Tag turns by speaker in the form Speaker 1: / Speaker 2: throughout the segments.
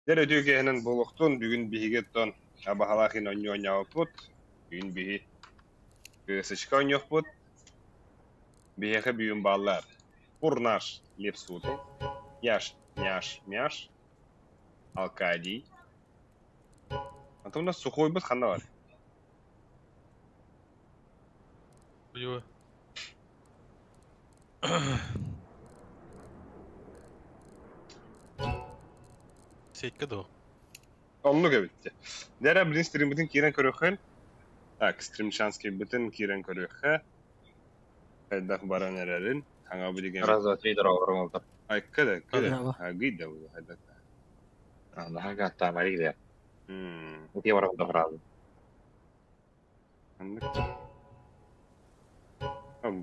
Speaker 1: Дьэ үтүө киэһэнэн буолуохтун, бүгүн биһиги оттон абаһалаах иһин оонньуу оонньообуппут. Бүгүн биһи кыысычка оонньуохпут. Биһиэхэ бүгүн бааллар Курнаш Лепсутов, Яш Няш Мяш, Алкадий. А то у нас сухойбут ханна бар?
Speaker 2: Ой. Сетка до.
Speaker 1: Оннук эбит. Дьэ блин стриммытын киирэн көрүөххүн. Так, стримчанскийбытын киирэн көрүөххэ. Хайдах баран эрэрин. Хаҥа билигин.
Speaker 3: Раз, два, три, дорога, Ромалтар.
Speaker 1: Айка да, кыда.
Speaker 4: Браво.
Speaker 1: Агый да була хайдах.
Speaker 3: Наһаа тамарик да.
Speaker 1: Мм.
Speaker 3: Ути барам да фраза.
Speaker 1: Аннык.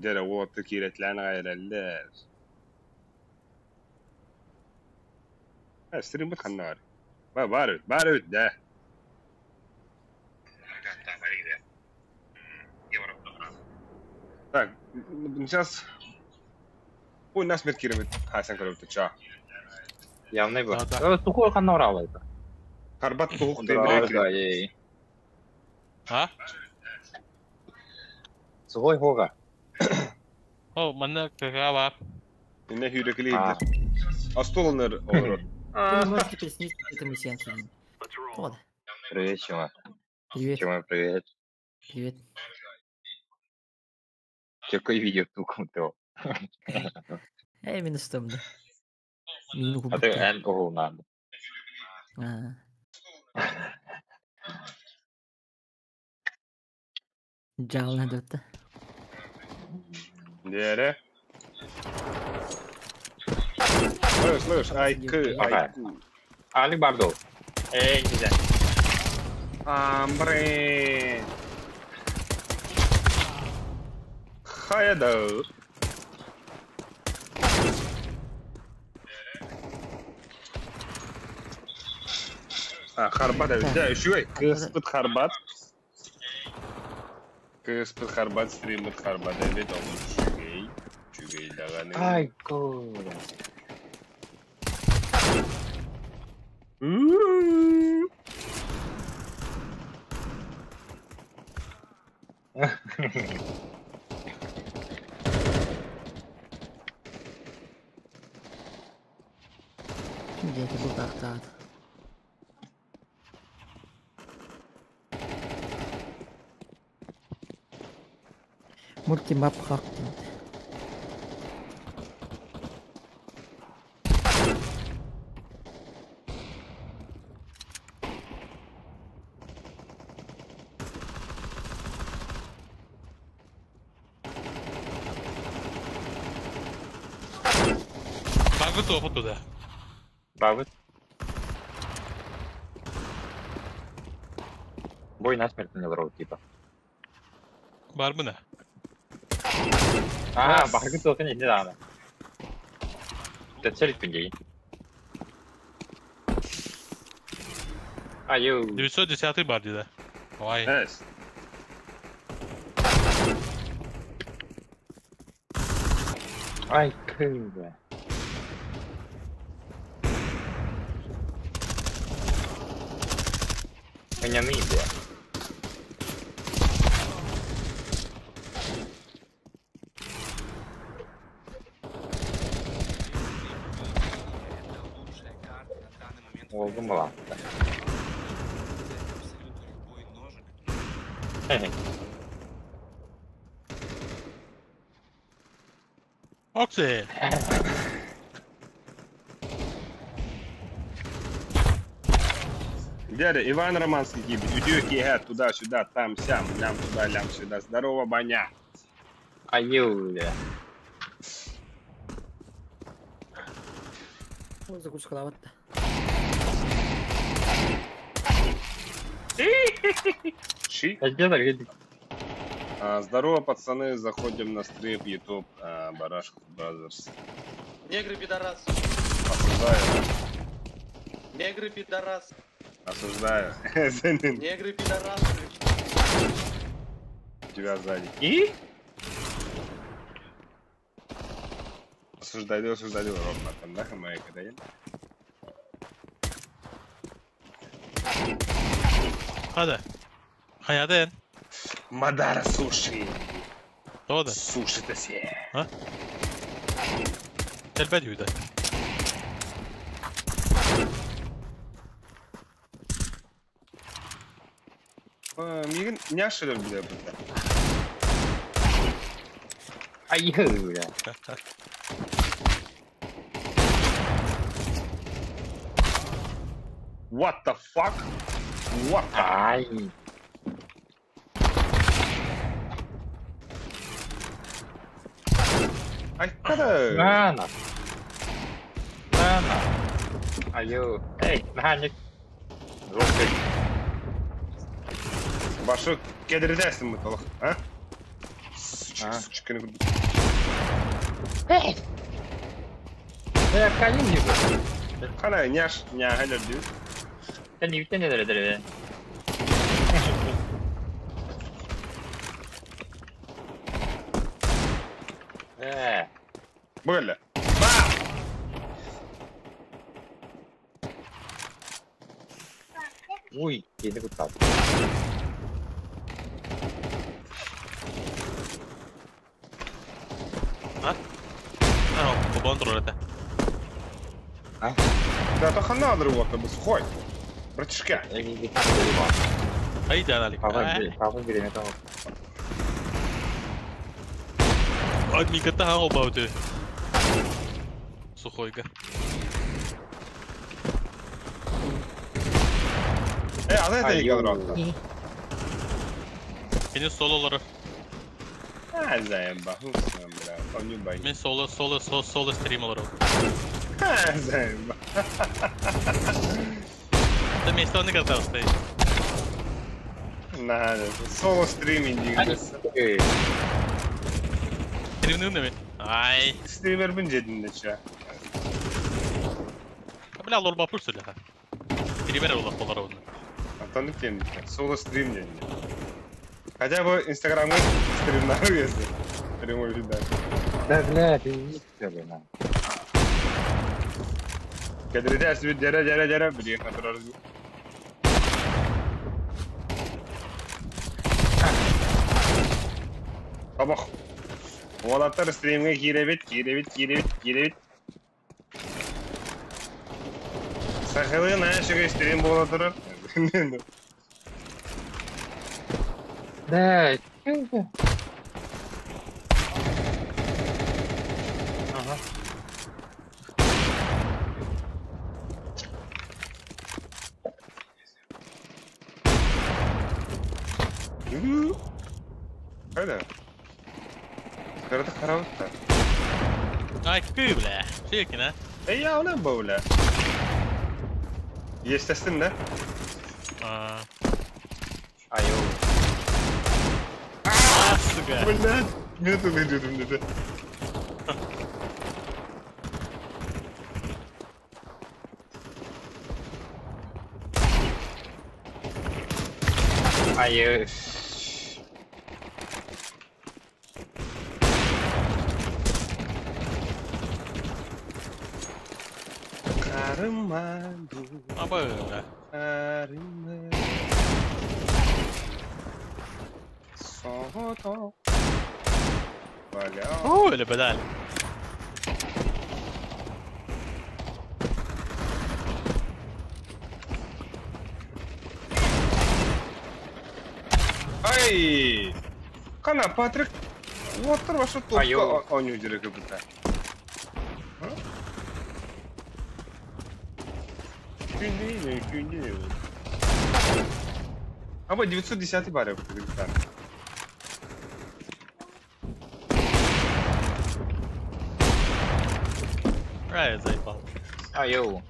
Speaker 1: Дьэ уоту киирэтлээн аҕай эрэллэр. Стриммит ханна бар? Ба баар эбит, баар эбит да. Так, сейчас Ой, нас мет киирэмит хаасан көрөбүт чаа.
Speaker 3: Явный был.
Speaker 2: Да, да.
Speaker 3: Сухой ханна барабыл это.
Speaker 1: Карбат туһук
Speaker 3: Да,
Speaker 1: диэн
Speaker 3: ей.
Speaker 2: А?
Speaker 3: Сухой хога.
Speaker 2: О, манна КК бар.
Speaker 1: Инне хүйрекили
Speaker 3: А.
Speaker 1: иһдер. Остуол олорор.
Speaker 4: Вы можете присоединиться к этому сеансу. Вот.
Speaker 3: Привет, чума.
Speaker 4: Привет,
Speaker 3: Чума, привет.
Speaker 4: привет.
Speaker 3: Какой видео туком ты?
Speaker 4: Эй, минус там, да. Мину
Speaker 3: А ты
Speaker 4: кубка.
Speaker 3: эн угул надо.
Speaker 4: А. Жално да.
Speaker 1: Дьэрэ. Слышь, слышь, айкы,
Speaker 3: Ага.
Speaker 1: айку.
Speaker 3: Али бардол. Эй, нельзя.
Speaker 1: Амбре. Хайда. А, Харбат эбит. Дьэ, үчүгэй. Кыыспыт Харбат. Кыыспыт Харбат, стриммит Харбат эбит. Ол үчүгэй. Үчүгэй даҕаны.
Speaker 3: Ай, кура.
Speaker 1: М.
Speaker 4: Где это был так-то? Мультимап хак.
Speaker 2: Багы тоқы туда.
Speaker 3: Бабыт. Бой насмерть не дорогу, типа.
Speaker 2: Бар мына.
Speaker 3: А, бахыгы тоқын не надо. Ты цель пиндей. А, ю.
Speaker 2: 910 бар дейді. Ой.
Speaker 1: Эс.
Speaker 3: Ай, кыра. Меня не было.
Speaker 5: Это лучшая карта на данный момент.
Speaker 3: Олгун была.
Speaker 5: Взять абсолютно любой ножик.
Speaker 2: Окси.
Speaker 1: Дядя Иван Романский гибель. Үтүө киэһэ туда-сюда, там сям, лям туда, лям сюда. Здорово, баня.
Speaker 3: А, ю, бля.
Speaker 4: Ой, закускалават.
Speaker 1: Ши.
Speaker 3: А где так?
Speaker 1: А, здорово, пацаны. Заходим на стрим YouTube Барашков Brothers.
Speaker 6: Негры пидорасы.
Speaker 1: Осуждаю.
Speaker 6: Негры пидорасы.
Speaker 1: Осуждаю.
Speaker 6: Негры пидорасы.
Speaker 1: Тебя сзади. И? Осуждаю, осуждаю. Ровно там, да, моя когда я?
Speaker 2: Hadi. Хайадын.
Speaker 1: Мадара суши.
Speaker 2: Тода.
Speaker 1: Суши тесе.
Speaker 2: А? Элбэт үйдэ.
Speaker 1: Мигин няшылар биле бу.
Speaker 3: Айыы бля.
Speaker 1: What the fuck? What the?
Speaker 3: Ай.
Speaker 1: Айкада.
Speaker 3: Нана. Нана. Айыы. Эй, механик. Рокет.
Speaker 1: Башы кедирдесин мы толық, а? Сучканы курдук.
Speaker 3: Эй! Я калим не
Speaker 1: Кана няш, няхалер дию.
Speaker 3: Sen yükle neler eder be?
Speaker 1: Böyle.
Speaker 3: Uy, yeni kurtardı.
Speaker 2: Ha? Ha, bu kontrol ete.
Speaker 3: Ha?
Speaker 1: Да, то хана вот, сухой. Братишка.
Speaker 2: Айда, Алик. Сухойга.
Speaker 1: Ана это играл.
Speaker 2: Benim soloları.
Speaker 1: Ha, заеба. Бля, он
Speaker 2: Мен соло, соло, соло, соло стрим олору.
Speaker 1: Ha, заеба.
Speaker 2: Да место не готов стоит.
Speaker 1: На, соло стриминг.
Speaker 2: Стримнің Ай.
Speaker 1: Стример бин жедин че.
Speaker 2: Бля, лор бапур сөйле. Стример олар болар оны.
Speaker 1: Антон кем? Соло стрим дедин. Хотя бы инстаграмга стримнары если. Прямой вида.
Speaker 3: Да, бля, ты не на.
Speaker 1: Кедридес bir dere dere dere bir kadar Табах. Уолаттар стримге киребит, киребит, киребит, киребит. Сахалы нашего стрим бола турар.
Speaker 3: Да, чё Ага.
Speaker 1: Хайда. Карата харавта.
Speaker 2: Ай, күй, бля. Шекин, а?
Speaker 1: Эй, я она бля. Естественно.
Speaker 2: А.
Speaker 3: Айо.
Speaker 2: А, сука.
Speaker 1: Блядь, минуту выйдет мне.
Speaker 3: Айо.
Speaker 1: Карымаду.
Speaker 2: Аба, бля.
Speaker 1: Карыма. Сото. Валя.
Speaker 2: О, или бедаль.
Speaker 1: Ай! Кана, Патрик, вот ваша топка оню дирек быта. А вот 910 бар капитан.
Speaker 2: Ай, заебал.
Speaker 3: Айо.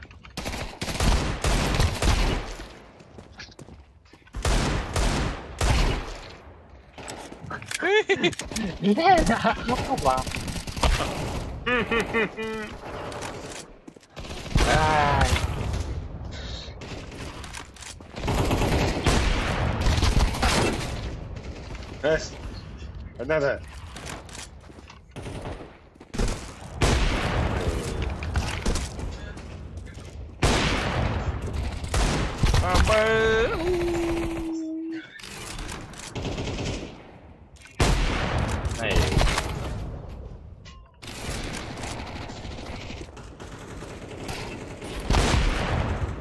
Speaker 3: Ай.
Speaker 1: Эс. Надо.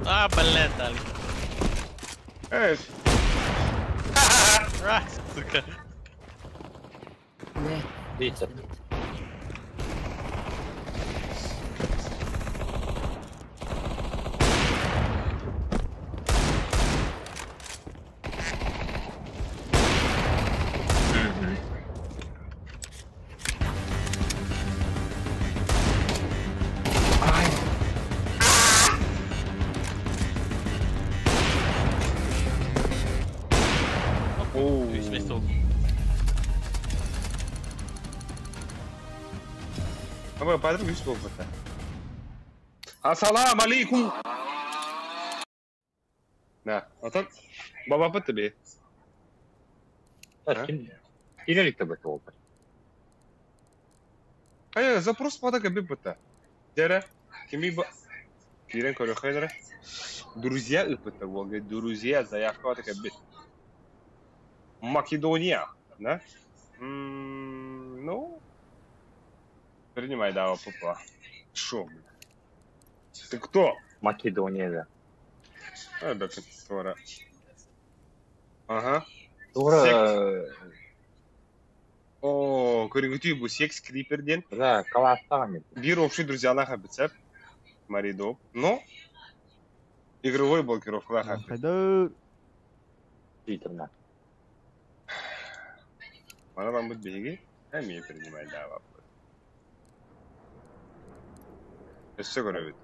Speaker 2: А, блядь, дали.
Speaker 1: Эй,
Speaker 2: А, сука.
Speaker 4: Бля.
Speaker 3: Дивіться. Мгм. Ай,
Speaker 1: Оу.
Speaker 2: Үс месте oldu.
Speaker 1: Ama Padre үс болбута. Ассалам алейкум. На, отон баба тебе.
Speaker 3: та ким кирилик тебе болду.
Speaker 1: Ай, запрос пада кеби бута. Дere, kimi ба Кирен көрөхөйдөрө. Друзья ыпыта волга, друзья заявка бата кеби. Македония, да? Ну, принимай, да, папа. Шо, бля? Ты кто?
Speaker 3: Македонияда.
Speaker 1: А, да, ты твора. Ага.
Speaker 3: Тура
Speaker 1: О, көрүнгүтүй бу секс криперден.
Speaker 3: да, класстаган.
Speaker 1: Бир общий друзьялар бицеп. Маридоп. Но игровой блокировка
Speaker 7: Хайда.
Speaker 3: Действительно.
Speaker 1: Мана вам будет беги. А мне принимай, да, вопрос. Өссө көрөбүт.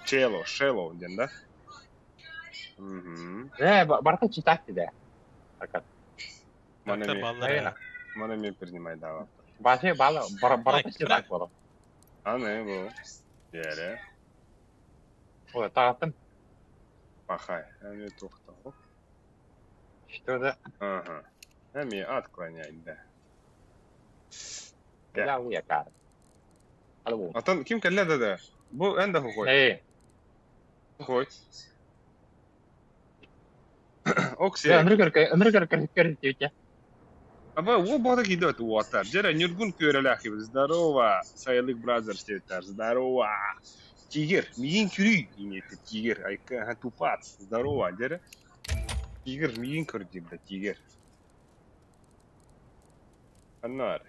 Speaker 1: Чело, шело ден, да? Угу.
Speaker 3: Э, барта читать да. Акат.
Speaker 1: Мана
Speaker 2: Доктор
Speaker 1: ми,
Speaker 2: баллар.
Speaker 3: Наверное.
Speaker 1: мана ми принимай, да, вопрос.
Speaker 3: Башы бала барта
Speaker 2: Ай,
Speaker 3: читать боло.
Speaker 1: Аны бу. Дере.
Speaker 3: Ой, тагатын.
Speaker 1: Пахай. Ами тухта.
Speaker 3: Что за
Speaker 1: Ага. Ами отклоняй, да. Да.
Speaker 3: Я уякар. Алло.
Speaker 1: Атан ким кэллэ да да? Бу эн да хохой.
Speaker 3: Эй,
Speaker 1: Хохой. Окси.
Speaker 3: Ыныргыр көр көр
Speaker 1: Аба, о бодок идет уотар. Жера Нюргун көреләхи. Здорово, Сайлык Бразерс диэтэр. Здорово. Тигр, миин күрүй инети тигр. Айка тупац. Здорово, жера. Тигр миин көр да тигр. Аннар.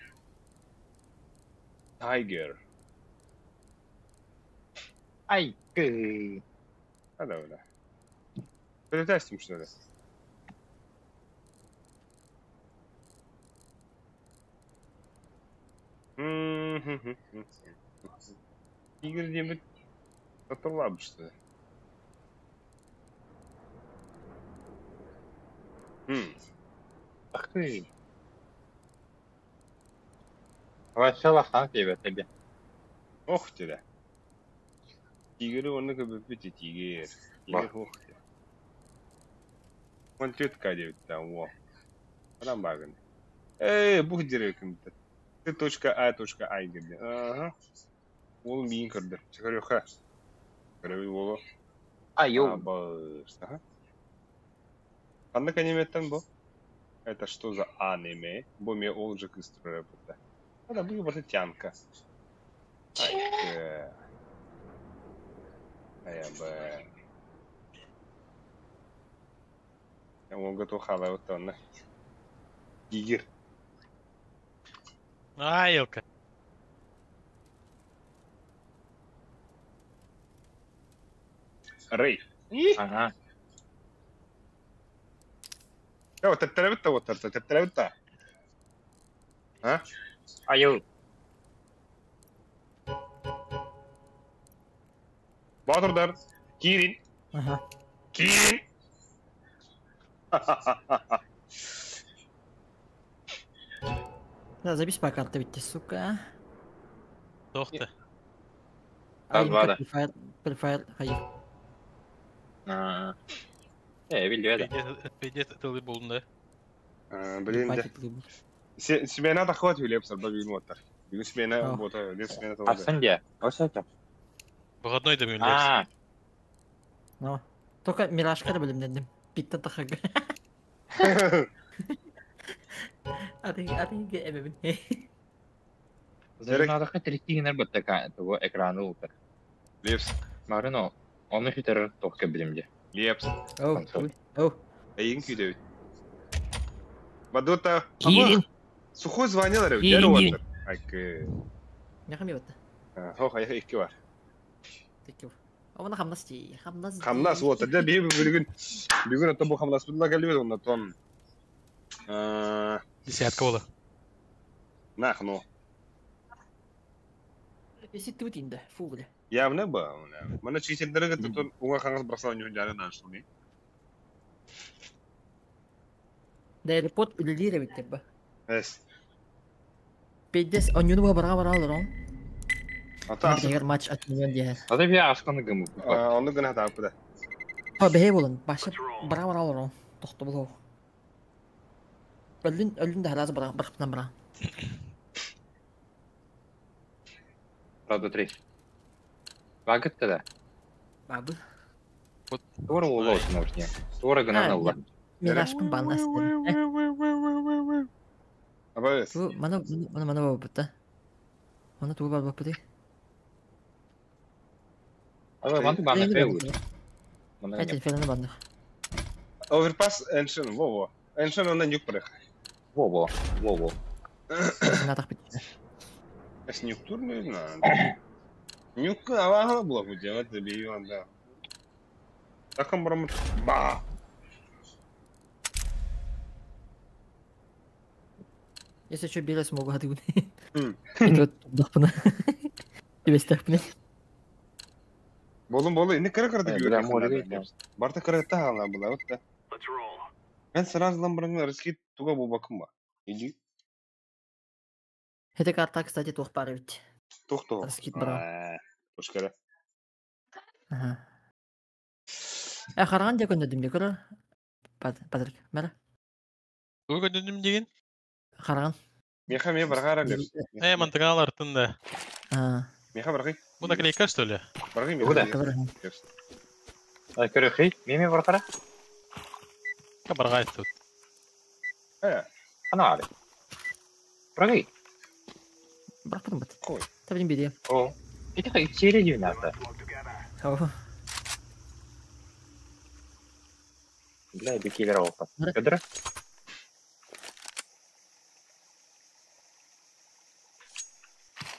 Speaker 1: Тайгер.
Speaker 3: Ай, кы.
Speaker 1: А да, да. Перетестим, что ли? Тигр диэбит татылабы, что ли?
Speaker 3: Ах ты. Вообще лахан тебе тебе.
Speaker 1: Ох тебе. Тигри онны көбөппүт тигр. Тигр ох те. Он тетка диэбиттэн во. Адам багын. Эй, бух дирекимдэ. Т точка А точка Ай гирде. Ага. Ол миин көрдө. Чыгарыха. Көрөбү боло.
Speaker 3: Ай, йоу.
Speaker 1: Абыс. Ага. Ханнык аниметтен бу? Это что за аниме? Бу ме ол же кыстыры бутта. Ада бу барта тянка. Ай. Ая б. Онга то хала оттонна. Тигр.
Speaker 2: Ай, елка.
Speaker 1: Рей.
Speaker 3: Ага.
Speaker 1: Йо, теттеребитта оттарта, теттеребитта. А?
Speaker 3: Ай, йоу.
Speaker 1: Батырдар, киирин.
Speaker 4: Ага.
Speaker 1: Киирин.
Speaker 4: Да, забись по карте ведь, сука.
Speaker 2: Тохты.
Speaker 3: А, два, да.
Speaker 4: Префайл, префайл, хай.
Speaker 3: А. Э, билбэт.
Speaker 2: Пиздец, тылы болдун да.
Speaker 1: Блин, да. Смена тахват үлеп сарба бүгүн оттар. Бүгүн смена
Speaker 4: О.
Speaker 1: бота, үлеп смена тоғыз.
Speaker 3: Асан де. Аса чап.
Speaker 2: Выходной да бүгүн лепс.
Speaker 3: А,
Speaker 4: Ну, только миражка да билим дедим. Питта тахаг. Аты, аты, эбебин.
Speaker 3: Надо хоть тридцать бит такая, того экраны ултар.
Speaker 1: Лепс.
Speaker 3: Марыно. Оны сүтэрэр туох кэлбитим дии.
Speaker 1: Лепс.
Speaker 4: Оу,
Speaker 3: Консоль.
Speaker 4: оу.
Speaker 1: Эйигин күүтэбит. Бадута.
Speaker 4: Киирин.
Speaker 1: Сухой звонил эрэ.
Speaker 4: Киирин,
Speaker 1: Дэр
Speaker 4: киирин.
Speaker 1: уотар. Айкы.
Speaker 4: Нехам ебатта.
Speaker 1: Хох айха икки бар.
Speaker 4: Текки. Оны хамнас дии, хамнас дии.
Speaker 1: Хамнас вот. Дэ биһи бүгүн бүгүн ото бу хамнаспытына кэлбит онна тон.
Speaker 2: Десятка буола.
Speaker 1: Нах ну.
Speaker 4: Если ты инде, фу, бля.
Speaker 1: Явно ба. Мана читердері кытта тон уңа қаңыз бросал нюхун жары нашуни.
Speaker 4: Да аэропорт үлелире бит ба.
Speaker 1: Эс.
Speaker 4: Пейдес онюну ба бара бара алыр он.
Speaker 1: Ата
Speaker 4: Егер матч отменен дияр.
Speaker 3: Ата би асканы гымы.
Speaker 1: Оны гына тапы да.
Speaker 4: Па бэхэ болын, башы бара бара алыр он. Тохто болу. Өлүн өлүн да харазы бара бырыптан бара.
Speaker 3: Правда три. Багытта да.
Speaker 4: Бабы.
Speaker 3: Тура ула осын ошне. Тура гынан ула.
Speaker 4: Мирашпын баннас.
Speaker 1: Аба эс.
Speaker 4: Бу мана мана мана бабыта. Мана тугу бар бапыты.
Speaker 3: Аба манты баны феу.
Speaker 4: Эти феланы банных.
Speaker 1: Оверпас эншен, во-во. Эншен онна нюк барых.
Speaker 3: Во-во, во-во.
Speaker 4: Натах бит.
Speaker 1: Эс нюк турну на. Нюк аваха була бу делать би да. Такам барам ба.
Speaker 4: Если что, белый смогу отгулять.
Speaker 1: М.
Speaker 4: Это дахпына. Тебе стахпына.
Speaker 1: Болун болу ини кыра кыра
Speaker 3: Э, бля, море видно.
Speaker 1: Барта кыра та ала була вот та. Мен сразу ламбран рыски туга бу бакым ба. Иди
Speaker 4: Это карта, кстати, тух пары ведь.
Speaker 1: тохто.
Speaker 4: Раскид бра.
Speaker 1: Ошкара.
Speaker 4: Ага. Э, харган дия көндө дим көрө. Патрик, мара.
Speaker 2: Тугу көндүнүм деген?
Speaker 4: Харган.
Speaker 1: Меха ме баргара лепс.
Speaker 2: Мантыгал артында.
Speaker 4: А,
Speaker 1: Меха баргы.
Speaker 2: Бу наклейка, что ли?
Speaker 1: Баргы
Speaker 3: Бу да.
Speaker 1: меха.
Speaker 4: көрө.
Speaker 1: Лепс.
Speaker 3: Ай көрөхи, меме баркара?
Speaker 2: Баргай тут.
Speaker 1: Э,
Speaker 3: Ана али. Баргы.
Speaker 4: Бирок бит.
Speaker 1: Кой.
Speaker 4: Табин биди.
Speaker 3: О. Ити хай чере дивната.
Speaker 4: Ау.
Speaker 3: Бля, бикилер опа.
Speaker 4: Бара.
Speaker 3: Көдөрө?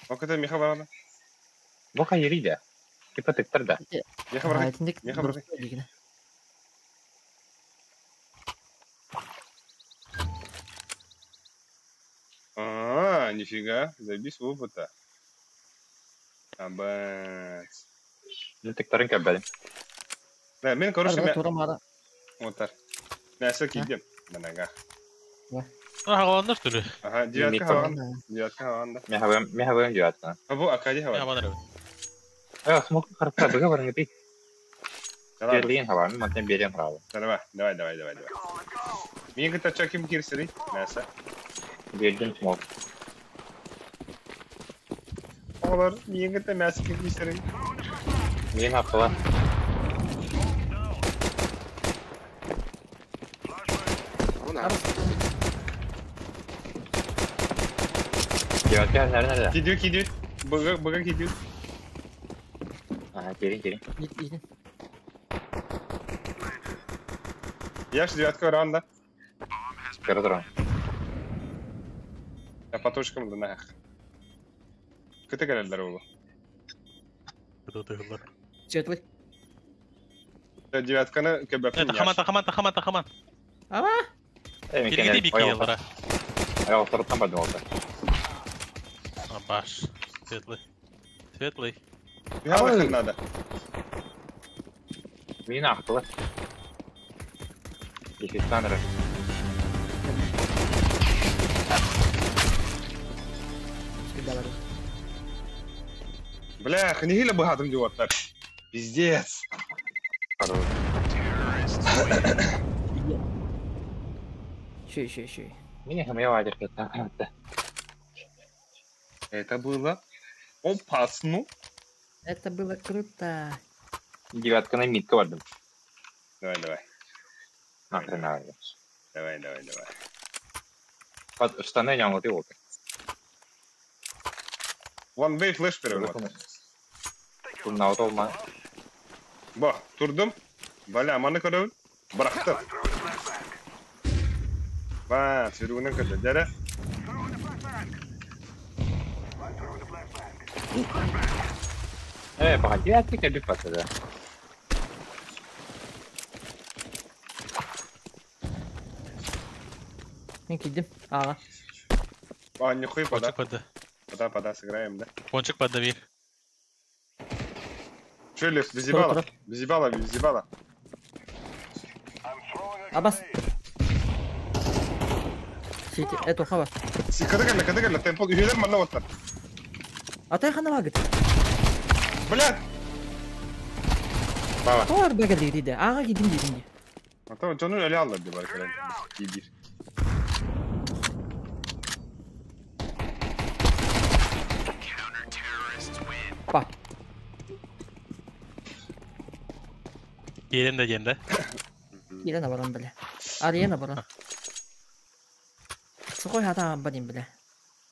Speaker 1: Оката меха баргана.
Speaker 3: Бу хай ериде. Типа тыктыр да.
Speaker 1: Меха баргы.
Speaker 4: Айтындык.
Speaker 1: Меха баргы. А, нифига, забись опыта. Абат.
Speaker 3: Мен тыктарын көбәдим.
Speaker 1: Да, мен короче, мен
Speaker 4: Тура мара.
Speaker 1: вот Мясо кидем. На ногах.
Speaker 2: А, хагаландар, что ли?
Speaker 1: Ага, девятка
Speaker 3: Микро.
Speaker 1: хаван. Девятка хаван, да.
Speaker 3: Меха бэм жуатна.
Speaker 1: А бу Акади
Speaker 2: Я
Speaker 1: хаван.
Speaker 2: банар.
Speaker 3: Ай, смок харпа быга барыңы ти.
Speaker 1: Давай,
Speaker 3: Берлин хаван, мантен берен хаван.
Speaker 1: давай, давай, давай, давай, давай. Мен кыта чаким кирсери. Мясо.
Speaker 3: Бердим смок.
Speaker 1: Олар, мен кыта мясо кирсери.
Speaker 3: Мен акыла. Девятка нere nerede?
Speaker 1: Кидю, кидю. Быга, быга кидю.
Speaker 3: Ага, келин келин.
Speaker 4: Ит.
Speaker 1: Я ж девятка ранда.
Speaker 3: Көрө туран.
Speaker 1: Я по точкам да нах. Кыта келелер олу.
Speaker 2: Тыгылар.
Speaker 4: Четверть.
Speaker 1: Девятканы көбәпин.
Speaker 2: Тахаман, тахаман, тахаман, тахаман.
Speaker 4: Ама.
Speaker 3: Э, мен
Speaker 2: Киргиди
Speaker 3: кенен.
Speaker 2: бики елара.
Speaker 3: Ай, оттырттан бардым олта.
Speaker 2: Баш. Светлый. Светлый.
Speaker 1: Бихава надо.
Speaker 3: Мен актылы. Дефистанры.
Speaker 4: Всегда
Speaker 1: Бля, хнихиле быхатым диоттар. Пиздец.
Speaker 3: Хорош.
Speaker 4: Шей, шей, шей.
Speaker 3: Меня хамья вадер кетті.
Speaker 1: Это было опасно.
Speaker 4: Это было круто.
Speaker 3: Девятканы митка бардым.
Speaker 1: Давай, давай.
Speaker 3: Нахрен надо.
Speaker 1: Давай, давай, давай.
Speaker 3: Под штаны жаңылты oldu.
Speaker 1: One way flash перевод.
Speaker 3: Bunun olma.
Speaker 1: Бах, турдум. Баля, маны көрөбүн. Бырахтым. Ба, сүрүгүнэн көрдө. Дәрі.
Speaker 3: Погоди, а ты как пацаны.
Speaker 4: Мен кидим. Ага.
Speaker 1: А, нихуй пода.
Speaker 2: Пончик падда.
Speaker 1: Пода, пода, сыграем, да?
Speaker 2: Пончик падда бир.
Speaker 1: Че, Лев, визибала? Визибала, визибала.
Speaker 4: Абас. Сити, это хаба.
Speaker 1: Када кэллэ, када кэллэ, темпо, үһүлэр манна оттар.
Speaker 4: Атай хана багыт.
Speaker 1: Блядь!
Speaker 3: Баба.
Speaker 4: Тор бага диди. Ага кидим дидим.
Speaker 1: Ата дьону эле аллар деп бар кэлэн. Бир.
Speaker 4: Па.
Speaker 2: Киирен да диэн да.
Speaker 4: Кирен баран биле. Арена баран. Сухой хата бадим биле.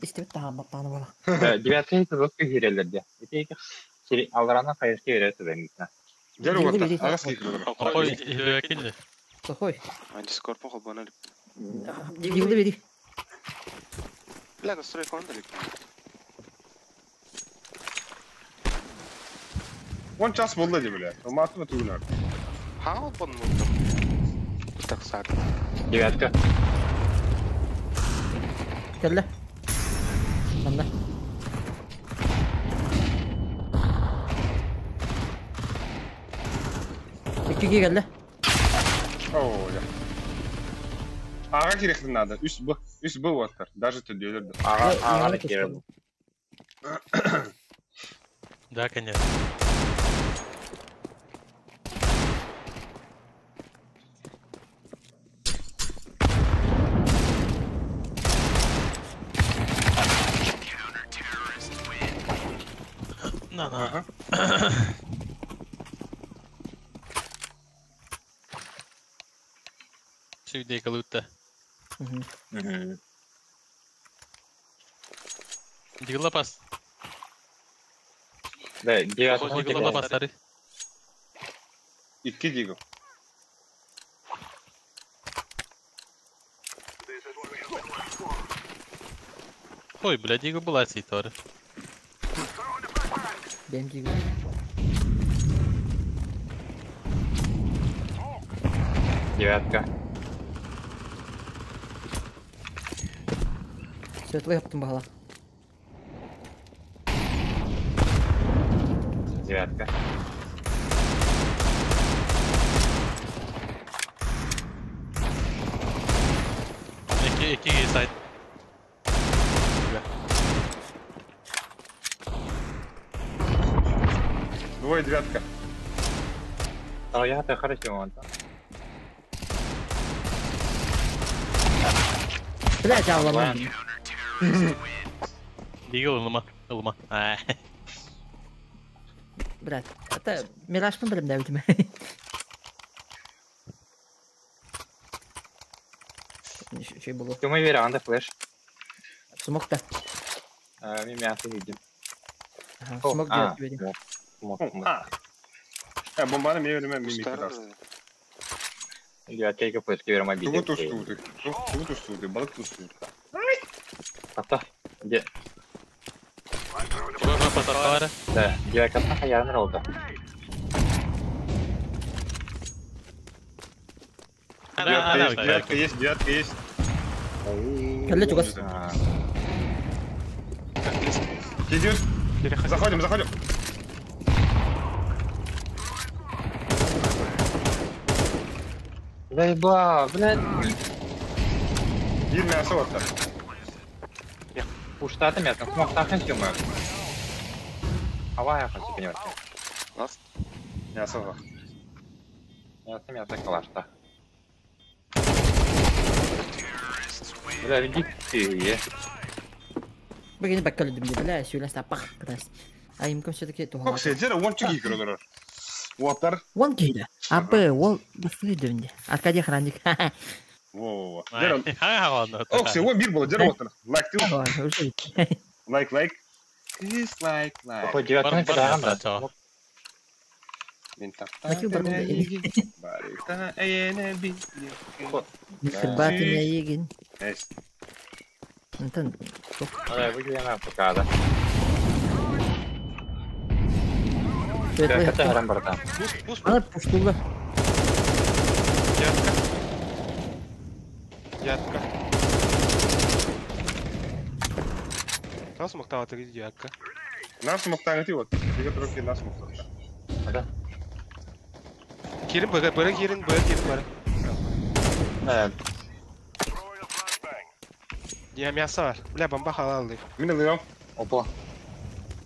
Speaker 4: Истебит таха баттаны бала.
Speaker 3: Девятка это жестко хирелерде. Эти алрана хайышки берет бен.
Speaker 1: Дьэр уоттар, агас киирдилэр.
Speaker 2: Ой, килли.
Speaker 4: Сухой.
Speaker 6: А Дискорд похуй банали.
Speaker 4: Дигилди бери.
Speaker 6: Бля, настройка он далеко.
Speaker 1: Он час болды деп бля. Алматыны түгін
Speaker 6: Хау бан Так сад.
Speaker 3: Девятка.
Speaker 4: Кэллэ. Манна. Икки кэллэ.
Speaker 1: О, я. Ага кирехтин надо. Үс б. Үс б уоттар. Даже төдөлөр.
Speaker 3: Ага, ага, хирел.
Speaker 2: Да, конечно. На, на.
Speaker 1: Ага.
Speaker 2: Сүйдей калутта. Дигла пас.
Speaker 3: Да, девятка.
Speaker 2: Дигла пас, сари.
Speaker 1: Икки дигл.
Speaker 2: Ой, бля, дигл была ситора.
Speaker 4: Бен дигл.
Speaker 3: Девятка.
Speaker 4: Светлый яптым бала.
Speaker 3: Девятка.
Speaker 2: Ики, ики, сайт.
Speaker 1: Двое девятка.
Speaker 3: А я-то хорошо, он там.
Speaker 4: Блядь, алламан.
Speaker 2: Дигл ылма, ылма.
Speaker 4: Блядь, это Мираж билим да битим. Şey булу.
Speaker 3: Тюма вере, анда флеш.
Speaker 4: Смок да.
Speaker 3: Мен мясо видим.
Speaker 4: Смок да берем.
Speaker 3: Смок.
Speaker 1: А, бомбаны мен берем, мен
Speaker 6: Старый.
Speaker 3: Девятка екі флешке берем обидел.
Speaker 1: Тугу тустуды. Тугу тустуды, балык тустуды.
Speaker 3: Ата. Де.
Speaker 2: Пасар
Speaker 3: Да, девятка хаярын ролда.
Speaker 1: Девятка есть, девятка есть.
Speaker 4: Кэллэ чугас.
Speaker 1: Идет. Заходим, заходим.
Speaker 3: Заебал, блядь.
Speaker 1: Бир мясо оттар.
Speaker 3: Пуштаты мясо, смог тахын сюмы. Ава я хочу понимать.
Speaker 6: Ласт.
Speaker 1: Мясо var.
Speaker 3: Мясо, мясо, калашта. Бля, иди ты.
Speaker 4: Бүгін бәккәлі дүмде, бля, сөйләс тапақ кырас. Айым кім все-таки туға.
Speaker 1: Ок, сен жера 10 киги көрөлөр. Уоттар.
Speaker 4: Он кейді. Абы, ол басты дүмде. Аркадий охранник.
Speaker 1: Во-во-во. Жера.
Speaker 2: Ха, ладно.
Speaker 1: Ок, сен 11 болот, жера уоттар. Лайк ты. Лайк, лайк. Please like, like.
Speaker 3: Ой, девятка кадаган да.
Speaker 1: Мин
Speaker 4: Накил
Speaker 1: таптаатым
Speaker 4: барбыта
Speaker 1: эйигин, барыта эйиэнэ билиэххин.
Speaker 4: Мин кырбаатым эйигин.
Speaker 1: Эс.
Speaker 4: Онтон туох
Speaker 3: Ой, бу дьиэҕэ покада.
Speaker 4: Светлый
Speaker 3: Кыакка
Speaker 4: хапта.
Speaker 3: таһаран барда.
Speaker 6: Пус, пус,
Speaker 4: Ана пуштулла.
Speaker 6: Девятка. Девятка. Тас мактаҕа тыгы девятка.
Speaker 1: Нас муктаҥыты вот. Бигэ турар нас муктаҕа.
Speaker 3: Ага.
Speaker 6: Кирин быга, быра кирин, быра кирин бары.
Speaker 3: Э,
Speaker 6: Я мясо бар. Бля, бомба халалды.
Speaker 1: Мин ылыам.
Speaker 3: опа.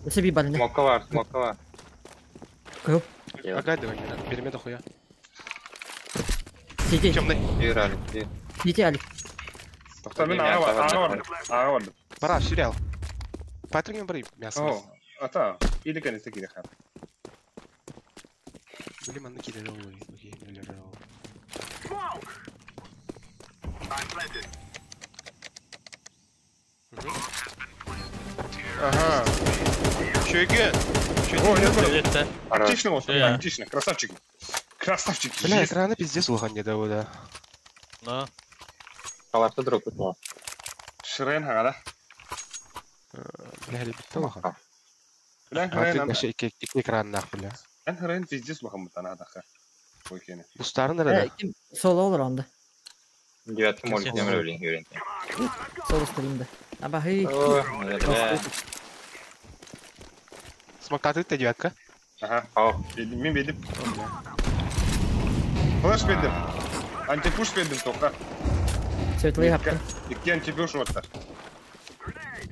Speaker 4: Өсө би барына.
Speaker 3: Смока бар, смока бар.
Speaker 4: Кыһыл.
Speaker 6: Ага, давай, береме дохуя.
Speaker 4: Сити.
Speaker 6: Темный.
Speaker 3: Юр, Алик, юр.
Speaker 4: Сити Алик.
Speaker 1: Тоқта мен аға бар, аға бар. Аға бар.
Speaker 6: Бара, сериал. Патрик бары мясо.
Speaker 1: О, ата, или кәнесе кире хат.
Speaker 6: Блин, манны кире ой, окей, Ага. Чуйген.
Speaker 1: О, я понял.
Speaker 2: Привет,
Speaker 1: Тактично вот,
Speaker 2: Я.
Speaker 1: тактично, красавчики. Красавчики.
Speaker 6: Бля,
Speaker 1: Есть.
Speaker 6: экраны пиздец улахан не да, да.
Speaker 2: На.
Speaker 3: Халатты дроп утла.
Speaker 1: Шырайын хағада.
Speaker 6: Бля, ребята, улахан.
Speaker 1: Бля,
Speaker 6: А ты
Speaker 1: хырайын
Speaker 6: вообще ики экран нах, бля.
Speaker 1: Эн хырайын пиздец улахан бұтан адақа. Ой,
Speaker 6: Бустарын да.
Speaker 4: Ким соло олор онда.
Speaker 3: Девятка молик
Speaker 2: Кесен.
Speaker 3: темір өлейін, юрен.
Speaker 4: Соло стримда. Абахы.
Speaker 3: Ой, бля.
Speaker 6: Смоктаты ты девятка.
Speaker 1: Ага.
Speaker 3: Ау.
Speaker 1: Мен бедім. Флеш бедім. Антипуш бедім тоқа.
Speaker 4: Светлый хапта.
Speaker 1: Икки антипуш оттар.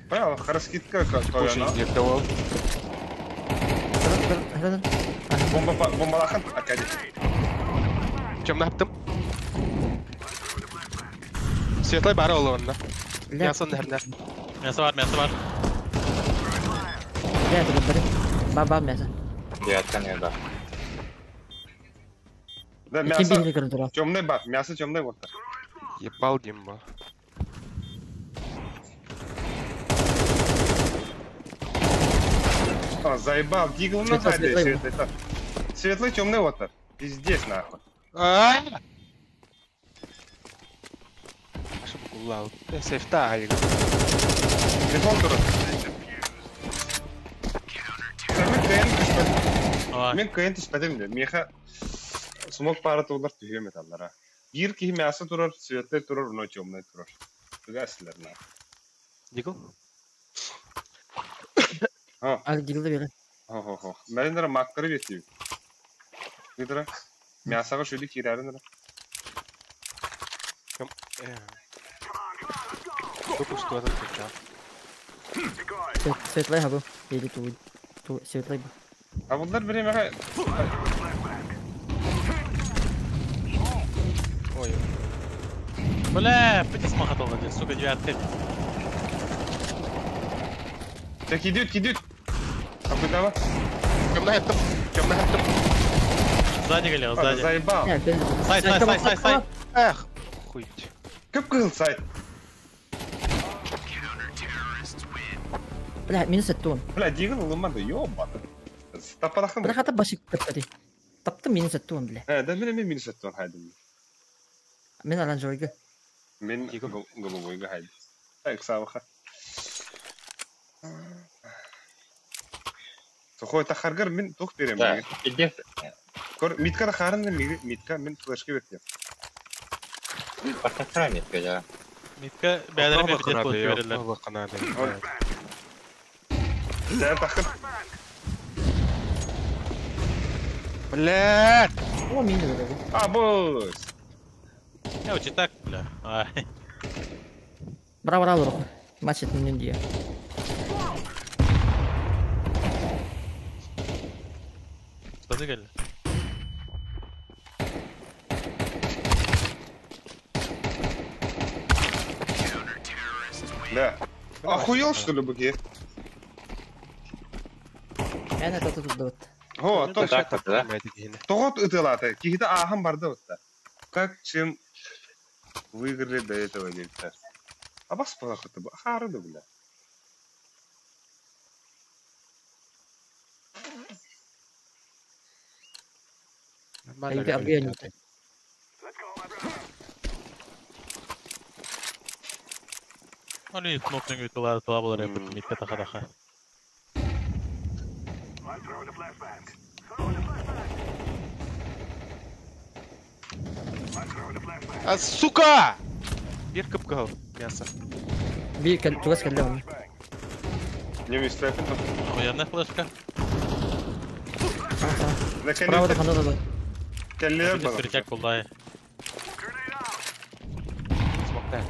Speaker 1: Бля, хараскитка
Speaker 6: Пуш
Speaker 1: тояна.
Speaker 6: где-то ол.
Speaker 1: Бомба бомбалахан акади.
Speaker 6: Чем наптым? Светлый бары ол онда. Мясо нерне.
Speaker 2: Мясо бар, мясо бар.
Speaker 4: Бля, это бары. Баба мясо.
Speaker 3: Девятка не да.
Speaker 1: Да,
Speaker 4: Ким
Speaker 1: мясо.
Speaker 4: бири көрөн турар.
Speaker 1: Темный бар, мясо темный вот.
Speaker 6: Ебал Димба.
Speaker 1: А, заебал, дигл на
Speaker 4: Светлый,
Speaker 1: сзади,
Speaker 4: светлый.
Speaker 1: светлый. так. Светлый темный вот. Пиздец нахуй.
Speaker 6: А Что букулал? Сейфта, айга.
Speaker 1: Телефон турар. Мен кыйын түспәтим.
Speaker 2: Ой.
Speaker 1: Мен кыйын түспәтим де. Меха смок пара тулар түһүө металлара. Бир киһи мясо турар, светлый турар, но темный турар. Тугасылар на.
Speaker 6: Дигл?
Speaker 4: Алик дигилде бере.
Speaker 1: Хо хо. Мен мактары бетип. Гидра. Мясога шүлі кирәрин.
Speaker 6: Только что этот ключа.
Speaker 4: Светлый хабы. Или ту ту светлый бу.
Speaker 1: А бұлар бір емеға
Speaker 6: Ой,
Speaker 2: Бля, пойди смахатал один, сука, девятка.
Speaker 1: Так идет, идет. А куда вы?
Speaker 6: темный хептом, темный хептом.
Speaker 2: Сзади, Галил,
Speaker 1: А,
Speaker 2: сзади.
Speaker 1: заебал.
Speaker 2: Сай, сай, сай, сай, сай.
Speaker 6: Эх, хуй.
Speaker 1: Көп кыл сайт.
Speaker 4: Бля, минус еттон.
Speaker 1: Бля, дигл ылымады, ёбаны. Тапалахын.
Speaker 4: Бля, хата башык тапты. Тапты минус еттон, бля.
Speaker 1: Э, да мен мен минус еттон хайдым.
Speaker 4: Мен оранжевыйга.
Speaker 1: Мен голубойга хайдым. Так, сабаха. Сухой тахаргар мен тух берем.
Speaker 3: Да, пиздец.
Speaker 1: Көр, митка тахарын митка мен флешке бертем.
Speaker 3: Партактара метка, да.
Speaker 2: Митка, бәдәрі мен бітет болып берілер.
Speaker 1: Да, тахыр.
Speaker 6: Блядь!
Speaker 4: О, минус бере.
Speaker 1: А, бос.
Speaker 2: Я очень так, бля. Ай.
Speaker 4: Браво, браво, Матч это не дия.
Speaker 2: Что ты говорил?
Speaker 1: Да. Охуел, что ли, быки?
Speaker 4: Мен это тут вот.
Speaker 1: О, то
Speaker 3: Так, вот, да?
Speaker 1: Тоғыт ытылаты. Кихита ахан барды вот. Как чем выиграли до этого дельта. А бас палахыты бу. Харыды, бля.
Speaker 4: Айга аргыйа ньута.
Speaker 2: Они кнопканы тыла тыла болар эбит митке таха таха.
Speaker 6: А, сука! Бир кып-кыһыл мясо.
Speaker 4: Бир кэл чугас кэллэ оны.
Speaker 1: Не мистепин то.
Speaker 2: Военная флешка.
Speaker 4: Справа да хана да.
Speaker 1: Келлер бар.
Speaker 2: Сертяк булдай.
Speaker 6: Смоктай.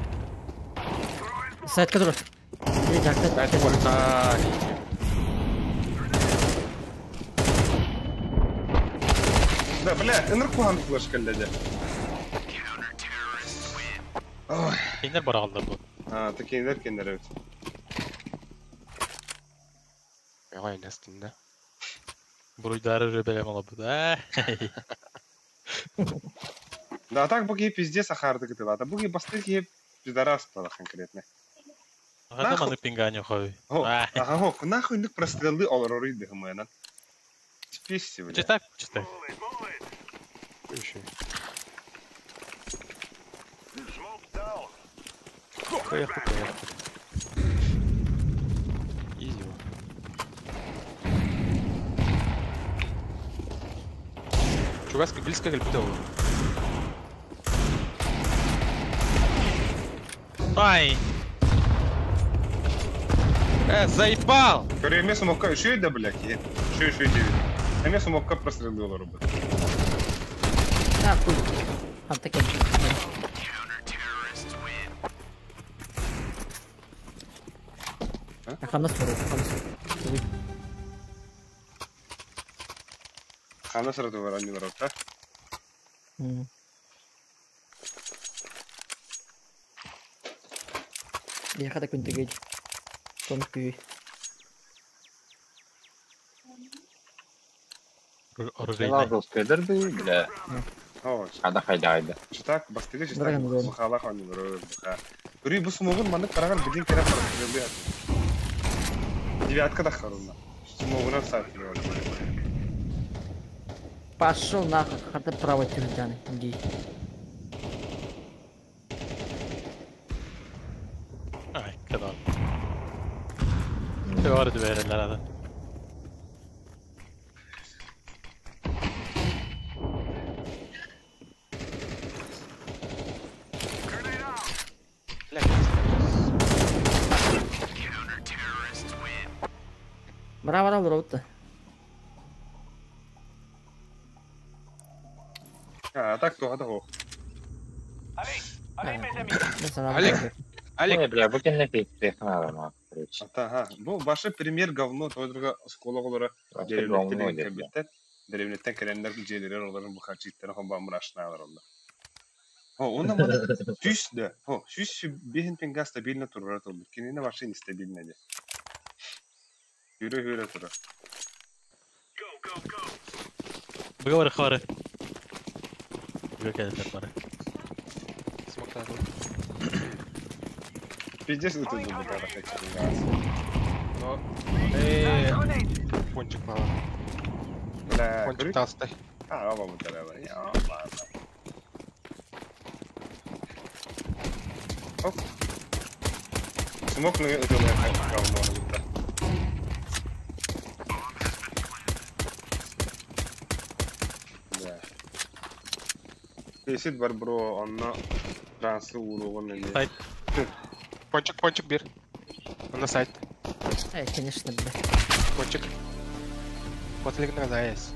Speaker 4: Сайтка тур. Или жакта.
Speaker 6: Сайт только.
Speaker 1: Да, бля, ыныр кухан флеш келледе. Ой.
Speaker 2: Киндер бар алды бу.
Speaker 1: А, такиндер киндер evet.
Speaker 6: Ой, нестин, да.
Speaker 2: Буруйдары рөбелем алып да.
Speaker 1: Да, так буги пиздец ахарды кытылата. Буги басты ки пидорас стало конкретно.
Speaker 2: Ага, маны пингани хой.
Speaker 1: Ага, хох, нахуй нык прострелы олорор иди хмена. Списси, бля.
Speaker 2: Читай, читай.
Speaker 6: Еще. Поехал, поехал. Изи. Чугаска близко к Львову.
Speaker 2: Ай!
Speaker 6: Заебал!
Speaker 1: Көрө эмес мокка үшүй да, бля, ки. Үшүй, үшүй дейбит. Эмес мокка прострелы олорор бу.
Speaker 4: А, хуй. Ханта кел. Ханас тур, ханас.
Speaker 1: Ханас сразу бар, они бар, да?
Speaker 4: Я хата күнтегей. Том күй.
Speaker 2: Оружейный.
Speaker 3: Жесткайдар бы, бля. Ада хайда айда.
Speaker 1: Читак, бастыгы читак, бухалах они бар, буха. Көрө бу смогун маны караган билин керек прострелы. Девятка да харунна. Смогуна сайт.
Speaker 4: Пошел нахуй, хата право тюрдяны, иди.
Speaker 2: Ай, кадал. Teori verirler hadi.
Speaker 4: Браво, браво, браво.
Speaker 1: А, так то, хата
Speaker 6: Олег! Олег!
Speaker 3: Бля, бу кенне кейтти ханара ма. Короче.
Speaker 1: Ага, бу башы пример говно, той друга школа олара деревнеттен кебеттер. Деревнеттен келендер желерер оларын бу хачиттер хон бамрашналар онда. О, онда мана түс да. О, сүс бехин пенга стабильно турар толду. Кинине башы нестабильно де. Хүрө хүрө турар.
Speaker 2: Буга бар хары. Буга келдер бары.
Speaker 6: Смоктай.
Speaker 1: Пиздец ытырды бу кара хачиттер.
Speaker 6: Но... Пончик мало.
Speaker 1: Бля,
Speaker 6: Пончик толстой.
Speaker 1: А, оба бутара. Я, ладно. Оп. Смок на это говно. Да. Десит бар бро, онно трансы уругун эми.
Speaker 2: Сайт.
Speaker 6: Пончик, пончик бир. Он на сайт.
Speaker 4: Эй, конечно, бля.
Speaker 6: Пончик. Вот лигна ЗАЭС.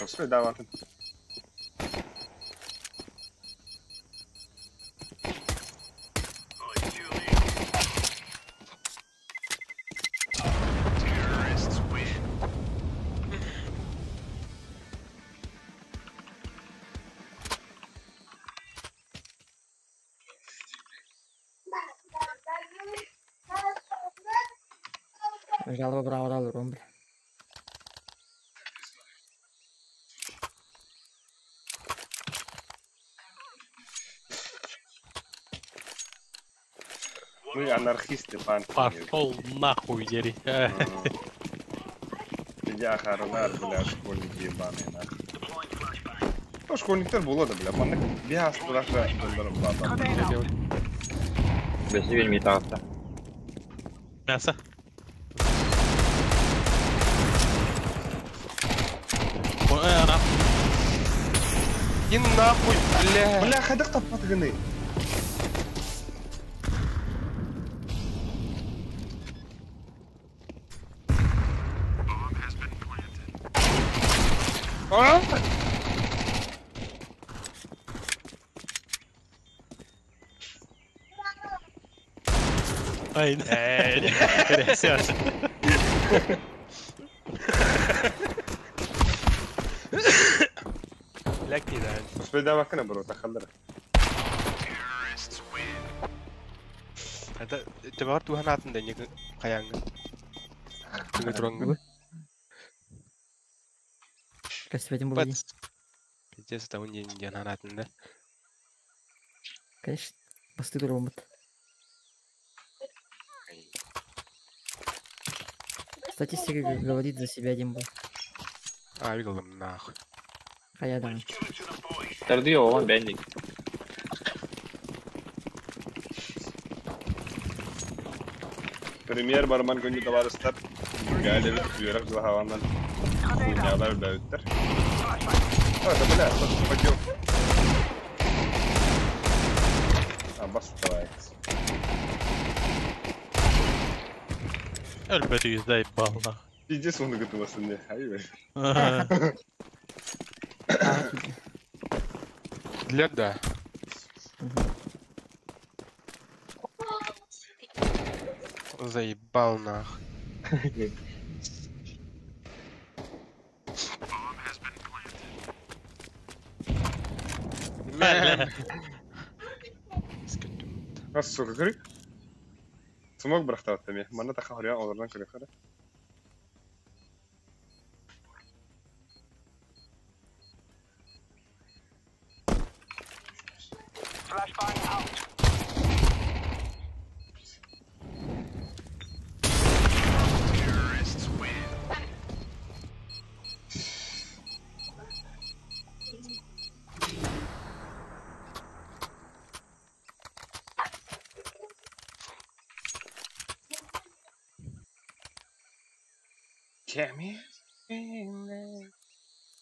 Speaker 1: Все, да, ладно.
Speaker 4: Жалоба браво, браво, бля.
Speaker 1: Мы анархисты, панки.
Speaker 2: Пошел нахуй, дери.
Speaker 1: Я харалар, бля, школьники ебаные, нахуй. То школьниктар була да, бля, маннык биас турахра донорум баба.
Speaker 3: Бэси бир митаҕыста.
Speaker 2: Мясо. Ой, она.
Speaker 6: И нахуй, бля.
Speaker 1: Бля, хайдах таппатыгыный?
Speaker 6: А?
Speaker 2: Ай, Эй,
Speaker 6: Ләки да.
Speaker 1: Успейдавакына бро, тахаллара.
Speaker 6: Это тебар туһан атын да не каяңгы. Түгө тураңгы.
Speaker 4: Касветим был один.
Speaker 6: Пиздец, это он не атын да.
Speaker 4: Конечно, посты турбомут. Статистика говорит за себя один был.
Speaker 6: А, видел нахуй.
Speaker 4: А я дам.
Speaker 3: Тардыы оҕон бэндик.
Speaker 1: Премьер барман күнү товарыстар. Галебит үйрәк жылахавандан хуйнялар бәүттер. А, да бля, что пойдем. А, бас давай.
Speaker 2: Өлбөтү заебал нахуй.
Speaker 1: Пиздец, он готовился мне. Ай,
Speaker 6: Для да. Заебал нахуй.
Speaker 2: Бля.
Speaker 1: А, сука, крик. Смог брахтаваттами. Манна таха хорьян олордан көрөхөрө.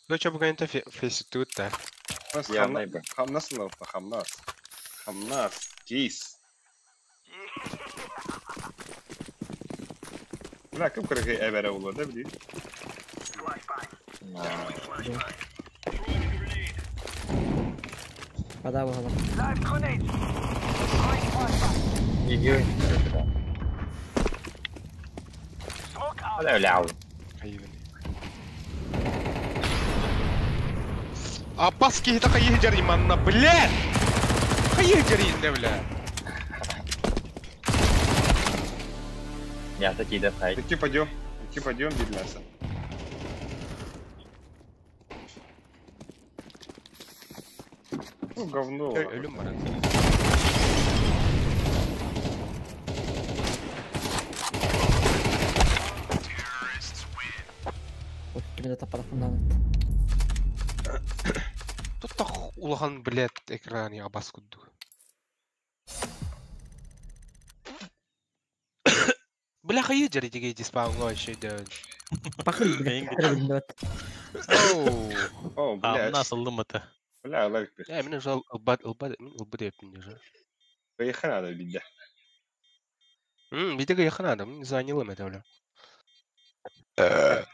Speaker 6: Ну что, пока это фейситут, да.
Speaker 3: Я найбы.
Speaker 1: Хамнас лапта, хамнас. Хамнас, кейс. Бля, кем көрөкөй эбере болор да билейм.
Speaker 4: Вода выгола.
Speaker 3: Иди. Бля,
Speaker 6: Апаски это хаехджари манна, бля! Хаехджари инде, бля!
Speaker 3: Я такие да хай.
Speaker 1: Идти пойдем, идти пойдем, видно. Ну, говно.
Speaker 6: Өлүм баран.
Speaker 4: Вот тебе таппадах фундамент.
Speaker 6: Тут улахан, блядь, экрани абас кудду. Бля, хаехджари диге диспаун вообще да.
Speaker 4: Пахли, блядь.
Speaker 1: О, бля.
Speaker 2: Хамнас ыллымыта.
Speaker 1: Бля, лайк.
Speaker 6: Я мен уже ылбат, ылбат, мен ылбат ептин уже.
Speaker 1: Поехали, видя.
Speaker 6: Видя, я хана, мен занялым это, бля.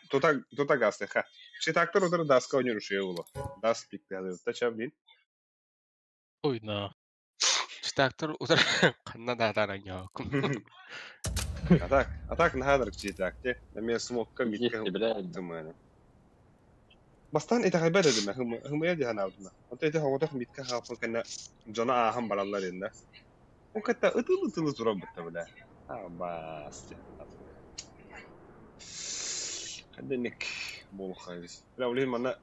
Speaker 1: Тута газ, ха. Читактор утыр даска ойнур уло. Дас пикти хазыр. Тача блин.
Speaker 2: Ой, на.
Speaker 6: Читактор утыр канна да да я.
Speaker 1: Атак, атак нахадар читакте. Эме смокка митка.
Speaker 3: Бля.
Speaker 1: Бастан ita хайбада дема хум хум яди ханаудна. Онто ita хоготох митка хафын кана жона ахам бараллар инна. Он катта ытылы тылы турабытта бля. А бас. Хаденек бол хайс. Бля, улин мана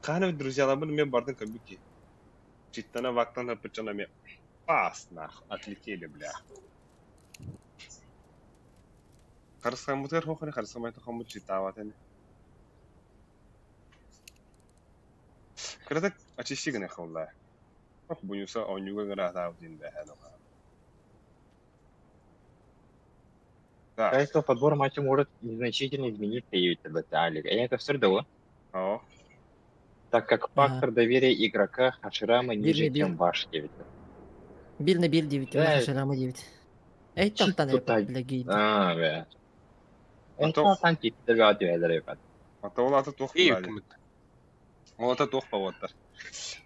Speaker 1: кана друзья лабын мен бардын кабики. Читтана вактан хапычана ме. Пас нах, отлетели, бля. Харысхаммытыгар суох ини, харысхаммайтахаммыт читаабат ини. Кыратык очисти гыныахха буоллаа. Ох, Бунюса оонньууга ыҥыраатаабыт диэн бээһээ доҕоор. Так,
Speaker 3: Качество подбора матча может незначительно измениться и Я это все
Speaker 1: оо,
Speaker 3: так как
Speaker 4: Ага.
Speaker 3: фактор доверия игрока Хаширама
Speaker 4: Бир
Speaker 3: ниже,
Speaker 4: на бир.
Speaker 3: чем ваш девять.
Speaker 4: Бир на бир диэбит, уонна
Speaker 3: Да,
Speaker 4: Хаширама диэбит. Эй, тохтон
Speaker 3: чисто
Speaker 4: эрэ бля гейди.
Speaker 3: А, бля.
Speaker 1: а
Speaker 3: Это
Speaker 1: то,
Speaker 3: там тип
Speaker 1: а то ол ата туох
Speaker 6: И
Speaker 1: буолаа дии.
Speaker 6: үкімет.
Speaker 1: Ол ата туох боҕуоттар.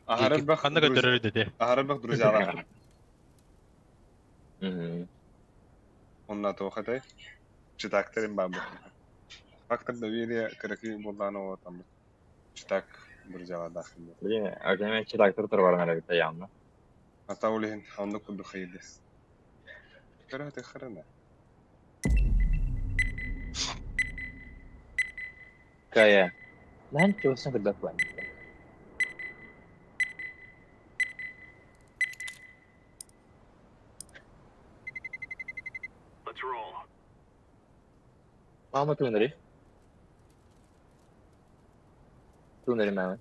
Speaker 1: Аһары
Speaker 2: Диэки.
Speaker 1: элбэх
Speaker 2: Ханна
Speaker 1: друз...
Speaker 2: көтөрөр дede.
Speaker 1: Аһары элбэх друзьялаахпыт.
Speaker 3: Мгм.
Speaker 1: Онно туох этэй? Читактарым баар буолла. Фактор доверия кыракый буоллаҕына уотаммыт. Читак друзьялардаахпын диэн.
Speaker 3: Блин, а кеме читактыр турбаран эрэ явно.
Speaker 1: Ата ол иһин оннук курдук хайыды. Көрө хырына.
Speaker 3: Кая. Нан чусын кырдак бар. Мама тунари. Тунари мама.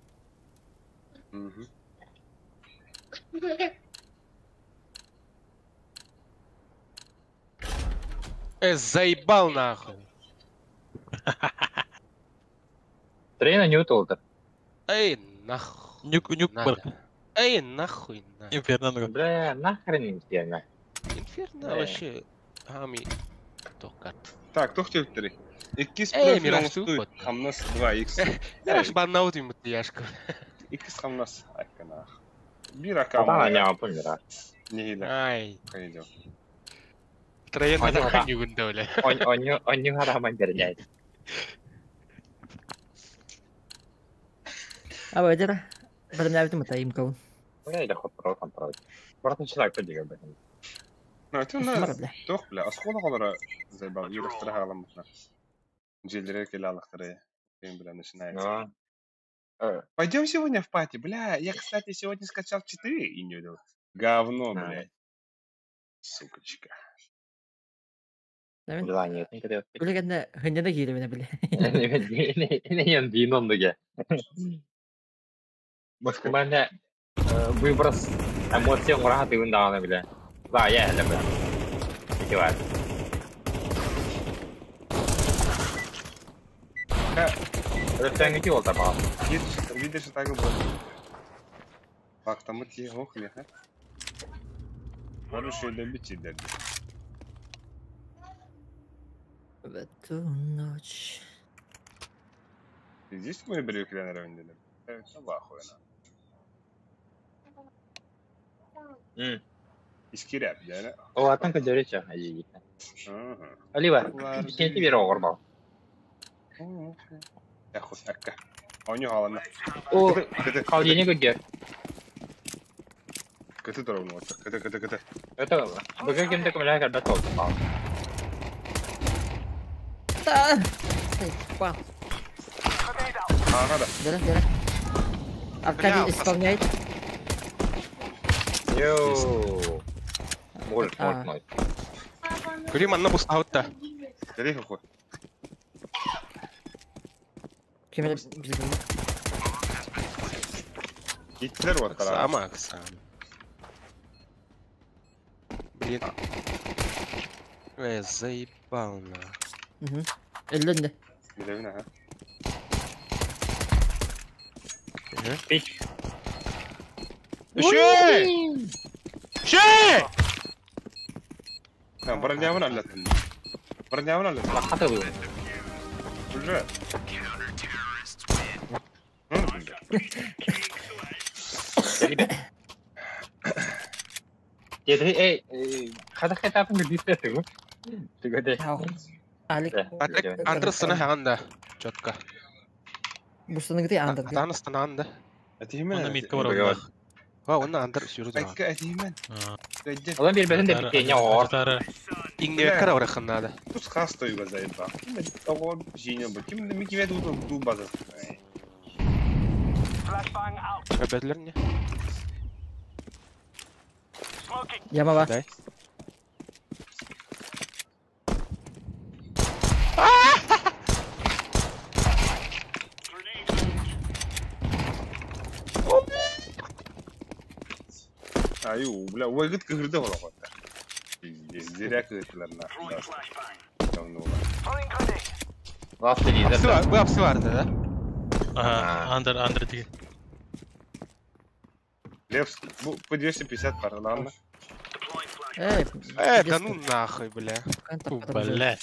Speaker 1: Мгм.
Speaker 6: Заебал нахуй.
Speaker 3: Трена не утолтар.
Speaker 6: Эй, нахуй.
Speaker 2: Нюк нюк бар.
Speaker 6: Надо. Эй, нахуй надо.
Speaker 2: Инферно.
Speaker 3: Бля, нахрен инферно.
Speaker 6: Инферно
Speaker 3: Э.
Speaker 6: вообще. Ами. Токат.
Speaker 1: Так, туох диэбиттэрий? Иккис
Speaker 6: Эй,
Speaker 1: профиль
Speaker 6: Мираж
Speaker 1: оҥостуу
Speaker 6: тууппат.
Speaker 1: хамнас 2x.
Speaker 6: Мираж баннаут им яшка.
Speaker 1: Иккис хамнас айканаах. Биир
Speaker 3: Атана
Speaker 1: аккаунт
Speaker 3: не помню.
Speaker 1: нэһиилэ
Speaker 6: Ай.
Speaker 1: хайдел.
Speaker 6: Троен
Speaker 3: Они
Speaker 6: хата
Speaker 3: хата.
Speaker 6: ханюгун бля.
Speaker 3: Оню оню хараман дерняй.
Speaker 4: А бэдэр. Бэлэмнээбитим ата имкабын.
Speaker 3: Бля, или ход про контроль. Братан читак подига блин.
Speaker 1: Ну, это
Speaker 4: Устамар,
Speaker 1: на
Speaker 4: бля.
Speaker 1: туох бля, оскуола оҕолоро заебал үөрэхтэрэ хаҕаламмытына. Дьиэлэрэ кэлэ аллахтара им, бля, начинается.
Speaker 3: Ну.
Speaker 1: Пойдем сегодня в пати, бля, я, кстати, сегодня скачал 4 и не увидел. Говно,
Speaker 3: Да.
Speaker 1: блядь. Сукочка.
Speaker 4: Мин
Speaker 3: Бля, нет, никогда.
Speaker 4: Үлэгэннэ хынньана киирибинэ бля.
Speaker 3: Не дин оннуге. Максимально выброс эмоций ура ты дааны бля. Да, я эле бля. Ити бар. Рөттән ити ол таба.
Speaker 1: Видишь, так и было. Бактамыт киһи ох миэхэ. Хороший добить дэрди.
Speaker 4: В эту ночь.
Speaker 1: Здесь мы брюквен раундили. Это охуенно. Искиряп, да?
Speaker 3: О, атын көдөрүчө ажигит.
Speaker 1: Ага.
Speaker 3: Олива, кенти бер оҕорбал.
Speaker 1: Яхуй, акка. Оню халана.
Speaker 3: О,
Speaker 1: Кыты,
Speaker 3: холодильник көдөр.
Speaker 1: кыты турабын вот. Кыты, кыты, кыты.
Speaker 3: Это бүгүн кимде көмөлө кэлбэт ол.
Speaker 4: Та! Па.
Speaker 1: Ага, да.
Speaker 4: Дэрэ, дэрэ. Аркадий
Speaker 6: Бля,
Speaker 4: исполняет.
Speaker 3: Йоу. Может,
Speaker 4: А.
Speaker 3: может, может.
Speaker 6: Күрим анна бустаутта.
Speaker 1: Кэри хохой.
Speaker 4: Кемеле бизге.
Speaker 1: Иттилер вот тара.
Speaker 6: Сама, сам. Блин. Заебал на.
Speaker 4: Мгм. Эллен де.
Speaker 1: Билэбин, ага.
Speaker 3: Пич.
Speaker 6: Шей! Шей!
Speaker 1: А, бронявын аллатын. Бронявын аллатын.
Speaker 3: Лахата был.
Speaker 1: Уже. Ну, бля.
Speaker 3: Деді, эй, хата хатапын гүдүстэ тугу. Тугу
Speaker 4: Ау. Алик.
Speaker 6: Атак андыр сына хаганда. Четко.
Speaker 4: Бустаны гыты андыр.
Speaker 6: Атан астына анда.
Speaker 1: Этиһимэн.
Speaker 2: Онно митка бар
Speaker 3: Быгы
Speaker 2: онно.
Speaker 6: Ва, онна андыр сюру да.
Speaker 1: Айка этиһимэн. Кэдде.
Speaker 3: Олон бир бэдин де битене оор.
Speaker 6: Иңне кара орахын надо.
Speaker 1: Тут хас тойуга заебал. Ким того жине бу. Ким микиве ду ду база.
Speaker 6: Өбәтлер не?
Speaker 4: Яма ба.
Speaker 6: Дай.
Speaker 1: Аю, бля, уайгыт кыһырды олоҕоттар. Зря кыһырдылар нахуй. Давно.
Speaker 3: Last лидер.
Speaker 6: Бу апсы барды да?
Speaker 2: Ага, андер, андер деген.
Speaker 1: Левс, бу по 250 пар, ладно.
Speaker 4: Эй,
Speaker 6: Да ну нахуй, бля.
Speaker 2: Бля.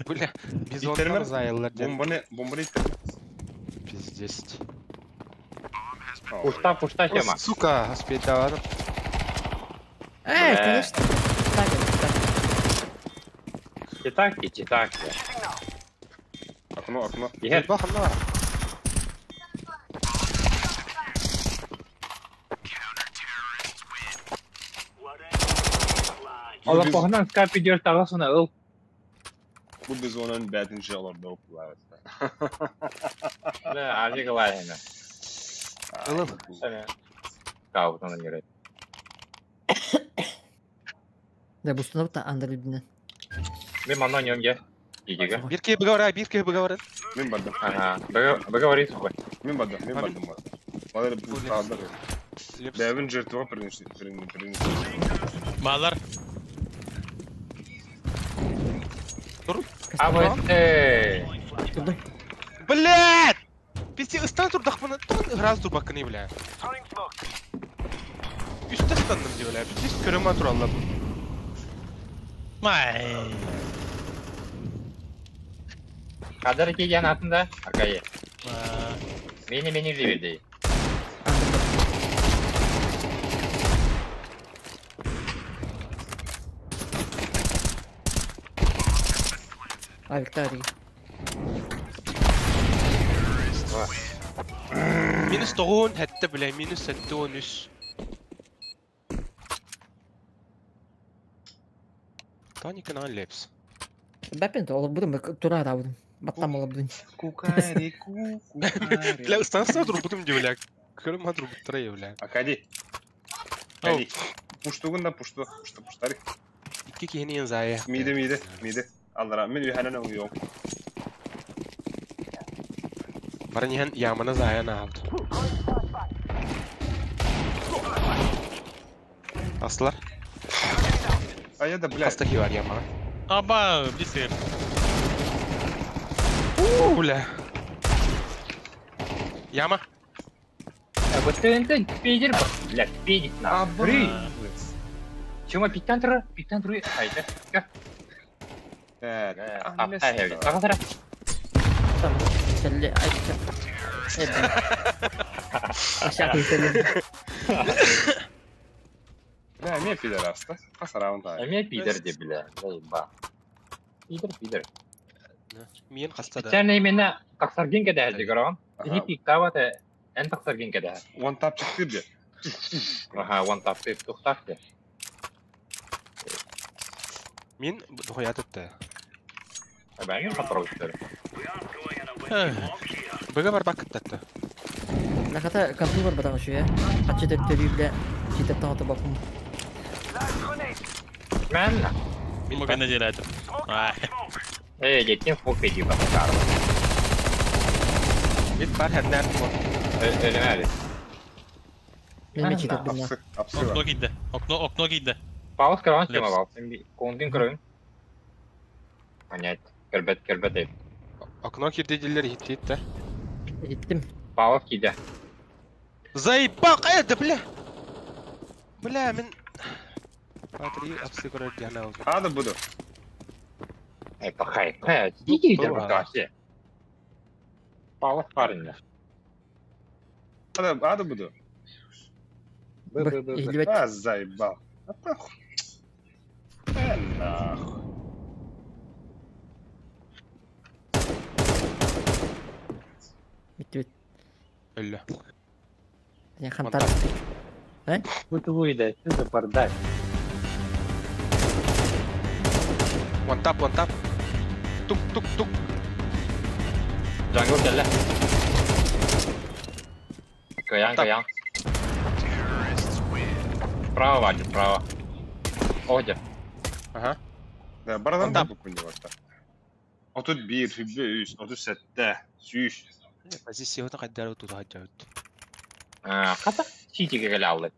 Speaker 6: Бля, бизоннар зайыллар ден.
Speaker 1: Бомбаны, бомбаны.
Speaker 6: Пиздец.
Speaker 3: Пушта, пушта тема.
Speaker 6: Сука, успеть давай.
Speaker 4: Эй, конечно. Так, так.
Speaker 3: Читаки, читаки.
Speaker 1: Окно, окно.
Speaker 3: Егер.
Speaker 6: Бахна.
Speaker 3: Ола похнан скайп идет тагасына ыл.
Speaker 1: Бу бизонun бәтинче аларда окулар.
Speaker 3: Бля, ажы кылайына.
Speaker 6: Ылып.
Speaker 3: Каутан йөрөт.
Speaker 4: Да, бустунап та андер үдүнен.
Speaker 3: Мен манан йонге. Игеге.
Speaker 6: Бир кей быгавара, бир кей быгавара.
Speaker 1: Мен бардым.
Speaker 3: Ага, быгавари сухой.
Speaker 1: Мен бардым, мен бардым. Балар бу тагдар. Бәбин жертва принесли, принесли.
Speaker 2: Малар.
Speaker 3: А вот
Speaker 6: Блядь! Пизде ыстан турдах мына тон раз турбакны, бля. Үстә станным ди, бля. Пиздец көрөмө туралла.
Speaker 2: Май.
Speaker 3: Кадыр келген атында, акайы. Мени мени жиберди.
Speaker 4: А, Виктория.
Speaker 6: Минус 9 хәтта, бля, минус 7 13. Таник на лепс.
Speaker 4: Бәпен олып будым, тура да будым. Баттам олып будым.
Speaker 1: Кукареку, кукареку.
Speaker 6: Бля, станция турбутум ди, бля. Көрөмө турбуттара, бля.
Speaker 1: Акади. Акади. Пуштугун да пушту, пушту пуштари.
Speaker 6: Икки кихини зая.
Speaker 1: Миде, миде, миде. Аллара, мен үйханан оңйом.
Speaker 6: Барнихан ямана зая на алды. Аслар.
Speaker 1: А я да, бля.
Speaker 6: Астахи бар ямана.
Speaker 2: Аба, бисер.
Speaker 6: У, бля. Яма.
Speaker 3: Вот ты пидер, бля, пидит на. Бры. Чума питантра, питантру, айда. Ага,
Speaker 4: Сәлле, айта.
Speaker 1: Бля, мен пидораста. Хасарауын та.
Speaker 3: Мен пидор деп, бля. Заеба. Пидор, пидор.
Speaker 6: Мен хаста да.
Speaker 3: Сен именно тақсарген кеде әлді көрін. Не пиктава та ән тақсарген кеде.
Speaker 1: One tap чыкты бе.
Speaker 3: Ага, one tap деп тоқтақты.
Speaker 6: Мен дохуя тутты.
Speaker 3: Бәңір қатырау үстері.
Speaker 6: Быга бар бак кыттатты.
Speaker 4: Нахата компьютер батан ошуя. Ачы төттөрү биле читеп тагы бакым.
Speaker 3: Мен.
Speaker 2: Муга делать.
Speaker 3: Эй, детин фок иди батар.
Speaker 6: Бит бар хәднәр бу.
Speaker 3: Элемәли.
Speaker 4: Мен читеп биле.
Speaker 2: Окно кийди. Окно, окно кийди.
Speaker 3: Пауз кырган тема бал. Сен кондин кыргын. Понять. Кербет, кербет эй.
Speaker 6: Окно кирди дилер хиттит да.
Speaker 4: Хиттим.
Speaker 3: Пауз кийди.
Speaker 6: Заебал, это, бля. Бля, мен Патри апсы көрөр дияна oldu.
Speaker 1: Hadi буду.
Speaker 3: Эй, пахай. Эй, тики идер бакасы. Пауз парень.
Speaker 1: Hadi, hadi буду. А, заебал. А, нахуй.
Speaker 4: Бит бит.
Speaker 6: Өллө.
Speaker 4: Я хантар. Э?
Speaker 3: Бутылуй да, что за бардак?
Speaker 6: One tap, one tap. Тук, тук, тук.
Speaker 3: Jungle келді. Каян, каян. Справа, Вадя, справа. Одя.
Speaker 6: Ага.
Speaker 1: Да, бардан да буквально вот так. 31, 3, 37, 100.
Speaker 6: Позиция өтө кайдары туда жабыт.
Speaker 3: Ката ситиге келе алды.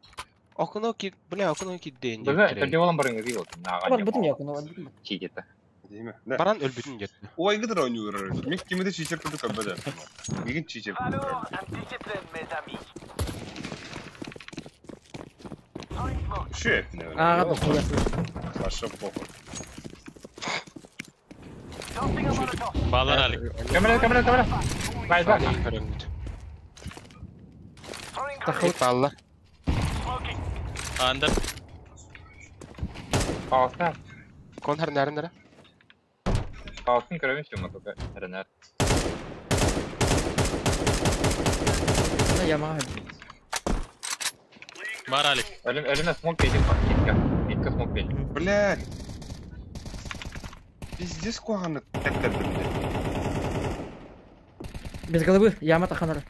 Speaker 6: Окно ки, бля, окно кирдин
Speaker 3: Быга
Speaker 6: диэбиттэрэ.
Speaker 3: төрдө болан барың ыгый болтун.
Speaker 4: Барбытым я окно, барбытым.
Speaker 3: Чиитета.
Speaker 1: Диме. Да.
Speaker 6: Баран өлбүтүн диэт.
Speaker 1: Уайгы да ойнуур. Мин кимиде чичер курдук көрбөдө. Мигин чичер курдук көрбөдө. Şu hepine öyle.
Speaker 4: Ага, да,
Speaker 1: Başka похуй.
Speaker 2: Баалар Алик.
Speaker 3: Камера, камера, камера. Бай, бай.
Speaker 6: Көрөңүт.
Speaker 4: Тахыл.
Speaker 6: Балла.
Speaker 2: Андер.
Speaker 3: Пауста.
Speaker 6: Кон хар нәрін
Speaker 3: Паустын көрөмүш юм только Ренар.
Speaker 4: Ямаға.
Speaker 2: Бар Алик.
Speaker 3: Ölüm ölüme smoke yedim bak. Kitka. Kitka smoke yedim.
Speaker 1: Блядь. Пиздец куһаны тэптэрдим.
Speaker 4: Без головы, яма таханар.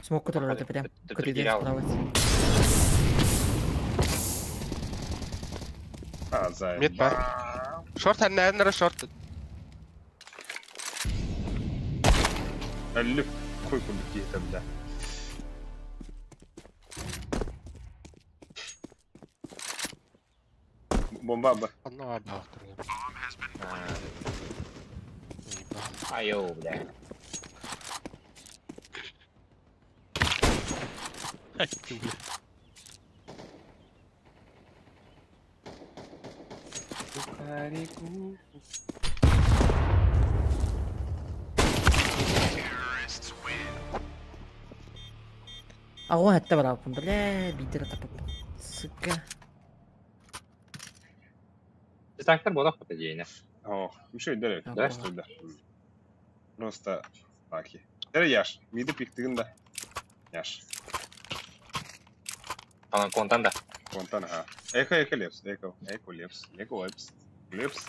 Speaker 4: Смог который это прям.
Speaker 3: Ты- ты
Speaker 4: Куда
Speaker 3: потерял.
Speaker 1: А, заебал.
Speaker 6: Мет бар. Шорт хар нәрін шорт.
Speaker 1: Әллүк кой курдук киһитэ, бля. Бомба ба.
Speaker 6: Анна абаахтыр.
Speaker 3: Айо, бля.
Speaker 2: Ай, ты, бля.
Speaker 4: Ағуан әтті бар алпын, бля, бидер тапып. Сука.
Speaker 3: Дистактор бодох бата дейіне.
Speaker 1: О, еще дәрі.
Speaker 4: Да?
Speaker 1: Просто да. Просто таки. Дәрі яш. Миді пиктігін да. Яш.
Speaker 3: Анан контан да.
Speaker 1: Контан, ага. Эко, эко лепс, эко, эко лепс, эко лепс, лепс.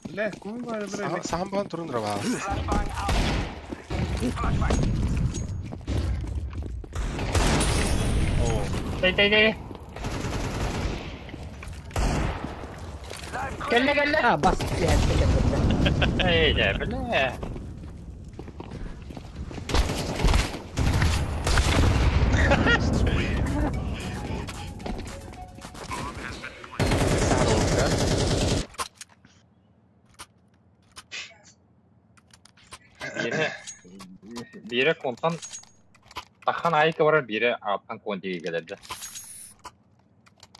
Speaker 1: Бля, кум бар, бля.
Speaker 6: Сахан баан турун рава.
Speaker 3: Тей, тей, тей. Кэллэ, кэллэ.
Speaker 4: А, бас, бля, бля, бля.
Speaker 3: Эй, бля, бля. Бире бире контан тахан айкы барар, бире аттан контиге келерди.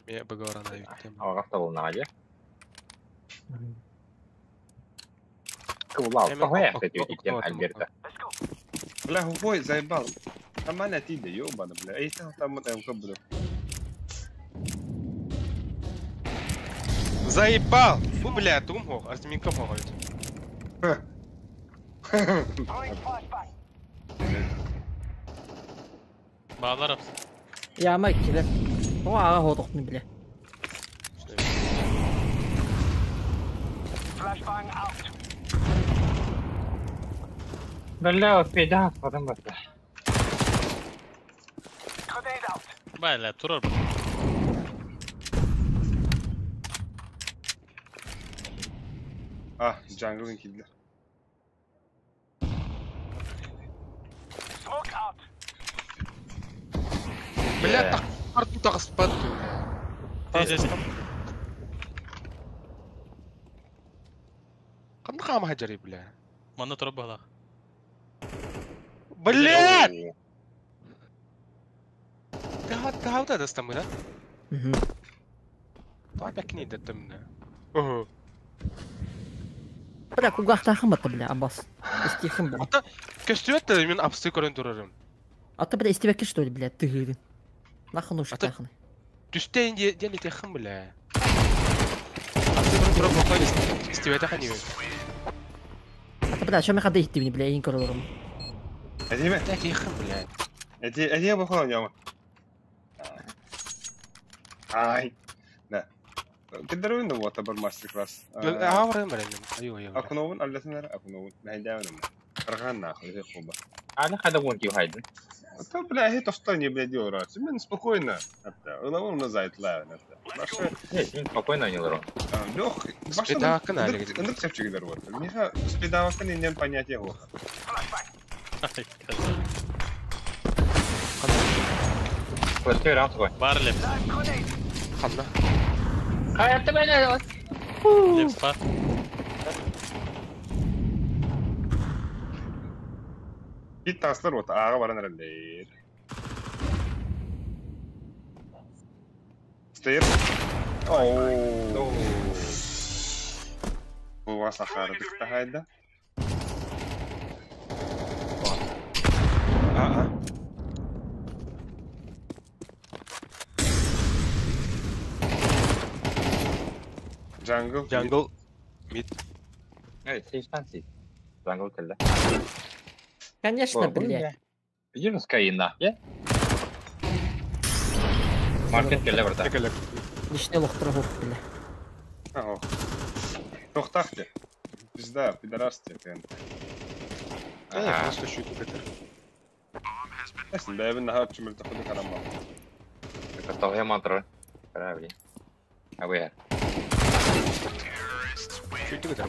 Speaker 6: Ме багоран айыктым.
Speaker 3: Алгаста болна али. Кыбыла
Speaker 6: Эми,
Speaker 3: алта хоя
Speaker 6: ок-
Speaker 3: кстати,
Speaker 6: ок-
Speaker 3: итен
Speaker 6: ок-
Speaker 3: Альберта.
Speaker 1: Бля, хуй, заебал. Нормально тиде, ёбана, бля. Эй, там, там, там, как буду.
Speaker 6: Заебал! Бу бля, тум хох, артеминка хох.
Speaker 2: Баалар апсы.
Speaker 4: Яма келер. О, аға хотоқтын, бля.
Speaker 3: Бля, успейда, потом бата.
Speaker 2: Бля, турар.
Speaker 1: А, джанглын килдер.
Speaker 6: Бля, так арту тагыспат.
Speaker 2: Тез, тез.
Speaker 6: Кандай кама хажары, бля.
Speaker 2: Манна турар баалар.
Speaker 6: Бля! Тахау да дастамына.
Speaker 4: Мгм.
Speaker 6: Та бәкни даттамына. Ого.
Speaker 4: Бля, кугахтахым бата, бля, абас. Истихым, бля.
Speaker 6: Ата көстүөт да мен апсты көрөн турарым.
Speaker 4: Ата, бля, истебекке что ли, бля, тыгырын. Нахуй нужно,
Speaker 6: Ата-
Speaker 4: нахуй.
Speaker 6: Түстен ден итехим, бля. Апсты көрөн турап бокой истебете хани.
Speaker 4: Ата, бля, что мен қандай иттебini, бля, ең көрөлөрүм.
Speaker 1: Эти ме?
Speaker 6: Тахихим, бля.
Speaker 1: Эти, эти бахал яма. Ай. Да. Кидерүн да вот бар мастер-класс.
Speaker 6: Аврым барым. Айо, айо.
Speaker 1: Акуновун алласынар акуновун. Найдавын. Карган нахуй, это хуба.
Speaker 3: Аны хада вон киу хайдын.
Speaker 1: То, бля, это что не, бля, делаю, Мен спокойно. Это, уловым на зайтлаю, это. Баша,
Speaker 3: Не, син спокойно не лорон.
Speaker 1: Лех,
Speaker 6: Спидакын әлі.
Speaker 1: Ындык чепчигилер вот. Миха спидавакын инден понятие го.
Speaker 2: Ай, козел.
Speaker 3: Флешка раунд такой.
Speaker 2: Бар лепс.
Speaker 6: Ханна.
Speaker 3: Хайатты бэйне.
Speaker 2: Лепс бар.
Speaker 1: Бит таслар вот ага баран эрэллэр. Стейр. Оу. Бу сахардык тахайда. Аа. Jungle.
Speaker 6: Jungle. Mid.
Speaker 3: Эй, сейфтан сейф. Jungle кэллэ.
Speaker 4: Конечно, блядь.
Speaker 3: Видишь, Скаина, я? Маркет кэллэ барда.
Speaker 6: Кэллэ.
Speaker 4: Лишний лохтар хоп, бля.
Speaker 1: Ага. Тохтахте. Пизда, пидорасте, ТНТ.
Speaker 6: А, просто щит это.
Speaker 1: Эсин бэбин наһаа чүмүл тахыды карама.
Speaker 3: Тоҕо мантра. Правильно. А вы?
Speaker 6: Щит это.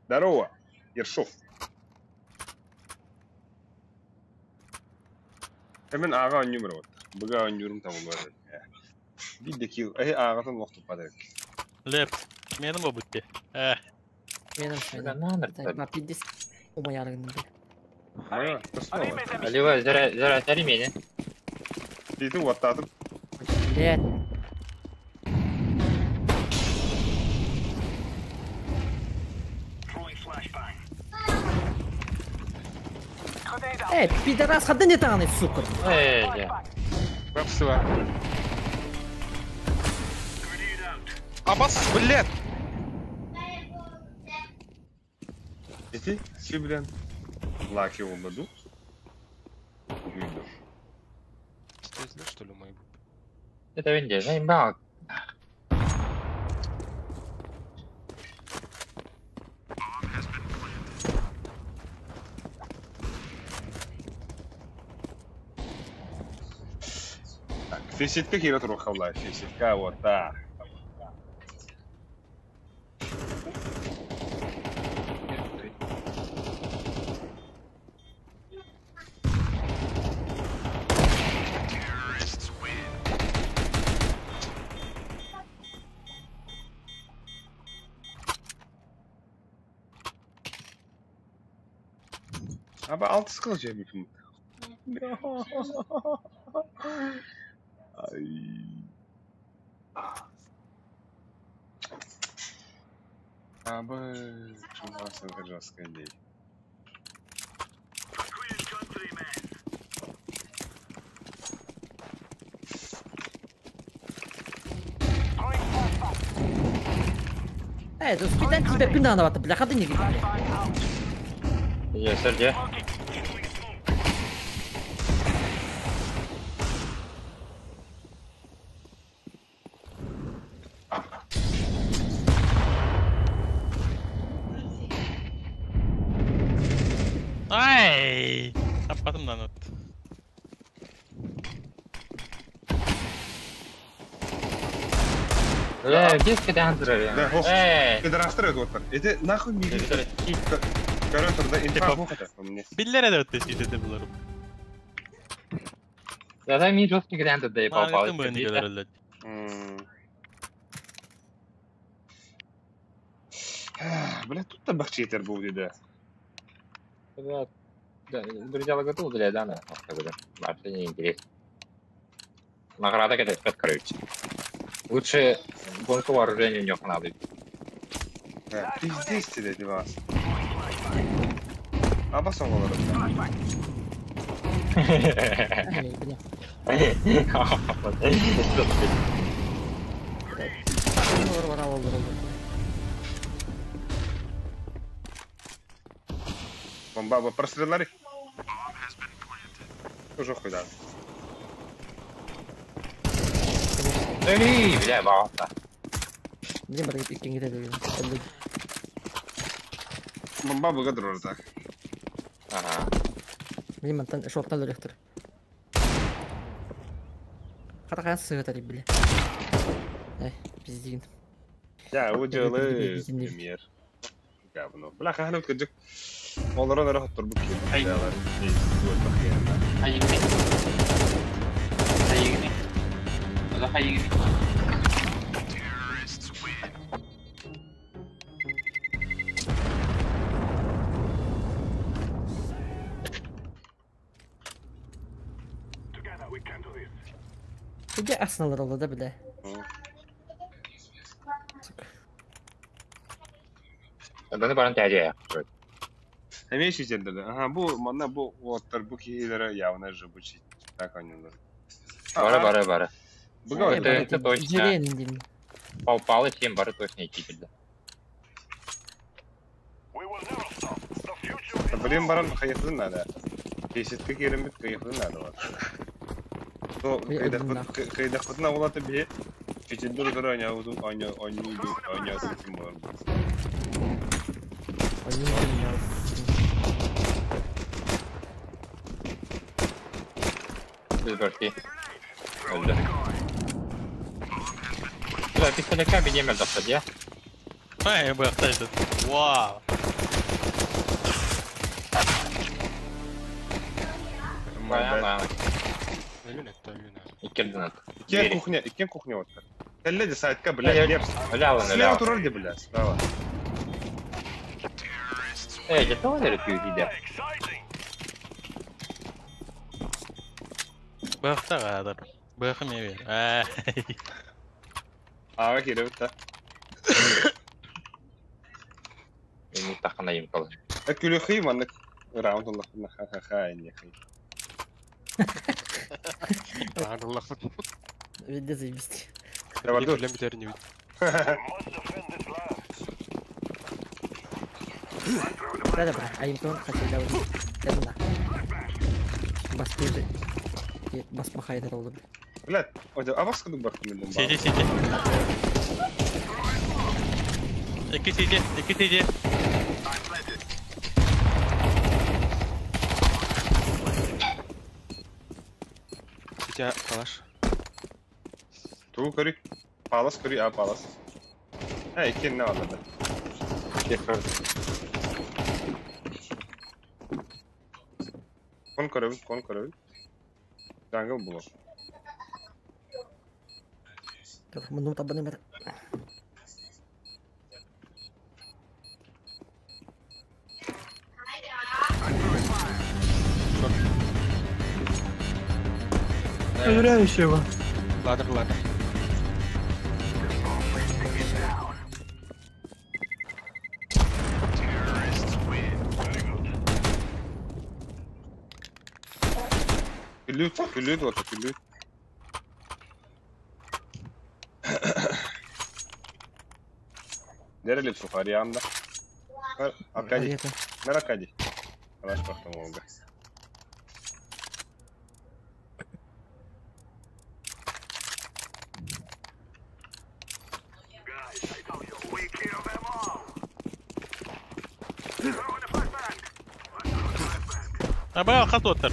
Speaker 1: Здорово, Ершов. Hemen аға ойнюмер вот. Быга ойнюрум табылар. Бидде кил. Эй ағатын лохту падек.
Speaker 2: Лепс. Менің бо бутте.
Speaker 4: Менің шайда. Так, пиздец. Умаярыгын, бля.
Speaker 1: Моя, тосмала.
Speaker 3: Алива, зара зара тари меня.
Speaker 1: Диди ваттатым.
Speaker 4: Блядь. Эй, пидорас, ходи не тағаны, сука.
Speaker 3: Эй, я.
Speaker 6: Вапсыва. Абас, блядь!
Speaker 1: Эти, си, блин. Лаки олмаду. Үйдür.
Speaker 6: Что, знаешь, что ли, мой?
Speaker 3: Это винде, заебал.
Speaker 1: Так, феситка кира турухавла, феситка вот так. Аба алты скылжа битим. Ай. Аба, чумаса жесткая дей.
Speaker 4: Эй, спидан тебя пинановато, бля, ходи не бля.
Speaker 3: Я, Сергей.
Speaker 2: Ай! Таппатым нанот.
Speaker 3: Э, где пидорастер?
Speaker 1: Да, хох.
Speaker 3: Эй!
Speaker 1: Пидорастер это вот. Это нахуй миги. Короче, да инфа хохота.
Speaker 2: Биллер да өттө сүйдө буларым.
Speaker 3: Да, да, ми жесткий грант да и попал.
Speaker 2: Маңытын бөйүнү көрөлөт.
Speaker 1: Бля, тут да бахчетер был деди.
Speaker 3: Да, друзья, готовы для да, Вообще не интересно. Награда это короче. Лучше гонку вооружения у них надо.
Speaker 1: Да, пиздец тебе вас. Аба соңголор.
Speaker 4: Эй, бля. Олар бар, олар, олар.
Speaker 1: Бомба простреллари. Уже хуй да.
Speaker 3: Эй, бля, бағытта.
Speaker 4: Блин, бір иккен кетеді.
Speaker 1: Бомба быга так.
Speaker 3: Ага.
Speaker 4: Блин, мантан шорттан өлектір. Қата қаян сығытар, бля. Эй, пиздеген.
Speaker 1: Я уделаю, пример. Говно. Бля, хаһан кырдьык олорон эрэ хотторбут киһи.
Speaker 3: Хайыгыный? Хайыгыный? Ода хайыгыный?
Speaker 4: Где Арсенал ролла, да, бля?
Speaker 3: Баны баран тәжә.
Speaker 1: Эмиэ ситердер. Ага, бу манна бу уоттар бу киһилэрэ явно жибучий. Так они.
Speaker 3: Бары бары бары.
Speaker 1: Быга
Speaker 3: Это- это точно.
Speaker 4: Жирен деймін.
Speaker 3: Пал палы чем бары точно идти билді.
Speaker 1: Блин баран хайыхын надо. Беситке керемет кайыхын надо вот. То
Speaker 4: Ой,
Speaker 1: кайдахпытна улаты бе. Чечендер утара аня уду аня аня аня ким бар.
Speaker 4: Они не меня.
Speaker 3: Біз бірки. Öldü. Бля, пистолетка бедемел тапсад, я?
Speaker 2: Ай, бахтайды. Вау.
Speaker 3: Баян, баян.
Speaker 6: Өлүн этте, өлүн.
Speaker 3: Иккерден ат.
Speaker 1: Иккен кухня, иккен кухня вот. Телле сайтка, бля, лепс.
Speaker 3: Өлі алын, өлі
Speaker 1: Слева
Speaker 3: алын.
Speaker 1: турар де, бля, справа.
Speaker 3: Эй, где-то он эрі күйді.
Speaker 2: Бахта гадар. Бахым ебер. Ай.
Speaker 1: Ага, киребит та.
Speaker 3: Мен тақына ем қалыр.
Speaker 1: Күлүхи маннык раунд оллахына ха-ха-ха не хи.
Speaker 6: Аңырлақпын.
Speaker 4: Везде заебись.
Speaker 1: Давай, дур.
Speaker 6: Үлен бітерін ебит.
Speaker 4: Да, да, бра. А им тоже хотел давай. Да, да. Бас тоже. Бас махает ролла, бля.
Speaker 1: Блядь, ой, а вас кадык бар кимден бар.
Speaker 2: Сиди, сиди. Екі сиди, екі сиди.
Speaker 6: Ситя калаш.
Speaker 1: Ту көрү. Палас көрү, а палас. Эй, иккен не бар да. Кон көрөбүт, кон көрөбүт. Jungle булар.
Speaker 4: Так, муну табаны бар.
Speaker 7: Проверяющего.
Speaker 6: Ладер, ладер.
Speaker 1: Күлүт, күлүт вот, күлүт. Дерелип сухари анда. Аркадий,
Speaker 4: Это.
Speaker 1: мэр Аркадий. Алаш бахтам олга.
Speaker 2: Аба хат оттар.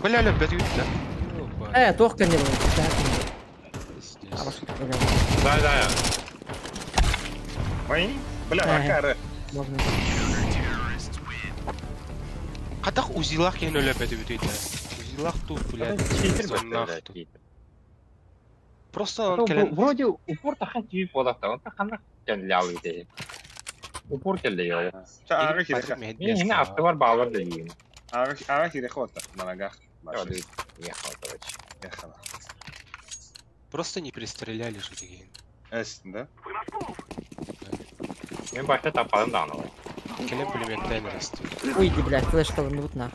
Speaker 6: Бля, өлі бәт үйт, да.
Speaker 4: Тоқ кәне был.
Speaker 6: Пиздец.
Speaker 3: Да, да.
Speaker 1: Ой, бля, акары.
Speaker 4: Можно.
Speaker 6: Қатақ узилақ кен өлі бәт үйт, да. Узилақ тут, блядь. Зоннах тут. Просто он кэлэн...
Speaker 3: Вроде упор тахан түйіп болады, он тахана кәлі алы. Упор кәлі я.
Speaker 1: Ча ага киреха.
Speaker 3: Мен хина автовар балар да деймін.
Speaker 1: Ага, ага киреха вот, на ногах.
Speaker 3: Ехала.
Speaker 6: Просто не пристреляли же деген.
Speaker 1: Эс, да?
Speaker 3: Мен башта тападым да анау.
Speaker 6: Кэлэн пулеметтен расты.
Speaker 4: Ой, иди, бля, флешка вот нах.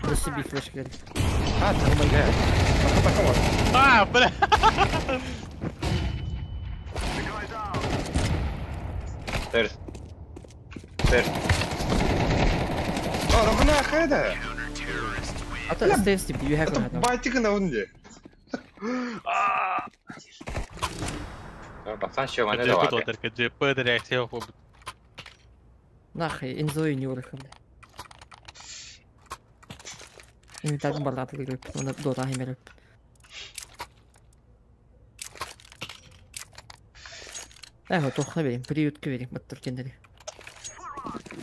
Speaker 4: За себе флешка.
Speaker 6: А, там, бля.
Speaker 2: А, бля.
Speaker 3: Терс. Терс.
Speaker 1: А, равна хайда.
Speaker 4: А то стейс тип, you have
Speaker 1: Это байтик на унде.
Speaker 3: Басан шеу мане
Speaker 2: Кэджи
Speaker 3: да
Speaker 2: оттар, кэджи пд реакция.
Speaker 4: Нахай, инзой не урыха, бля. Инвентарь барлаты көрүп, оны дота химереп. Эх, тохна берем, приютка берем, баттыр кендери.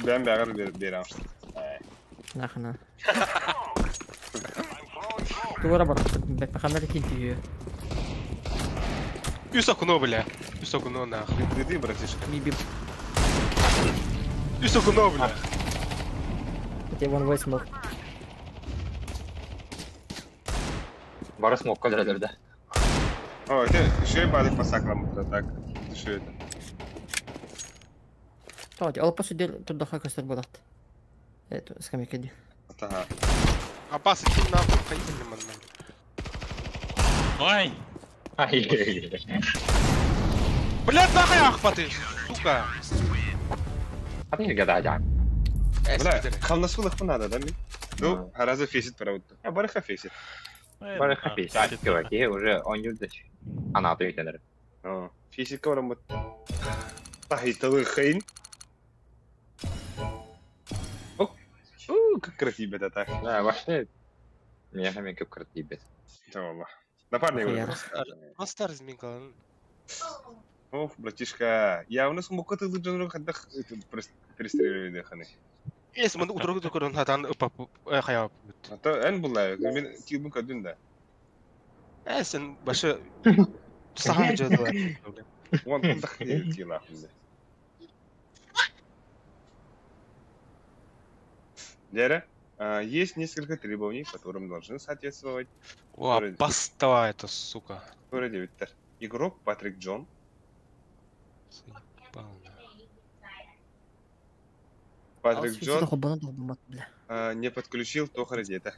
Speaker 1: Бэм бэҕэр биэрэн.
Speaker 4: Нахна. Тугара бар, бэппэханнар кин түйү.
Speaker 6: Үс окно, бля. Үс окно, нахуй.
Speaker 1: Иди, братишка.
Speaker 4: Би би
Speaker 6: Үс окно, бля.
Speaker 4: Те вон вой смок.
Speaker 3: Бары смокка дырдырда.
Speaker 1: О, это еще и бады по сакрам, так. Ты что это?
Speaker 4: Тоти, ол посудил туда көстөр болат. Это скамейка ди.
Speaker 1: Ага.
Speaker 6: Аббас, иди нахуй, хайди манна.
Speaker 2: Ай!
Speaker 3: Ай.
Speaker 6: Блядь, нахуй ахпаты, сука.
Speaker 3: А ты не гадай,
Speaker 1: Бля, хамнасулых надо, да, ми? Ну, хараза фесит правда. А барыха фесит.
Speaker 3: Бары хапи, сааккыва уже он юрдыч. Анаты үтенер.
Speaker 1: Фесит каврам Тахиталы хейн. О, как красиво это так.
Speaker 3: Да, вообще. Меня хами как красиво.
Speaker 1: Tamam. Напарник.
Speaker 6: Просто разминка.
Speaker 1: Ох, братишка, я у нас мукаты лыджанру хадах перестреливали дыханы.
Speaker 6: Эс, мында утыргы көрөн хатан хая.
Speaker 1: А то эн булла, мен килбин көдүн да.
Speaker 6: Эсен башы саха жадыла.
Speaker 1: Вон кудах тила хузы. Лера, есть несколько требований, которым должны соответствовать.
Speaker 6: О, бастава это, сука.
Speaker 1: Игрок Патрик Джон. Патрик Джон не подключил Тохара где-то.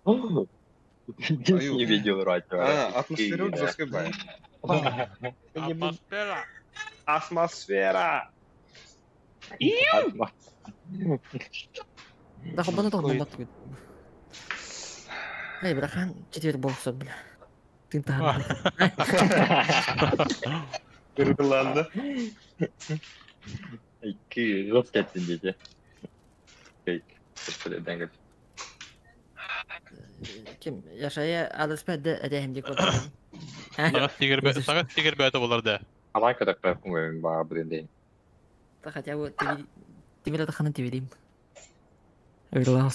Speaker 3: Не видел радио.
Speaker 1: А, атмосфера жесткой бай.
Speaker 2: Атмосфера.
Speaker 1: Атмосфера.
Speaker 4: Да хоббана тохбамат. Эй, брахан, четвер боксот, бля. Ты там.
Speaker 1: Ирланда.
Speaker 3: Икки жос кетсин дети. Фейк.
Speaker 4: Ким, яшая адаспа да әдәһем дип
Speaker 2: Сагат тигер бәті болар да.
Speaker 3: Алай кадак бәп бар блин дейм.
Speaker 4: Та хотя бы Тимир Атаханы тиберим. Öyle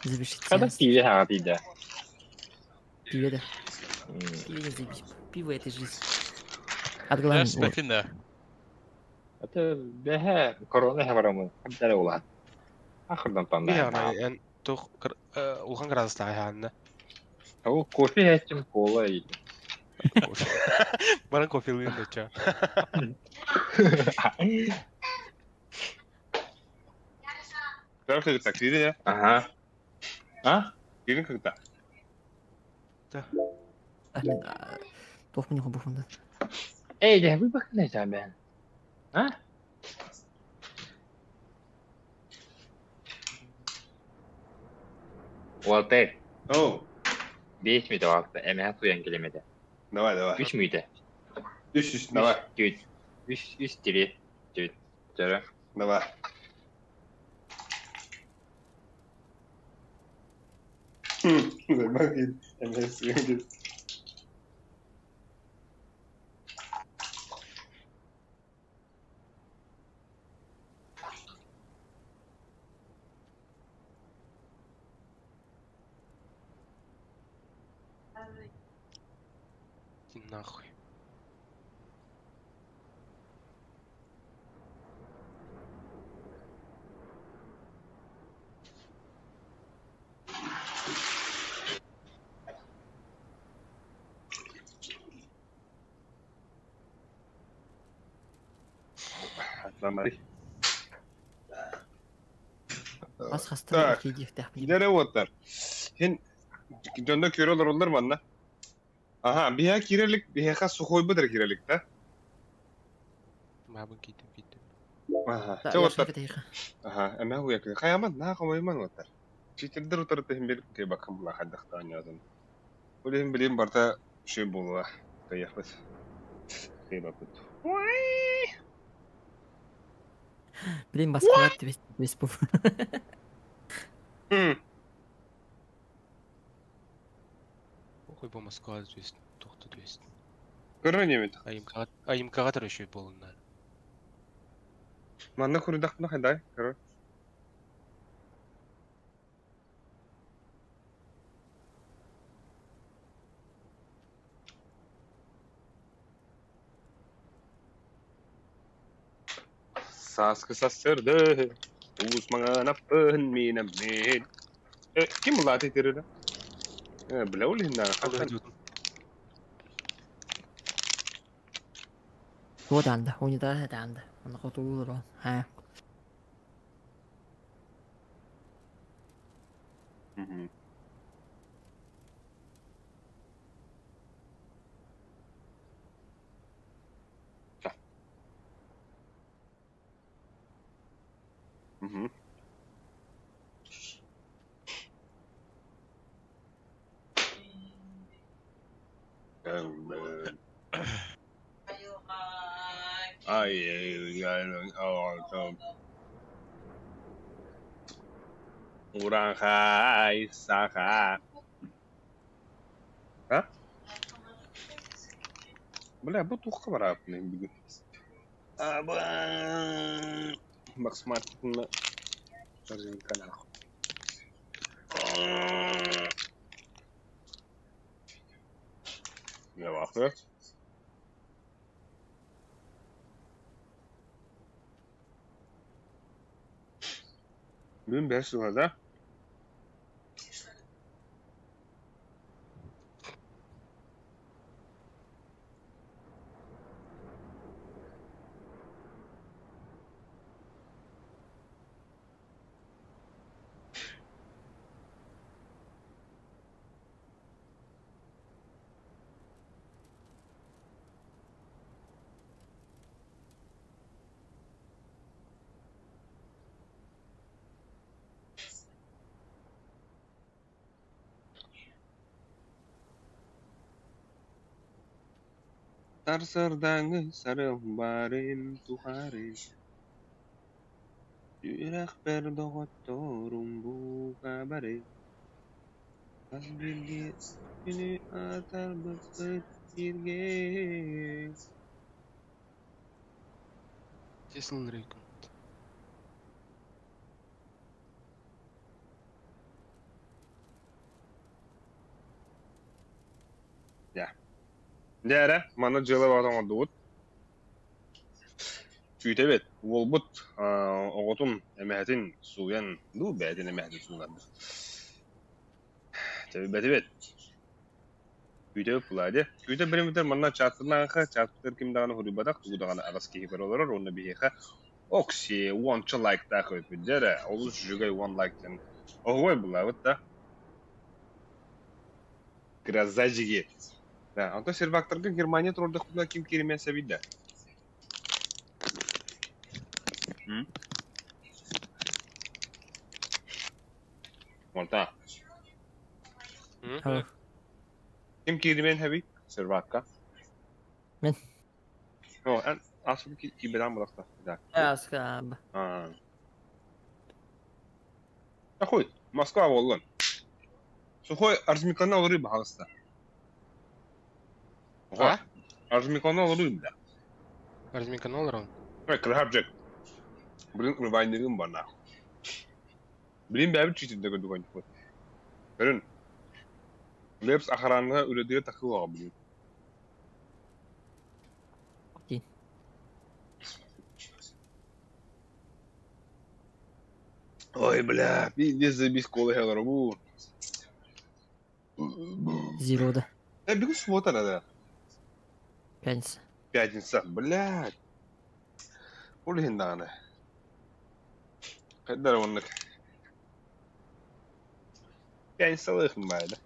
Speaker 4: Завершить
Speaker 3: Когда пиве хагати да.
Speaker 4: Пиве да. Пиве не заебись. Пиво это жизнь. От главного.
Speaker 2: Спасибо.
Speaker 3: Это бэхэ корона хабарамы. Хабдара улан. Ахырдан панда.
Speaker 6: Я эн тух улхан градустаа хаанна.
Speaker 3: О, кофе этим кола и.
Speaker 6: Баран кофе лын да ча.
Speaker 1: Как это так,
Speaker 3: Ага. А?
Speaker 1: Кирин когда?
Speaker 6: Да.
Speaker 4: Туох мин хобуфунда.
Speaker 3: Эй, да вы бахны там. А? Уолтер.
Speaker 1: Оу.
Speaker 3: 5 мүйтө вакыт. Эме туян келемеде.
Speaker 1: Давай, давай.
Speaker 3: 3 мүйтө.
Speaker 1: 3 3 давай.
Speaker 3: 4 3 3 3 4 4.
Speaker 1: Давай.
Speaker 6: Иди нахуй.
Speaker 4: Бас хаста кийдихтэх.
Speaker 1: Дere оттар. Хин донда көрөлөр олар манна. Ага, бия кирелик, бияха сухой быдыр кирелик, да?
Speaker 6: Мабын кийдим, кийдим.
Speaker 1: Ага, те оттар. Ага, эме хуя кы. Хаяман на хомойман оттар. Читердер отар техин бер кей бакым була хаддахтан язын. Улин билим барта шөй болуа. Каяхбыз. Кей бакыт.
Speaker 4: Блин, Москва 200 пуф.
Speaker 6: Ой, бу Москва 200, тохто 200.
Speaker 1: Көрө немет.
Speaker 6: Айымкаға төрөшөй болунна.
Speaker 1: Манна курдахпына хайдай, көрө. Саскы сассырды, уус маңан аппын минем мен. Ким улааты тириле? Бля, улинна.
Speaker 4: Вот анда, унитаз это анда. Он хотулу, а.
Speaker 1: Ay, Уранхай, саха. А? Бля, бу тухка барапны бүгүн. Аба. Максмартна. Корзинка нахуй. Не вахта. Бүгүн бәс да? Тарсардаңы сарылбарын тухары. Үрәхбер доғотторум буға бары. Аз билги күнү атар быппыт сирге.
Speaker 6: Тесл рейкун.
Speaker 1: Дәрә, маны жылы батан одуут. Чүйтэбет, уолбут оҕотун эмэһэтин сууйан, дуу бээтин эмэһэтин суунарбыт. Тэбибэтибет. Күүтэбит булади. Күүтэ биримитер манна чатынаха, чатытыр ким даҕаны хуруйбатах, тугу даҕаны аҕыс киһи көрө олорор, уонна биһиэхэ окси уонча лайктаах өйпүт дьэрэ, олус үчүгэй уон лайктан оһуой булаабыт да. Гроза жиги. Да, онто сервакторга Германия турордохпутуна ким киримен сэбийдэ? Монта. Ким киримен хэби? Сервакка.
Speaker 4: Мен.
Speaker 1: О, эн асыл ки киберан булакта. Да.
Speaker 4: Аскаб.
Speaker 1: А. Ахуй, Москва боллун. Сухой арзмикана рыба хаста.
Speaker 6: А?
Speaker 1: Арзмикана рыба.
Speaker 6: Арзмиканол рон.
Speaker 1: Ой, крабджек. Блин, рыбайнырым бана. Блин, бәбі читінде көндік ойын. Көрін. Лепс охранға үледіге тақылуға, блин. Ой, бля, пиздец, забись колы хеларбу.
Speaker 4: Зирода.
Speaker 1: Я бегу суббота надо.
Speaker 4: Пятница.
Speaker 1: Пятница, блядь. Ол даҕаны. Хайдар оннук. Пятницалыхым баайда.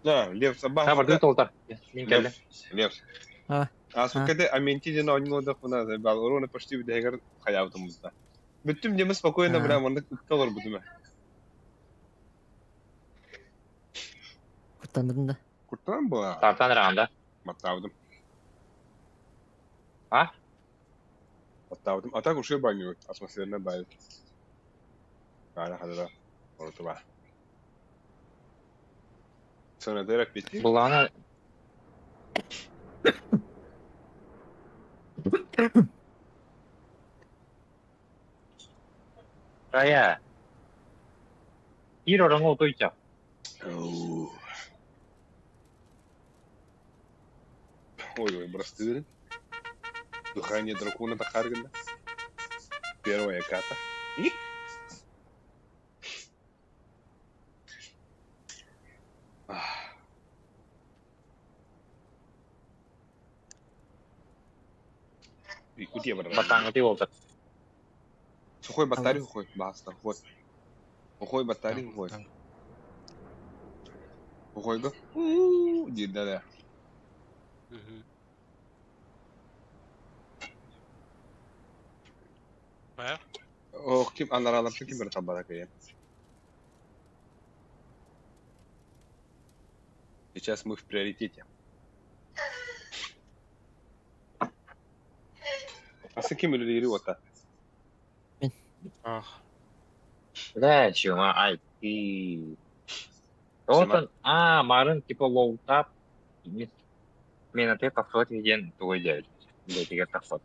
Speaker 1: Да, Лев собака.
Speaker 3: Та барды толтар. Мин кэллим.
Speaker 1: Лев.
Speaker 4: А.
Speaker 1: А сколько аменти ден ойнолдох мына балроны почти бидегер хаябытымызда. Бүттүм деме спокойно бля мында ыкталар бүтүмө.
Speaker 4: Куттанмадın да.
Speaker 1: Куттанан була.
Speaker 3: Тартан ранда.
Speaker 1: Баттаабытым.
Speaker 3: А?
Speaker 1: Баттаабытым. А так ушел баню. Атмосферная баня. Кара хадара. Орутуба. Сонадера пяти.
Speaker 3: Булана. Рая. Ир орон отуйча.
Speaker 1: Ой-ой, брастыры. Дыхание дракона Тахаргана. Первая ката. И? Якутия барар.
Speaker 3: Батаңы ти болду.
Speaker 1: Сухой батарей сухой. Баста, сухой. Сухой батарей сухой. Сухой да? Да, да. Ох, ким анаралар ким бер табара кайын. Сейчас мы в приоритете. А с кем или вот
Speaker 6: Ах.
Speaker 3: Да, чума, ай ты. Вот а, марын типа лоутап. Мен ты тахсот виден твой дядь. Для тебя тахсот.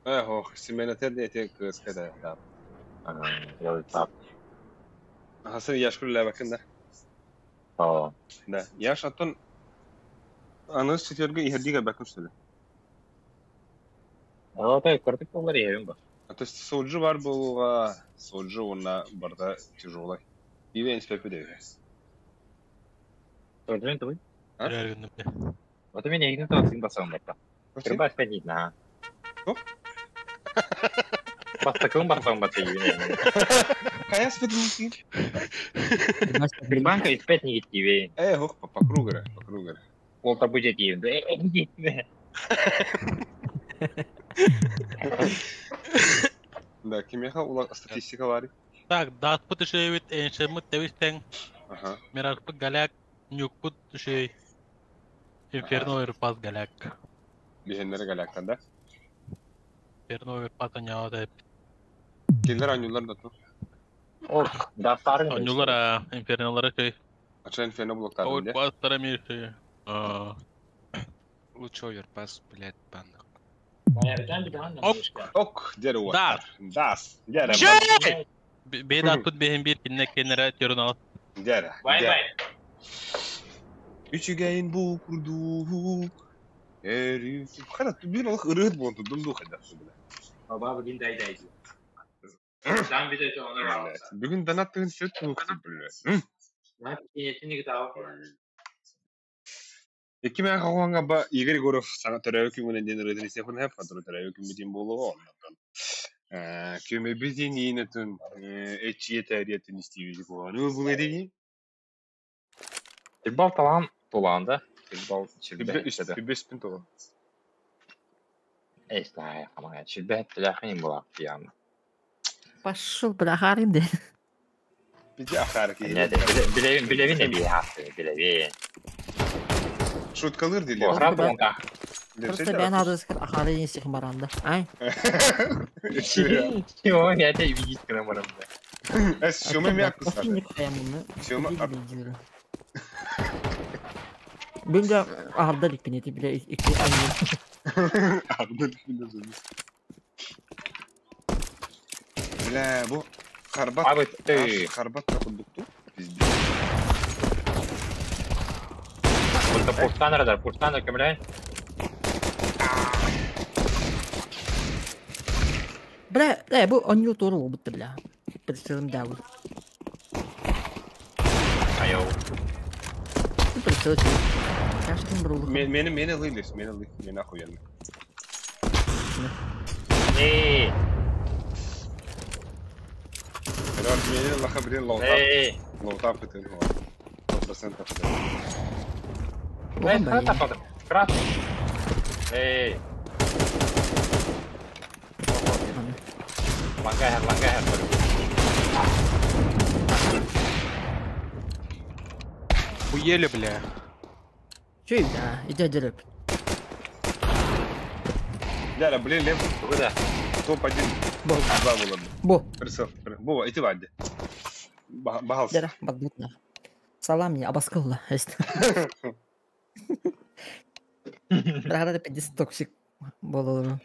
Speaker 1: Эх, семена ты не те кыскада, да.
Speaker 3: Лоутап.
Speaker 1: Ага, сын яшкүр ләбәкин да.
Speaker 3: О.
Speaker 1: Да, яш аттон аны сетерге иһердиге бәкин сөйле.
Speaker 3: О, той кыртык болар ебин ба.
Speaker 1: А то есть соджу бар болуга, соджу онна барда тяжелый. Ивен спепи деге.
Speaker 3: Соджу твой?
Speaker 1: А?
Speaker 3: Вот у меня игнат сын басам бата. Кырба спетнит на. Бастакын басам бата ебин.
Speaker 1: Кая спетнит?
Speaker 3: Кырбанка и спетнит ебин.
Speaker 1: Э, ох, по кругу, по кругу.
Speaker 3: Ол будет ебин.
Speaker 1: Да, кимеха ула статистика бар.
Speaker 2: Так, датпы түшөйбүт, эншеммит тебистең.
Speaker 1: Ага.
Speaker 2: Мирарпы галяк, нюкпут түшөй. Инферно оверпас галяк.
Speaker 1: Бихеннere галяктан да?
Speaker 2: Инферно оверпас аняо деп.
Speaker 1: Киндер анюлар да ту.
Speaker 3: Ох, да старый.
Speaker 2: Анюлар, а, инфернолар чөй.
Speaker 1: Ача инферно блоктар.
Speaker 2: Оверпас тарамир чөй. А.
Speaker 6: Лучше оверпас, блядь, банных.
Speaker 2: Ок.
Speaker 1: Ок, дерево.
Speaker 2: Да.
Speaker 1: Дас. Дерево.
Speaker 2: Чей! Бейда тут бехин бир кинне кеннere тюрун ал.
Speaker 1: Дерево.
Speaker 3: Бай бай.
Speaker 1: Үчүгәйин бу курду. Эри. Хара бир алых ырыт болду, думду хада.
Speaker 3: Баба бүгүн дай дай. Там видео оны бар.
Speaker 1: Бүгүн донат тыгын сөт тукту, блядь. Эки мен кагуанга ба Игорь Гуров сага төрөбү күнүнөн ден ырыдын истехун хеп, который төрөбү күн битин болугу оннотон. Күмө битин инетин эчие тәриятин истибизи болгон. Бул эдиги?
Speaker 3: Футбол талан туланда. Футбол чүрбе.
Speaker 1: Үбеспин толан.
Speaker 3: Эстай, хамага чүрбе тилахин булак диян.
Speaker 4: Пошел, бля, харин де.
Speaker 1: Биди ахарки.
Speaker 3: Билевин билевин би хаты, билевин.
Speaker 1: Шуткалыр дили.
Speaker 4: Просто ben adı ахары инсих баранда. Ай.
Speaker 3: Чего, я тебя видеть на баранда.
Speaker 1: Эс, шума мякку сады. Шума.
Speaker 4: Бүнде арда ликпин эти биле ики аны.
Speaker 1: Арда ликпин өзү. Бля, бу карбат. Карбат курдукту. Пиздец.
Speaker 3: Пуштан радар, пуштан кемле.
Speaker 4: Бля, бля, бу оню туру бутты бля. Прицелым дау.
Speaker 3: Айо.
Speaker 4: Прицел. Кашкин брулу.
Speaker 1: Мени мени лылис, мени лы, мени охуенно.
Speaker 3: Эй.
Speaker 1: Короче, мени лаха блин лоутап. Лоутап это 100%.
Speaker 3: Эй, красный. Эй. Лангайхер, лангайхер.
Speaker 6: Уели, бля.
Speaker 4: Чүй, да, иди дереп.
Speaker 1: Дяля, блин, Лев
Speaker 3: Куда?
Speaker 1: топ-1.
Speaker 4: Бо.
Speaker 1: Два было.
Speaker 4: Бо.
Speaker 1: Присел. Бо, иди вади. Бахался.
Speaker 4: Дяля, бадмутна. Салам мне, абаскалла. Рада 50 токсик. Боло.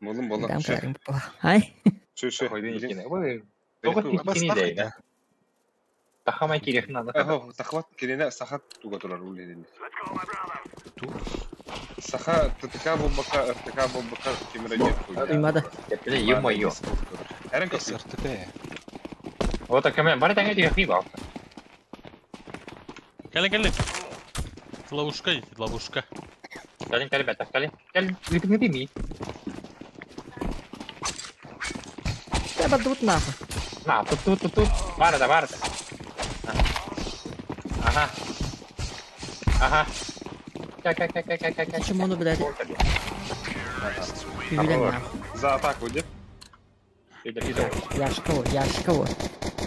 Speaker 1: Болым, болым.
Speaker 4: Там карим попала. Ай.
Speaker 1: Шö, шö.
Speaker 3: Ой, только кини дейна. Тахамай кирехин надо.
Speaker 1: Ахо, тахват кирена сахат туга турар улелин. Саха ТТК бомбака, РТК бомбака кемере нет.
Speaker 4: Уймада.
Speaker 3: Бля, ё-моё.
Speaker 1: Эрен косыр.
Speaker 6: РТТ.
Speaker 3: Вот так кеме, бары таңа тиге хиба.
Speaker 2: Кэлин, кэлин. Ловушка, ловушка.
Speaker 3: Кэлин, кэлин, бәтә, кэлин. Кэлин, үтүңе бими.
Speaker 4: Да бадут нахуй.
Speaker 3: На, тут, тут, тут, тут. Бары да, бары да. Ага. Ага. Ка, ка, ка, ка, ка, ка, ка.
Speaker 4: Почему он, блядь?
Speaker 1: За атаку, где?
Speaker 4: Яшкова, Яшкова.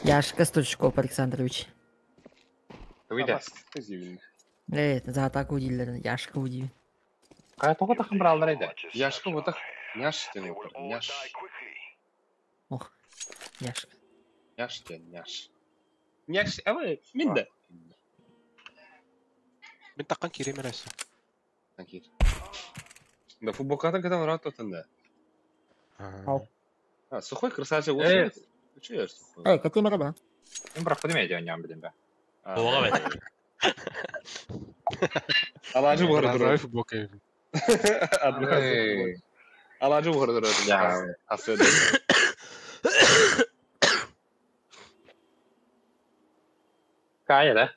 Speaker 4: Яшка Стручков Александрович.
Speaker 3: Выйди.
Speaker 4: За атаку удилер, Яшка удив.
Speaker 3: Кая тоғы тақым бір алдар еді.
Speaker 1: Яшка вот так. Няш тен няш.
Speaker 4: Ох, Яшка.
Speaker 1: Няш тен, няш. Няш, а вы, минда.
Speaker 6: Мен таққан керем әрәсі.
Speaker 1: Да футболкатын когда рад тотында. А, сухой красавчик. Че я сухой?
Speaker 4: Эй, какие мараба?
Speaker 3: Мен бірақ бұдым әйде ойнам білем бе.
Speaker 2: Оға бәт.
Speaker 1: Алажы бұғыр тұрар.
Speaker 6: Футболка.
Speaker 1: Алажы бұғыр тұрар. Асыды.
Speaker 3: Кая да?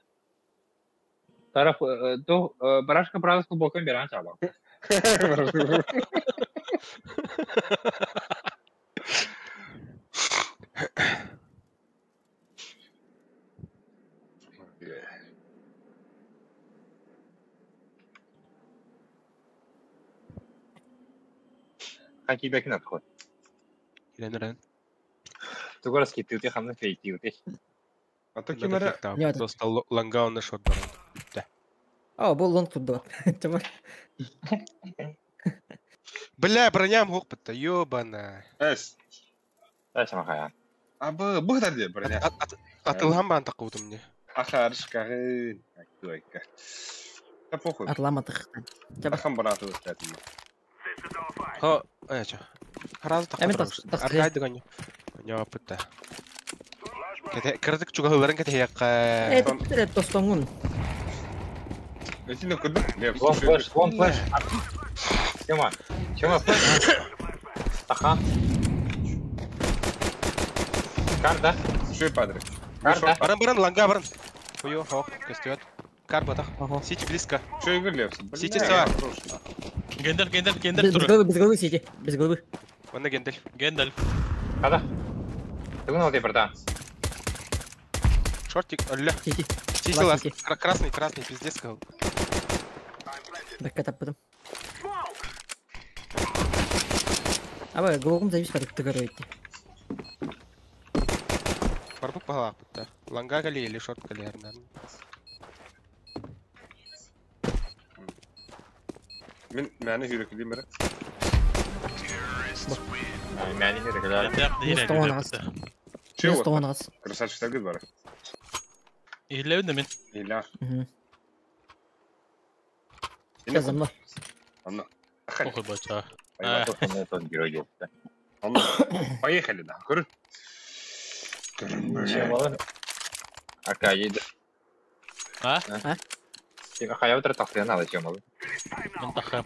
Speaker 3: Тарaf то барашка бралась футболками беран чаба. Ханки бекин отход.
Speaker 6: Ирен.
Speaker 3: Тугорский ты ты хамны фейти ты.
Speaker 1: А то кимера.
Speaker 6: Просто лангаун на шот баран.
Speaker 4: О, был лонг тут два.
Speaker 6: Бля, броням хопыта, ёбана.
Speaker 1: Эс.
Speaker 3: Эс махая.
Speaker 1: А бы бухтар броня.
Speaker 6: Атылган бан такуды мне.
Speaker 1: Ахарш кагы. Айка. Да похуй.
Speaker 4: Атламатых.
Speaker 1: Тахан брату это.
Speaker 6: Хо, а чё? Сразу так. Аркай дыгань. Ёпта. Кете кырдык чугахыларын кете якка.
Speaker 4: Это тостоңун.
Speaker 1: Эти куда?
Speaker 3: Вон флеш, вон флеш. Тёма, Тёма флеш. Аха. Карта.
Speaker 1: Шуй падре.
Speaker 3: Карта.
Speaker 6: Баран, баран, ланга, баран. Хуё, хо, костюет. Карба так. Сити близко.
Speaker 1: Шуй Игорь Левс.
Speaker 6: Сити сава.
Speaker 2: Гендальф, Гендальф, Гендальф.
Speaker 4: Без головы, без головы сити. Без головы.
Speaker 6: Вон на Гендальф.
Speaker 2: Гендальф.
Speaker 3: Када. Ты гнал ты, братан.
Speaker 6: Шортик, алля.
Speaker 4: Сити.
Speaker 6: Сити ласт. Красный, красный, пиздец сказал.
Speaker 4: Бэк этап потом. Абы, головым завис под тыгыры идти.
Speaker 6: Барбук палак бутта. Ланга кали или шорт кали арнан.
Speaker 1: Мен мәне жүрек дейм бері.
Speaker 3: Мәне жүрек
Speaker 4: дейм.
Speaker 1: Красавчик так бары.
Speaker 2: Ирлеуді мен.
Speaker 1: Иля.
Speaker 4: Сейчас за мной.
Speaker 1: Анна.
Speaker 2: Похуй бача.
Speaker 1: Поехали, да. Көрін.
Speaker 3: Ака, едет.
Speaker 2: А?
Speaker 4: А?
Speaker 3: Хая утро тахты надо, чем могу.
Speaker 2: Мен таха.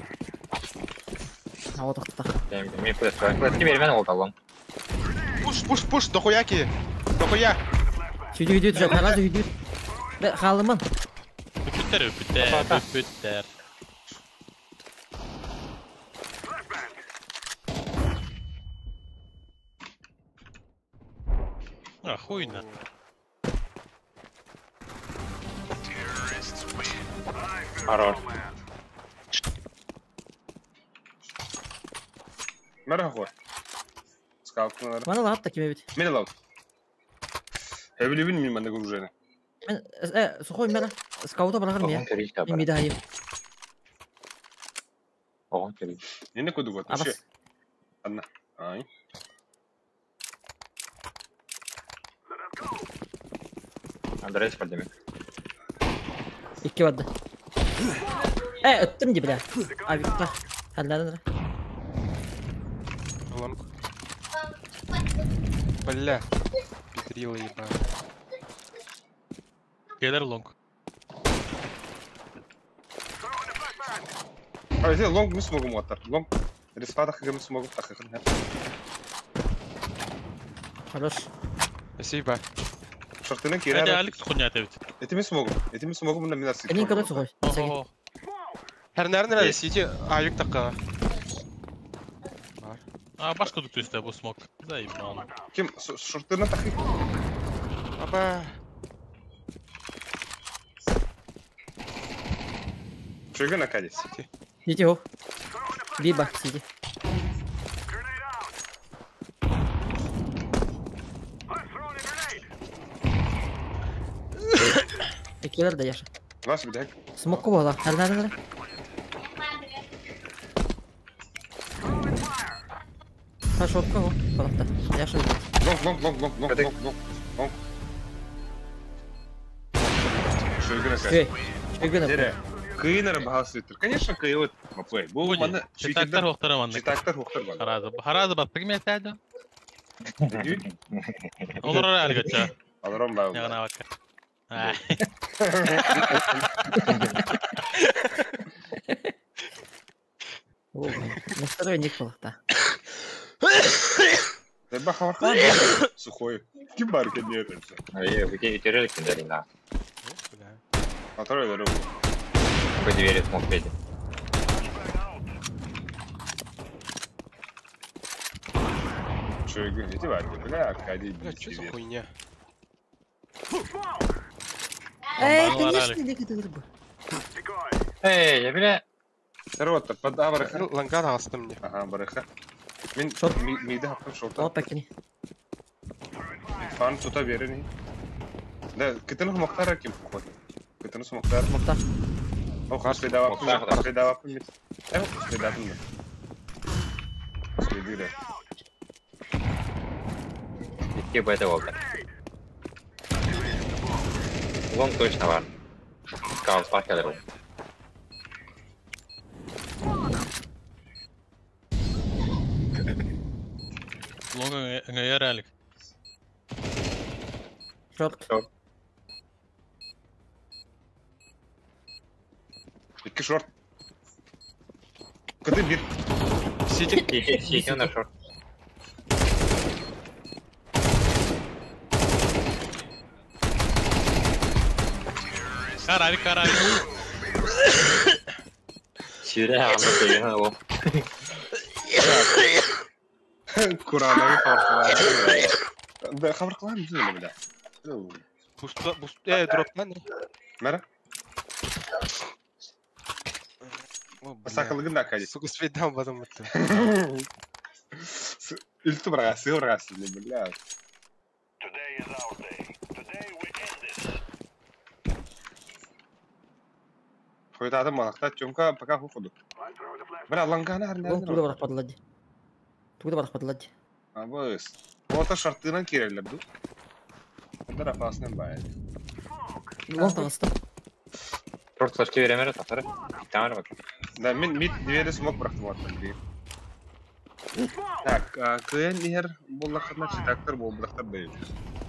Speaker 4: А вот так.
Speaker 3: Мен флеш, флеш теперь мен ол талон.
Speaker 6: Пуш, пуш, пуш, дохуяки. Дохуя.
Speaker 4: Сюда идет, же, сразу идет. Бе, халыман.
Speaker 2: Бүттер, бүттер, бүттер. А, хуйно.
Speaker 3: Хорош.
Speaker 1: Мерхо. Скалку, наверное.
Speaker 4: Мана лап такими ведь.
Speaker 1: Мен лап. Эвли вин мен мана гружена.
Speaker 4: Мен сухой мена скаута бараган мен. Ми да.
Speaker 1: Не куду вот вообще. Одна. Ай.
Speaker 3: Андрей подними.
Speaker 4: Икки барда. Öttüm gibi бля. Авикта. Хәлләрен.
Speaker 6: Лонг. Бля. Петрила ебаная.
Speaker 2: Келер лонг.
Speaker 1: А, это лонг мы смогу мотор. Лонг. Респадах мы смогу так.
Speaker 4: Хорош.
Speaker 6: Спасибо.
Speaker 1: Шортының
Speaker 2: Hadi
Speaker 1: кирәк.
Speaker 2: Алекс хуйня это ведь.
Speaker 1: Это мы смогу. Это мы смогу на меня
Speaker 4: Кенин короче сухой.
Speaker 2: Ого.
Speaker 6: Хәрнәрне сити авик такка.
Speaker 2: А башка тут есть бу смок. Заебал.
Speaker 1: Кем шортына тахи.
Speaker 6: Аба.
Speaker 1: Чего накадись?
Speaker 4: Сити хо. Биба сити. Икилер да яша.
Speaker 1: Вас бедек.
Speaker 4: Смок була. Хәлләрен. Ха шотка хо. Балакта. Яша.
Speaker 1: Лонг, лонг, лонг, лонг, лонг, лонг, лонг, лонг. Чего накадись?
Speaker 4: Чего?
Speaker 1: Дере. Кыйнар бахасытыр. Конечно, кыйыт. Маплей. Бу маны
Speaker 2: Читактар хохтар манны.
Speaker 1: Читактар хохтар бар.
Speaker 2: Харазы. Харазы баттык мен сәді. Олар әлгәчә.
Speaker 1: Аларым бар.
Speaker 2: Ягына бак.
Speaker 4: О, на ник балакта.
Speaker 1: Ба хавархан сухой. Ким бар кедер.
Speaker 3: Ай, вы теряли киндарина.
Speaker 1: А второй дорогу.
Speaker 3: По двери смог петь.
Speaker 1: Что я говорю, эти варки, бля, Аркадий.
Speaker 6: Бля, что за хуйня?
Speaker 4: Эй, конечно, не кидер.
Speaker 3: Эй, я бля.
Speaker 1: Сорота, под авраха.
Speaker 6: Ланган алсты мне.
Speaker 1: Ага, бараха. Мен миде хаптым шорта.
Speaker 4: Опа, кини.
Speaker 1: Фан тута берени. Да, кытын хумактар ким хот. Кытын хумактар.
Speaker 4: Мактар.
Speaker 1: О, хас ледава. Хас ледава. Э, ледава. Следире.
Speaker 3: Идти бы это волка. Лонг точно бар. Каус пакелер.
Speaker 2: Лонг ңгәр әлик.
Speaker 4: Шорт.
Speaker 1: Икки шорт. Кыты бир.
Speaker 6: Сити.
Speaker 3: Сити на шорт.
Speaker 2: Каравик, каравик.
Speaker 3: Сюда, он его.
Speaker 1: Курана хабар Да, хабар кылам дим бля.
Speaker 6: Буст, буст, дроптан.
Speaker 1: Мара? Сакалыгын да кади.
Speaker 6: Сука, свет дам потом это.
Speaker 1: Үлтү барга, сыр барга, бля. Хуйтадым малакта Тёмка пока хуходу. Бля, лангана
Speaker 4: Лонг туда барах падлади. Туда барах падлади.
Speaker 1: А быс. Ота шартынан кирелер ду. Ондар опасный бай.
Speaker 4: Лонг тагаста.
Speaker 3: Шорт флешки беремер тахтары. Камера бак.
Speaker 1: Да, мен мид двери смог бырахтым аттан. Так, кыйын нихер буллахына читактар бул буллахтар бей.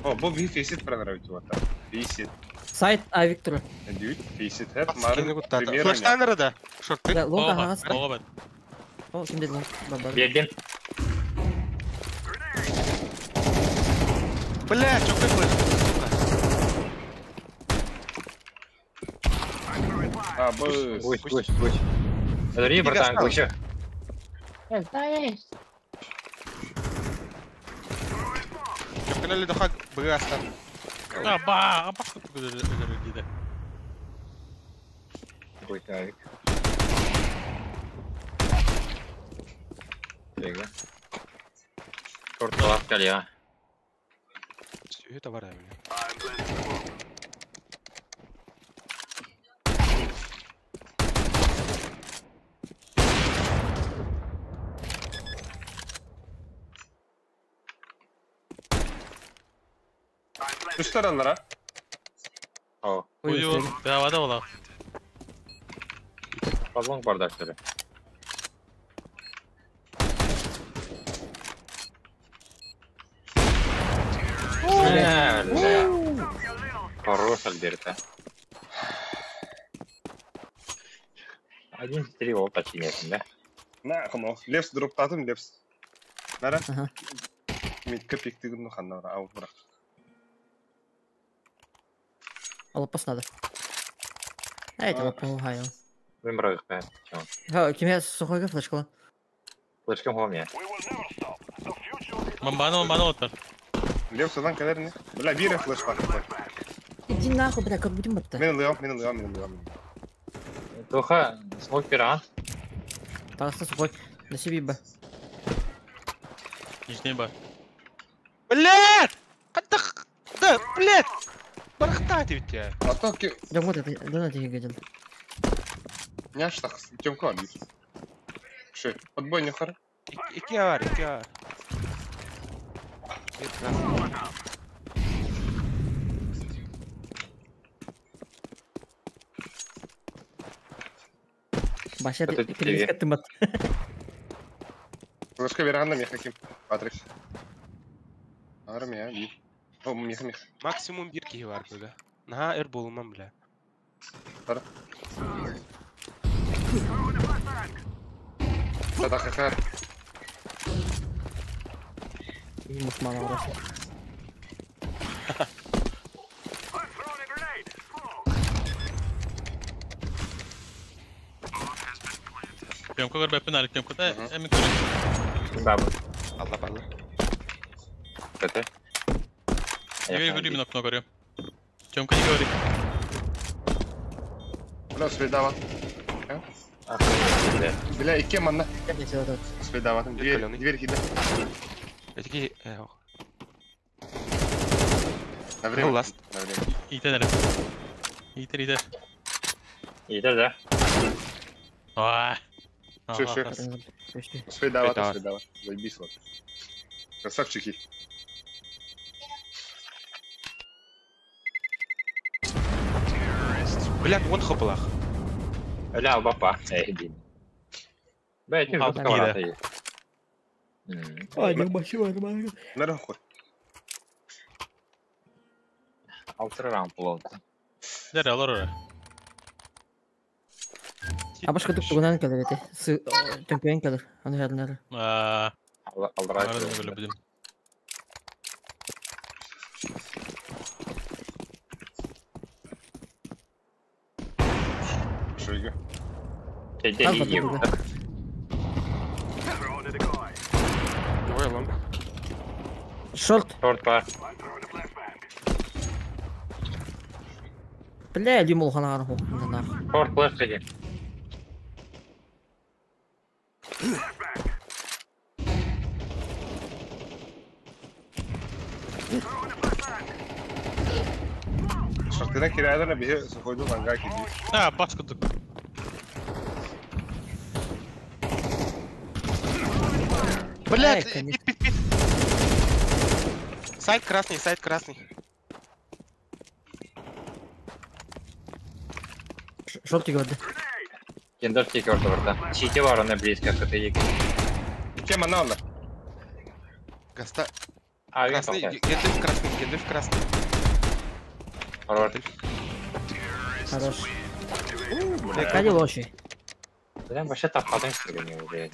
Speaker 1: О, бу ви фейсит пронравить вот так. Фейсит.
Speaker 4: Сайт А Виктор.
Speaker 1: Дють, фейсит хэп, марын, примерно.
Speaker 6: Флештанера да. Шорты.
Speaker 4: Да, лонг
Speaker 2: Ого,
Speaker 4: агаста.
Speaker 2: ого,
Speaker 4: О, ким деди лонг? Бар.
Speaker 3: Бердим.
Speaker 6: Бля, чё ты флеш?
Speaker 1: А, быс.
Speaker 3: Гусь, гусь, гусь. Смотри, братан, гусь.
Speaker 6: Чё, дохак быгастан.
Speaker 2: А, ба, а башка тут диде.
Speaker 3: Гусь, авик. Бега. Шорт лавка я.
Speaker 6: Все это варя, бля.
Speaker 1: Түстер аллара.
Speaker 3: О,
Speaker 2: Уйу, бявада ола.
Speaker 3: Павлон бардактары. Бля. Хорош, Альберта. 1-3 ол починесің, да?
Speaker 1: На, кому? Левс дроптатым, Левс. Нара?
Speaker 4: Ага.
Speaker 1: Митка пиктигин ханнара, ау, бра.
Speaker 4: Алапас надо. Эй, это помогаю.
Speaker 3: Мен бірақ бә.
Speaker 4: Ха, кеме сухойга флешкала.
Speaker 3: Флешкам хоме.
Speaker 2: Бомбаны, бомбаны оттар.
Speaker 1: Левс одан кадер не? Бля, бира флеш пак.
Speaker 4: Иди нахуй, бля, как будем это?
Speaker 1: Мен лыам, мен лыам, мен лыам.
Speaker 3: Тоха, смок пиран.
Speaker 4: Пожалуйста, сухой. На себе ба.
Speaker 2: Нижний ба.
Speaker 6: Блядь! Кадах! Да, блядь! Барахтати ведь тебя.
Speaker 1: А то ки...
Speaker 4: Да вот это, да на тебе годен.
Speaker 1: Няш так, Тёмка алис. Шо, подбой не хар?
Speaker 6: Икиар, икиар.
Speaker 4: Баша,
Speaker 3: Это
Speaker 4: ты
Speaker 3: тебе.
Speaker 4: ты мат.
Speaker 1: Флешка веранда меха ким. Патрик. Армия, бир. О, меха, меха.
Speaker 6: Максимум бир киһи бар быга. Наһаа эр буолуман бля.
Speaker 1: Татахахар.
Speaker 4: Мусмана просто.
Speaker 2: Тёмка көрбөппүн, али Тёмка да эми көрөм.
Speaker 3: Бабы.
Speaker 6: Алла балла.
Speaker 3: Это?
Speaker 2: Дверь көрүм, мен окно көрөм. Тёмка не говори.
Speaker 1: Бля, успейдава. Бля, икки манна. Успейдава. Дверь, дверь хида.
Speaker 6: Этики...
Speaker 1: На время.
Speaker 6: Ласт.
Speaker 1: На время.
Speaker 2: Итер эрэ. Итер, итер.
Speaker 3: Итер, да?
Speaker 2: Аа.
Speaker 1: Всё, всё. Успейдава, успейдава. Заебись вот. Красавчики.
Speaker 6: Блядь, вон хопалах.
Speaker 3: Бля, бапа. Эй, блин. Бля, ты же сковородка.
Speaker 4: А, не бачу, нормально.
Speaker 1: Нахуй.
Speaker 3: Алтыр раунд болду.
Speaker 2: Дәрі, алар ора.
Speaker 4: А башка тук тугунан келер эти. Төмпөйөн келер. Аны жерден
Speaker 2: Аа.
Speaker 3: Алдыра.
Speaker 2: Ары билем.
Speaker 1: Шойгу.
Speaker 6: Давай лом.
Speaker 4: Шорт.
Speaker 3: Шорт бар.
Speaker 4: Бля, лимол ханар хо.
Speaker 3: Шорт флеш деген.
Speaker 1: Шортына кирәдәне бие сухойду ланга киди.
Speaker 2: А, башка тук.
Speaker 6: Блядь, пит, пит, пит. Сайт красный, сайт красный.
Speaker 4: Шорт көрдү.
Speaker 3: Кендер тек орта барда. Чити бар, она близко к этой.
Speaker 1: Кем она она?
Speaker 6: Гаста.
Speaker 3: А,
Speaker 6: красный, Гендальф красный, Гендальф красный.
Speaker 3: Хорош.
Speaker 4: Хорош. Кади лоши.
Speaker 3: Бля, вообще тапкадың сиргене уже.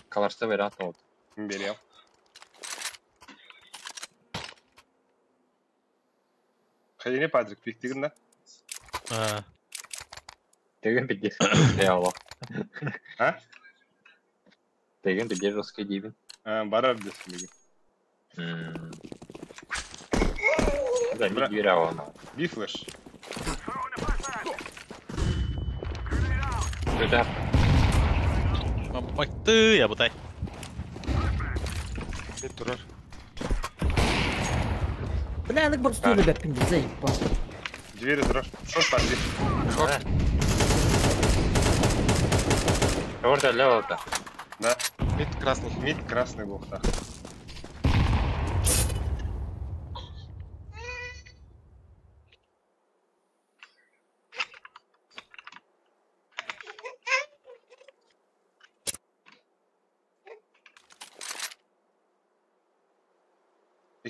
Speaker 3: Каларсы берат oldu.
Speaker 1: Берем. Хайне Патрик пиктигин да?
Speaker 2: А.
Speaker 3: Деген бир Allah.
Speaker 1: А?
Speaker 3: Деген бир русский дейбин.
Speaker 1: А, барар десин
Speaker 3: деген. Да, не дверь ана.
Speaker 1: Би флеш.
Speaker 3: Куда?
Speaker 2: Айтты, я бутай.
Speaker 6: Бет турар.
Speaker 4: Бля, анык бар стулы бәппин заебал.
Speaker 1: Двери турар. Шорт Патрик.
Speaker 6: Шорт.
Speaker 3: Шорт левого.
Speaker 1: Да.
Speaker 6: Мид красный.
Speaker 1: Мид красный был, да.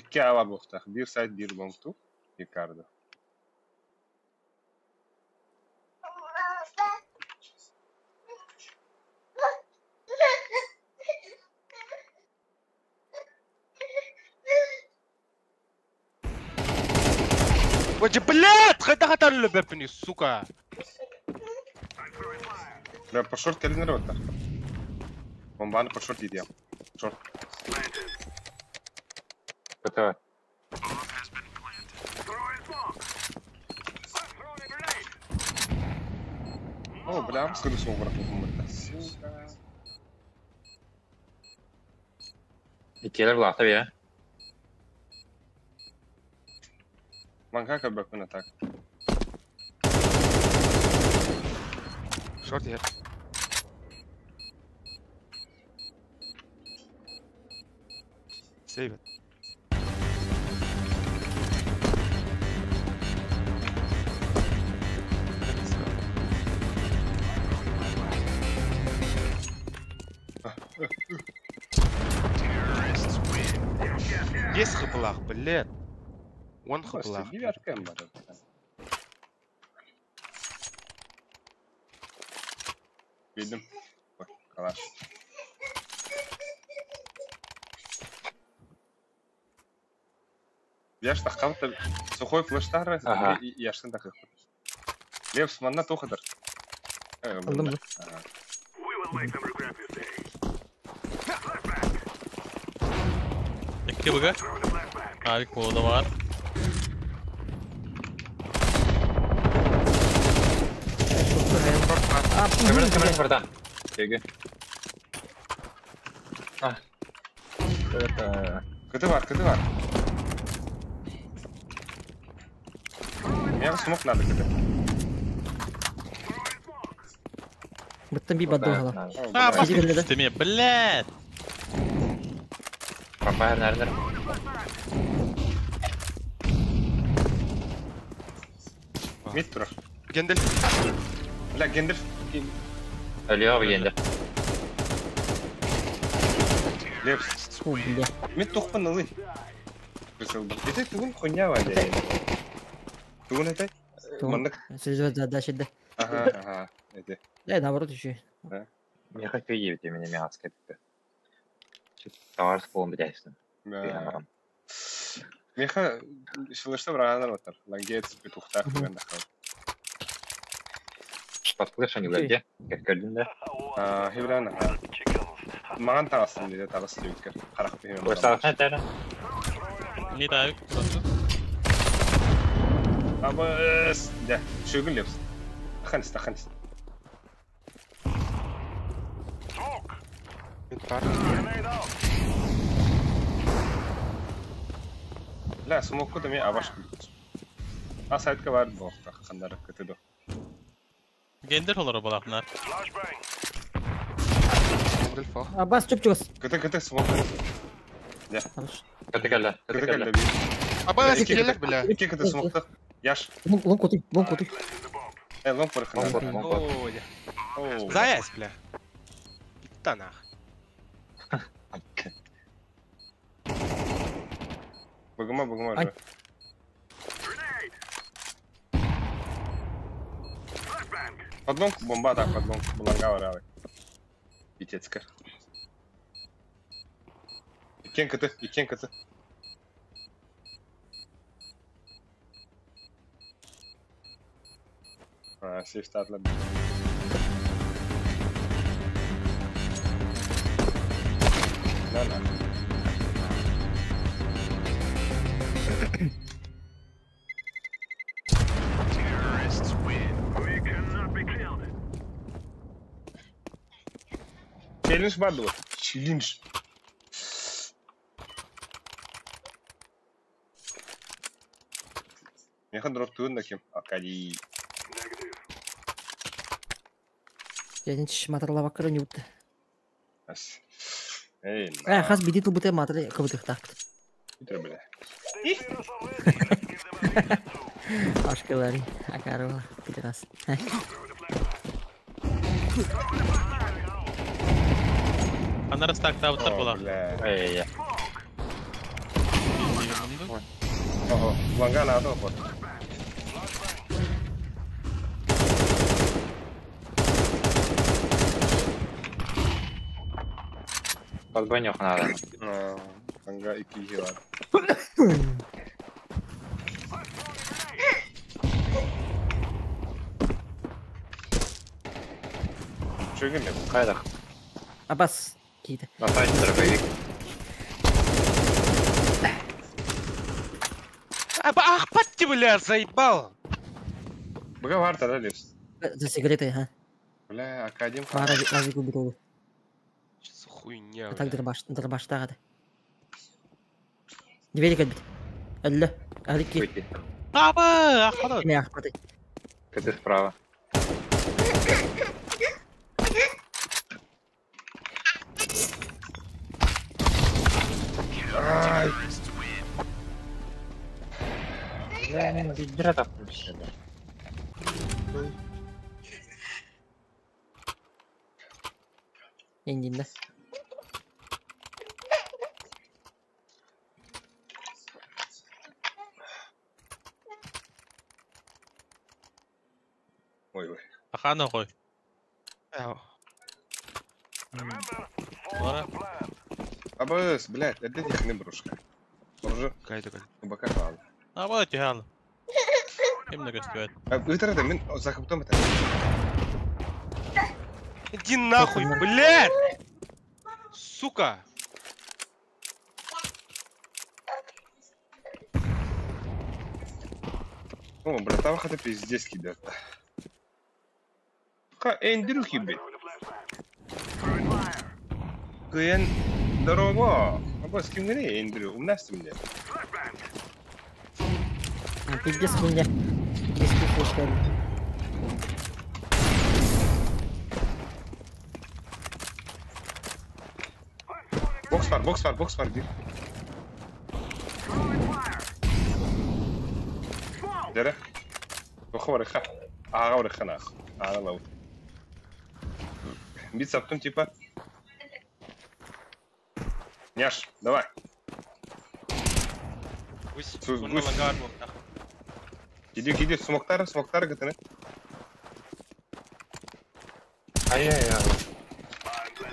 Speaker 1: İki A var boxta. Bir side bir long tu. Ricardo.
Speaker 6: Ваче, блядь, хайда лөбөппүнүй, сука.
Speaker 1: Бля, по шорт кэлин эрэ баттар. Бомбаны по шорт иидиэм. Шорт.
Speaker 3: Кыты.
Speaker 1: О, бля, скорее всего, брат, бля. Сука.
Speaker 3: Иккиэлэр булаахта бия.
Speaker 1: Манка көрбөппүн а так.
Speaker 6: Шорт иһэр. Save it. Есть хыпылах, блядь. Он
Speaker 1: Костя,
Speaker 6: хыпылах.
Speaker 1: девятка м бар. Видим. Ой, калаш. Яш тахқабыта сухой флештары
Speaker 3: Ага.
Speaker 1: яштын тахқабыт. Левс манна тухадар.
Speaker 4: Алдым бу.
Speaker 2: Икки быга. Авик буолда бар.
Speaker 3: Көмөрүн көмөрүн братан. Теги. А. Это
Speaker 1: Кыты бар, кыты бар. Мне смок надо кыты.
Speaker 4: Быттан би бадды ала.
Speaker 2: А,
Speaker 1: О,
Speaker 4: Иди кэллэ да.
Speaker 2: Ты блядь.
Speaker 3: Папа нэрнэр.
Speaker 1: Мид турар.
Speaker 6: Гендель.
Speaker 1: Бля, Гендер.
Speaker 3: Өлүө бигенде.
Speaker 1: Левс.
Speaker 4: О, бля.
Speaker 1: Мид тухпын ылый. Кысылды. Это тугун хуйня валя. Тугун это? Маннык.
Speaker 4: Среди да, да, да.
Speaker 1: Ага, ага. Это.
Speaker 4: Да, наоборот еще.
Speaker 3: Не хочу ебить меня мяско. Товар с полом бдяйсын.
Speaker 1: Да. Меха шылышта браганар батар. Лангет петухтар туган дахал.
Speaker 3: Подслышан юлерге. Как көрдүн да.
Speaker 1: А, хибран. Маған тағасын дейді, тағыс деуткер. Қарақ беймен.
Speaker 3: Ой, тәрі.
Speaker 2: Не авик.
Speaker 1: Абыс. Да, шөгін лепс. Таханс, таханс.
Speaker 6: Мид бар.
Speaker 1: Бля, смокку да мен абаш күлді. А сайтка бар боқта, қандар кытыды.
Speaker 2: Гендер олар балахнар.
Speaker 6: Гендель фах.
Speaker 4: Аббас чөп чугас.
Speaker 1: Кыты, кыты, смок.
Speaker 4: Хорош.
Speaker 3: Кыты кэллэ.
Speaker 1: Кыты
Speaker 3: Кыты кэллэ.
Speaker 1: кэллэ би.
Speaker 6: Аба,
Speaker 1: Икки
Speaker 6: келер, бля.
Speaker 1: Икки кыты смокты. Яш.
Speaker 4: Лонг лонг кутуй, лонг кутуй.
Speaker 1: Э, лонг барыхына.
Speaker 3: Лонг лонг.
Speaker 6: О,
Speaker 1: Оу.
Speaker 6: Заяц, бля. Питта нах.
Speaker 1: Бұгыма, бұгыма.
Speaker 4: Ай.
Speaker 1: уже. Подлонг, бомба так, подлонг. Буланга баралы. Итецкер. Иккен кыты, иккен кыты. А, сейф татлы. На, на. Челлендж бар дуо. Челлендж. Меха дроп туын да кем? Акади.
Speaker 4: Я не матарлава бакыры не бутты.
Speaker 1: Ас. Эй,
Speaker 4: Э, хас биди тул буте матары кыбытых такт.
Speaker 1: Питер, бля.
Speaker 4: Ашкалари, акарова, пидорас.
Speaker 2: Анар стак табыттар
Speaker 1: О,
Speaker 2: була.
Speaker 1: бля.
Speaker 3: Эй,
Speaker 1: Ого, ланга надо вот.
Speaker 3: Подбойнёх надо.
Speaker 1: Ланга икки хила. Чөгін мен.
Speaker 3: Қайдақ?
Speaker 4: Абас кейді.
Speaker 3: На сайте дробовик.
Speaker 6: Ах, патти, бля, заебал!
Speaker 1: Бұға бар тара лепс.
Speaker 4: За сигаретой, ха.
Speaker 1: Бля, академ.
Speaker 4: Пара разве убил.
Speaker 6: Что за хуйня,
Speaker 4: А так
Speaker 6: бля?
Speaker 4: дробаш, дробаштағы. Двери кәлбит. Әллі. Әлі
Speaker 3: Выйти.
Speaker 2: Абы, ахпады.
Speaker 4: Кеме ақпады.
Speaker 3: КТ справа.
Speaker 1: Ай,
Speaker 3: Бля, мен бедра таптым да.
Speaker 4: Ендинде.
Speaker 1: Ой, ой.
Speaker 2: Ахана қой.
Speaker 6: Ау.
Speaker 2: Ора.
Speaker 1: Абыс, блядь, это не брушка. Уже
Speaker 6: Кайда, кайда.
Speaker 1: бока қалды.
Speaker 2: Абы, тихал. Ким не көстүбөт.
Speaker 1: Өтірді, мен закыптым это.
Speaker 6: Иди нахуй, блядь! Сука!
Speaker 1: О, братан, это пиздец кидает. Ха, Эндрюхи, блядь. Кыен, здорово. Абыс, ким гене Эндрю? Умнасты мне.
Speaker 4: Пиздец меня. Без флешка.
Speaker 1: Бокс бар, бокс бар, бокс бар, бир. Дere. Бохо бар, ха. Ага бар, ха, нах. Ага лау. Бит саптым, типа. Няш, давай.
Speaker 6: Гусь,
Speaker 1: Су-
Speaker 6: он
Speaker 1: гусь.
Speaker 6: лагар был, нахуй.
Speaker 1: Киди, киди, смоктары, смоктары гытыны.
Speaker 3: Ай-яй-яй.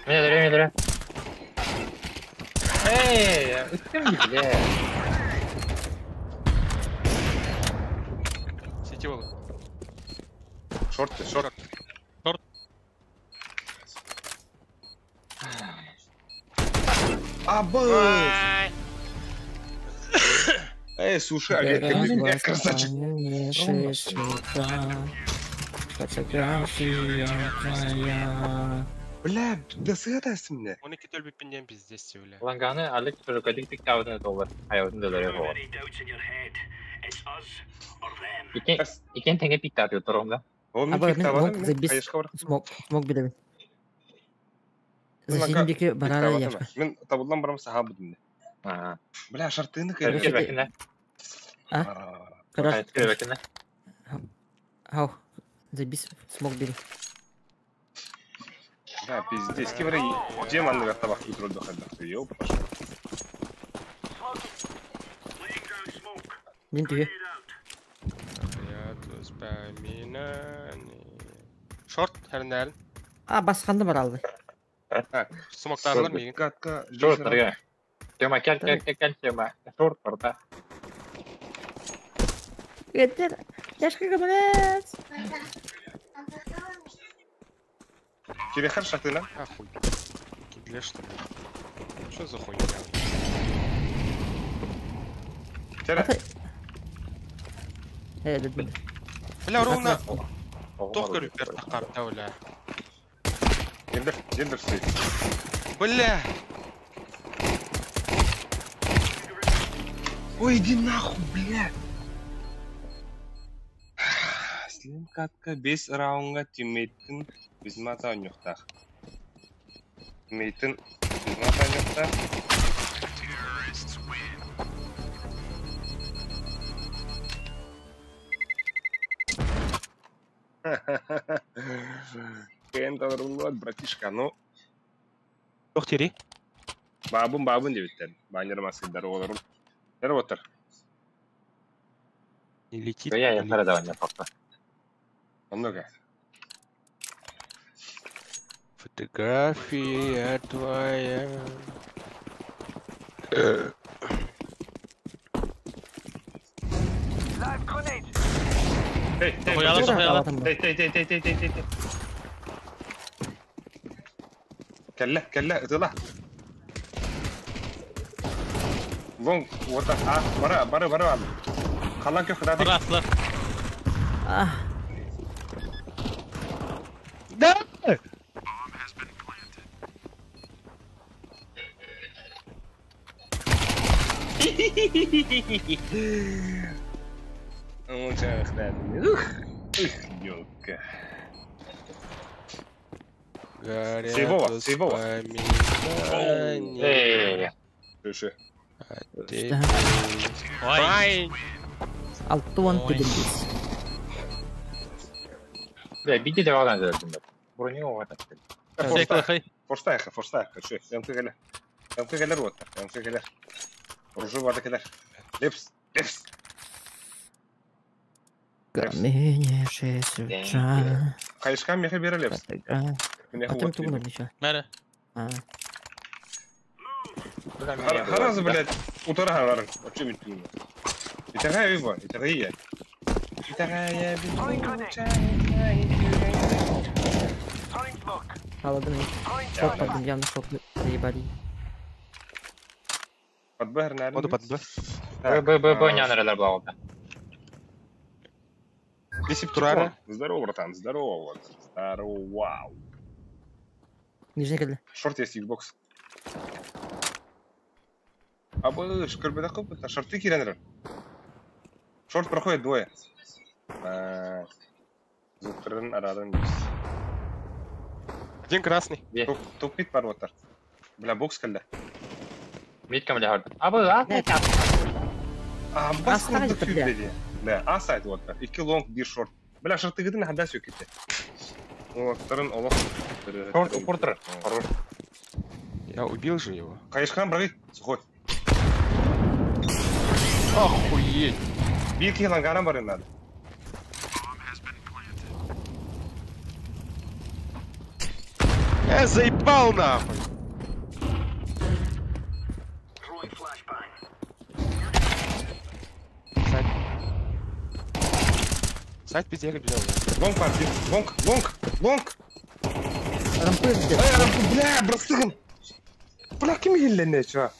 Speaker 3: Меня дыре, меня дыре. Эй, үттім бля.
Speaker 6: Сети был.
Speaker 1: Шорты, шорт.
Speaker 2: Шорт.
Speaker 1: Абыс! Эй, слушай, Олег, ты меня красавчик.
Speaker 4: Фотография твоя.
Speaker 1: Бля, да сыгадайсың мне.
Speaker 6: Он iki төлбүп пинден пиздец, бля.
Speaker 3: Ланганы Алек Чужукадик тиктабытын доллар. Айыбытын доллар болар. Икен икен теңге пиктап отырғым да.
Speaker 1: О, мен
Speaker 4: Абы, мен
Speaker 1: пиктабадым,
Speaker 4: лонг
Speaker 1: мен
Speaker 4: забис.
Speaker 1: кайышка бар.
Speaker 4: Смог, смог билебин.
Speaker 1: Мен
Speaker 4: Засин
Speaker 1: ланга
Speaker 4: деки барара
Speaker 1: пиктабадым.
Speaker 4: яшка.
Speaker 1: Мен табылдан барам саха будым.
Speaker 3: Ага.
Speaker 1: Бля, шартыны
Speaker 3: Кер
Speaker 1: кайыр.
Speaker 3: бәкіне.
Speaker 4: А? Караш.
Speaker 3: Кер бәкіне.
Speaker 4: Хау. Забис смог бери.
Speaker 1: Бля, пиздец. Кибер, где манны табак контроль дохода? Ёп, пошел.
Speaker 4: Мен түйе.
Speaker 6: Я воспоминания. Шорт, хәрнәл.
Speaker 4: А, басқанды бар алды.
Speaker 1: Так,
Speaker 6: Смоктарлар мигин.
Speaker 1: Катка,
Speaker 3: Шорт, Тема, кел, кел, кел, кел, Тема. Шорт, орта.
Speaker 4: Өттер. Яшка көмілес.
Speaker 1: Кирехар шартына.
Speaker 6: Ахуй. Кидле, что ли? Что за хуйня?
Speaker 1: Тера.
Speaker 4: Э, дедім.
Speaker 6: Бля, ровно. Тох көрүп бер тақарда, бля.
Speaker 1: Гендер, гендер стоит.
Speaker 6: Бля!
Speaker 1: Ой, иди нахуй, бля. Слим катка 5 раундга тиммейттин бизмата ойнуктах. Тиммейттин бизмата ойнуктах. Кен братишка, ну,
Speaker 6: Тох тери.
Speaker 1: бабын бабын дебиттер. Баннер масыдар оларым. Тер отыр.
Speaker 6: Не летит.
Speaker 3: Я
Speaker 6: не
Speaker 3: я
Speaker 6: летит.
Speaker 3: хара давай папа.
Speaker 1: Много.
Speaker 6: Фотография твоя.
Speaker 1: Эй, эй,
Speaker 2: Хуяла,
Speaker 1: эй,
Speaker 2: хуяла.
Speaker 1: эй, эй, эй, эй, эй, эй, эй, эй. Кэллэ, кэллэ, ытыла. Вон, вот так, а, бара, бара, бара, бара. Халан көх, да,
Speaker 2: Быраслар.
Speaker 4: Ah,
Speaker 6: Да!
Speaker 1: Ух, ёлка.
Speaker 6: Горят
Speaker 1: Сейвова, сейвова.
Speaker 6: воспоминания
Speaker 3: Эй,
Speaker 1: Слушай,
Speaker 6: о тебе.
Speaker 2: Ой.
Speaker 6: Ай!
Speaker 4: Алтуан
Speaker 2: Ой.
Speaker 4: пидембис.
Speaker 3: бля, биди давай надо. Броню вот так.
Speaker 2: Секлахай.
Speaker 1: Форстайха, форстайха, шö, МК кэлэр. МК кэлэр вот, МК кэлэр. Ружу барды кэлэр. Лепс, лепс.
Speaker 4: Камень шесть утра.
Speaker 1: Хайышкан меха бере лепс. Меха
Speaker 4: А там
Speaker 1: вот.
Speaker 4: тугун ничего.
Speaker 2: Мәрі.
Speaker 4: А,
Speaker 1: Харазы, блядь, утара харарын. Очу бит. Итага его, итага я. Итага я бит.
Speaker 4: холодный. Шок подым, явно шок заебали.
Speaker 1: Под Б, наверное.
Speaker 6: Воду под Б.
Speaker 3: Б, Б, Б, Б, не надо было.
Speaker 1: Десептурара. Здорово, братан, здорово. вот. Здорово. Вау.
Speaker 4: Нижний кадр.
Speaker 1: Шорт есть Xbox. А бы шкарбеда копыта, шорты киренер. Шорт проходит двое. Зутрын арарын.
Speaker 6: Один красный.
Speaker 1: Тупит парвотар. Бля, бокс калда.
Speaker 3: Митка бля. А бы, а?
Speaker 1: А, бас
Speaker 4: Асайт, бля.
Speaker 1: Бля, а сайт вот. Икки лонг, бир шорт. Бля, шорты гыдын хада сөкетте. Олақтарын олақ.
Speaker 3: Шорт, упортер. Хорош.
Speaker 6: Я убил же его.
Speaker 1: Кайышкан брагы, сухой.
Speaker 6: Охуеть!
Speaker 1: Бир килангаран барын надо.
Speaker 6: Заебал нахуй! Сайт. Сайт пиздец бежал.
Speaker 1: Лонг бар, бир. Лонг, лонг, лонг.
Speaker 4: Рампы где?
Speaker 1: Эй, рампы, бля, брастыгым. Бля, ким еллене, чува?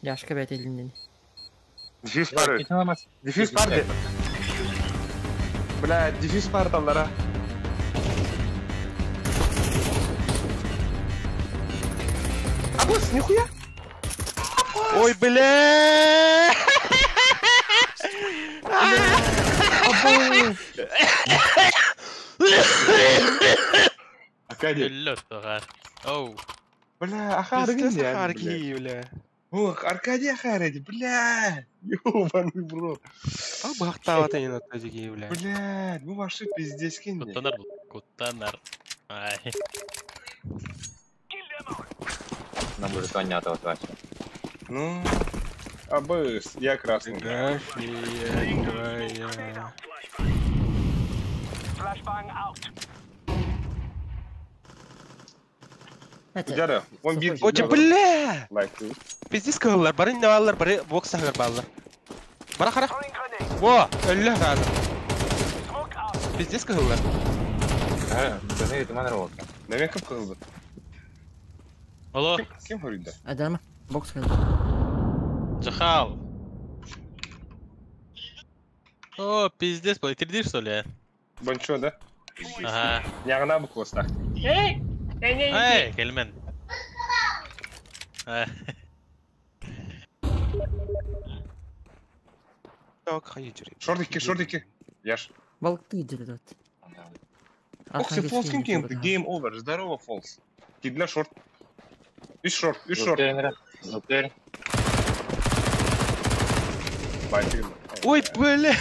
Speaker 4: Яшка бәт елінен.
Speaker 1: Дефьюз пары. Дефьюз парды. Бля, дефьюз пары таллара. Абус, нихуя.
Speaker 6: Ой, бля!
Speaker 1: Аркадий.
Speaker 2: Өллөт тоғар. Оу.
Speaker 1: Бля, ахары
Speaker 6: Пиздец,
Speaker 1: бля.
Speaker 6: Харки, бля.
Speaker 1: Ох, Аркадий Ахаради, бля. Ёбаный в рот.
Speaker 6: А бахтава ты не на тазике, бля.
Speaker 1: Бля, ну ваши пиздец кинь.
Speaker 2: Куттанар бұл. Куттанар. Ай.
Speaker 3: Нам будет понятно вот вообще.
Speaker 1: Ну, абыс, я красный.
Speaker 6: Фотография твоя.
Speaker 4: Это
Speaker 1: Удара, он бир.
Speaker 6: Ой, бля!
Speaker 1: Лайк ты.
Speaker 6: Пиздец кыллар, бары не аллар, бары бокс сахар баллар. Бара хара. Во, өллө хазыр. Пиздец кыллар.
Speaker 3: Да, это манер
Speaker 1: Наверное, кім қылды?
Speaker 2: Алло.
Speaker 1: Кім көрді?
Speaker 4: Адама, бокс кадр.
Speaker 2: Джахал. О, пиздец, был. Ты что ли?
Speaker 1: Бончо, да?
Speaker 2: Ага.
Speaker 1: Яғына бұл класста.
Speaker 2: Эй, кельмен.
Speaker 6: Так, хайджери.
Speaker 1: Шорт 2, шорт 2. Яш.
Speaker 4: Балыкты идет.
Speaker 1: Ох, сен фолс ким ким? Game over. Здорово, фолс. Кидля шорт. Үш шорт, үш шорт.
Speaker 3: Зутер.
Speaker 1: Бай,
Speaker 6: Ой, бля!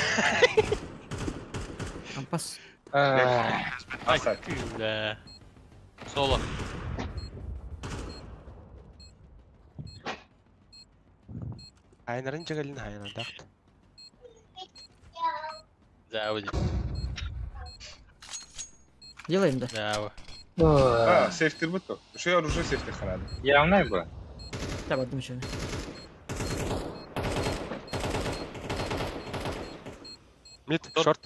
Speaker 4: Ампас.
Speaker 1: Асай.
Speaker 2: Бля. Соло.
Speaker 6: Айнарын жагалин хайнар дакт.
Speaker 2: Зауди.
Speaker 4: Делаем, да?
Speaker 2: Да.
Speaker 1: А, сейфтир бутто. Что оружие сейфтир ханады.
Speaker 3: Явно бы.
Speaker 4: Да, бардым еще.
Speaker 6: Мид, шорт.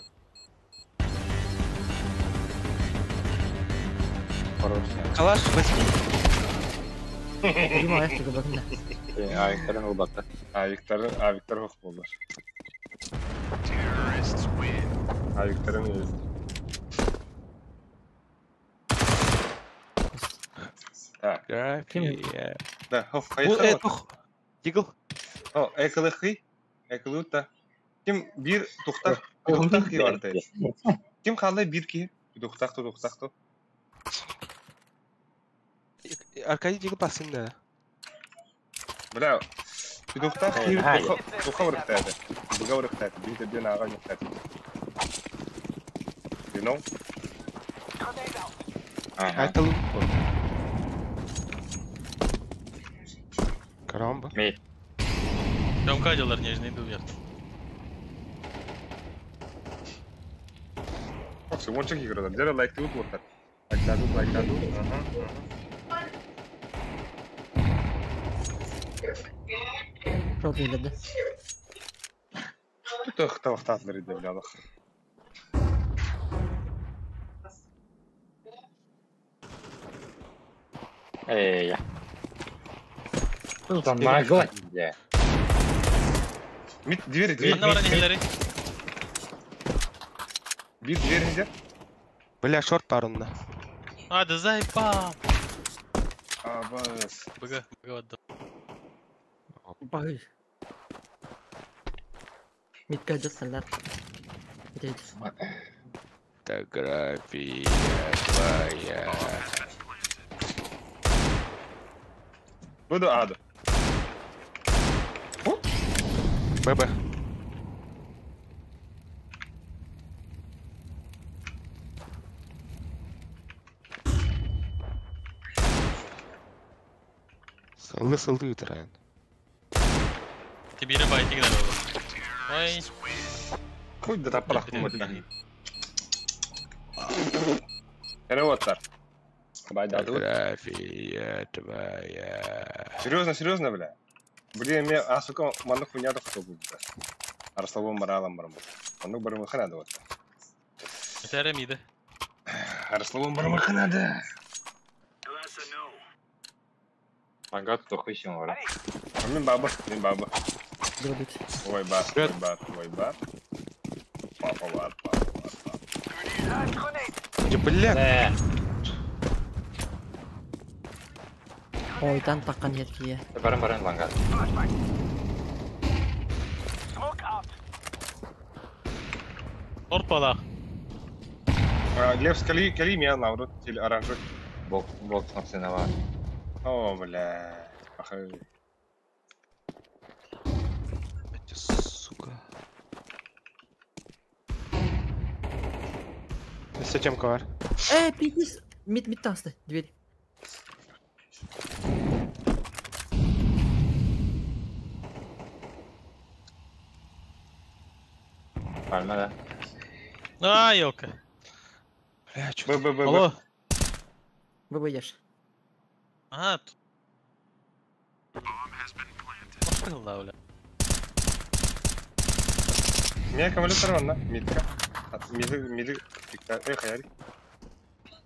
Speaker 6: Калаш, возьми.
Speaker 4: Дима, я тебе бардым, да.
Speaker 3: Авиктарын ылбатта.
Speaker 1: Авиктары, авиктар хох болдур. Авиктарын өзі. Так.
Speaker 6: Графия.
Speaker 1: Да, хоп,
Speaker 6: Бу
Speaker 1: хайыха.
Speaker 6: этух. Дигл.
Speaker 1: О, экылыхы. Экылыта. Ким бир тухтах, тухтах киярды. Ким қалай бир ки? Тухтах ту, тухтах ту.
Speaker 6: Аркадий Дигл басын да.
Speaker 1: Бля, тухтах ки туха вырыктады. Буга вырыктады. Бир ден ага нектады. You know?
Speaker 6: Айтылу. Карамба.
Speaker 3: Мид.
Speaker 2: Тёмка делар нежный был верт.
Speaker 1: Все, ончик играда. Дера лайк тут вот так. Лайк даду, лайк даду. Ага, ага.
Speaker 4: Шорт да.
Speaker 1: Тут тавахтатлар иде, бля, аллах.
Speaker 3: Эй, я. Тут там нагло.
Speaker 1: Мид, двери, двери.
Speaker 2: Анна бар нелери.
Speaker 1: Бир двери где?
Speaker 6: Бля, шорт парунна.
Speaker 2: А, да заебал.
Speaker 1: А, бас.
Speaker 2: Бга, бга отдал.
Speaker 4: Бай. Митка жасалар. Дед.
Speaker 6: Фотография твоя.
Speaker 1: Буду аду.
Speaker 6: ББ. Сылы сылы өтірайын.
Speaker 2: Ты бери байтик да было. Ой.
Speaker 1: Хуй да тапалах кумытна. Переводтар.
Speaker 6: Фотография твоя.
Speaker 1: Серьезно, серьезно, бля. Блин, мне, а сука, манну хуйня то кто будет. Арславом моралом барму. Манну барму ханада вот.
Speaker 2: Это Рамида.
Speaker 1: Арславом барму ханада.
Speaker 3: Ага, то хуй вара.
Speaker 1: Мин баба, мин баба.
Speaker 4: Дробить.
Speaker 1: Ой, бар, ой, бар, ой, бар. Папа, бар, папа, бар, папа.
Speaker 6: Бля.
Speaker 4: Ой, там такан еркие.
Speaker 3: Баран баран лангат.
Speaker 2: Орпалах.
Speaker 1: Глеб, скали, кали меня на рот или оранжевый.
Speaker 3: Бок, бок на
Speaker 1: О, бля. Ах.
Speaker 6: Сука. Все темка var.
Speaker 4: Пиздец. Мид, мид там, дверь.
Speaker 3: Пальма, да?
Speaker 2: А, ёлка.
Speaker 6: Бля, чё
Speaker 1: Б, Б, Б,
Speaker 2: Алло.
Speaker 4: Б, Б, ешь.
Speaker 2: А, тут. Да, бля.
Speaker 1: Меня аккумулятор ванна, мидка. Миды, миды, эх, хаяри.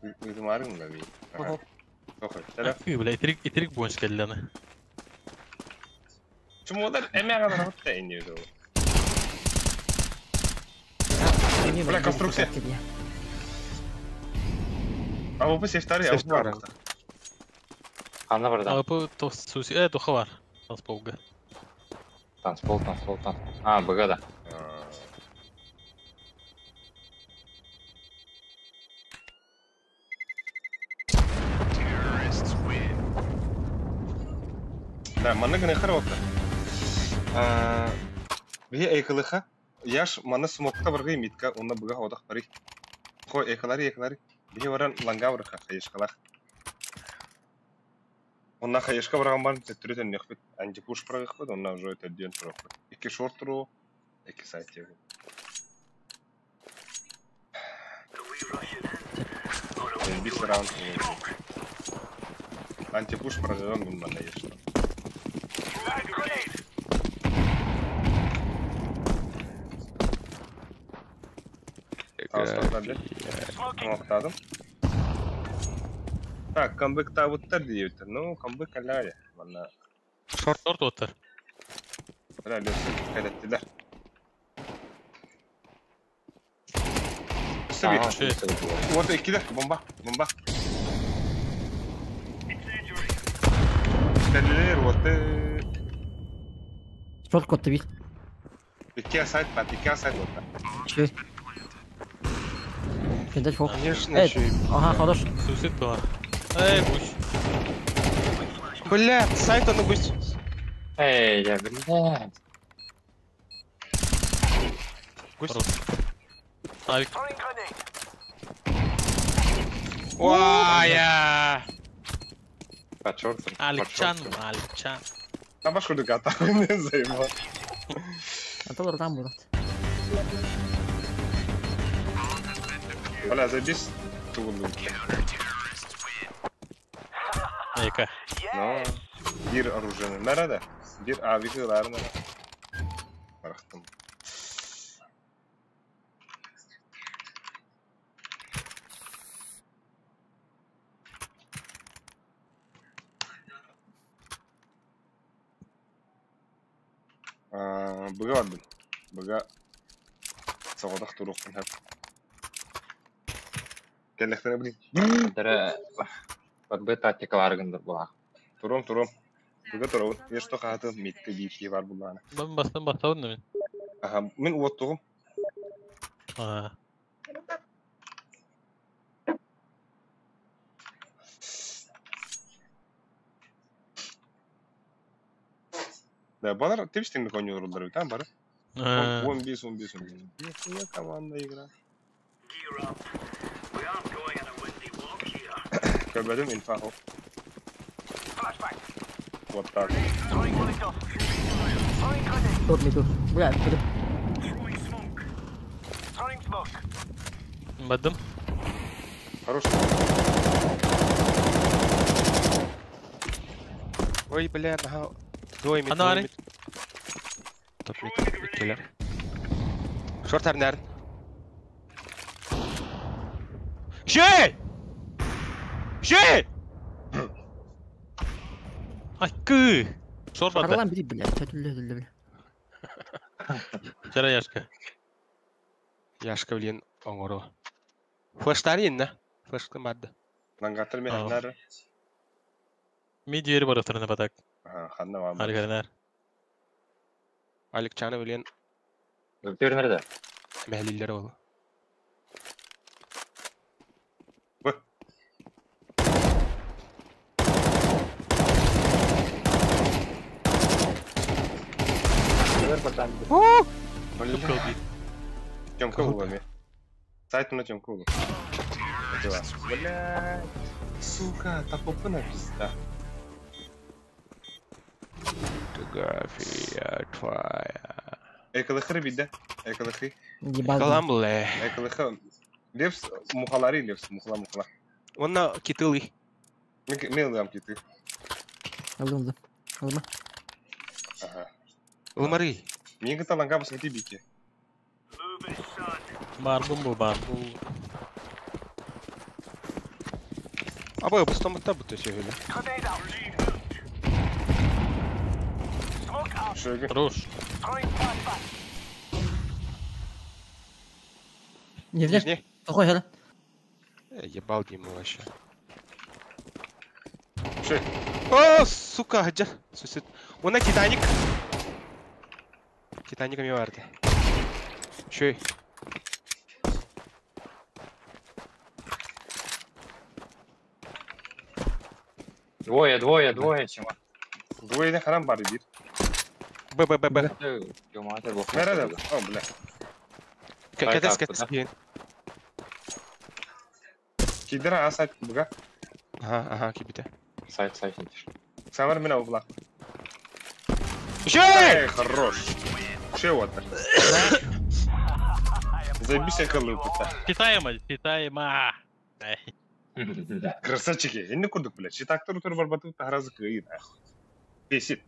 Speaker 1: Миды марин, да, ми.
Speaker 4: Ого.
Speaker 2: Ой, бля, итрик больше келді.
Speaker 1: Чему удар эмяга на вот не видел. Бля, конструкция. А вы пусть старый, а вы
Speaker 3: Анна барда.
Speaker 2: А вы то суси, то хавар. Танцполга.
Speaker 3: Танцпол, танцпол, танцпол. А, БГ, да.
Speaker 1: Да, манныгы не хороша. Бие эйкылыха, яш маны смокта баргы митка, онна буга одах бари. Хо эйкылари эйкылари. Бие варан ланга барха хайышкалах. Онна хайышка барган бар төттүрүтөн нехбит. Анжи пуш прагыхбыт, онна уже это ден прагыхбыт. Ики шорт ру, эки сайт егу. Бис раунд. Антипуш проживем, мин манна есть. Так, камбэк табыттар диэбиттэр. Ну, камбэк аляя. Манна.
Speaker 2: Шорт оттар.
Speaker 1: Бля, лёссы кэлэттилэр. Вот иккилэр, бомба, бомба. Кэллилэр, вот.
Speaker 4: Шорт котты бит.
Speaker 1: Икки сайт бат, икки сайт вот.
Speaker 4: Че?
Speaker 6: Конечно, еще и...
Speaker 4: Ага, хорош.
Speaker 2: Суицид была. Эй, буч.
Speaker 6: Бля, сайт он пусть.
Speaker 3: Эй, я, блядь.
Speaker 6: Гусь.
Speaker 2: Авик.
Speaker 6: Уая!
Speaker 3: По черту.
Speaker 2: Аликчан, Аликчан.
Speaker 1: Там башку дугата, не заебал.
Speaker 4: А то там будут.
Speaker 1: Бля, забись тулу.
Speaker 2: Эка.
Speaker 1: Но bir оружие nerede? Bir AVK var nerede? Bıraktım. Быга vardım. Быга сağdaq turuqpun hep. Кэллэхтэрэ блин.
Speaker 3: Подбы тактикаларгындар була.
Speaker 1: Турум, турум. Быга турабын. Еш тоқатын митте бии бар буллаана.
Speaker 2: Мен бастан бастабын да мен.
Speaker 1: Аха, мин уоттугум.
Speaker 2: Аа.
Speaker 1: Да, балар тепстеңдик ойнолордор бит, а бары. 15, 15, 15. Нихуя команда игра. Көрбөдүм инфа хоп. Вот так.
Speaker 4: Тут не тут. Бля, тут.
Speaker 2: Бадым.
Speaker 1: Хорош.
Speaker 6: Ой, бля, ага. Двое мид, двое мид. Топ мид, иккилер. Шорт арнер. Жей! Жей!
Speaker 2: Айкы! Шорт бады.
Speaker 4: Арлан бери, бля, түлле, түлле, бля.
Speaker 2: Вчера Яшка.
Speaker 6: Яшка, блин, оңоро. Флештар инна. Флешка мадда.
Speaker 1: Лангатыр мен ханнары.
Speaker 2: Ми двери бар охтарына батак.
Speaker 1: Ага, ханна вам.
Speaker 2: Аргарнар.
Speaker 6: Аликчаны, блин.
Speaker 3: Көптөр nerede?
Speaker 6: Мәхлилер ол.
Speaker 1: Б. Бля. Тёмка улами. Сайт на Тёмка улу. Бля. Сука, тапопына пизда.
Speaker 6: Фотография твоя.
Speaker 1: Экалыхы бидде. Экалыхы.
Speaker 4: Ебал.
Speaker 6: Калам бля.
Speaker 1: Экалыхы. Левс мухалари левс мухла мухла.
Speaker 6: Онна китылы.
Speaker 1: Мен дам киты.
Speaker 4: Алым, алым.
Speaker 1: Ага.
Speaker 6: Ылмары.
Speaker 1: Мен кыталанга басын бики.
Speaker 2: Бар бу бар бу.
Speaker 6: Абы бустамытта бутта сөйле.
Speaker 2: Хорош.
Speaker 4: Не, не. Такой, хера.
Speaker 6: Ебал Диму вообще.
Speaker 1: Ши.
Speaker 6: О, сука, где? Сусед. Она Титаник. Титаник ми варты. Ши.
Speaker 3: Двое, двое, двое, чего?
Speaker 1: Двое не харам бар бир.
Speaker 6: Б, Б, Б, Б.
Speaker 1: Nerede? О, бля.
Speaker 6: Кэтес, кэтес, кийин.
Speaker 1: Кидера асайт буга.
Speaker 6: Ага, ага, кибите.
Speaker 3: Сайт, сайт.
Speaker 1: Самар меня убла.
Speaker 6: Шей!
Speaker 1: Хорош. Че вот? Заебись акылы пыта.
Speaker 2: Читаемо, читаемо.
Speaker 1: Красавчики. Инни курдук, блядь. Читактор утыр барбаты таразы кыйын. Бесит.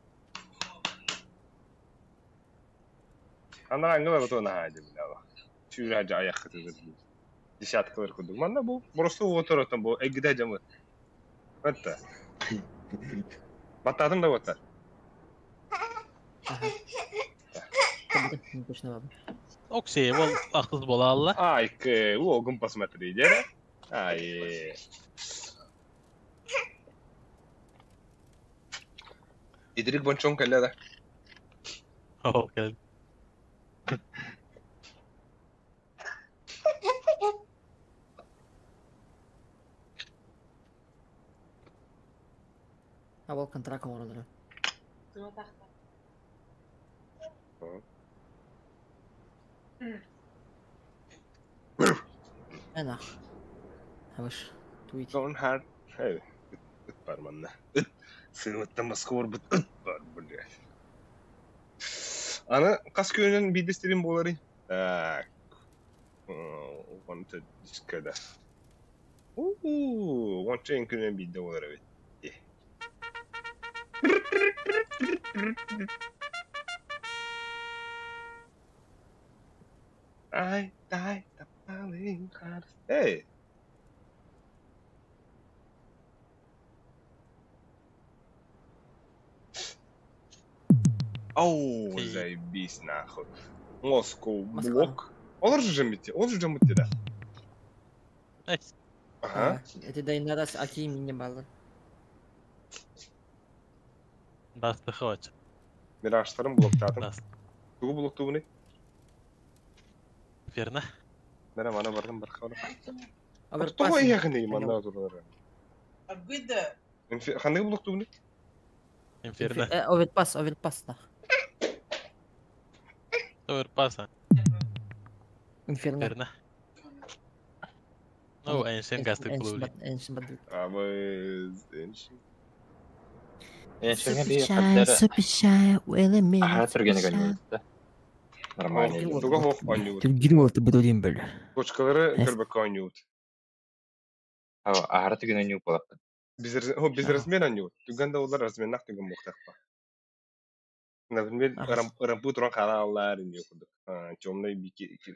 Speaker 1: Ана ангела вот она хади, бля. Чүрә жа аяк кытыгы. Десяткалар курдук. Манна бу просто отыр отан бу эгиде жамы. Это. Батадым да отар.
Speaker 2: Оксей, ол ақтыз бола алла.
Speaker 1: Ай, к, огын посмотри, дere. Ай. Идрик бончон кэллэ да.
Speaker 2: Ол кэл.
Speaker 4: Абал контракт оңоролор. Ана. Абыш. Туит.
Speaker 1: Don't hard. Hey, ыт бар манна. Ыт. Сыымыттан басқа бит ыт бар, блядь. Аны қас көнін бидестерин болары. Так. Онта дискада. Уу, онча ен күнін бидде болар бит. Ай, дай, тапалын харс. Эй! Оу, заебись нахуй. Москва блок. Олар же жемите, ол же жемите да. Ага.
Speaker 4: Это да инарас аки мине балар.
Speaker 2: Дасты хочет.
Speaker 1: Мираштарым блоктадым. Тугу блокту буны?
Speaker 2: Верно.
Speaker 1: Мера мана бардым бір қабыр. Тугу аяғын манна туралар.
Speaker 8: Аргыда.
Speaker 1: Ханды блокту буны?
Speaker 2: Инферно.
Speaker 4: Оверпас, оверпас нах.
Speaker 2: Оверпас.
Speaker 4: Инферно.
Speaker 2: Инферно. Ну, Ancient гасты клубли.
Speaker 4: Ancient
Speaker 1: Абы Ancient.
Speaker 4: Super shy, well,
Speaker 3: Аха түргені көннөттө. Нормально.
Speaker 1: Туга хох ойнуут.
Speaker 4: Түргені болты бұдудин бөл.
Speaker 1: Точкалары көрбөккө ойнуут.
Speaker 3: Аха түргені ойнуут болот.
Speaker 1: Биз размен ойнуут. Түгәндә олар разменнах түгән мухтакпа. Например, рампу туран кала алар инде курдук. Темный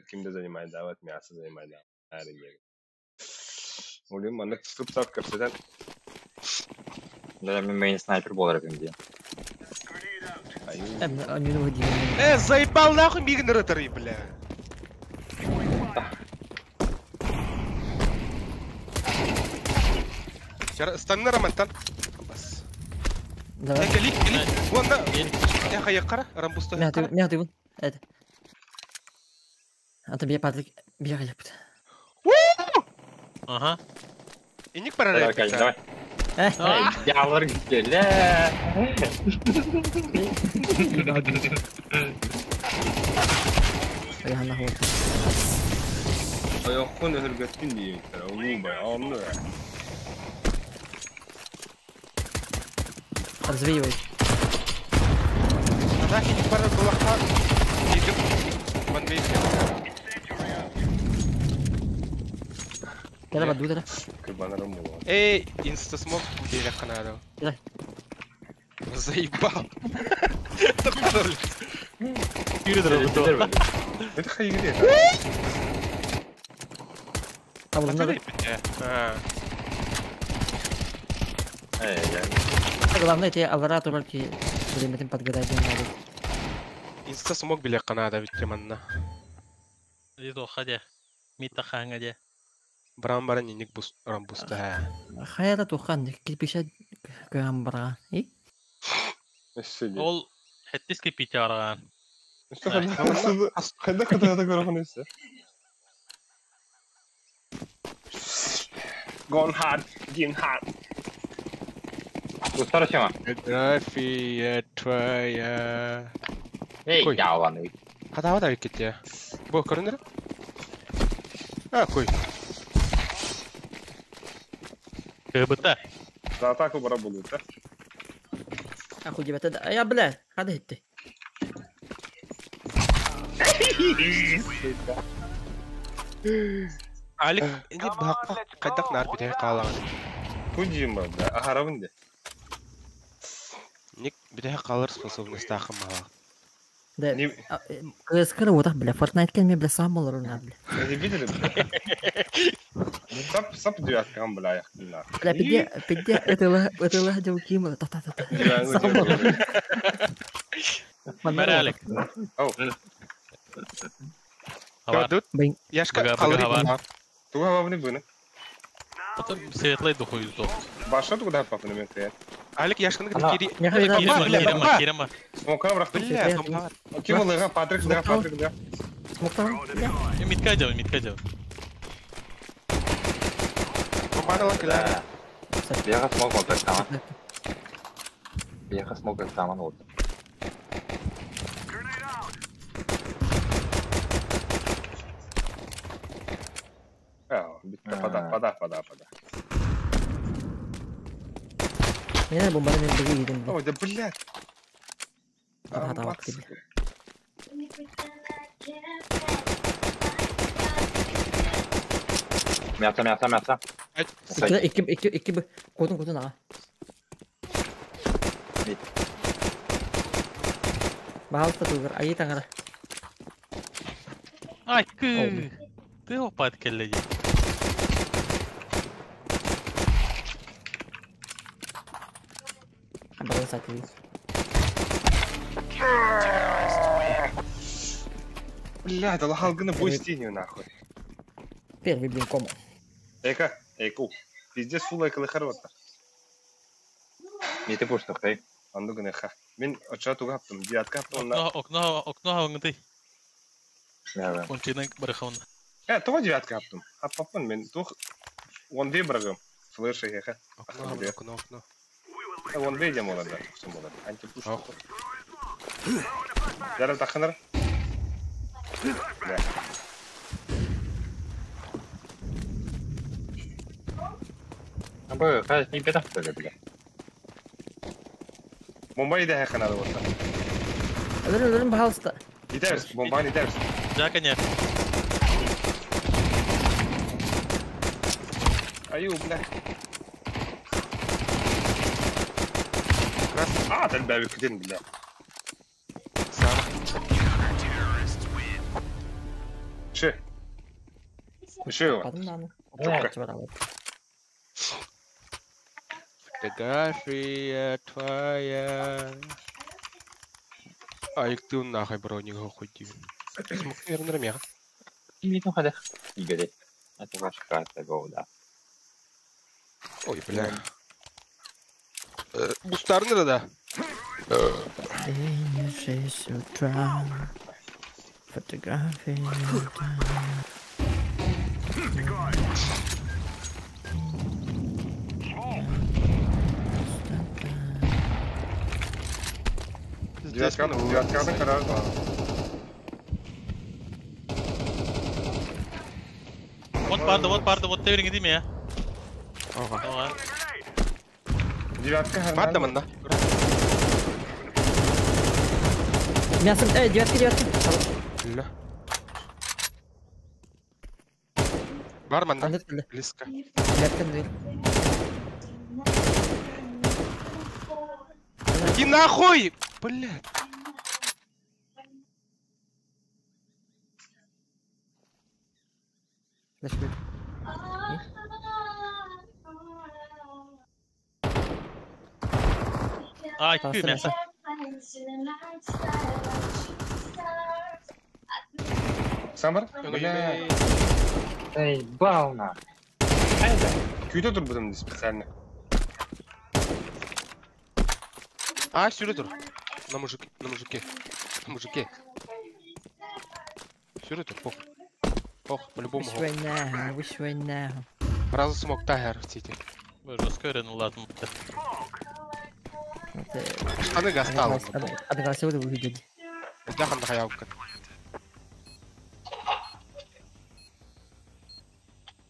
Speaker 1: кимде занимает, да, вот мясо занимает, да. Олим аны кысып сап көрсөтөн.
Speaker 3: Да, мен мейн снайпер болар эпим
Speaker 6: Заебал нахуй мигн рыторы, бля. Стамина романтан. Бас.
Speaker 4: Давай.
Speaker 6: Кели, кели. Вон да. Я хайакара, рамбусто.
Speaker 4: Мя ты вон. Это. А то бия падлик, бия хайапт.
Speaker 2: Ага.
Speaker 6: Иник параллель.
Speaker 3: Давай. Ялар гүтеле.
Speaker 1: Аяқын өһүргөттүн диэбиттэр, улуу бай, онну.
Speaker 4: Развеивай.
Speaker 6: Атаки не пара булахта. Идем. Ван вейс.
Speaker 4: Кара баду да.
Speaker 1: Кырбанарым болот.
Speaker 6: Эй, инстасмок деле канада.
Speaker 4: Да.
Speaker 6: Заебал. Это блядь.
Speaker 1: Это хайгиде.
Speaker 4: А вот надо.
Speaker 3: Эй,
Speaker 4: Главное, тебе авара только время подгадать не надо.
Speaker 6: Инстасмок биле канада бит манна.
Speaker 2: Изо хаде. Мита хангаде.
Speaker 6: Брам баран иник бус рамбуста.
Speaker 4: Хайра тухан кирпича камбра. И?
Speaker 2: Ол хеттис кирпича араган.
Speaker 1: Хайда ката көрөхөн эсе. Gone hard, gin hard.
Speaker 3: Устара чема.
Speaker 6: Трофия твоя.
Speaker 3: Эй, яланы.
Speaker 6: Хата хата биккетте. Бу көрүнөр? А, кой.
Speaker 2: Кыбыта.
Speaker 1: За атаку бара болот, да?
Speaker 4: Ахуй дебет, я бля, хада хитти.
Speaker 6: Алик, ини баһаққа қайдақ нар бітей қалаған.
Speaker 1: Кудим бар, да, ахарабын де.
Speaker 6: Ник бітей қалыр способностьтақы мала.
Speaker 4: Да, КСК вот бля, Fortnite кен мен бля сам болар уна бля.
Speaker 1: Не видели, бля? Сап, сап девятка, бля, яхтына.
Speaker 4: Бля, пиде, пиде, это ла дел ким, та та та та. Сам болар.
Speaker 2: Бәрі Алик.
Speaker 1: Ау.
Speaker 6: Тут Яшка қалыр.
Speaker 1: Туга бабны буны.
Speaker 2: Потом светлый духу издох.
Speaker 1: Баша туга папны мен крет.
Speaker 6: Алик Яшканы кири.
Speaker 2: Кирема, кирема.
Speaker 1: Смока брахты.
Speaker 6: Бля, бомба.
Speaker 1: Ким лыга, Патрик, лыга, Патрик, лыга.
Speaker 4: Смоктан.
Speaker 2: Митка делай, митка делай.
Speaker 6: Бомба ла киля.
Speaker 3: Бега смог вот так там. Бега смог как там вот.
Speaker 1: Пода, пода, пода, пода.
Speaker 4: Мен бомбаны мен бізге едім.
Speaker 1: Ой, да блядь.
Speaker 3: Мясо, мясо, мясо.
Speaker 4: Екі, екі, екі, кодын, кодын, аға. Бағалыста туғыр, айы таңара.
Speaker 2: Ай, кы. Ты опат келледи.
Speaker 1: Бля, да лохалгына бой с тенью нахуй.
Speaker 4: Первый блин кому.
Speaker 1: Эка, эку. Пиздец сула экалы хорватта.
Speaker 3: Не ты пусть хай.
Speaker 1: Андугын эха. Мен оча туга хаптым, девятка хаптым.
Speaker 2: Окно, окно, оңды. Кончинен барахон.
Speaker 1: Това девятка хаптым. Хаппапын мен тух он выбрагым. Флеши эха.
Speaker 6: Окно, окно, окно.
Speaker 1: Вон видим олар да, тұқсын болар. Антипуш. Жарып тақыныр. Бля.
Speaker 3: Абы, қазір не бедақ бөлі, бля.
Speaker 1: Бомба иде хақынады болса.
Speaker 4: Өлін, өлін, бағалыста.
Speaker 1: Итерс, бомбаны итерс.
Speaker 2: Да, конечно.
Speaker 1: Аю, бля. А, тәлбәбі күтен, бля. Ши. Ши его.
Speaker 6: Фотография твоя. Ай, ты нахуй броник хуй. Смог, наверное, мега.
Speaker 3: Игорь, это ваша карта, гоу, да.
Speaker 6: Ой, бля. Бустарны да.
Speaker 4: День 6 утра. Фотографии.
Speaker 1: Девятка, karar.
Speaker 2: Вот барды, вот барды, вот tebirin gideyim ya. Ага.
Speaker 1: Девятка.
Speaker 6: Барды мында.
Speaker 4: Мясо, девятка, девятка.
Speaker 6: Бля. Бар мында. Близко.
Speaker 4: Девятка, дверь.
Speaker 6: Иди нахуй! Блядь.
Speaker 2: Ай, күй мясо.
Speaker 1: Самар? Бля.
Speaker 3: Эй, бауна.
Speaker 1: Күйді тұр бұдым специально.
Speaker 6: А, сюда тұр. На мужике, на мужике. На мужике. Сюда тұр, пох. Пох, по-любому.
Speaker 4: Выше нахуй.
Speaker 6: Разу смог тагер в сити.
Speaker 2: Жестко ладно.
Speaker 6: Штаны гастал.
Speaker 4: Адыгасы увидели.
Speaker 6: Дахан дахаявка.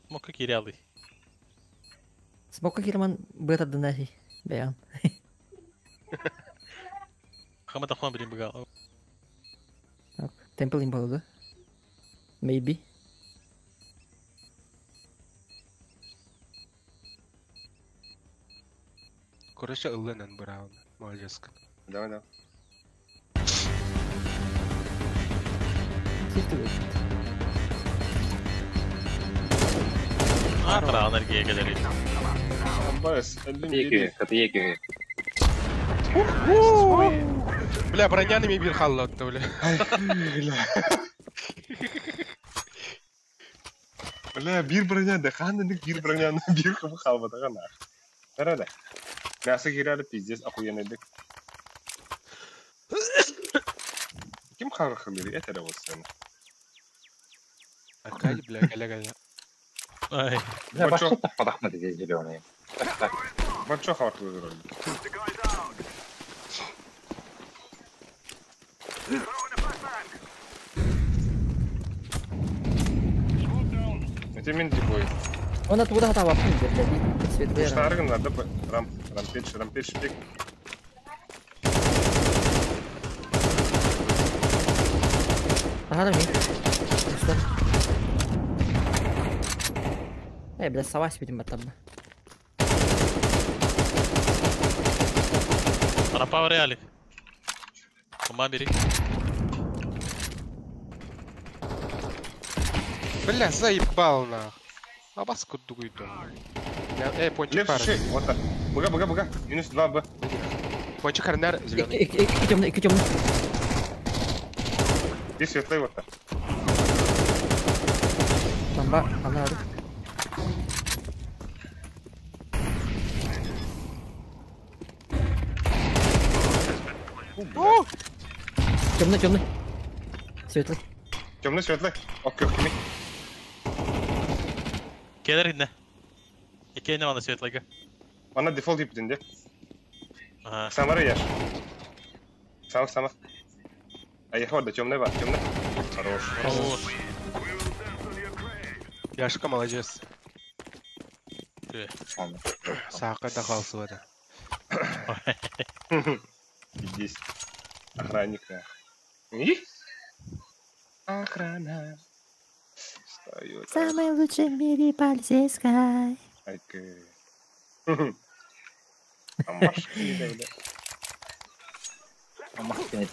Speaker 2: Смока кирялый.
Speaker 4: Смока кирман бета дынахи. Бян.
Speaker 2: Хамата хон блин бегал.
Speaker 4: Темпл им было, да? Maybe.
Speaker 6: Короче, ыллынан браун. Молодец.
Speaker 1: Давай, давай.
Speaker 2: А, траан эргиэ кэлэрий.
Speaker 1: Аббас, өллүм бири.
Speaker 3: Копейки, копейки.
Speaker 6: Бля, броняны ми бир халлатты, бля.
Speaker 1: Бля. Бля, бир броня да ханнык бир броняны бир хабы халбатага нах. Карада. Мясо кирәли пиздец охуенный. Ким харахылыр этер болсын.
Speaker 6: Аркадий, бля, кәлә-кәлә.
Speaker 2: Ай.
Speaker 3: Бля, башка таппадахмы здесь зеленые. Так, так.
Speaker 1: Бачо харахылыр. Это мен дебой.
Speaker 4: Он оттуда готова, блядь, светлый.
Speaker 1: Штарган надо рамп, рампич, рампич, пик.
Speaker 4: Ага, ми. Эй, бля, сова себе батаб.
Speaker 2: Рампа в реале. Ума бери.
Speaker 6: Бля, заебал нах. А бас куду иду. Эй, пончик пар.
Speaker 1: Вот так. Бага, бага, бага. Минус 2 Б.
Speaker 6: Пончик арнер зеленый.
Speaker 4: Темный, темный.
Speaker 1: Здесь светлый вот так.
Speaker 4: Бомба, она надо. Темный, темный. Светлый.
Speaker 1: Темный, светлый. Окей, окей.
Speaker 2: Келер инне. Икейне мана светлыйга.
Speaker 1: Мана дефолт ипдинде.
Speaker 2: Ага.
Speaker 1: Самара яш. Сама, сама. А я да темный бар, темный. Хорош.
Speaker 2: Хорош.
Speaker 6: Яшка молодец.
Speaker 2: Ты.
Speaker 6: Сака дохался в это.
Speaker 1: Здесь. Охранник. Охрана. Встает.
Speaker 4: Самый лучший в мире полицейский.
Speaker 1: Окей. Амашки, бля.
Speaker 3: Амашки.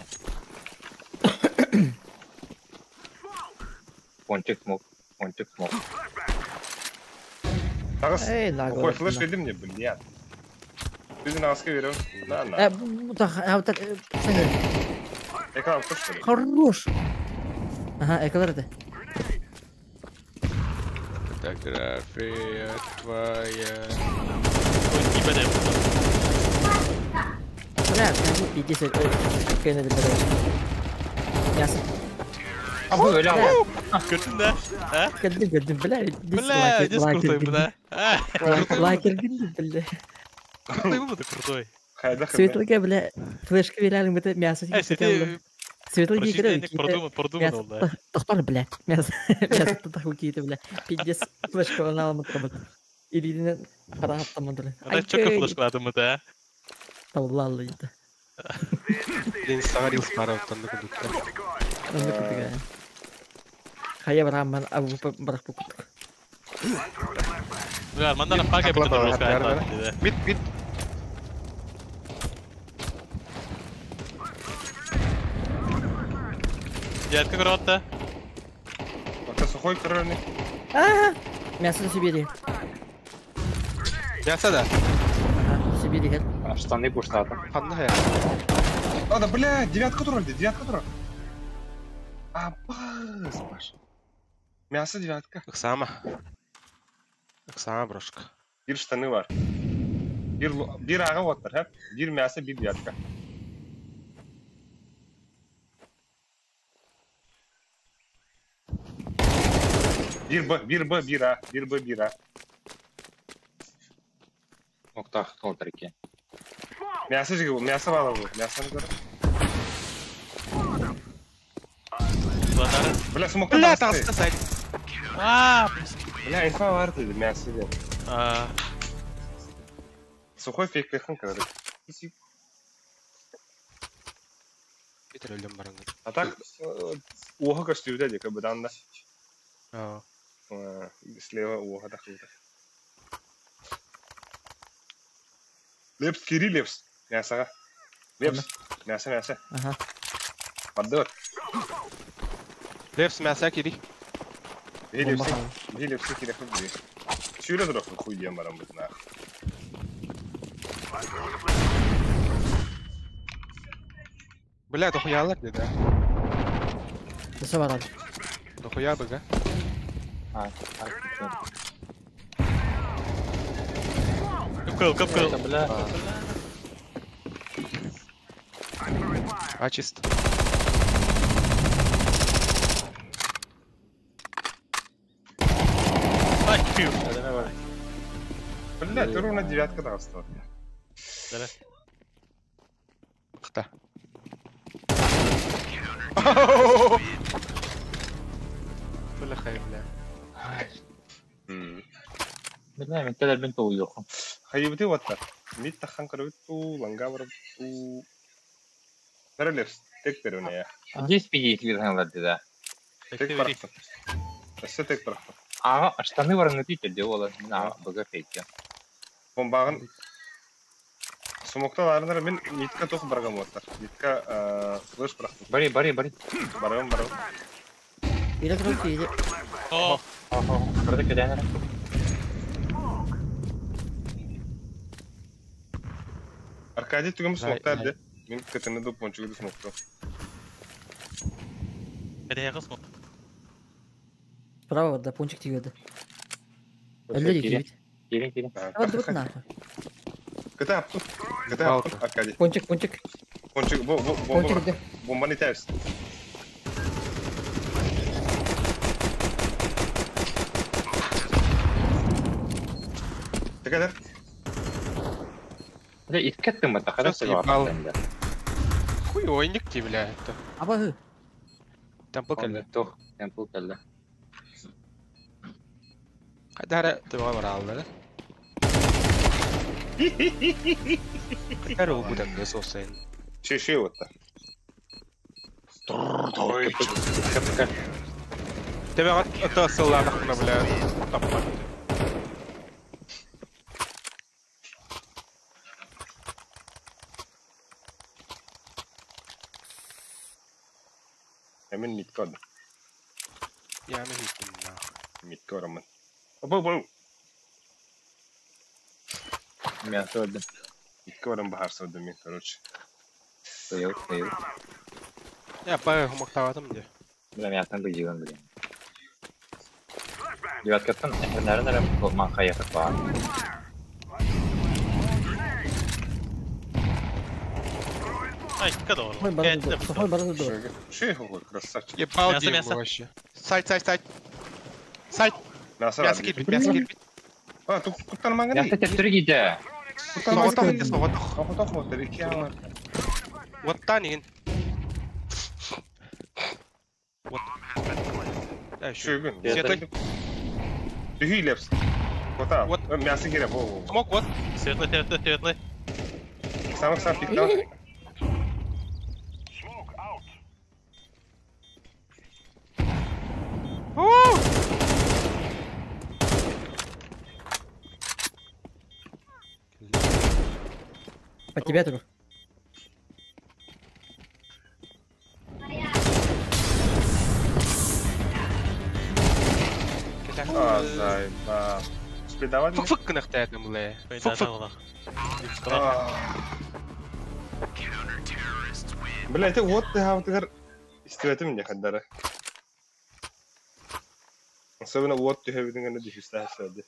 Speaker 3: Пончик смог. Пончик смог.
Speaker 1: Эй, нагло. Какой флеш веди мне, блядь. Ты на ласке верил? На, на.
Speaker 4: Так,
Speaker 1: Экран что ли?
Speaker 4: Хорош. Ага, экран это.
Speaker 6: Фотография твоя.
Speaker 4: Бля, 50, ой, надо брать. Мясо.
Speaker 3: А вы, бля.
Speaker 2: Көрдүң да? А?
Speaker 4: Көрдүм, көрдүм, бля.
Speaker 2: Бля, здесь крутой, бля.
Speaker 4: Лайкер гинди, бля.
Speaker 2: Крутой был, крутой.
Speaker 4: Светлыга, бля, флешка берәлең бит мясо. Светлый
Speaker 2: кирәк. Продумал, да.
Speaker 4: Тохтар, бля. Мясо, мясо тохтар кийде, бля. Пиздец, флешка аламын табыт. Илидин карап тамадыр.
Speaker 2: Ана чөкө флешка адымы да.
Speaker 4: Тавлалы иде.
Speaker 6: Блин, сагар ил спарап тонды кудукта.
Speaker 4: Онды кудуга. Хая бараман абу барак кудук.
Speaker 2: Бля, мандан пага бит русская.
Speaker 6: Мид, мид.
Speaker 2: Дядька грота.
Speaker 1: Это сухой корольный.
Speaker 4: А, мясо на Сибири.
Speaker 6: Мясо, да?
Speaker 4: Ага, Сибири.
Speaker 3: А штаны пуштата.
Speaker 6: Ханна я.
Speaker 1: А, да, бля, девятка тролль, девятка тролль. А, бас, Паш. Мясо девятка.
Speaker 6: Оксама. Оксама, брошка.
Speaker 1: Bir штаны var. Bir ağa var, hep. Bir мясо, bir девятка. Bir Б, bir Б, bir А, bir Б, bir А.
Speaker 3: Октах, толтарки.
Speaker 1: Мясо же, мясо вало, мясо не говорю. Бля, смог.
Speaker 6: Бля, там сказать.
Speaker 2: А,
Speaker 1: бля, инфа var dedi, мясо dedi.
Speaker 2: А.
Speaker 1: Сухой фейк пехын kadar.
Speaker 6: Битер өлөм барыңды.
Speaker 1: А так, уха көстүбүтэ дии, быдан да.
Speaker 6: Аа.
Speaker 1: Слева уха тахыбыта. Лепс, кири Лепс. Мясоға. Лепс. Мясо, мясо.
Speaker 4: Ага.
Speaker 1: Барды бар.
Speaker 6: Лепс мясо кири.
Speaker 1: Бей Лепси. Бей Лепси кири хуй бей. Сюря дурак хуй дем барам бит нах.
Speaker 6: Бля, дохуялар деді.
Speaker 4: Несе бар abi?
Speaker 6: Дохуя быга.
Speaker 2: Кып кыл, кып кыл.
Speaker 3: Бля.
Speaker 6: А чисто.
Speaker 2: Ай, пью.
Speaker 1: Бля, ты ровно девятка да осталась.
Speaker 2: Да.
Speaker 6: Қыта. Бля, хай, бля.
Speaker 3: Бля, мен келер мен толуйохум.
Speaker 1: Хайыбыты ваттар. Мит тахан көрөбүт ланга барып Бер Лепс, тек берүнэ я.
Speaker 3: Здесь пиздец да.
Speaker 1: Тек барахтан. Өссө тек барахтан.
Speaker 3: А, штаны варнытый делала на БГ фейке.
Speaker 1: Бомбагын Сумоктан арынар мен митка тоқ барган ваттар. Митка флеш барахтан.
Speaker 3: Бари, бари, бари.
Speaker 1: Барган, барган.
Speaker 4: Или тройки, или...
Speaker 2: О,
Speaker 3: Кырды кеденер.
Speaker 1: Аркадий түгім смоктар де. Мен кытыны ду пончугу смокту.
Speaker 2: Кәдәйә кыз мо.
Speaker 4: Справа да, пончик тигеді. Әллә дигибит.
Speaker 3: Кирин, кирин.
Speaker 4: Давай друг нахуй.
Speaker 1: Кыта апту. Кыта апту, Аркадий.
Speaker 4: Пончик, пончик.
Speaker 1: Пончик, бо, бо,
Speaker 4: Пончик
Speaker 1: бомба.
Speaker 4: где?
Speaker 1: Бомбаны тәвис. Текәдер.
Speaker 3: Бля, искеттим это, хорошо.
Speaker 6: Съебал. Хуй ойник ти, бля, это.
Speaker 4: Аба хы.
Speaker 6: Темпл кэллэ.
Speaker 3: Тох, темпл кэллэ.
Speaker 6: Кайдара төбөҕө барааллар. Кайдара угу таңга соосайын.
Speaker 1: Шеше ватта.
Speaker 6: Төбөҕө ото сыллаатахпына, бля, таппат.
Speaker 1: Мен митка одым.
Speaker 6: Я мен хиттим нах.
Speaker 1: Митка орамын. Бу бу.
Speaker 3: Мясо öldü.
Speaker 1: Митка орам бахар содым мен, короче.
Speaker 3: Тойыл, тойыл.
Speaker 6: Я па хумактаатым де.
Speaker 3: Бля, мясо быжыгын, бля. Девяткаттан эхернәрен әрем ман каяқы бар.
Speaker 2: Ай, када
Speaker 4: Сухой
Speaker 2: ол.
Speaker 4: барды dur. Сухой барды dur.
Speaker 1: Шеше хуй, красавчик.
Speaker 6: Ебал
Speaker 2: Мясо,
Speaker 6: дейм
Speaker 2: мясо.
Speaker 6: вообще. Сайт, сайт, сайт. Сайт.
Speaker 1: Мясо
Speaker 6: Мясо кирбит, мясо кирбит.
Speaker 1: А, тут куттан маңа
Speaker 3: Мясо тептер гиде.
Speaker 6: Соғытақ инде, соғытақ.
Speaker 1: Соғытақ отыр, iki аңар.
Speaker 6: Оттан еген. Вот. Да, еще.
Speaker 1: Шөгін.
Speaker 6: Светлый.
Speaker 1: Түхүй лепс. Кота.
Speaker 6: Вот.
Speaker 1: Мясо керек, бо, бо.
Speaker 6: Смок, вот.
Speaker 2: Светлый, светлый, светлый.
Speaker 1: Самых сам пиктал.
Speaker 4: По тебе тур.
Speaker 1: А, заеба. Спидавать?
Speaker 6: Фук-фук кынақтайтын, бля. Фук-фук.
Speaker 1: Бля, это вот ты хавтыгар истебетим не хаддара. Особенно вот ты хавтыгар на диффюз сөді.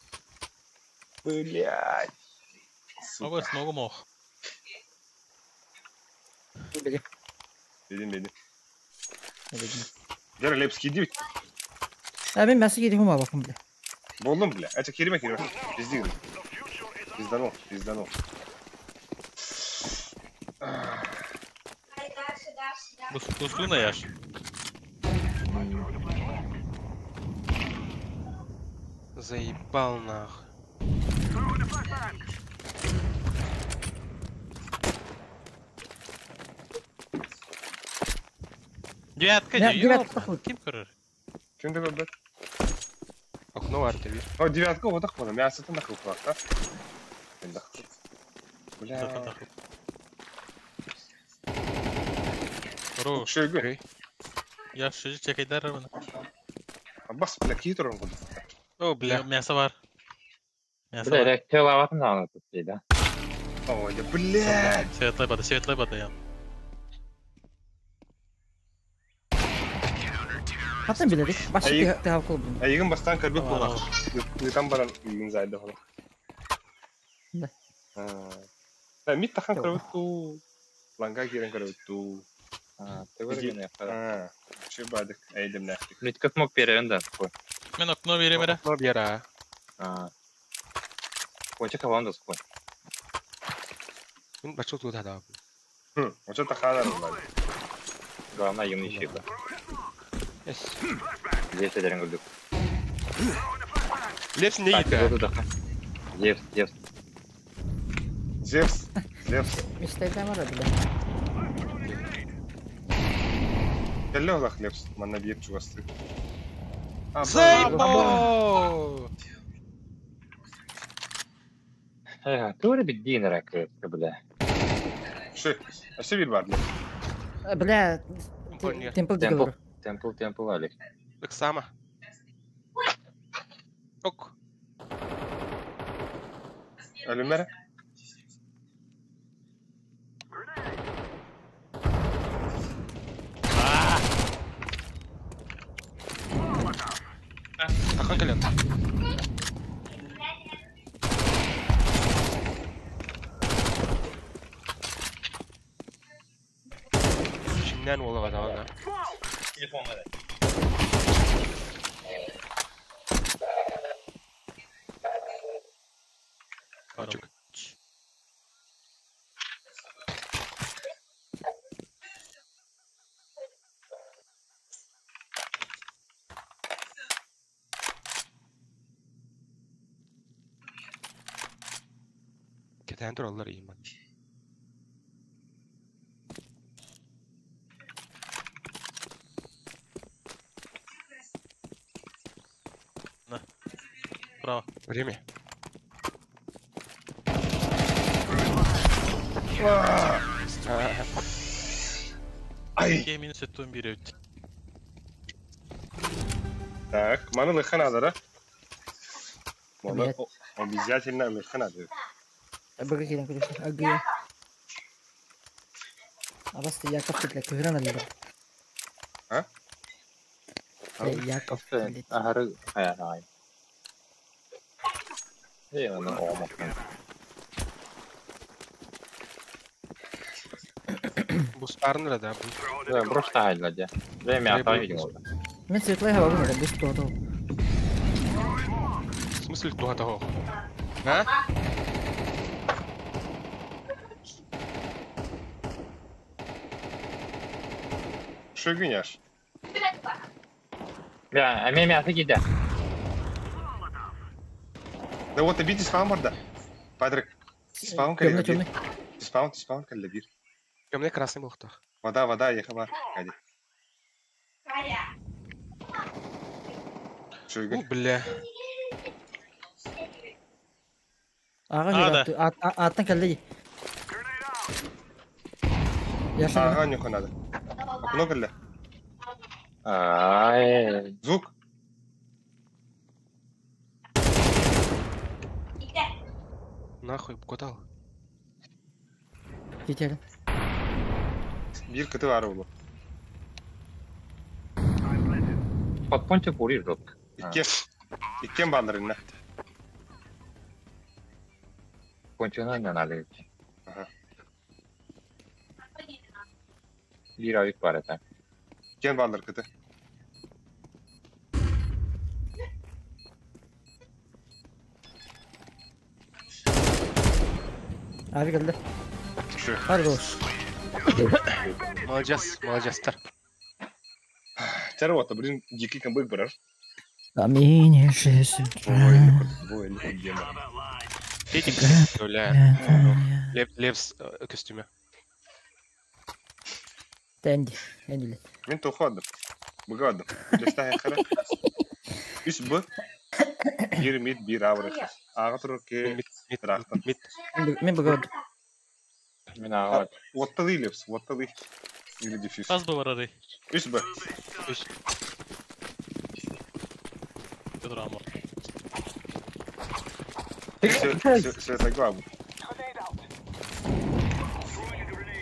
Speaker 1: Блядь.
Speaker 2: Могу, смогу мох.
Speaker 4: Бери.
Speaker 1: Дедим, дедим.
Speaker 4: Бери.
Speaker 1: Жара Лепский дивит.
Speaker 4: А мен мясо кирим ма бакым бля.
Speaker 1: Болдум, бля. Ача кириме кириме. Пизди. Пизданул, пизданул.
Speaker 2: Бусуна яш.
Speaker 6: Заебал нах.
Speaker 2: Девятка,
Speaker 4: Девятка тахлы.
Speaker 2: Ким көрөр?
Speaker 1: Ким деп бет?
Speaker 6: Окно бар тебе.
Speaker 1: О, девятка вот так вот. Мясо там нахуй да? Бля.
Speaker 2: Хорош.
Speaker 1: Шөйгө.
Speaker 2: Я ши чекайдар bunu.
Speaker 1: Бас, бля, кии туран курдук.
Speaker 6: О, бля.
Speaker 2: Мясо бар. Мясо
Speaker 3: Бля,
Speaker 2: бар.
Speaker 3: ректелаватын даҕаны тут да.
Speaker 1: Ой, да, блядь.
Speaker 2: Светлый бада, светлый бада я.
Speaker 4: Хаттан биледик. Башы
Speaker 1: Айы-
Speaker 4: тыһап кылбын.
Speaker 1: Айыгын бастан көрбүт
Speaker 2: Aa.
Speaker 1: буолар. Ыытан баран үйгүн зайды хола.
Speaker 4: Да.
Speaker 1: Аа. Мит тахан көрбүт туу. Ланга киирэн көрбүт туу.
Speaker 3: Ты
Speaker 1: Иди. Аа. Чү бадык эйдемнээхтик.
Speaker 3: Митка смог перевен да. Хуй.
Speaker 2: Мен окно берем эре.
Speaker 6: Окно бера.
Speaker 3: А. Хоча каванда схой.
Speaker 6: Мен бачыл туда да.
Speaker 1: Хм, очо таханар булар.
Speaker 3: Главное, юм ищи, да.
Speaker 6: Эс.
Speaker 3: Здесь я говорю.
Speaker 6: Лепс не
Speaker 3: Так,
Speaker 6: иде.
Speaker 3: вот туда. Зевс, Зевс.
Speaker 1: Зевс. Зевс.
Speaker 4: Мечтайдан бар бile.
Speaker 1: Кэллэ олах Лепс. Манна биир чугастык.
Speaker 6: Заебал!
Speaker 3: Туре бит рак, бля.
Speaker 1: Ши. Өссө биир бар Лепс.
Speaker 4: Бля,
Speaker 6: Темпл
Speaker 4: темпл
Speaker 3: Темпл.
Speaker 4: дигелер.
Speaker 3: Темпл, темпл, Алик.
Speaker 6: Ыксама. Ок.
Speaker 1: Өлүмэр.
Speaker 6: Тахан кэлэн. Şimdiden ola kadar.
Speaker 2: Açık.
Speaker 6: Кэтэн тураллар иим.
Speaker 2: Браво.
Speaker 6: Время.
Speaker 1: Ай.
Speaker 2: 2 минус 11 өт.
Speaker 1: Так, маны лыхан адара. Маны
Speaker 4: Блядь.
Speaker 1: обязательно лыхан адыр.
Speaker 4: Быгы килен күлүш. Агыя. Абас Яков бile кыгыран алды.
Speaker 1: А?
Speaker 4: Яков блядь.
Speaker 3: Ахары, ай, ай. Эй, ну, ома.
Speaker 6: Бу спарнера да. Бу.
Speaker 3: Да, брось тайла, де. Время отправить.
Speaker 4: Мен светлый хаба бу бу что то.
Speaker 6: В смысле туга того? А?
Speaker 1: Шөгүняш.
Speaker 3: Бля, а меня мясо да.
Speaker 1: Да вот бити спаун барда. Патрик. Спаун
Speaker 4: Темный
Speaker 1: кэллэ.
Speaker 4: темный.
Speaker 1: Спаун, спаун кэллэ бир.
Speaker 6: Темный красный был кто.
Speaker 1: Вода, вода, еха бар. Кади.
Speaker 6: У,
Speaker 1: Шөгүн.
Speaker 6: бля.
Speaker 4: Ага
Speaker 2: А, да.
Speaker 4: аттан кэллэ. Яша.
Speaker 1: Ага, нюха надо. Окно кэллэ.
Speaker 3: Ай,
Speaker 1: Звук.
Speaker 6: Нахуй, кутал.
Speaker 4: Кетер.
Speaker 1: Бир кыты бар улу.
Speaker 3: под пончик кури жопка.
Speaker 1: Иккен. Иккен бандырынна.
Speaker 3: Пончик на надо.
Speaker 1: Ага.
Speaker 3: Бир авик бар это.
Speaker 1: Иккен бандыр кыты.
Speaker 4: Abi geldi.
Speaker 1: Şu.
Speaker 4: Хорош.
Speaker 6: Молодец, молодецтар.
Speaker 1: Чары ота, блин, дикий камбык барар.
Speaker 4: Аминь, шесть.
Speaker 1: Бой, не дема.
Speaker 6: Петик, бля. Леп, лепс костюме.
Speaker 4: Тенди. Энди.
Speaker 1: Мен тоходым. Быгадым. Леста хара. Үс б. Бир мид бир аврах. Ага турке
Speaker 6: Мид, мид,
Speaker 1: Рахтан.
Speaker 6: мид.
Speaker 4: Мен бөгөд.
Speaker 3: Мин ааҕар.
Speaker 1: Уотталыы Лепс, уотталыы. Или дефьюз.
Speaker 2: Хас бы барарый?
Speaker 1: Үс Б.
Speaker 6: Үс.
Speaker 2: Драма.
Speaker 1: Все, все это главное.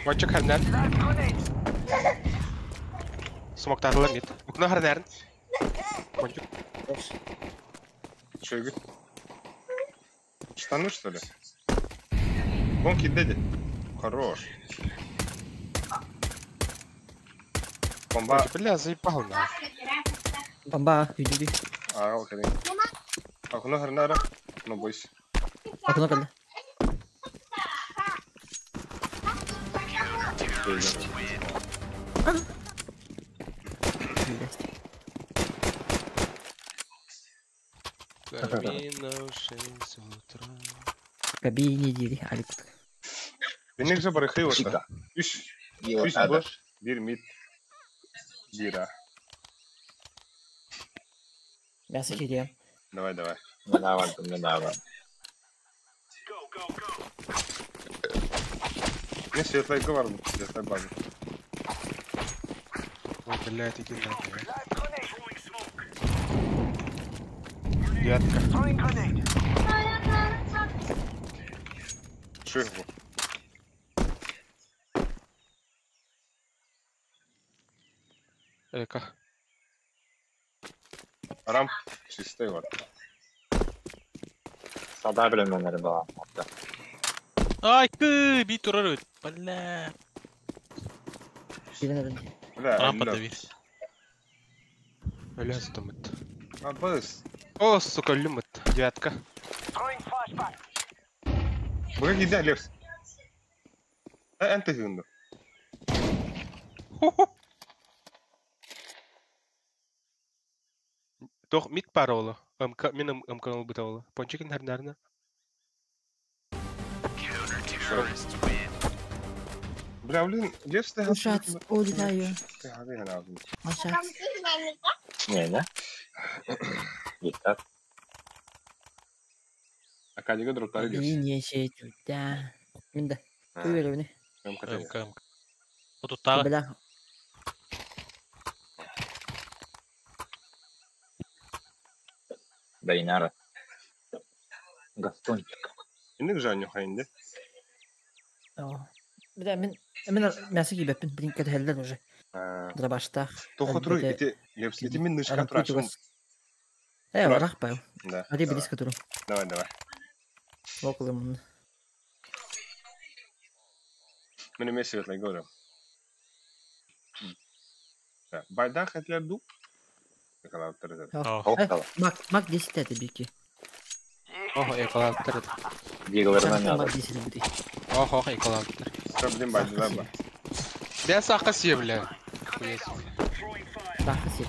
Speaker 6: Мончик харнар. Смоктарла мид. Окно харнар. Мончик.
Speaker 1: Че, Игорь? Штаны, что ли? Вон кидеди. Хорош. Бомба.
Speaker 6: Мончик, бля, заебал нахуй.
Speaker 4: Бомба, иди.
Speaker 1: А, окей. Окно харнара. Ну, бойся.
Speaker 4: Окно когда? Блять.
Speaker 6: Камина в 6 утра.
Speaker 4: Кабине дири, Алик.
Speaker 1: Бенек же барыхы ота.
Speaker 3: Чика.
Speaker 1: Үс.
Speaker 3: Его
Speaker 1: Үс
Speaker 3: надо.
Speaker 1: Б. Бир мид. Бир А.
Speaker 4: Мясо кирием.
Speaker 1: Давай, давай.
Speaker 3: Мин ааҕар, мин ааҕар.
Speaker 1: Не светлый говор, светлый база.
Speaker 6: Ой, блядь, иди нахуй. Девятка.
Speaker 1: Шигу.
Speaker 6: Эка.
Speaker 1: Рамп чистый вот.
Speaker 3: Сада билеменнери баа.
Speaker 2: Ай, кы, би турар өт. Бля.
Speaker 4: Кирен один.
Speaker 1: Бля,
Speaker 2: Рампа
Speaker 1: Лёв.
Speaker 2: да бир.
Speaker 6: Өлө сытымыт.
Speaker 1: А, быс.
Speaker 6: О, сука, өлүмүт. Девятка.
Speaker 1: Быга киде, Лепс. Э, энте хынды.
Speaker 6: Тох мид паролу. МК, мин МК быталы. Пончикин харнарна.
Speaker 1: Бля, блин, Лепс ты
Speaker 4: Ушат, улетаю.
Speaker 1: Ты хабы на.
Speaker 4: Ушат.
Speaker 3: Не, не? Гитар.
Speaker 1: Акадига дроптары Лепс.
Speaker 4: Кабине сетюда. Минда. Туверевни.
Speaker 1: МК.
Speaker 2: МК, МК. Отуттағы.
Speaker 4: Бля.
Speaker 3: Дайнара. Гастончик.
Speaker 1: Инник жаню хайнде.
Speaker 4: Бля, мен мен мясо кибеппин, блин, кәтәлләр уже. Драбаштах.
Speaker 1: Тохотруй, эти Лепс, эти мин нышка турашым.
Speaker 4: Э, рах паю.
Speaker 1: Да.
Speaker 4: Ади близко туру.
Speaker 1: Давай, давай.
Speaker 4: Около
Speaker 1: Мен эме светлый говорю. Байдах этлер ду.
Speaker 4: Мак, мак 10 это бики.
Speaker 6: Охо, эколактор.
Speaker 3: Дигаларынан надо.
Speaker 4: Мак 10 бути.
Speaker 6: Охо, эколактор.
Speaker 1: Проблем байдалар бар.
Speaker 6: Бя саққа сие, бля. Хуя себе.
Speaker 4: Саққа сие.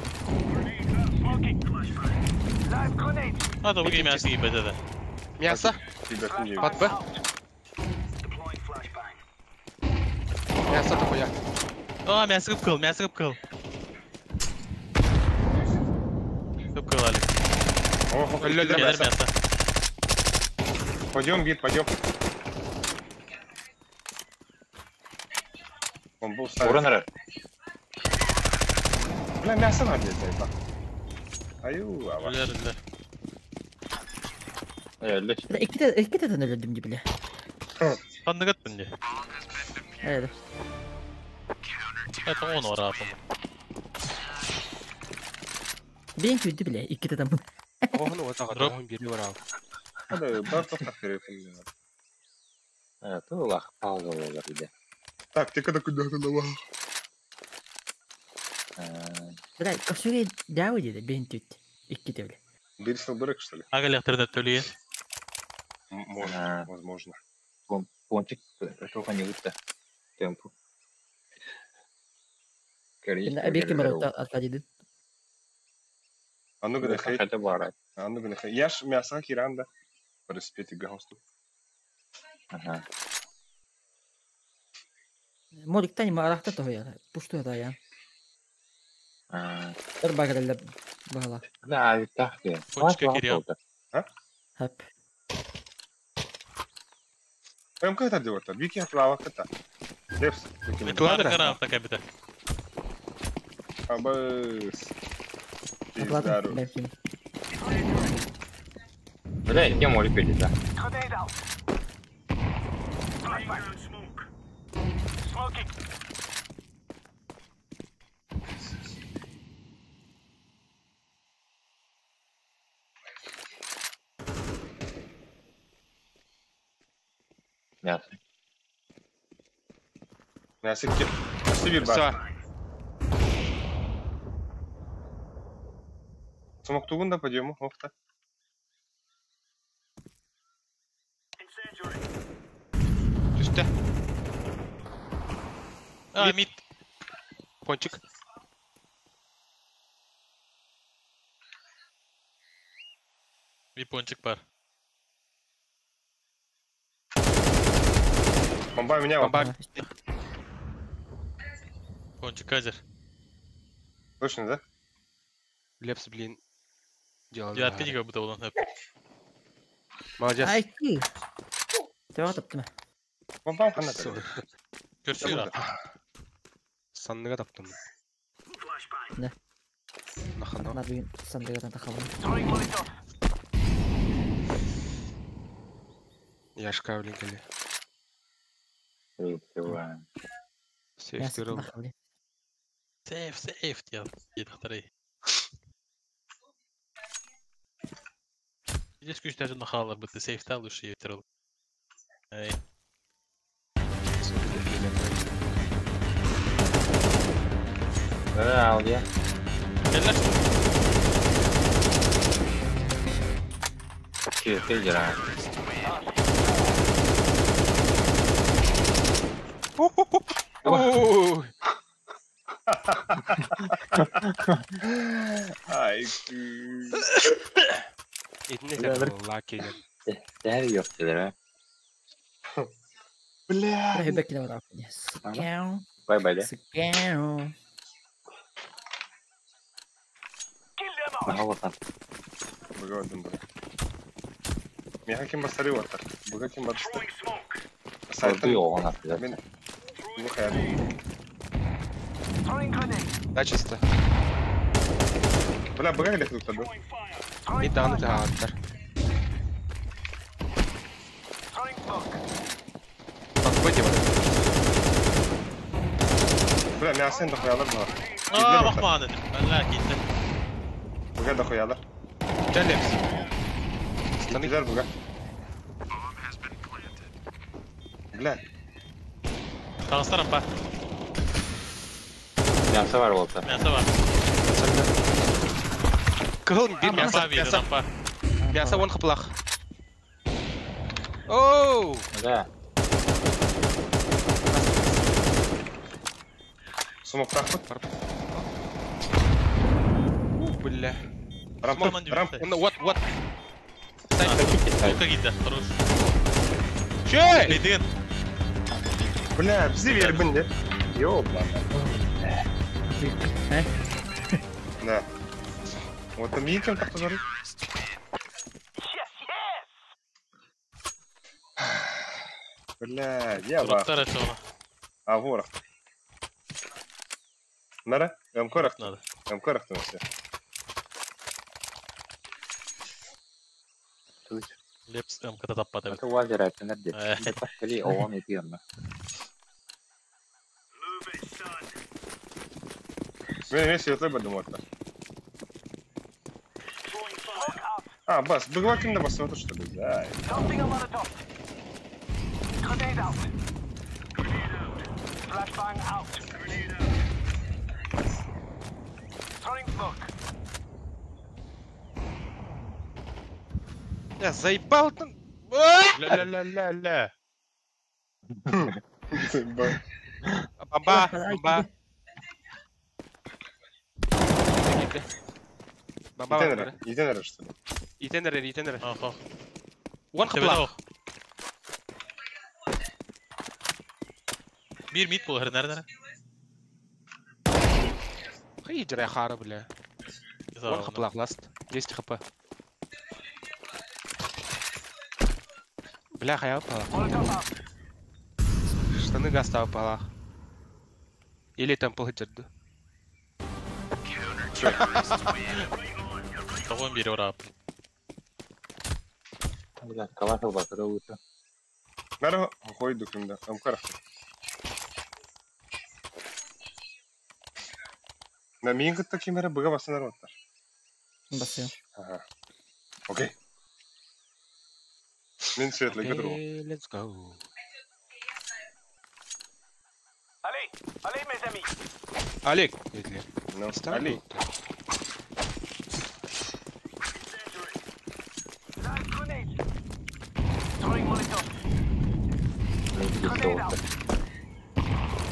Speaker 2: А, то бүгін мясо кибет еді.
Speaker 6: Мясо? Под Б. Мясо такое.
Speaker 2: А, мясо кып кыл, мясо кып кыл. Кып кыл, Алик.
Speaker 1: Охо,
Speaker 2: Келер мясо.
Speaker 1: Пойдем, гид, пойдем. Он был ставит.
Speaker 3: Уран
Speaker 1: Бля, мясо надо взять, Аю, ава.
Speaker 2: Үлер, үлер.
Speaker 4: Бля, икки тәтен өлөдүм ди, бля.
Speaker 2: Қандыгат бінде.
Speaker 4: Э,
Speaker 2: Это он орапым.
Speaker 4: Бен күдү, бля, икки тәтен.
Speaker 6: Охо, ну вот так, он бери урал.
Speaker 1: Hadi, бар тоқтап берет.
Speaker 3: Э, тулах пауза болар иде.
Speaker 1: Так, ты когда куда давал?
Speaker 4: Бля, косуге дәү диде, бен түт. Икки те, бля.
Speaker 1: Бир сылбырык, что ли?
Speaker 2: Ага, төле.
Speaker 1: Можно, возможно.
Speaker 3: Пончик только не выта. Темпу.
Speaker 4: Беки бар Аркадийдин.
Speaker 1: А ну гына хейт.
Speaker 3: Это бар.
Speaker 1: А ну гына хейт. Яш мясо киранда. Параспети гаусту.
Speaker 3: Ага.
Speaker 4: Молик тани марахта то я. Пушту это я. Бір багрелле бағала.
Speaker 3: Да, так.
Speaker 2: Пончика кирям.
Speaker 1: А?
Speaker 4: Хап.
Speaker 1: МК это делает. Вики отлава это. Лепс.
Speaker 2: Кладра. Такая беда.
Speaker 1: Абыс.
Speaker 3: Бля, где мой пили, да? Мясо.
Speaker 1: Мясо где?
Speaker 6: Все.
Speaker 1: Смоктугун да подъему, охта.
Speaker 6: Түстэ.
Speaker 2: А, мид.
Speaker 6: Пончик.
Speaker 2: Bir пончик бар.
Speaker 1: Бомба меня.
Speaker 6: Бомба.
Speaker 2: Пончик кадер.
Speaker 1: Точно, да?
Speaker 6: Лепс, блин. Дело.
Speaker 2: Я открыть как будто он.
Speaker 6: Молодец.
Speaker 4: Ай ты. Ты вот таптым.
Speaker 1: Бомба хана.
Speaker 2: Көрсүр.
Speaker 6: Санныга таптым.
Speaker 4: Да.
Speaker 6: Нахана.
Speaker 4: Надо сандыга тахалым.
Speaker 6: Яшка, блин, кали. Сейф тырыл.
Speaker 2: Сейф, сейф, я тахтарай. Здесь күчтәрен нахалар бит сейф та лучше тырыл. Эй.
Speaker 3: Да, алде. Че, ты дела?
Speaker 1: Ай,
Speaker 6: Лаки.
Speaker 1: Бля.
Speaker 3: Бай-бай, да?
Speaker 1: Миха ким бастары ватар. Буга ким бастары.
Speaker 6: Да, чисто.
Speaker 1: Бля, буга или кто-то, да?
Speaker 6: И дан театр.
Speaker 1: Бля, мясо дохуялар бар.
Speaker 2: А, бахман dedim. Бля, китте.
Speaker 1: Буга дохуялар.
Speaker 6: Жалепс.
Speaker 1: Güzel буга. Бля.
Speaker 2: Тағыстар ампа.
Speaker 3: Мясо бар болса.
Speaker 2: Мясо бар.
Speaker 6: Кыл бир мясо, мясо. Мясо он хыплах. Оу!
Speaker 3: Да.
Speaker 1: Смок тахпыт.
Speaker 6: Бля.
Speaker 1: Рамп, рамп.
Speaker 6: Вот, вот.
Speaker 2: Сколько гида, хорош.
Speaker 6: Че?
Speaker 2: Бейден.
Speaker 1: Бля, бзи вербин, да? Ёбана. Да. Вот там видите, как позорит? Бля, я ва. А, ворох. Нара? Мкорах
Speaker 2: надо.
Speaker 1: Мкорах там все.
Speaker 2: Лепс МК таппат эбит.
Speaker 3: Это вазер әтенер деп. Пашкали оон етиянна.
Speaker 1: Мен весь етой бадым отта. А, бас, быгла кимде басып отыр, что ли? Да.
Speaker 6: Я заебал там.
Speaker 2: Ля-ля-ля-ля-ля.
Speaker 6: Бомба, бомба. Бомба.
Speaker 1: Итенер, что ли?
Speaker 6: Итенер, итенер.
Speaker 2: Ага.
Speaker 6: One хплах.
Speaker 2: Bir mid bol, nerede?
Speaker 6: Хей, хара, бля. One хплах, ласт. 10 хп. Бля, хаял пала. Штаны газ палах. Или там пылыджарды.
Speaker 2: Того бери урап.
Speaker 3: Бля, калашил батыры лучше.
Speaker 1: Нара хойду кимде. Амкара. На мин кытта кимере быга басынар оттар.
Speaker 4: Басыйм.
Speaker 1: Ага. Окей. Мин светлый кыдыр.
Speaker 6: Let's go.
Speaker 5: Allez, allez mes amis.
Speaker 6: Олег.
Speaker 1: Ну, Олег.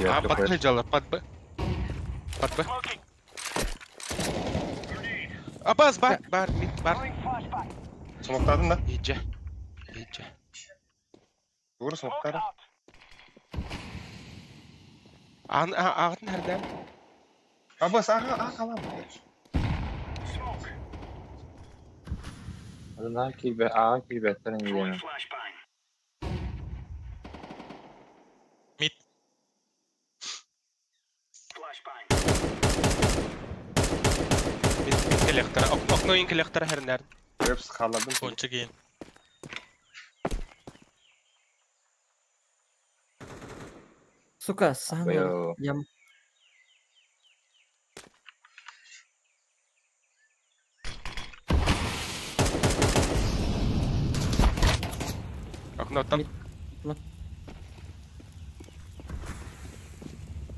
Speaker 6: А, под под Б. Под Б. Абаз, бар, бар, мид, бар.
Speaker 1: Смоктадın да?
Speaker 6: Иджа. Иджа.
Speaker 1: Doğru смоктадın.
Speaker 6: Ағытын әрден.
Speaker 1: Абаз, аға, аға алам.
Speaker 3: Adına ki ağa ki betlerin yiyemem.
Speaker 2: Mid.
Speaker 6: Mid, mid kelектара. Окно келектара herler.
Speaker 1: Hepsi kalladım.
Speaker 2: Конча кейін.
Speaker 4: Сука, сам ям.
Speaker 6: Окно там.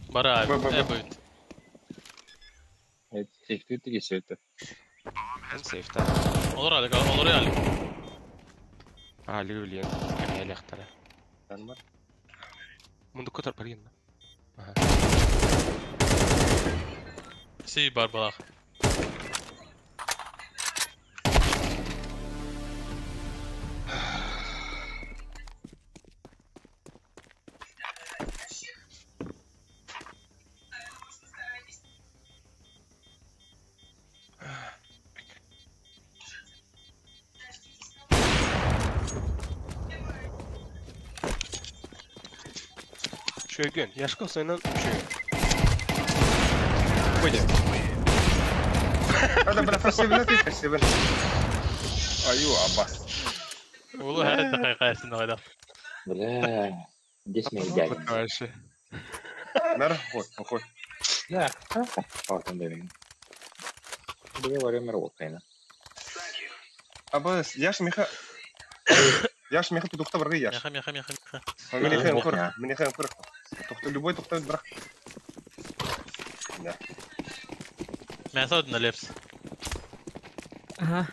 Speaker 2: Бара, будет.
Speaker 3: Evet, safety geçirdi.
Speaker 6: Сейфта.
Speaker 2: Olur Alik, olur Alik.
Speaker 6: Али үлен, электра.
Speaker 1: Бар.
Speaker 6: Мунду котор бар енді.
Speaker 2: Си бар балах.
Speaker 6: Шөйген, Яшко сойнан шөйген. Пойдем.
Speaker 1: Hadi бля, фасибна ты, фасибна. Аю, Аббас.
Speaker 2: Улу her dakika kayasında oyda.
Speaker 3: Бля, здесь мы идеально.
Speaker 6: Вообще.
Speaker 1: Нара, хой, хой.
Speaker 3: Да, вот он дымин. Бля, во время работы.
Speaker 1: Аббас, яш миха. Яш миха тудукта баргы яш.
Speaker 2: Миха, миха, миха, миха.
Speaker 1: Мени хэм кур, мени хэм кур. Тухта любой тухта бірақ. Да.
Speaker 2: Мясо на лепс.
Speaker 4: Ага.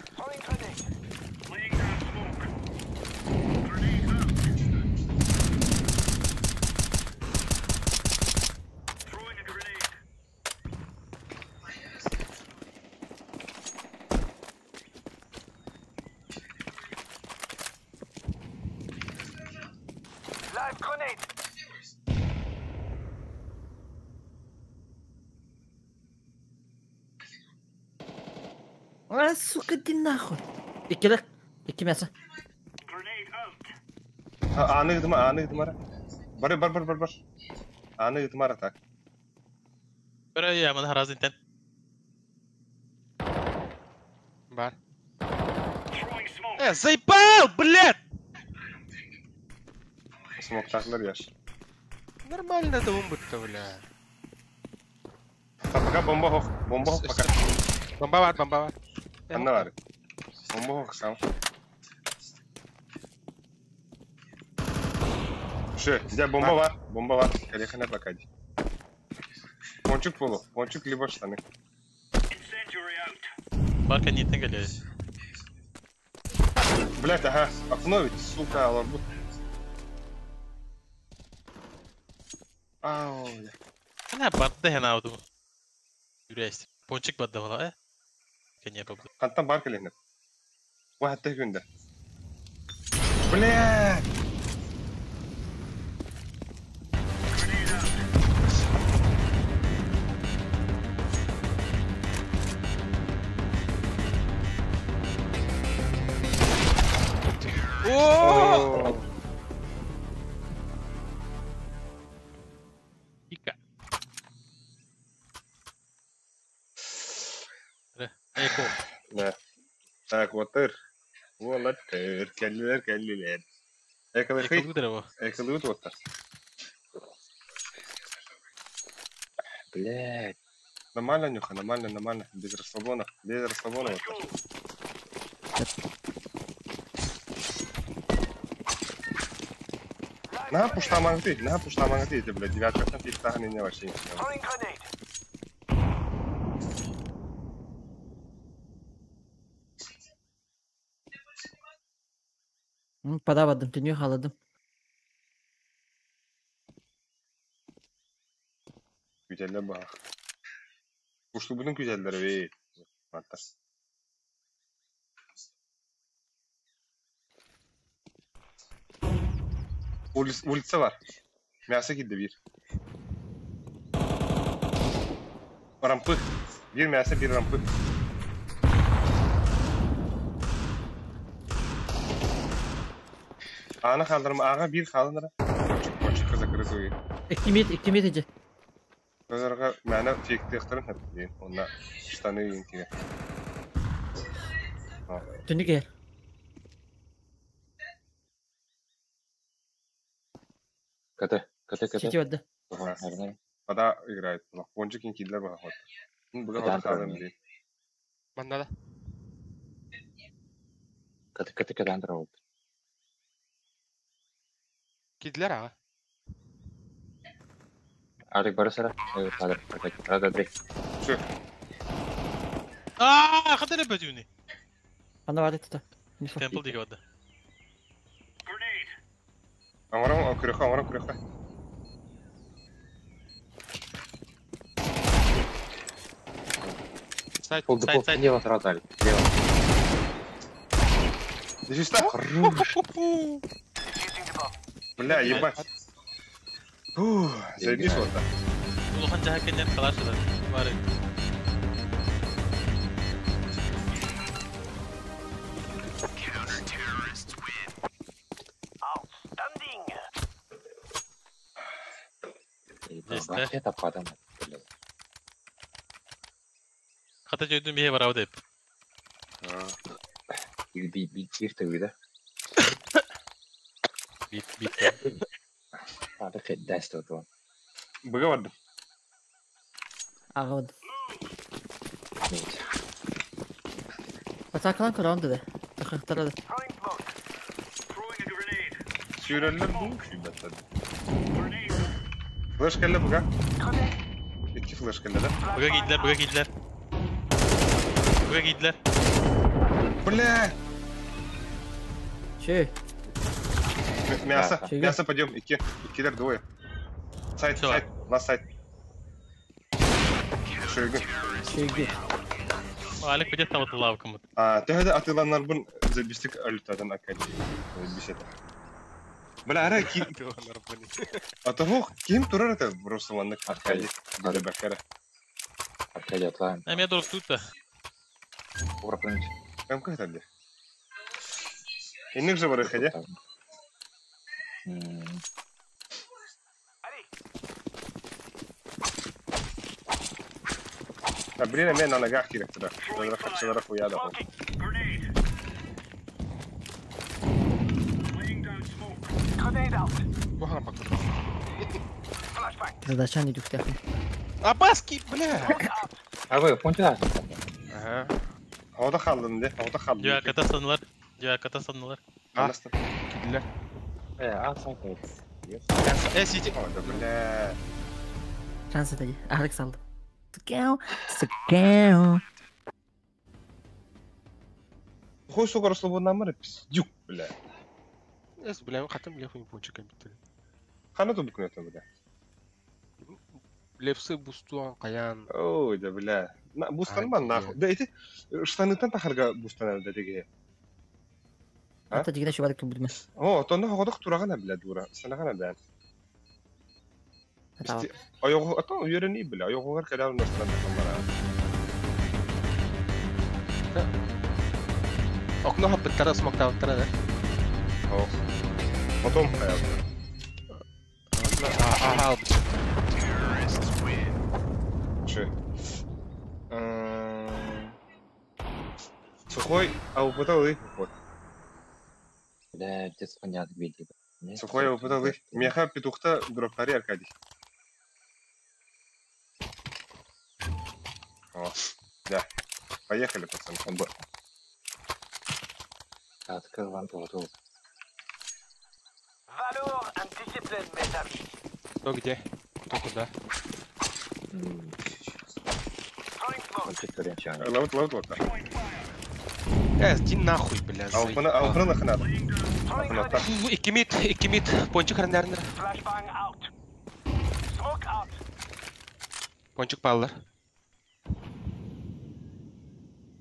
Speaker 4: А, сука, иди нахуй. Икки, икки мясо.
Speaker 1: Аны гдыма, аны гдымара. Бар, бар, бар, бар, бар. Аны гдымара так.
Speaker 2: Бара я ман харазын тен.
Speaker 6: Бар. Заебал, блядь!
Speaker 1: Смоктаклар яш.
Speaker 6: Нормально это умбыт-то, бля.
Speaker 1: Пока бомба хох, бомба хох пока.
Speaker 6: Бомба бар, бомба бар.
Speaker 1: Анна бар. Бомба хох сам. Все, где бомба бар, бомба бар. Колехана пока. Пончик полу, пончик либо штаны.
Speaker 2: Барка не тыгали.
Speaker 1: Блять, ага, окно ведь, сука, лорбут. Ау, бля.
Speaker 2: Она барды хена ауду. Юрейст. Пончик барды вала, Кене бабды.
Speaker 1: Хантан бар келехнет. Вахат күндә. Блять!
Speaker 6: О!
Speaker 2: Ика. Эко.
Speaker 1: Да. Так, вот ыр. Уолаттар, кэллилэр, кэллилэр. Эколыхый,
Speaker 2: Эколы древо.
Speaker 1: эколыбыт уоттар.
Speaker 3: Блядь.
Speaker 1: Нормально, Нюха, нормально, нормально. Без расслабона, без расслабона. Вот. На пуштамаңты, на пуштамаңты, это, блядь, девятка там пиктаханы не вообще.
Speaker 4: Падабадым, түнү халадым.
Speaker 1: Güzeller bak. Kuşlu bunun güzelleri be. Hatta. Улица var. Мясо gitti bir. Rampı. Bir мясо, bir rampı. Ağını kaldırma. Ağa bir kaldırma. Çok kıza kırız uyuyor.
Speaker 4: 2 mid иди.
Speaker 1: Özerge мәне фейктехтерин хәп Онна штаны интиге.
Speaker 4: Түнү кел.
Speaker 3: КТ, КТ, КТ.
Speaker 4: Сити барды.
Speaker 3: Наверное.
Speaker 1: Ада играет. Пончик инкидлер бага хот. Буга
Speaker 3: Кытаан
Speaker 1: хот хадан
Speaker 3: турар.
Speaker 1: би.
Speaker 6: Манна да.
Speaker 3: КТ, КТ, КТ турар.
Speaker 6: Кидлер аға.
Speaker 3: Арик барысара. Падыр, Рада, три.
Speaker 2: Аа, хадара бөтүнү.
Speaker 4: Ана бар тута.
Speaker 2: Темпл диге барды.
Speaker 1: Аңарам күрәхә, аңарам күрәхә.
Speaker 6: Сайт.
Speaker 3: Пол,
Speaker 2: Сайт,
Speaker 3: пол,
Speaker 2: сайт.
Speaker 3: лево сразу, Алик. Лево.
Speaker 1: Дежиста? Бля, ебать. Фух, заебись вот так.
Speaker 2: Улахан жаха кеннер калашыдар. Бар. Здесь, да?
Speaker 3: Это падан. Блядь.
Speaker 2: Хата жөйдүн бие барабы деп.
Speaker 3: Би, би, би, кирте да?
Speaker 2: Бит, бит.
Speaker 3: Ары даст вот.
Speaker 1: Буга барды.
Speaker 4: Ага барды.
Speaker 3: Нет.
Speaker 4: Атакалан кыраунды да. Тахактарады.
Speaker 1: Сүйрәлләр бу шибәттә. Флеш келді буга. İki flash келді да.
Speaker 2: Буга кийдилер, буга кийдилер. Буга кийдилер.
Speaker 1: Бля!
Speaker 4: Че?
Speaker 1: Мясо,
Speaker 4: Чего?
Speaker 1: мясо пойдем, ики, икилер двое. Сайт,
Speaker 2: Всё.
Speaker 1: сайт, на сайт. Шойгу.
Speaker 4: Чеги.
Speaker 2: Алик бите табыт лавкамыт.
Speaker 1: А, төһөдө атыланнар бун забистик өлтөдөн акали. Бисет. Бля, ара ки Атахох ким турар это просто ваннык
Speaker 3: Аркадий.
Speaker 1: Бля, бакара.
Speaker 3: Аркадий отлайн.
Speaker 2: Эме дороп тут да.
Speaker 3: Ура,
Speaker 1: Кам как там? Инник же бар хаде. Блин, мен на ногах кирек туда. Хапсалара хуяда.
Speaker 6: Бухан бак.
Speaker 4: Задача не дюхтяхын.
Speaker 6: Абаски, бля.
Speaker 3: А вы, пончик
Speaker 6: Ага.
Speaker 1: Havada kaldın de, havada kaldın.
Speaker 2: Жаа катасанлар. Жаа катасанлар.
Speaker 1: Anasını.
Speaker 6: Кидлер.
Speaker 3: А, сайт.
Speaker 6: Э, сити.
Speaker 1: Havada бля.
Speaker 4: Шанс это Алекс алды. Сукау, сукау.
Speaker 1: Хуй сука расслабонна мары пиздюк, бля.
Speaker 6: Эс, бля, хатым бля хуй пончик битти.
Speaker 1: Хана тубук это, бля.
Speaker 6: Лепсы бустуан каян.
Speaker 1: Ой, да бля. На, бустанма нахуй. Да эти штаны-тан тахарга бустана да деге. А?
Speaker 4: Ата дигине шубадык тубудма.
Speaker 1: О, тонна хоғодох турагана бля дура. Санагана бля.
Speaker 4: Атаба.
Speaker 1: Айого, ато үйрени бля. Айогогар кадар настан камара.
Speaker 6: Окно хапыттара смоктауттара да.
Speaker 1: О. Потом хаят.
Speaker 6: Ага, албыт.
Speaker 1: Сухой, а упыталый. Вот.
Speaker 3: Бля, отец понятно видит.
Speaker 1: Сухой упыталый. Меха петухта дроптари Аркадий. О, да. Поехали, пацаны.
Speaker 6: Кто где? Кто куда?
Speaker 1: Лаут, лаут, лаут.
Speaker 6: Иди нахуй, бля,
Speaker 1: заебал. А упына надо.
Speaker 6: Икимит, пончик рандернер. Пончик паллар.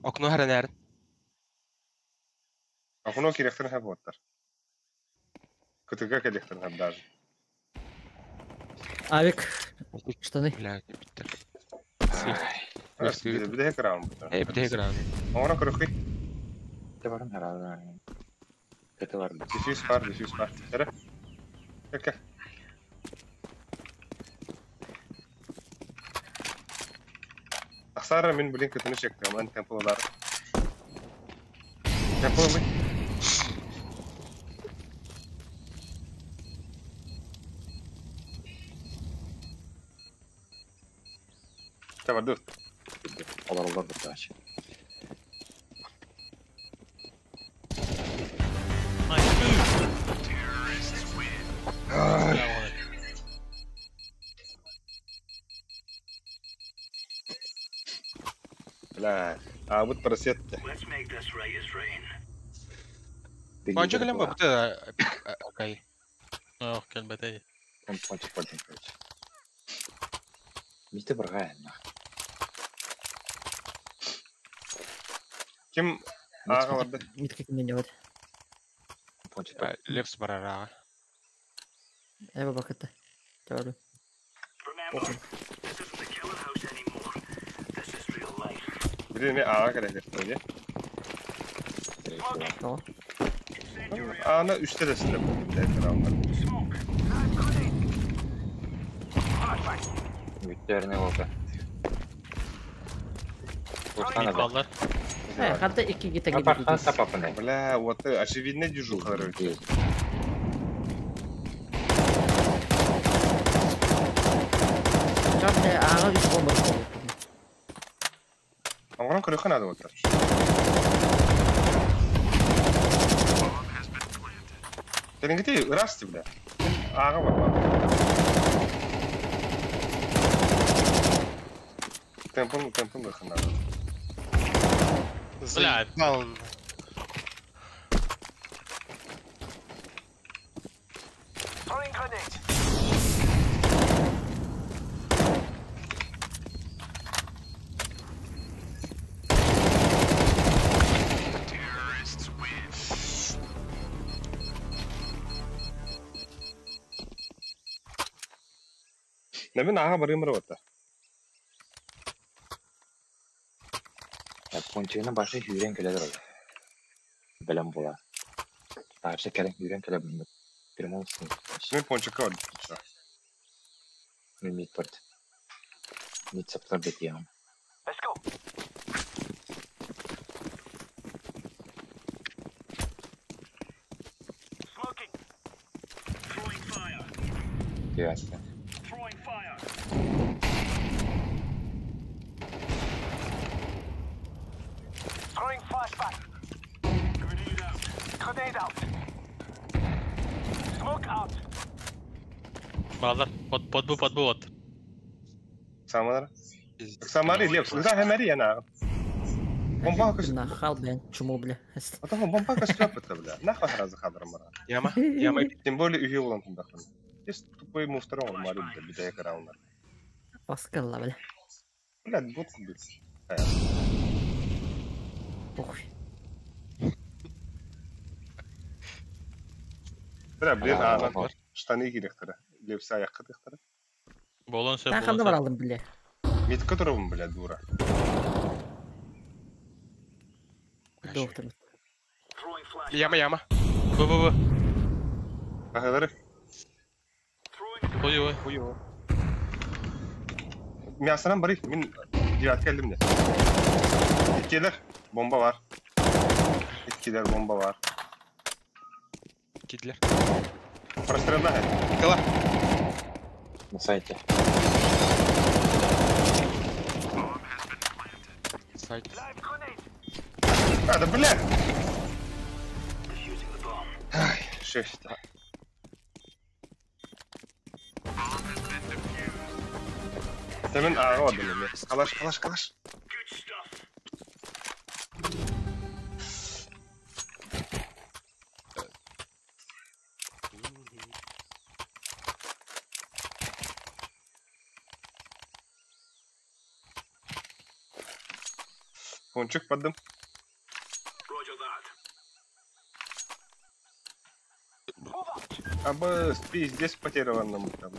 Speaker 6: Окно хранер.
Speaker 1: Окно кирехтер хаботтар. Кытыга кирехтер хаб даже.
Speaker 4: Авик. Штаны.
Speaker 6: Бля, Питер.
Speaker 1: Бдэ экран.
Speaker 6: Бдэ экран.
Speaker 1: Оно крухи. Диффьюз пар, диффьюз пар. Эре. Как? Ахсара мин блин кытыны чектем, ан темплалар. Темпл мы. Табарду.
Speaker 3: Олар бутач.
Speaker 1: Бля, а вот просет.
Speaker 6: Пончик лемба бут окей.
Speaker 2: Ох, кэлбэтэй.
Speaker 3: Пончик, пончик, короче. Мисте баргай, нах.
Speaker 1: Ким ага барды.
Speaker 4: Митка кимден делать?
Speaker 3: Пончик.
Speaker 6: Лепс барара.
Speaker 4: Эва бакыты. Табарду.
Speaker 1: Блин, ага кэлэ кэлэ.
Speaker 4: Tamam.
Speaker 1: Ана үстэ дэсилэ бу экрандар.
Speaker 3: Бүттерне болду.
Speaker 2: Мид баллар.
Speaker 4: Хатта икки гита
Speaker 3: гита.
Speaker 1: Бля, вот очевидно дежу короче.
Speaker 4: Чапты ага үс бомба.
Speaker 1: Аңгыран көрөхө надо вот. Теренгити ырасты, бля. Ага бар. Темпон, темпон выход надо.
Speaker 2: Бля.
Speaker 1: Нәмін аға барымыр ота.
Speaker 3: Пончигінің башы хүрен келеді ғой. Білім бола. Баршы кәрін хүрен келе білім olsun.
Speaker 1: Мен пончикка бар.
Speaker 3: Мен мид барды. Мид саптар бет ям.
Speaker 5: Let's go. Smoking. Throwing fire.
Speaker 3: Ясно.
Speaker 5: Throwing fire. Throwing flashback. Grenade out. Grenade out. Smoke out.
Speaker 2: Баллар, под бу, под бу вот.
Speaker 1: Самара. Самари лепс. Да, хэмэри яна. Бомба көс.
Speaker 4: Нахал, блин, чуму, бля.
Speaker 1: А там бомба көс бля. Нахуй сразу хадр мара.
Speaker 6: Яма, яма.
Speaker 1: Тем более үйе болан тындахын. Есть тупой муфтарон мари, бля, битая карауна.
Speaker 4: Паскалла, бля.
Speaker 1: Бля, будку бить.
Speaker 4: Похуй.
Speaker 1: Бля, блин, а штаны керектері. Лепсі аяққа тықтыры.
Speaker 2: Болон сөп,
Speaker 4: болон сөп. Бар алдым, бля.
Speaker 1: Меткі тұрғын, бля, дура.
Speaker 4: Доктор.
Speaker 6: Яма, яма.
Speaker 2: Бу, бу, бу.
Speaker 1: Ағалары.
Speaker 2: Ой, ой.
Speaker 6: Ой, ой.
Speaker 1: Мен асынан барайық, мен девятка келдім де. Келер, бомба бар. Кидер бомба бар.
Speaker 6: Кидлер.
Speaker 1: Прострелна.
Speaker 6: Кала.
Speaker 3: На сайте.
Speaker 6: Сайт.
Speaker 1: А, да бля! Ай, шесть. Senin ağa o dönemi. Kalaş kalaş kalaş. Пончик поддым. Абы пиздец потерянным там,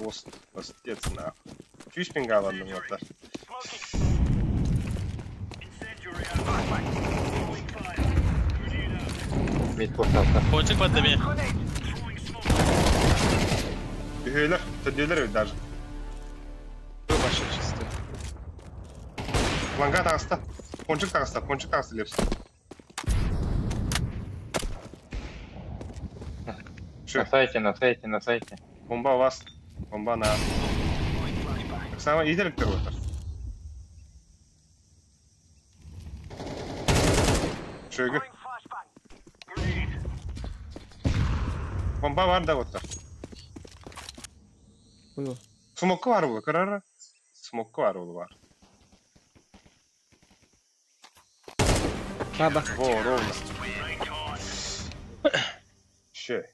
Speaker 1: постец нахуй. Чүс пингаланным оттар.
Speaker 3: Мид порталта.
Speaker 2: Пончик бадды мен.
Speaker 1: Үһүөлэр, төдүөлэр даже.
Speaker 6: Вообще чисто.
Speaker 1: Ланга тағыста. Пончик тағыста, пончик тағыста лепс.
Speaker 3: На сайте, на сайте, на сайте.
Speaker 1: Бомба у вас. Бомба на. Самое иделик отыр. Шөгі. Бомба бар да отыр.
Speaker 4: Буйу.
Speaker 1: Смокка бар бұл, көрәрі? Смокка бар бұл бар.
Speaker 4: Баба.
Speaker 1: Во, ровно. Ше.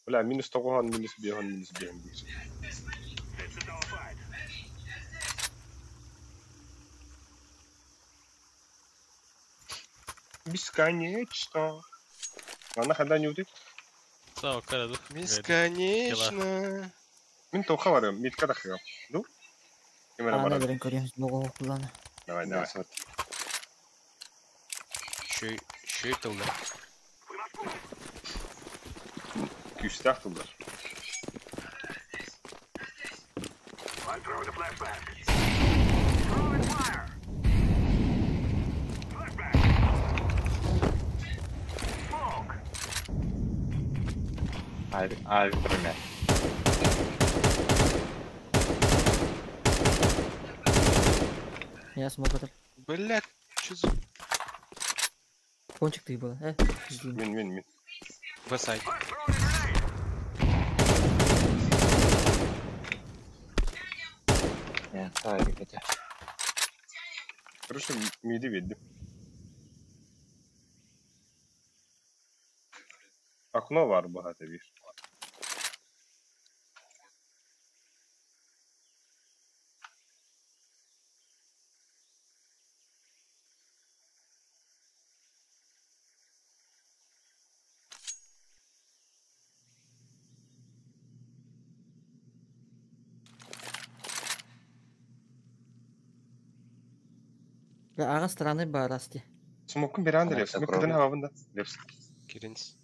Speaker 1: Бля, минус тоғыз, минус беған, минус беған дейсің. Бесконечно. Ана хада не утый?
Speaker 2: Сау, караду.
Speaker 6: Бесконечно.
Speaker 1: Мен тоқа барым, митка да хыгам. Ду? Кемера
Speaker 4: Ана
Speaker 1: барам.
Speaker 4: берен көрөм, могу куллана.
Speaker 1: Давай, давай.
Speaker 6: Шөй тылдар.
Speaker 1: Күстәк тылдар.
Speaker 3: Авик, авик броня.
Speaker 4: Я смог отыр.
Speaker 6: Блядь, что за...
Speaker 4: Пончик ты было, э?
Speaker 1: Мен, мен, мен.
Speaker 6: В сайт.
Speaker 3: Нет, авик это.
Speaker 1: Короче, миди видно. Окно var багато bir.
Speaker 4: Аға страны барасти.
Speaker 1: Смокун bir anda лепс. Микден хавабында. Лепс.
Speaker 6: Киринс.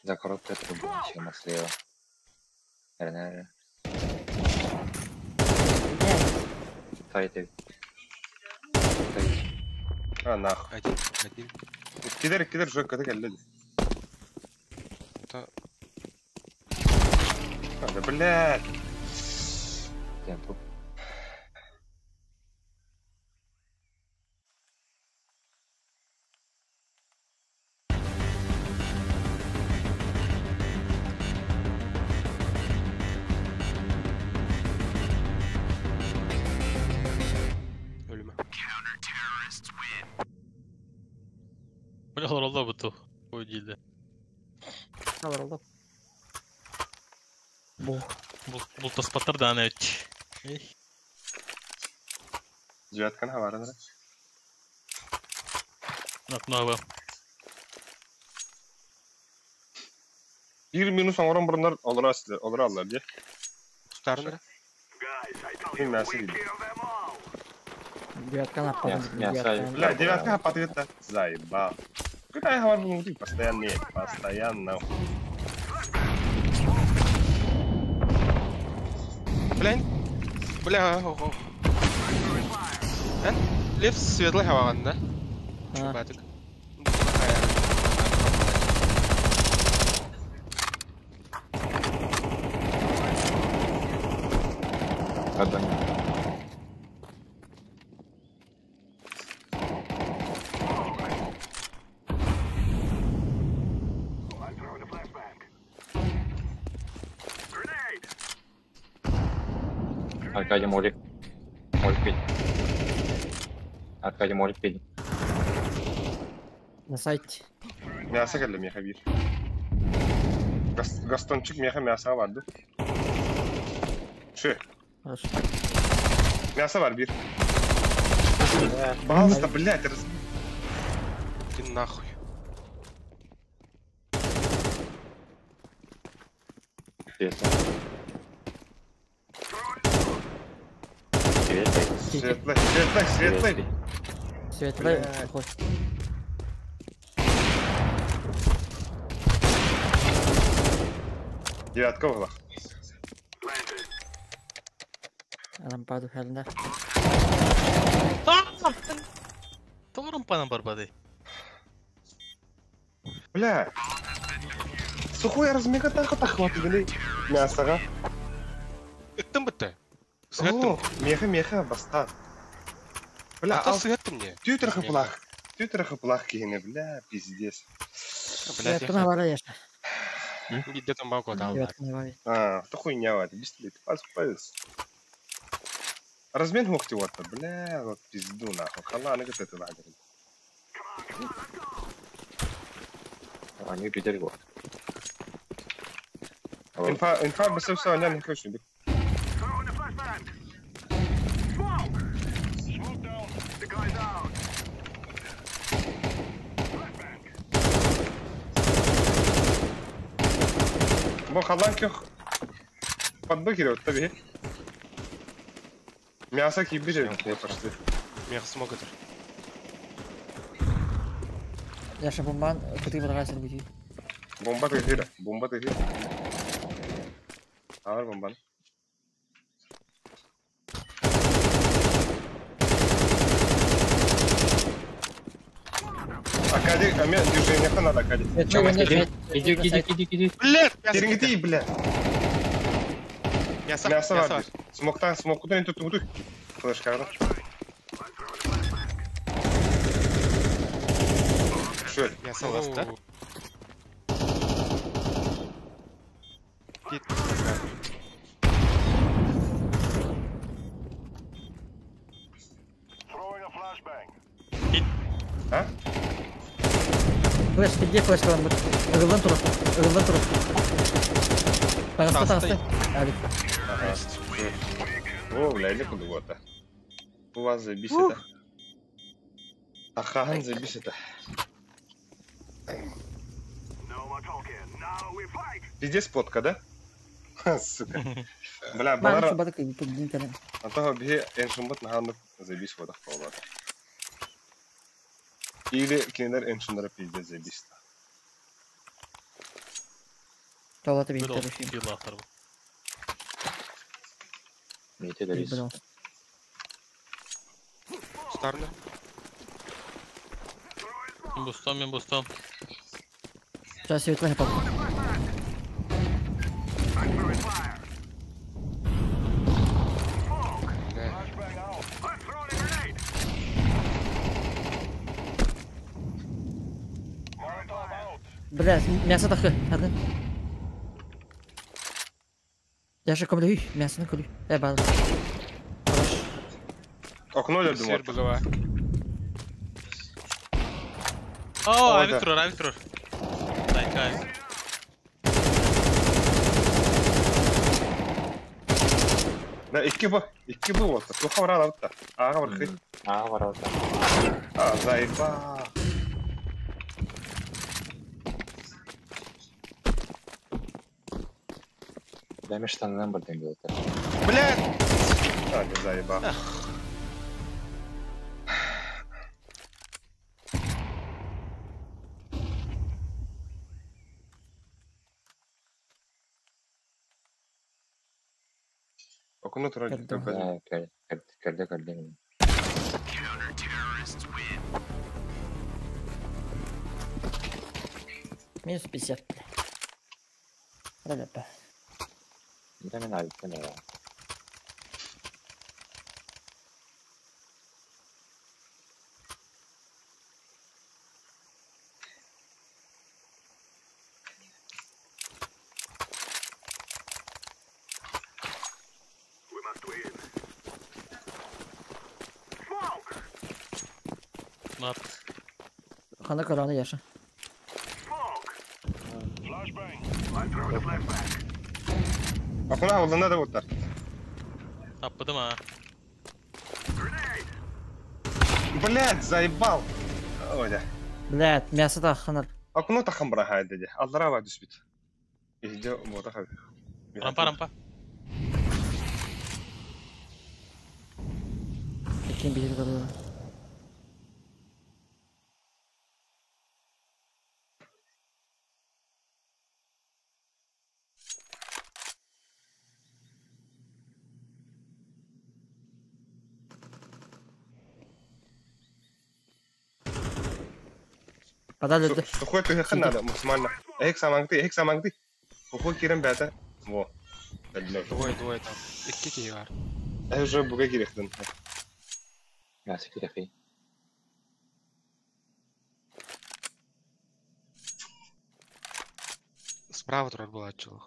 Speaker 3: За коробкой трубу, чем слева. Наверное. Сайты.
Speaker 1: А, нахуй.
Speaker 6: Один, один.
Speaker 1: Кидер, кидер, жок, када келди.
Speaker 6: Это...
Speaker 1: А, да, блядь.
Speaker 3: Темпу.
Speaker 6: Ölüme.
Speaker 2: Бля, олар буту. Ой, дейді.
Speaker 4: Алар алды. Бу.
Speaker 2: Бұл таспаттар да ана өт.
Speaker 1: Девяткан хаварында.
Speaker 2: Окно
Speaker 1: Bir минус оңорон бұрындар олар асылар, олар алар, де.
Speaker 6: Тутарынра.
Speaker 1: Мен мәсі дейді.
Speaker 4: Девятка нападом.
Speaker 1: Бля, девятка хапатыгыт да. Заебал. Куда я говорю, ну ты постоянно, постоянно.
Speaker 6: Блин. Бля, ого. Эн? Лев светлый хаваҕан да? Шубатык.
Speaker 3: Адам. Аркадий Молик. Молик пить. Аркадий Молик пить.
Speaker 4: На сайте.
Speaker 1: Мясо кэллэ миэхэ биир. Гастончик миэхэ мясоҕа барды. Шы.
Speaker 4: Хорошо.
Speaker 1: Мясо бар биир. Пожалуйста, блядь, раз...
Speaker 6: Ты нахуй.
Speaker 1: Светлый, светлый, светлый.
Speaker 4: Светлый, сухой.
Speaker 1: Девятка была.
Speaker 4: Рампаду хәлендә.
Speaker 2: Тоҕо рампанан барбадый?
Speaker 1: Бля. Сухой размега так хватит, Мясоға.
Speaker 6: Ыттым бытты. Сыгаттым.
Speaker 1: Меха, меха, баста. Бля,
Speaker 6: ал сыгаттым не?
Speaker 1: Тютер хыплах. Тютер хыплах киһини, бля, пиздец.
Speaker 6: Бля,
Speaker 4: Девятканы бара яша.
Speaker 6: Где там баку дал.
Speaker 4: Девятканы бара.
Speaker 1: А, то хуйня, это бестлит. Пас, пас. Размен мог вот, бля, вот пизду нахуй. Хала, она это лагерь.
Speaker 3: Они Питер го.
Speaker 1: Инфа, инфа, быстрее все, они не хочу. Бо халанких подбыгивают, таби. Мясо кибежит, не пошли.
Speaker 6: Мясо смогут.
Speaker 4: Яша бомбан, кытыы барга будет.
Speaker 1: Бомба ты бомба ты. Амар бомбан. Акади, а меня движение надо, Акади.
Speaker 3: Иди, иди, иди, иди.
Speaker 6: Блядь,
Speaker 1: Теренгди, бля.
Speaker 6: Мясо,
Speaker 1: мясо, мясо. Смоктан, смок, куда они тут, тут? Флешка, Что это?
Speaker 6: Мясо ласт, да?
Speaker 1: А?
Speaker 4: Флеш, где флешка вам будет? Ыгылдан тур, ыгылдан тур. Пожалуйста, пожалуйста.
Speaker 1: Ага. О, бля, или куда-то. У вас забись это. Ахан, забись это. Пиздец фотка, да? Сука. Бля, балара. А то бе эншумбат наханды забись вот так. Или киндер эншундара пиздец забись.
Speaker 4: Толата бейттер.
Speaker 6: Старны.
Speaker 2: Мен бустам, мен бустам.
Speaker 4: Сейчас светлый попал. Бля, мясо тахы, ладно. Я же комлю, мясо на колю. Бал.
Speaker 1: Окно я думал.
Speaker 2: О, авитрур, авитрур. Дай, кайф.
Speaker 1: Да, икки бу вот. Туха врала вот. Ага, вархи.
Speaker 3: Ага, врала.
Speaker 1: А, заеба.
Speaker 3: Дай мне штаны нам бардем делать.
Speaker 6: Блядь!
Speaker 1: А, не заеба. Окно трогает.
Speaker 3: Кэрдэ, кэрдэ.
Speaker 4: Минус 50. Да-да.
Speaker 3: Да, мен айыптан я.
Speaker 2: Мап.
Speaker 4: Хана корона яша.
Speaker 1: Акуна олына да оттар.
Speaker 2: Таппыдым а.
Speaker 1: Блядь, заебал. Ой, да.
Speaker 4: Блядь, мясо да ханар.
Speaker 1: Акуна тахам браха деди. Аллара ва түспүт. Ихде бота хаб.
Speaker 2: Рампа, рампа.
Speaker 4: Кем бир көрү. Подальше.
Speaker 1: Сухой ты хана надо, максимально. Эхик самангты, эхик самангты. Сухой кирен бәті. Во.
Speaker 6: Двое, двое там. Икки киһи бар.
Speaker 1: Эх уже буга кирехтен.
Speaker 3: Мясо кирехи.
Speaker 6: Справа турар булаачылык.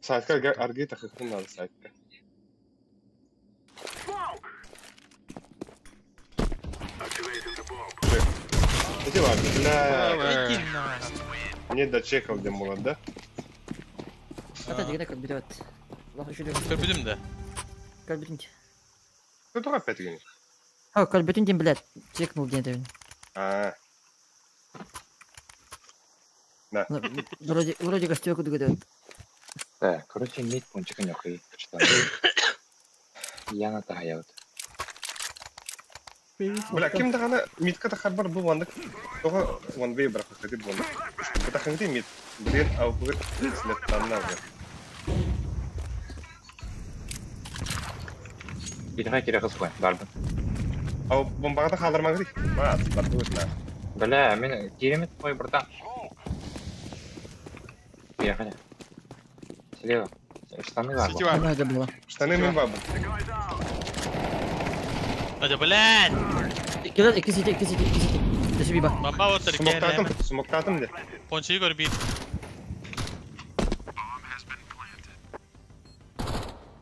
Speaker 1: Сайтка арги тахыхтын надо сайтка. Иди ладно, бля.
Speaker 2: Иди на.
Speaker 1: Не дочекал, где молод, да?
Speaker 4: Это дегене как берет.
Speaker 2: Көрбүдүм да.
Speaker 4: Көрбүтүн.
Speaker 1: Ты только опять гонишь.
Speaker 4: О, көрбүтүн дем, блядь, чекнул где-то.
Speaker 1: А. Да.
Speaker 4: Вроде, вроде гостёк догадает.
Speaker 3: Так, короче, мид пончика нюхай. Что? Я на таяют.
Speaker 1: Бля, ким дагана мидка тахар бу вандык. Того ван бей брак хатып бу. Бутахыңды мид. Блин, а бу слет танна.
Speaker 3: Бирга кире кыз кой, бардым.
Speaker 1: А бомбага халдырмаңды. Ба, барды на.
Speaker 3: Бля, мен киремет кой братан. Поехали. Слева. Штаны бар.
Speaker 6: Сити бар.
Speaker 1: Штаны мен бар.
Speaker 2: Hadi блядь!
Speaker 4: Келер, iki сити, iki сити, iki сити. Дөсү биба.
Speaker 2: Бомба отыр
Speaker 1: Смоктатым, смоктатым де.
Speaker 2: Пончиги көр бир.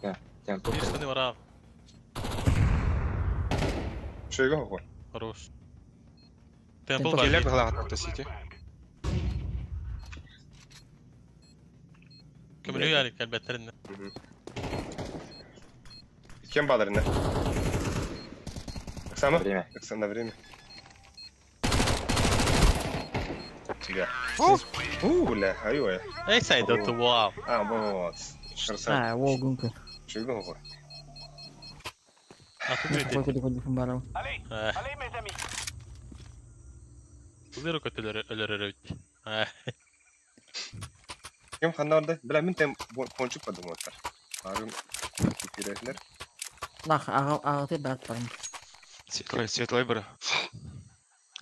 Speaker 3: Да, темпо.
Speaker 2: Бир штаны бар а.
Speaker 1: Шойга хохор.
Speaker 2: Хорош. Темпл бар.
Speaker 6: Келер кылагатта сити.
Speaker 2: Көмүлү ярык элбеттеринде.
Speaker 1: Кем бадарында? Оксана?
Speaker 3: Время.
Speaker 1: Оксана, время. Тебя. У, бля, ай-ой.
Speaker 2: Эй, сайда вау.
Speaker 1: А, вот.
Speaker 4: А, во, гунка.
Speaker 1: Чего го?
Speaker 2: А ты
Speaker 4: Кой куды куды фумбарау.
Speaker 2: Тулеру көтөлөр өлөрөр.
Speaker 1: Кем ханнарда? Бля, мен тем кончук подумал. Арын кирехлер.
Speaker 4: Нах, ага, ага, ты брат парым.
Speaker 6: Светлый, светлый бир.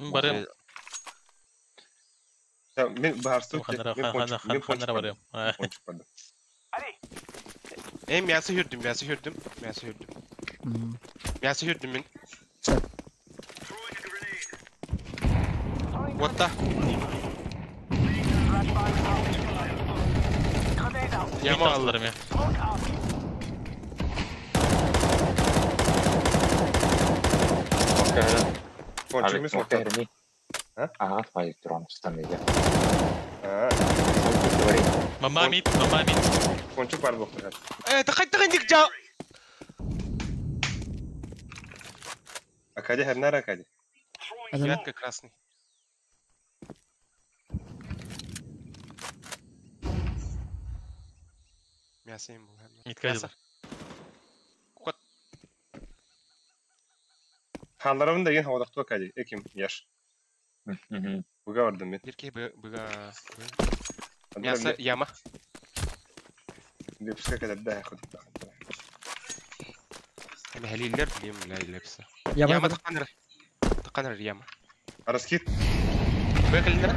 Speaker 2: Барым.
Speaker 1: Мен барсту.
Speaker 2: Мен ханнара барым.
Speaker 1: Кончук подум.
Speaker 6: Эй, мясо хүрдүм, мясо хүрдүм, мясо хүрдүм. Мясо хүрдүм мен. Вот та.
Speaker 2: Яма аларым я.
Speaker 1: Кончук эмес
Speaker 3: Кончук. Ага, твои трон штаны я.
Speaker 2: Мама мид, мама мид.
Speaker 1: Кончук бар боктур.
Speaker 6: Э, тахай тахай жа.
Speaker 1: Акади хернар акади.
Speaker 6: Девятка красный. Мясо им было.
Speaker 2: Мид кайда?
Speaker 6: Кот.
Speaker 1: Халларым деген хавадакту акади. Эким яш. Буга бардым мен.
Speaker 6: Бирке буга. Мясо яма.
Speaker 1: Лепска кадабда ход.
Speaker 6: Мехалиллер билим бля лепса.
Speaker 4: Яма
Speaker 6: Яма таққаныр. Таққаныр яма.
Speaker 1: Раскид.
Speaker 6: Бэкэллер.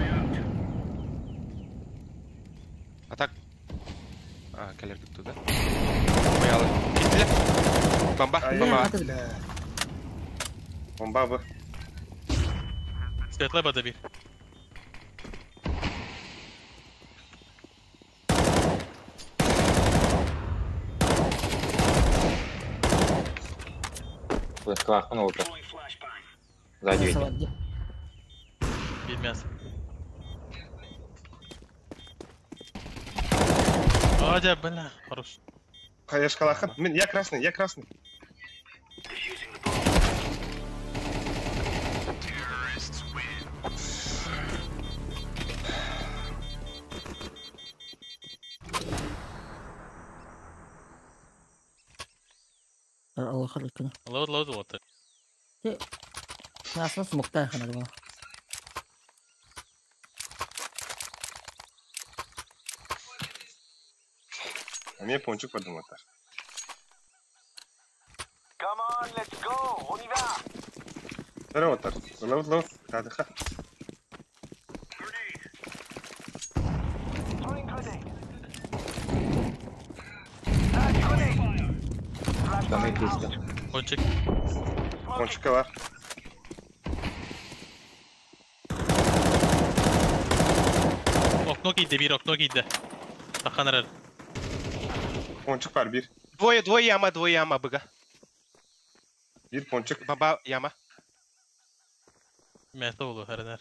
Speaker 6: А так. А, кэлэр туда. Боялы. Киттилер. Бомба,
Speaker 1: Ай,
Speaker 6: бомба.
Speaker 1: бля. Бомба бы.
Speaker 2: Светлая бада bir.
Speaker 3: Флешкалаахпын олта. Сзади видно.
Speaker 4: Савадди.
Speaker 2: Bilmez. Адя, бля, хорош.
Speaker 1: Хаешкалахан. Мин, я красный, я красный.
Speaker 4: Allah خلقنا.
Speaker 2: Load, load, load.
Speaker 4: Nasıl smokta yakın bu.
Speaker 1: А мне пончик подумал-то.
Speaker 5: Come on, let's go. On y va.
Speaker 1: Здорово, так. Лов, лов. Тадыха.
Speaker 5: Throwing grenade. Flash grenade.
Speaker 3: Там и пизда.
Speaker 2: Ponçik.
Speaker 1: Пончика var.
Speaker 2: Окно giydi bir, окно giydi. Takan
Speaker 1: Пончик var bir.
Speaker 6: Двое, двое яма, двое яма, быга.
Speaker 1: Bir ponчик.
Speaker 6: Бомба яма.
Speaker 2: Mehta oldu her ner.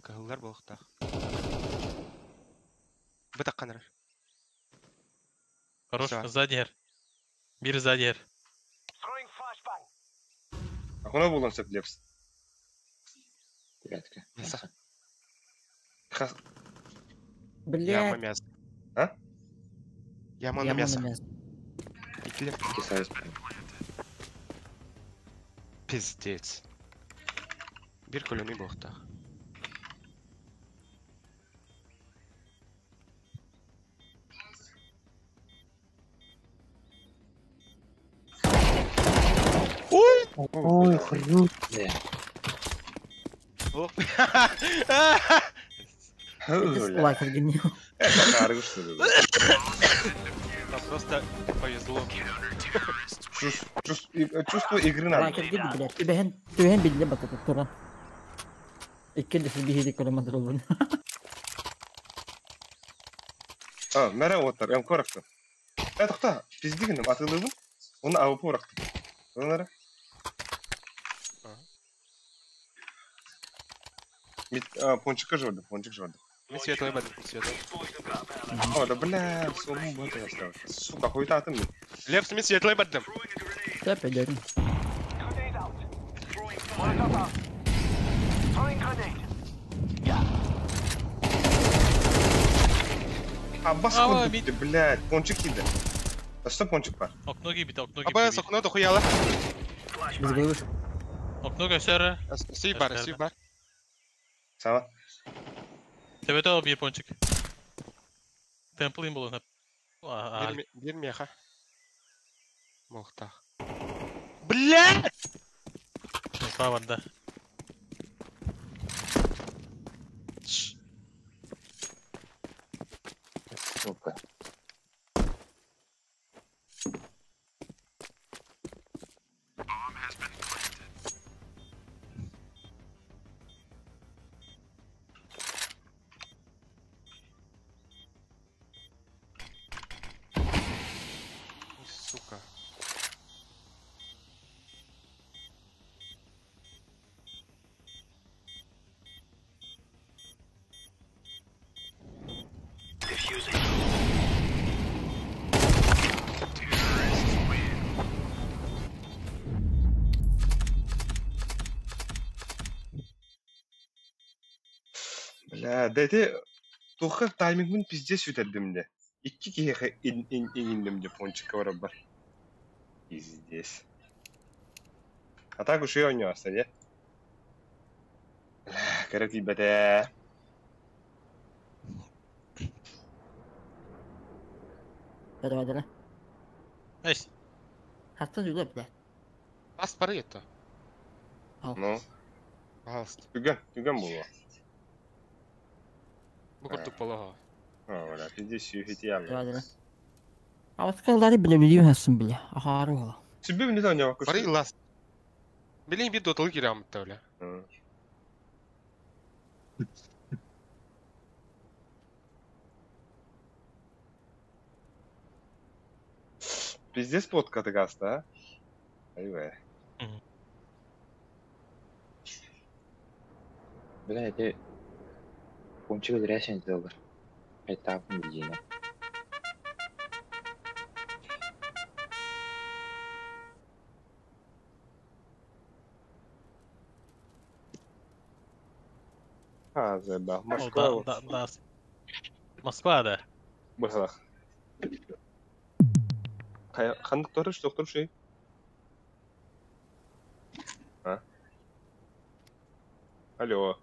Speaker 6: Кыһыллар болуктаах. Бу таққаныр.
Speaker 2: Хорош,
Speaker 6: Всё.
Speaker 2: сзади her. Bir сзади her.
Speaker 5: Throwing flashbang.
Speaker 1: Ахуна булан сөп лепс.
Speaker 3: Ребятки.
Speaker 6: Мясо.
Speaker 1: Хас.
Speaker 6: Яма
Speaker 4: Блядь.
Speaker 6: мясо.
Speaker 1: А?
Speaker 6: Яма на
Speaker 4: Яма
Speaker 6: мясо.
Speaker 4: на мясо.
Speaker 6: Икилер.
Speaker 3: Кисаюсь.
Speaker 6: Пиздец. Бир көлөмүй болуктаах.
Speaker 3: Ой, хрют. Бля.
Speaker 6: Ох.
Speaker 4: Лайк генил.
Speaker 1: Это каргыш.
Speaker 6: Там просто повезло.
Speaker 1: Чувство игры надо.
Speaker 4: Лайк гид, блядь. Түбэһэн түбэһэн билле батата тура. Икки биһиди көрөмөтөр олбун.
Speaker 1: А, мәрә оттар, эм коракты. Э, тоқта, пиздигінім, атылыбын. Оны ауып орақты. Онара. Мит, а, пончика жорды, пончик жорды.
Speaker 6: Мен светлый бадым, светлый.
Speaker 1: О, да бля, сумму бата осталось. Сука, хуй татым мен.
Speaker 6: Лепс, мен светлый бадым.
Speaker 4: Тэп эдерин.
Speaker 5: Grenade out. Molotov out. Throwing grenade.
Speaker 1: Аббас
Speaker 2: Ава,
Speaker 1: куды бітті, блядь, пончик киді. А что пончик бар?
Speaker 2: Окно giydi, окно giydi.
Speaker 6: Аба, сокно дохуяла.
Speaker 4: Biz görür.
Speaker 2: Окно göster.
Speaker 6: Сүй бар, сүй бар.
Speaker 1: Сама.
Speaker 2: Tepede o bir ponçik. Temple in bulun hep. Aa,
Speaker 6: Бир, бир меха. Болуктаах. Бля!
Speaker 2: Sağ da.
Speaker 3: Сука.
Speaker 6: Сука.
Speaker 1: Бля, да это туха таймингмин пиздец үтердім де. Икки киһиэхэ иҥинним де пончикка барар бар. Пиздец. А так уж и оонньоосто дии. Бля, кэрэ тиийбэтэ.
Speaker 4: Давай, давай.
Speaker 2: Neyse.
Speaker 4: Хаттан үлэ, блядь.
Speaker 6: Бас бары это.
Speaker 1: Ну,
Speaker 6: Пожалуйста.
Speaker 1: түгэн, түгэн буолуо.
Speaker 6: Бу курдук болоһо.
Speaker 1: А, бля, пиздец, сүүһүти ял.
Speaker 4: Да, да. А вот сказали, бля, билим хасын, бля. Ахары ола.
Speaker 1: Сүбэ минут оонньообокко
Speaker 6: Бары ылас. Билин bir доталы кирамытта бля.
Speaker 1: Пиздец подкаты гаста, а? Айвэ.
Speaker 3: Бля, это... Пончик зря сделал. Это медина.
Speaker 1: А, заебал.
Speaker 2: О,
Speaker 1: Москва.
Speaker 2: да, да, да. Москва да.
Speaker 1: Быһалах. Ханнык торыш, доктор шей? А? Алло.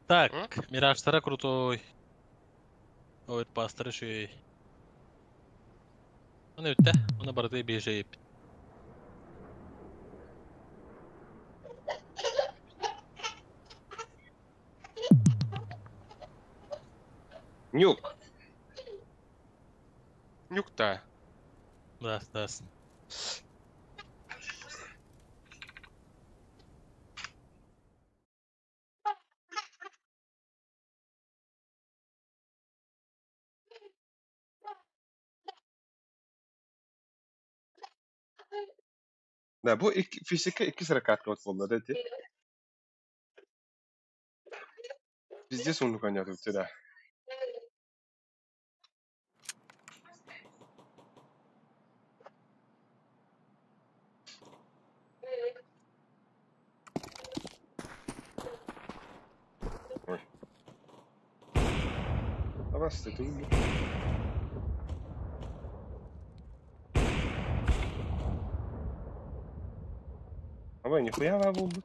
Speaker 2: Так, Миражтара крутой. Ой, пастор еще и. Он өтті, оны барды бежейіп.
Speaker 1: Нюк.
Speaker 6: Нюкта.
Speaker 2: Да, да.
Speaker 1: Да, бу икки, физика икки сыракатка отсылды, дети. Пиздец он конят да. Ой. А вас это убил. Ой, нихуя был бы.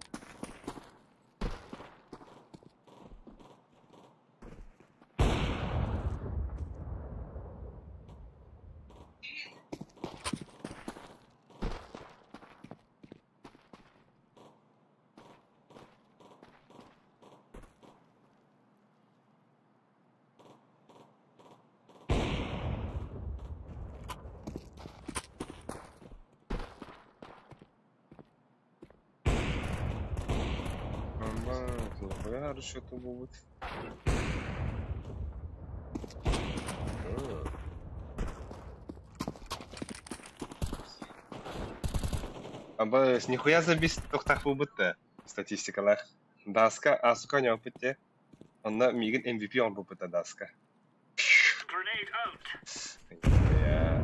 Speaker 1: Нихуя расчету будет. Аба, нихуя забис тохтах бубытта статистикалар. Даска, асука не опытте. Онна мигин MVP он бубытта даска.
Speaker 5: Grenade out.
Speaker 1: Нихуя.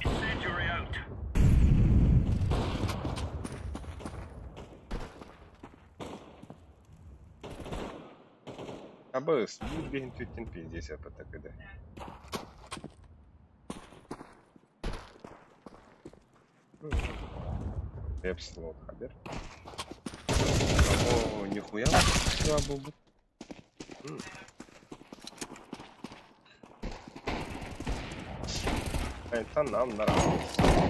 Speaker 5: Incendiary out.
Speaker 1: Абыс, бир бин түттен пиздец опыта кыда. Веб-слот хабер. О, нихуя бубыт. Это нам нравится.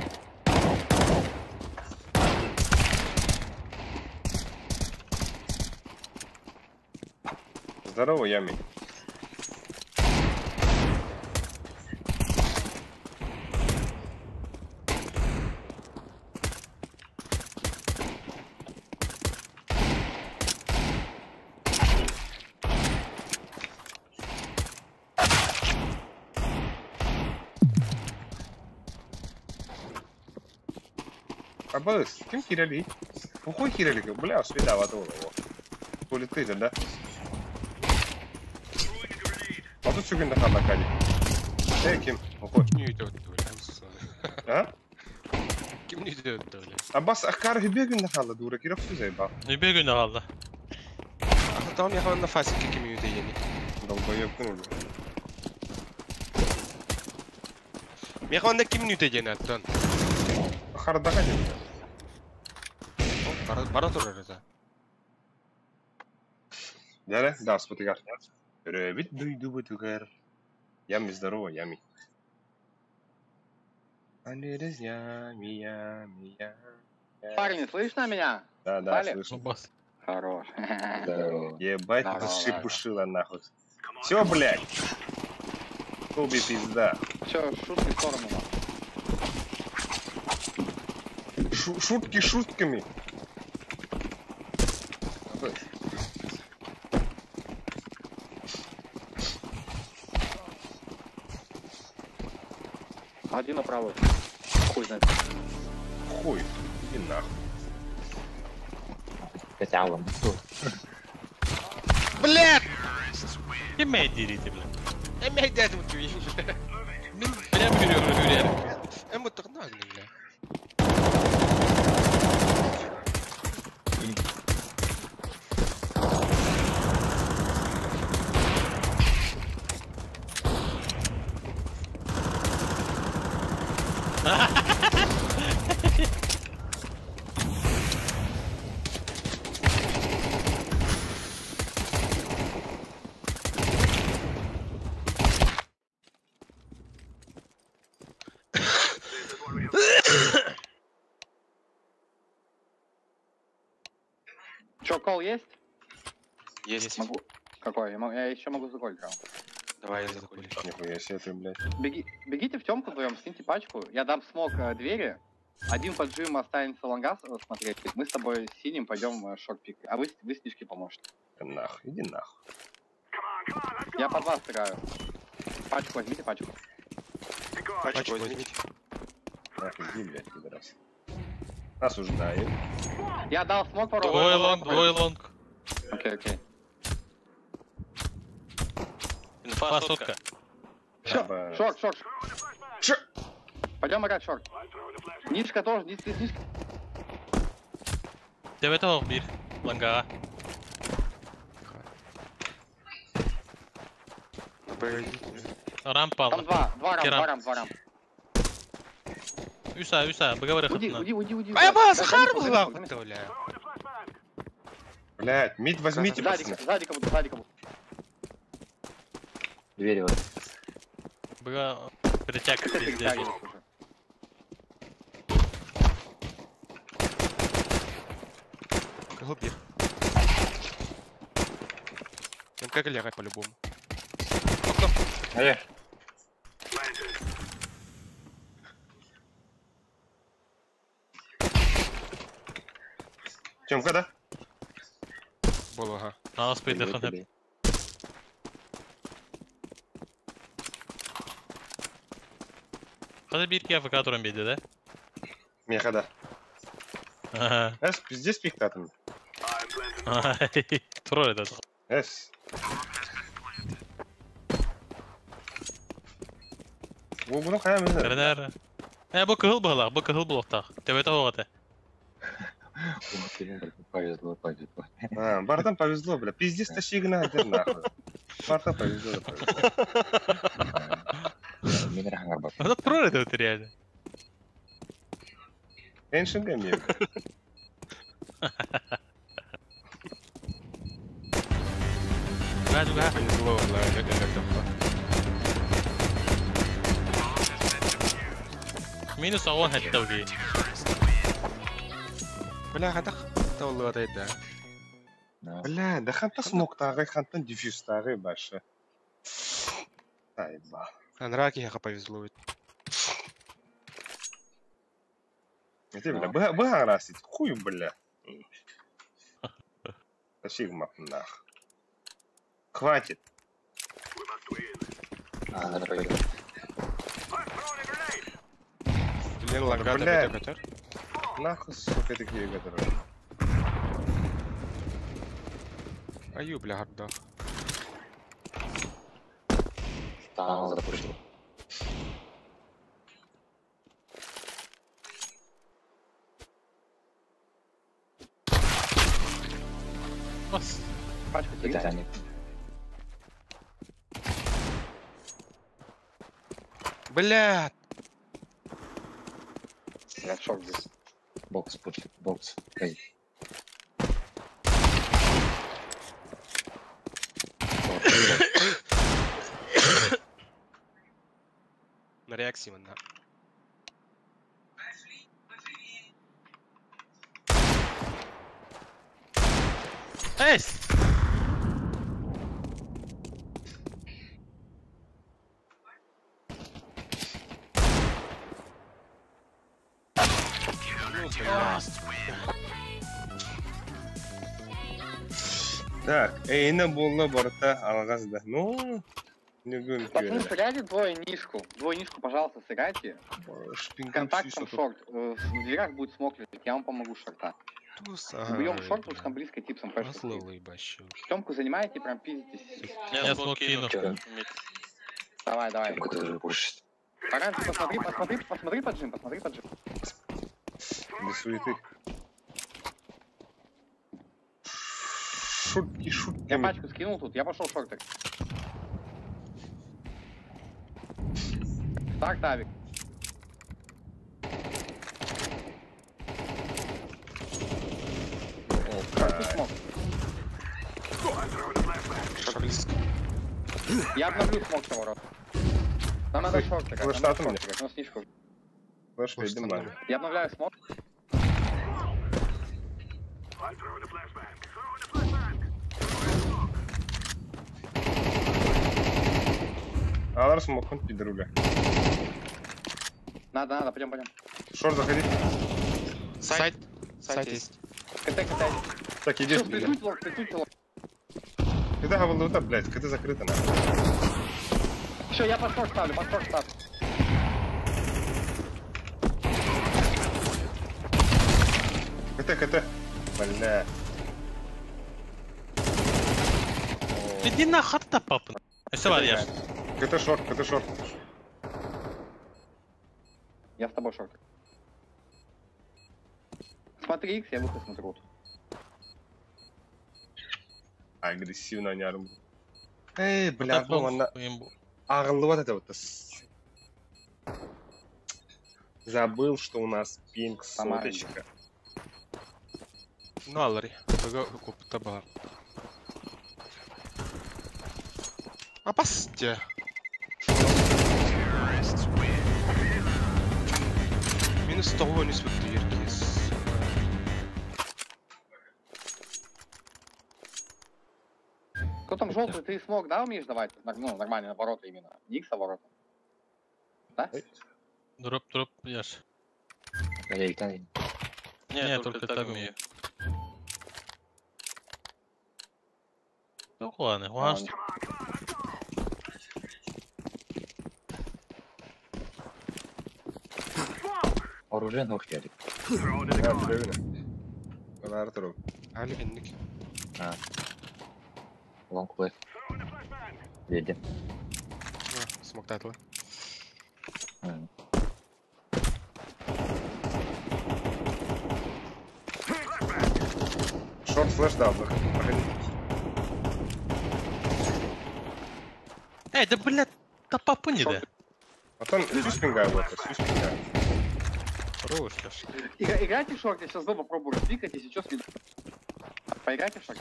Speaker 1: Здорово, Ями. Абыс, ким кирели? Какой кирели? Бля, свида воду. Туалеты же, да?
Speaker 5: Throwing a grenade.
Speaker 1: А тут сүгүн да кали. Эй, ким? Какой?
Speaker 6: Ким не өтө бля.
Speaker 1: А?
Speaker 6: Ким не өтө бля.
Speaker 1: Абас акар хибегин да хала дура кирок сүзей ба.
Speaker 2: Үбе күнді қалды.
Speaker 6: Там я на фасике ким өтө ени.
Speaker 1: Долбоебкин уже.
Speaker 6: Механда ким өтө ени аттан.
Speaker 1: Хардага не.
Speaker 6: Бара бара турар это.
Speaker 1: Дәле, да, спотыгар. Рөбит дуйду бутугар. Ями, здорово, Ями.
Speaker 9: Парни, слышно меня?
Speaker 1: Да, да, слышно.
Speaker 9: Хорош.
Speaker 1: Ебать, ты пушила нахуй. Все, блядь. Туби пизда.
Speaker 9: Все, шутки в сторону.
Speaker 1: Шутки шутками.
Speaker 9: Один направо. Хуй знает.
Speaker 1: Хуй. Иди нахуй.
Speaker 6: Блядь!
Speaker 2: Ким дерите, блядь?
Speaker 6: Эмэй дядя вот ты.
Speaker 2: Прям говорю.
Speaker 6: Эм вот так нагни, бля.
Speaker 9: Че, кол есть?
Speaker 6: Есть.
Speaker 9: Могу. Какой? Я еще могу заколить раунд.
Speaker 6: Давай я заколю.
Speaker 1: Нихуя себе ты, блядь.
Speaker 9: Бегите в темку вдвоем, скиньте пачку. Я дам смок двери. Один под джим останется лонгас смотреть. Мы с тобой синим пойдем шорт-пик. А вы снижки поможете.
Speaker 1: Нахуй, иди нахуй.
Speaker 9: Я под вас играю. Пачку возьмите, пачку.
Speaker 6: Пачку возьмите.
Speaker 1: Нахуй, иди, блядь, пидорас. Осуждаю.
Speaker 9: Я дал смок пару.
Speaker 2: Двое long, двое long.
Speaker 9: Окей, окей.
Speaker 2: Инфа сотка.
Speaker 9: Short, short. Пойдем играть short. Нишка тоже, нишка, нишка.
Speaker 2: Тебе тоже бир. Лонга. Рампа.
Speaker 9: Там два рамп, два рамп.
Speaker 2: Үса, быга
Speaker 9: Уйди, уйди, уйди, уйди.
Speaker 6: А я вас харбла, бля.
Speaker 1: Блядь, мид возьмите,
Speaker 9: пацаны. Сзади кого-то, сзади кого-то.
Speaker 3: Двери вот.
Speaker 2: Быга притяг пиздец.
Speaker 6: Глупи. Он как лягать по-любому.
Speaker 3: Окно.
Speaker 1: Тёмка, да?
Speaker 6: Был, ага.
Speaker 2: На спит, да. Хада бир КФК туран бейді, да?
Speaker 1: Меха, да.
Speaker 2: Ага.
Speaker 1: Эс, пиздец пиктатым.
Speaker 2: Тролль этот.
Speaker 1: Эс. Бұны қая мені?
Speaker 2: Кәрі. Ә, бұл кығыл бұғылақ, бұл кығыл бұлықтақ. Төбеті оғаты.
Speaker 3: Повезло, повезло.
Speaker 1: А, бартам повезло, бля. Пиздец тащи гна, нахуй. Бартам повезло, повезло.
Speaker 2: Это тролль это вот реально.
Speaker 1: Ancient Game.
Speaker 6: Повезло, бля,
Speaker 2: Минус он хотел би.
Speaker 6: Бля, хатах толлы да.
Speaker 1: Бля, да ханта смок тагы, хантан диффьюз тагы башы. Айба.
Speaker 6: Анраки яха повезло.
Speaker 1: Это, бля, бля, расить, хуй, бля. Сигма, нах. Хватит.
Speaker 6: Блин, лагата, бля.
Speaker 1: Нахуй, сука, такие которые.
Speaker 6: Аю, бля, горда.
Speaker 3: Стал запустил.
Speaker 9: Пачку тебе.
Speaker 6: Бля!
Speaker 9: Я в шок здесь.
Speaker 3: Бокс, бокс, эй.
Speaker 6: На реакции, да.
Speaker 2: Эй!
Speaker 1: Так, эйна буолла барыта алҕас да. Ну, не
Speaker 9: Пацаны, сыграйте двое нишку. Двое нишку, пожалуйста, сыграйте. Контактом шорт. В дверях будет смок лежать, я вам помогу шорта. Убьем шорт, потому что там близко типсом флеш. Темку занимаете, прям пиздитесь.
Speaker 2: Я смок кину.
Speaker 9: Давай, давай. Оранж, посмотри, посмотри, посмотри под джим, посмотри под джим.
Speaker 1: Без суеты. Шутки, шутки.
Speaker 9: Я пачку скинул тут, я пошел шортик. Так, Давик. Я обновлю смок того. Нам надо шортик. Я обновляю смок.
Speaker 1: Алар смокун пидруга.
Speaker 9: Надо, надо, пойдем, пойдем.
Speaker 1: Шорт, заходи.
Speaker 6: Сайт. Сайт есть.
Speaker 9: КТ, КТ.
Speaker 1: Так, иди. КТ говорил, блядь, КТ закрыто нахуй.
Speaker 9: Все, я под шорт ставлю, под шорт ставлю.
Speaker 1: КТ, КТ. Бля.
Speaker 2: Иди нахуй, папа. Все, я.
Speaker 1: КТ шорт, КТ шорт.
Speaker 9: Я с тобой шорт. Смотри, X, я выход смотрю.
Speaker 1: Агрессивно не арму. Эй, бля, ну она... Арло вот это вот. Забыл, что у нас пинг соточка.
Speaker 6: Ну, алари. Купта. Опасте. Минус того не смотри,
Speaker 9: Кто там желтый, ты смог, да, умеешь давать? Ну, нормально, на ворота именно. Не икс, а ворота. Да?
Speaker 2: Дроп, дроп, яш. Не, только так умею. Ну ладно, ладно.
Speaker 3: Оружие нохтяли.
Speaker 6: А,
Speaker 3: Лонг плей. Едем.
Speaker 6: Смог тайтла.
Speaker 1: Шорт флеш дал, проходи.
Speaker 2: Эй, да блядь, да папы не да.
Speaker 1: Потом сюспинга вот, сюспинга.
Speaker 2: Хорош, Леш.
Speaker 9: Играйте в шорт, я сейчас дома попробую распикать, если что, съеду. Поиграйте в шорт.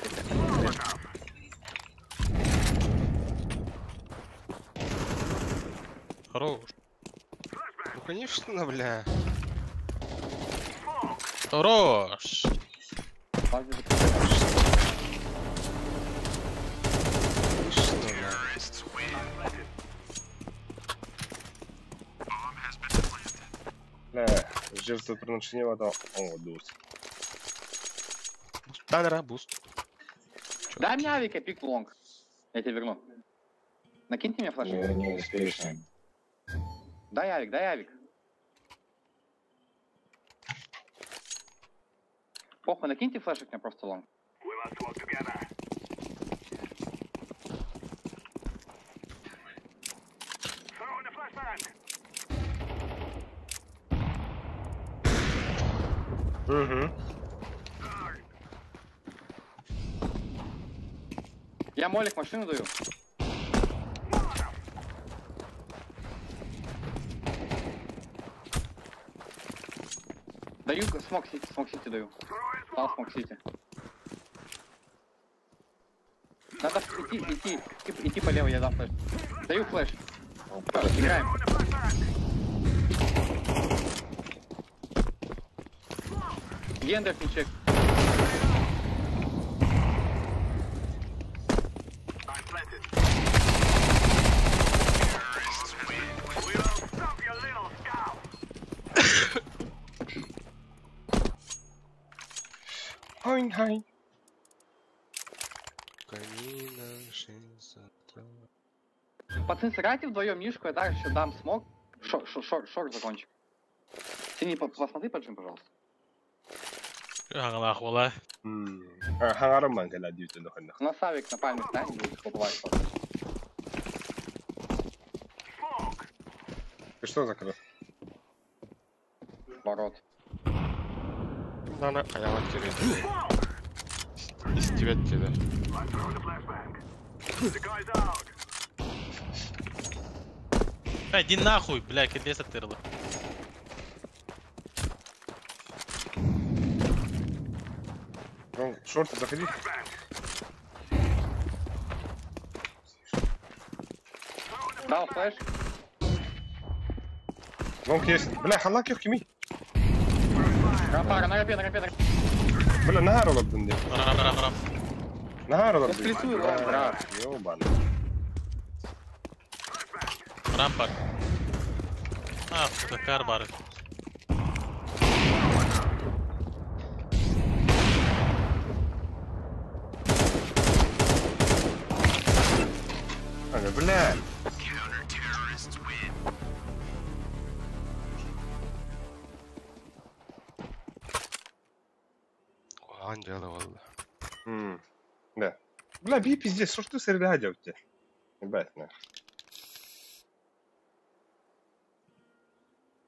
Speaker 2: Хорош.
Speaker 6: Ну конечно, бля.
Speaker 2: Хорош.
Speaker 1: Бля, жертвоприношение вода. О, дус.
Speaker 6: Танера, буст.
Speaker 9: Дай мне авика, пик лонг. Я тебе верну. Накиньте мне флешку.
Speaker 3: Не успеешь.
Speaker 9: Дай авик, дай авик. Похуй, накиньте флешек мне просто лонг.
Speaker 1: Угу.
Speaker 9: Я молик машину даю. Даю смок сити даю. Дал смок сити. Надо идти, идти, идти по левой, я дам флеш. Даю флеш. Играем. Гендер не чек.
Speaker 1: Хайн-хайн.
Speaker 9: Пацаны, сыграйте вдвоем Мишку, я дальше дам смог. Шорт закончим. Синий, посмотри поджим, пожалуйста.
Speaker 2: Хаҥалаах буола.
Speaker 1: Хаҥарым ман кэлэ дүүтэн дохонно.
Speaker 9: У нас Савик на пальме станет, будет хлопать.
Speaker 1: Ты что закрыл?
Speaker 9: Ворот.
Speaker 6: Нана, хаялак тебе. Из тебя тебе.
Speaker 2: Иди нахуй, бля, кирдес оттырла.
Speaker 1: Шорты, заходи.
Speaker 9: Дал флеш.
Speaker 1: Лонг есть. Бля, халак их кими.
Speaker 9: Рампара, на рапе, на рапе, на рапе.
Speaker 1: Бля, нахар олабдын деп.
Speaker 2: Рап.
Speaker 1: Нахар олабдын.
Speaker 9: Сплисую, рап.
Speaker 1: Ёбан.
Speaker 2: Рампар. А, сука, кар бар.
Speaker 1: Бля.
Speaker 6: Ангела валла.
Speaker 1: Да. Бля, би пиздец, что ж ты среда делаете? Ебать, на.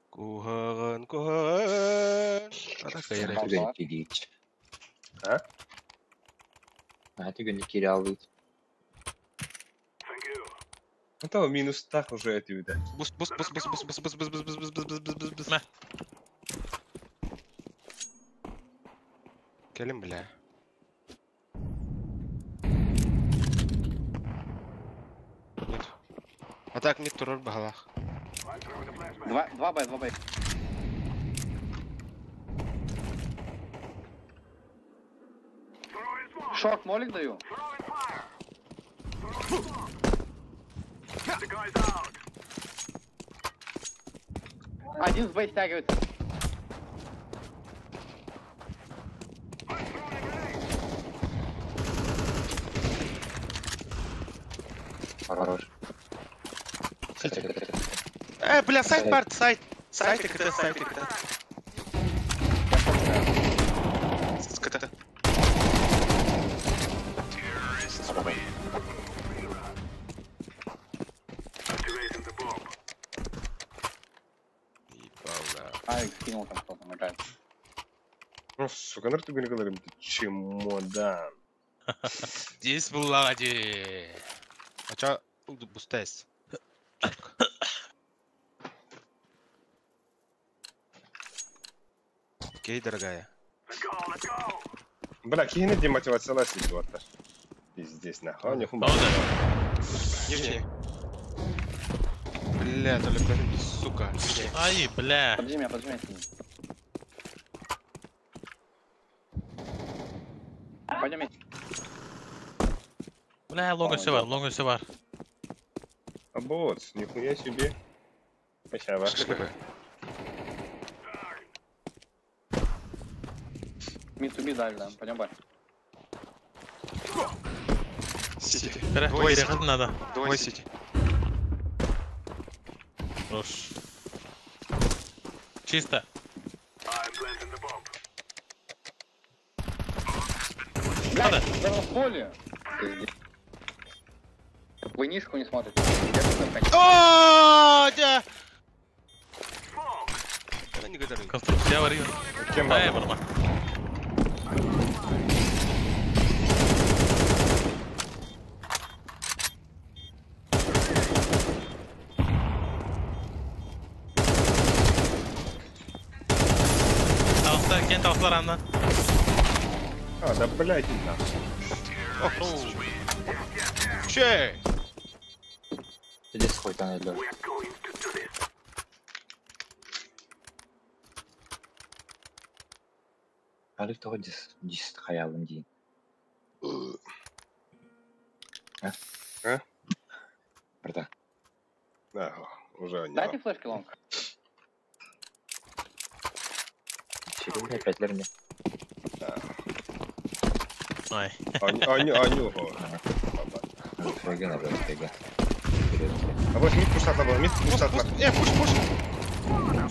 Speaker 6: Кухаган, кухаган.
Speaker 3: Түгэн кирич.
Speaker 1: А?
Speaker 3: А түгэн киралыт.
Speaker 1: Это минус так уже эти виды.
Speaker 6: Бус, бус, бус, бус, бус, бус, бус, бус, бус, бус, бус, бус, бус, бус, бус.
Speaker 2: На.
Speaker 6: Келим, бля. Нет. А так нет турор багалах.
Speaker 9: 2 Б, 2 Б. Шорт молик даю. Один с Б стягивается.
Speaker 3: Хорош.
Speaker 6: Бля, сайт, парт, сайт. Сайт, КТ, сайт, КТ. КТ.
Speaker 9: Авик скинул там кто-то, наград.
Speaker 1: Ну, сука, ну ты говорим, ты чемодан.
Speaker 6: Здесь Влади. А чё, бустес? Окей, дорогая.
Speaker 1: Бля, кихини демотивациялар ситуация. Пиздец, нахуй, не хумба.
Speaker 6: Нижний. Бля, то ли, сука.
Speaker 2: Ай, бля.
Speaker 9: Поджими меня, Пойдем.
Speaker 2: Бля, лонг все бар, лонг все бар.
Speaker 1: А вот, нихуя себе. Спасибо.
Speaker 9: Мид туби дали, да, пойдем бар.
Speaker 6: Сити.
Speaker 2: Двое надо.
Speaker 6: Двое сити.
Speaker 2: Хорош. Чисто.
Speaker 9: Блядь, я в поле. Вы нишку не смотрите.
Speaker 6: О, да.
Speaker 2: Конструкция варил.
Speaker 1: Кем
Speaker 2: Да, барма. Алста, кент алстар анна.
Speaker 1: А, да блядь, не нахуй.
Speaker 6: Че?
Speaker 3: Здесь хоть она идет. Ариф того дис хаялым дин. А?
Speaker 1: А?
Speaker 3: Брата.
Speaker 1: Да, уже не.
Speaker 9: Дайте флешки лонг.
Speaker 3: Через опять верни.
Speaker 1: Да.
Speaker 2: Ай.
Speaker 1: Аню, А вот мид пуш атла, мид пуш атла.
Speaker 6: Пуш, пуш.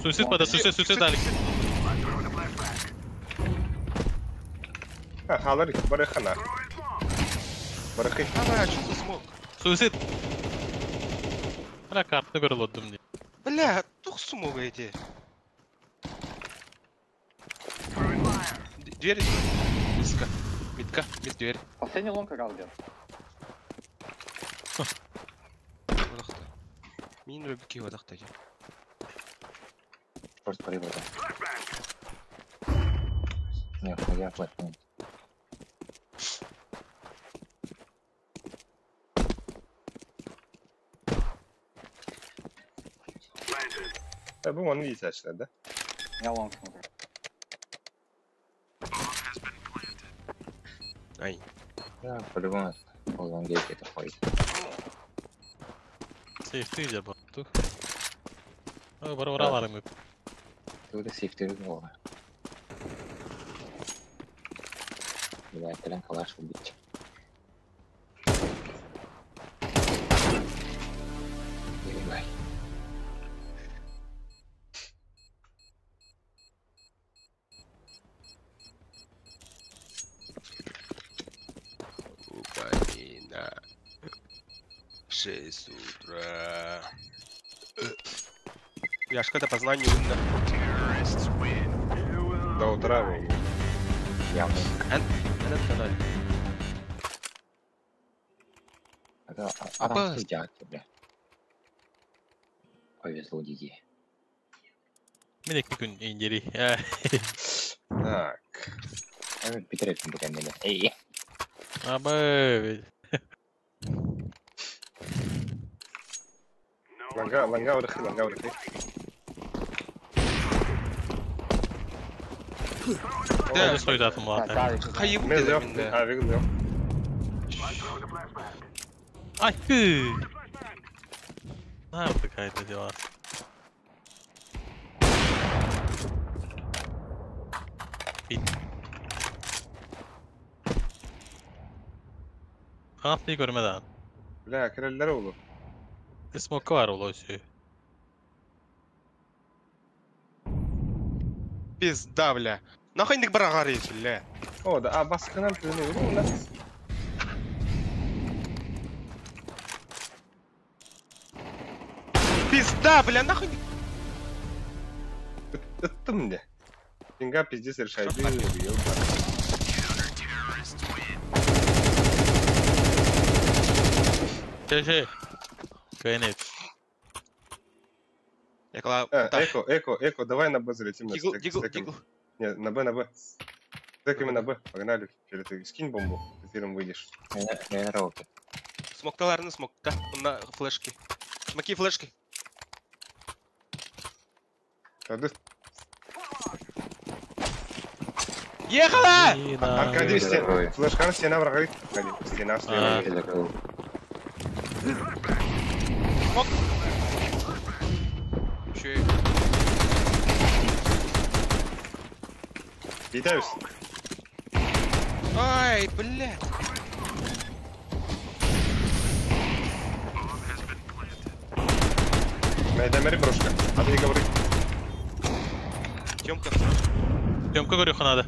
Speaker 2: Суицид пода, суицид, суицид, Алик.
Speaker 1: А, халар, барыхана. Барыхы.
Speaker 6: Давай, а что за смог?
Speaker 2: Суицид. Бля, картны көрілоддым не.
Speaker 6: Бля, тух смог эти. Дверь. Близко. Митка, мид дверь.
Speaker 9: Последний лонг играл где-то.
Speaker 6: Мин рыбки водахта.
Speaker 3: Просто привода. Нет, я платный.
Speaker 1: Да, bu onu iyi seçtiler да?
Speaker 9: Я лонг смотрю.
Speaker 6: Ай.
Speaker 3: Да, по-любому лонгейк это ходит.
Speaker 2: Сейфти же был. Бара-бараларым.
Speaker 3: Тут сейфти было. Бля, кэлэн калаш убить. Ебай.
Speaker 6: Украина. 6 утра. Яшка до познания умно.
Speaker 1: До утра.
Speaker 3: Явно.
Speaker 6: Этот канал.
Speaker 3: Это а бля. Повезло диди.
Speaker 2: Мне күн индери.
Speaker 1: Так.
Speaker 3: Питер Эй.
Speaker 2: Абы.
Speaker 1: Ланга, ланга, урыхы, ланга, урыхы.
Speaker 2: Да, сойдатым ладно.
Speaker 6: Хайып
Speaker 1: Мен
Speaker 6: деді
Speaker 1: жоқ,
Speaker 6: менде.
Speaker 1: а, вегін жоқ.
Speaker 2: Ай, ты. На, вот какая-то дела. Kanatlı görmeden.
Speaker 1: Бля, кереллер oldu.
Speaker 2: Smoke var ulu
Speaker 6: Пизда, бля. Нахуй ник барагарит, бля.
Speaker 1: О, да, а баскынан тыны уру, на.
Speaker 6: Пизда, бля, нахуй.
Speaker 1: Ыттым мне. Деньга пиздец решает.
Speaker 2: Şey. Кайнет.
Speaker 6: Я кла...
Speaker 1: Эко, эко, эко, давай на Б залетим.
Speaker 6: Дигл, дигл, дигл.
Speaker 1: Не, на Б, на Б. Стеками на Б, погнали. Ты скинь бомбу, ты первым выйдешь.
Speaker 3: Я на роуте.
Speaker 6: Смокталарны смокта, на флешки. Смоки флешки. Ехала!
Speaker 1: Аркадий, флешкар, стена врага. Аркадий, стена слева.
Speaker 6: Смок. Еще и...
Speaker 1: Летаюсь.
Speaker 6: Ай, блядь.
Speaker 1: Майдамери брошка. А ты не говори.
Speaker 6: Тёмка.
Speaker 2: Тёмка, говорю, надо.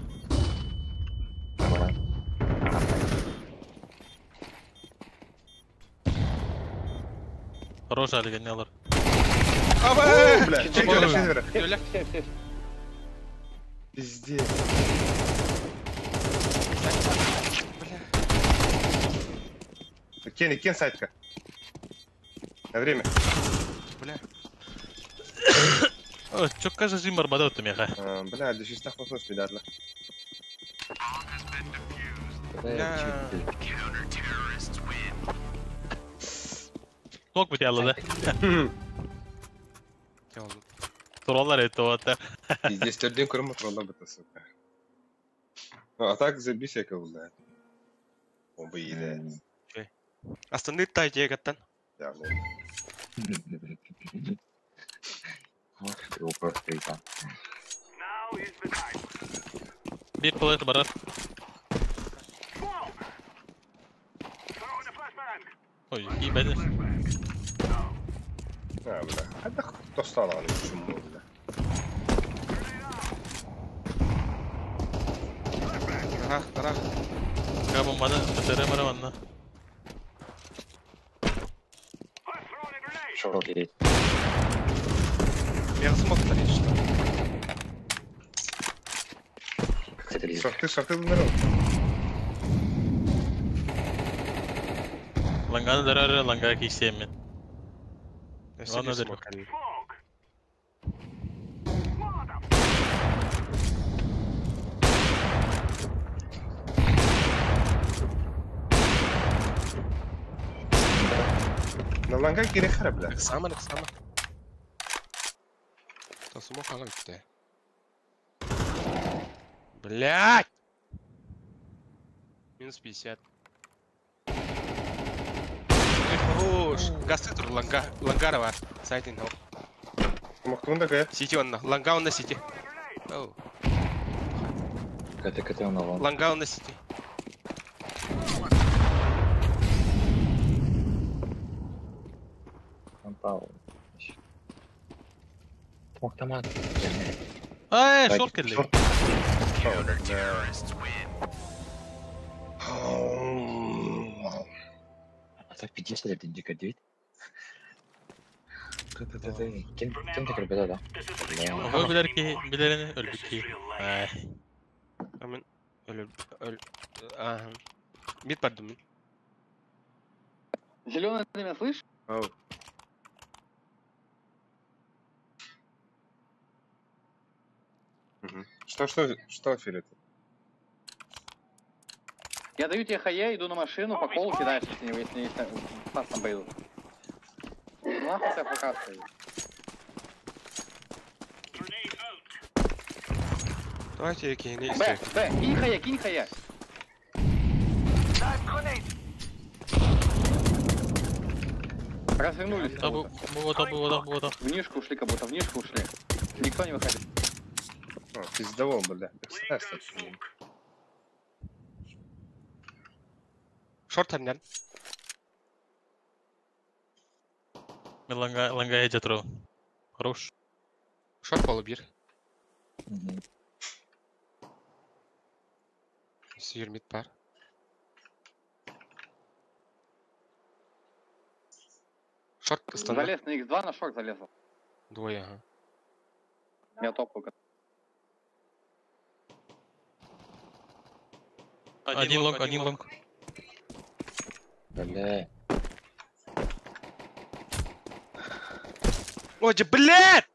Speaker 2: Хорош, Алик, не алар.
Speaker 1: О, бля, четверо, четверо. Пиздец. Кен, кен сайтка. На время.
Speaker 6: Бля.
Speaker 2: О, чё кажется, жим барбадот у меня.
Speaker 1: Бля, да сейчас нахуй слышь, ребята.
Speaker 6: Бля.
Speaker 2: Смог быть, я да? Троллар это вот.
Speaker 1: Здесь төрден көрмө троллар бітті, сука. Ну, а так забись, я кого знает. Он бы или...
Speaker 6: Остальные тайти гаттан.
Speaker 3: Его просто и там.
Speaker 2: Bir плэт барар. Ой, и бәдер.
Speaker 1: А, бля. Хадах тосталаған үшін болды.
Speaker 6: Тарах, тарах.
Speaker 2: Ка бомбаны бітірі мара манна.
Speaker 3: Шорт есть.
Speaker 6: Я смог тарить, что.
Speaker 1: Шорты, шорты народ.
Speaker 2: Ланганы дарары ланга кийсем мен.
Speaker 6: Ладно,
Speaker 2: дарю.
Speaker 1: На ланга кире хара, бля.
Speaker 6: Сама, сама. То смог алып. Блять! Минус 50. Ой, хорош. Гасы тур ланга, лангарова. Сайтин хо.
Speaker 1: Мохтун такая.
Speaker 6: Сити он на. Ланга он на сити. Оу.
Speaker 3: КТ, КТ он на лонг.
Speaker 6: Ланга он на сити.
Speaker 3: Он пал. Мог томат.
Speaker 2: Ай, шорт келди.
Speaker 3: Шорт. А так 50 это дико 9. Кем кем ты ребята, да?
Speaker 2: Ого билер ки, билерини өлбүт ки. Ай.
Speaker 6: Амен. Өл, өл. Ага. Мид бардым.
Speaker 9: Зеленый, ты меня слышишь?
Speaker 1: Ау. Что, Филипп?
Speaker 9: Я даю тебе хае, иду на машину, по колу кидаешь, если пас там пойдут. Ну нахуй тебя пока стоит.
Speaker 6: Давайте я кину.
Speaker 9: Б, Б, кинь хае, кинь хае. Развернулись. как будто.
Speaker 2: Бу,
Speaker 9: В нишку ушли, как будто в нишку ушли. Никто не выходит.
Speaker 1: А, пиздовол, бля.
Speaker 6: Шорт терминал.
Speaker 2: Мен ланга, ланга жатыру. Хорош.
Speaker 6: Шорт болу бир. Сүйір мид бар. Шорт стандарт.
Speaker 9: Залез на X2, на шорт залезл.
Speaker 6: Двое, ага.
Speaker 9: Я топаю.
Speaker 2: Один лонг, один лонг.
Speaker 3: Бля.
Speaker 6: Ой, блядь!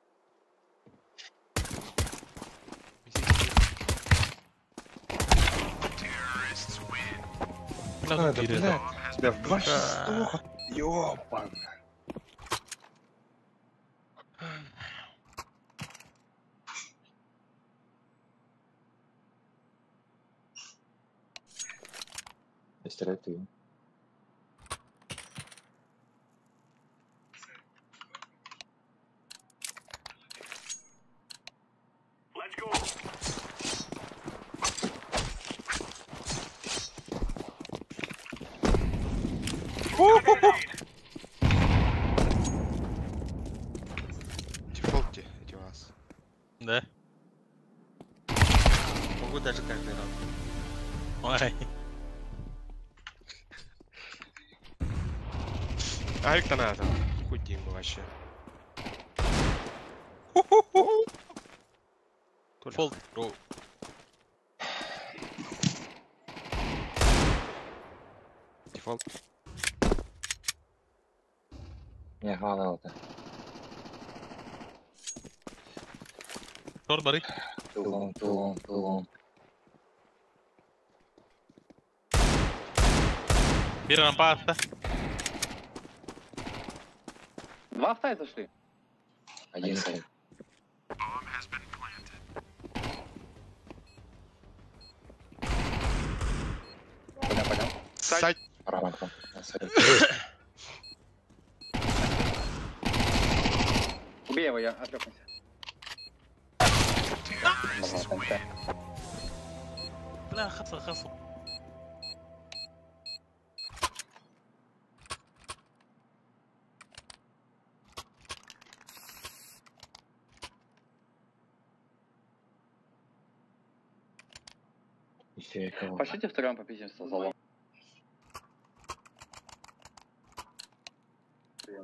Speaker 2: Бля,
Speaker 1: Да, блядь. Тебя в 2 часа. Ёбан.
Speaker 3: Стреляй.
Speaker 6: Дефолт эти вас.
Speaker 2: Да.
Speaker 6: Могу даже каждый раунд.
Speaker 2: Ой.
Speaker 6: Авик-то надо. Хуй Диму вообще.
Speaker 2: Фолд, бро.
Speaker 6: Дефолт.
Speaker 3: Не, хватало это.
Speaker 2: Шорт бары.
Speaker 3: Тулон, тулон, тулон.
Speaker 2: Бир рампа атта.
Speaker 9: Два в сайт зашли.
Speaker 3: Один сайт.
Speaker 9: Пойдем, пойдем.
Speaker 6: Сайт.
Speaker 3: Рампа. Сайт.
Speaker 9: Убей его, я отвлекся.
Speaker 2: Бля, хасл, хасл.
Speaker 3: Еще кого?
Speaker 9: Пошлите втроем попиздимся за long.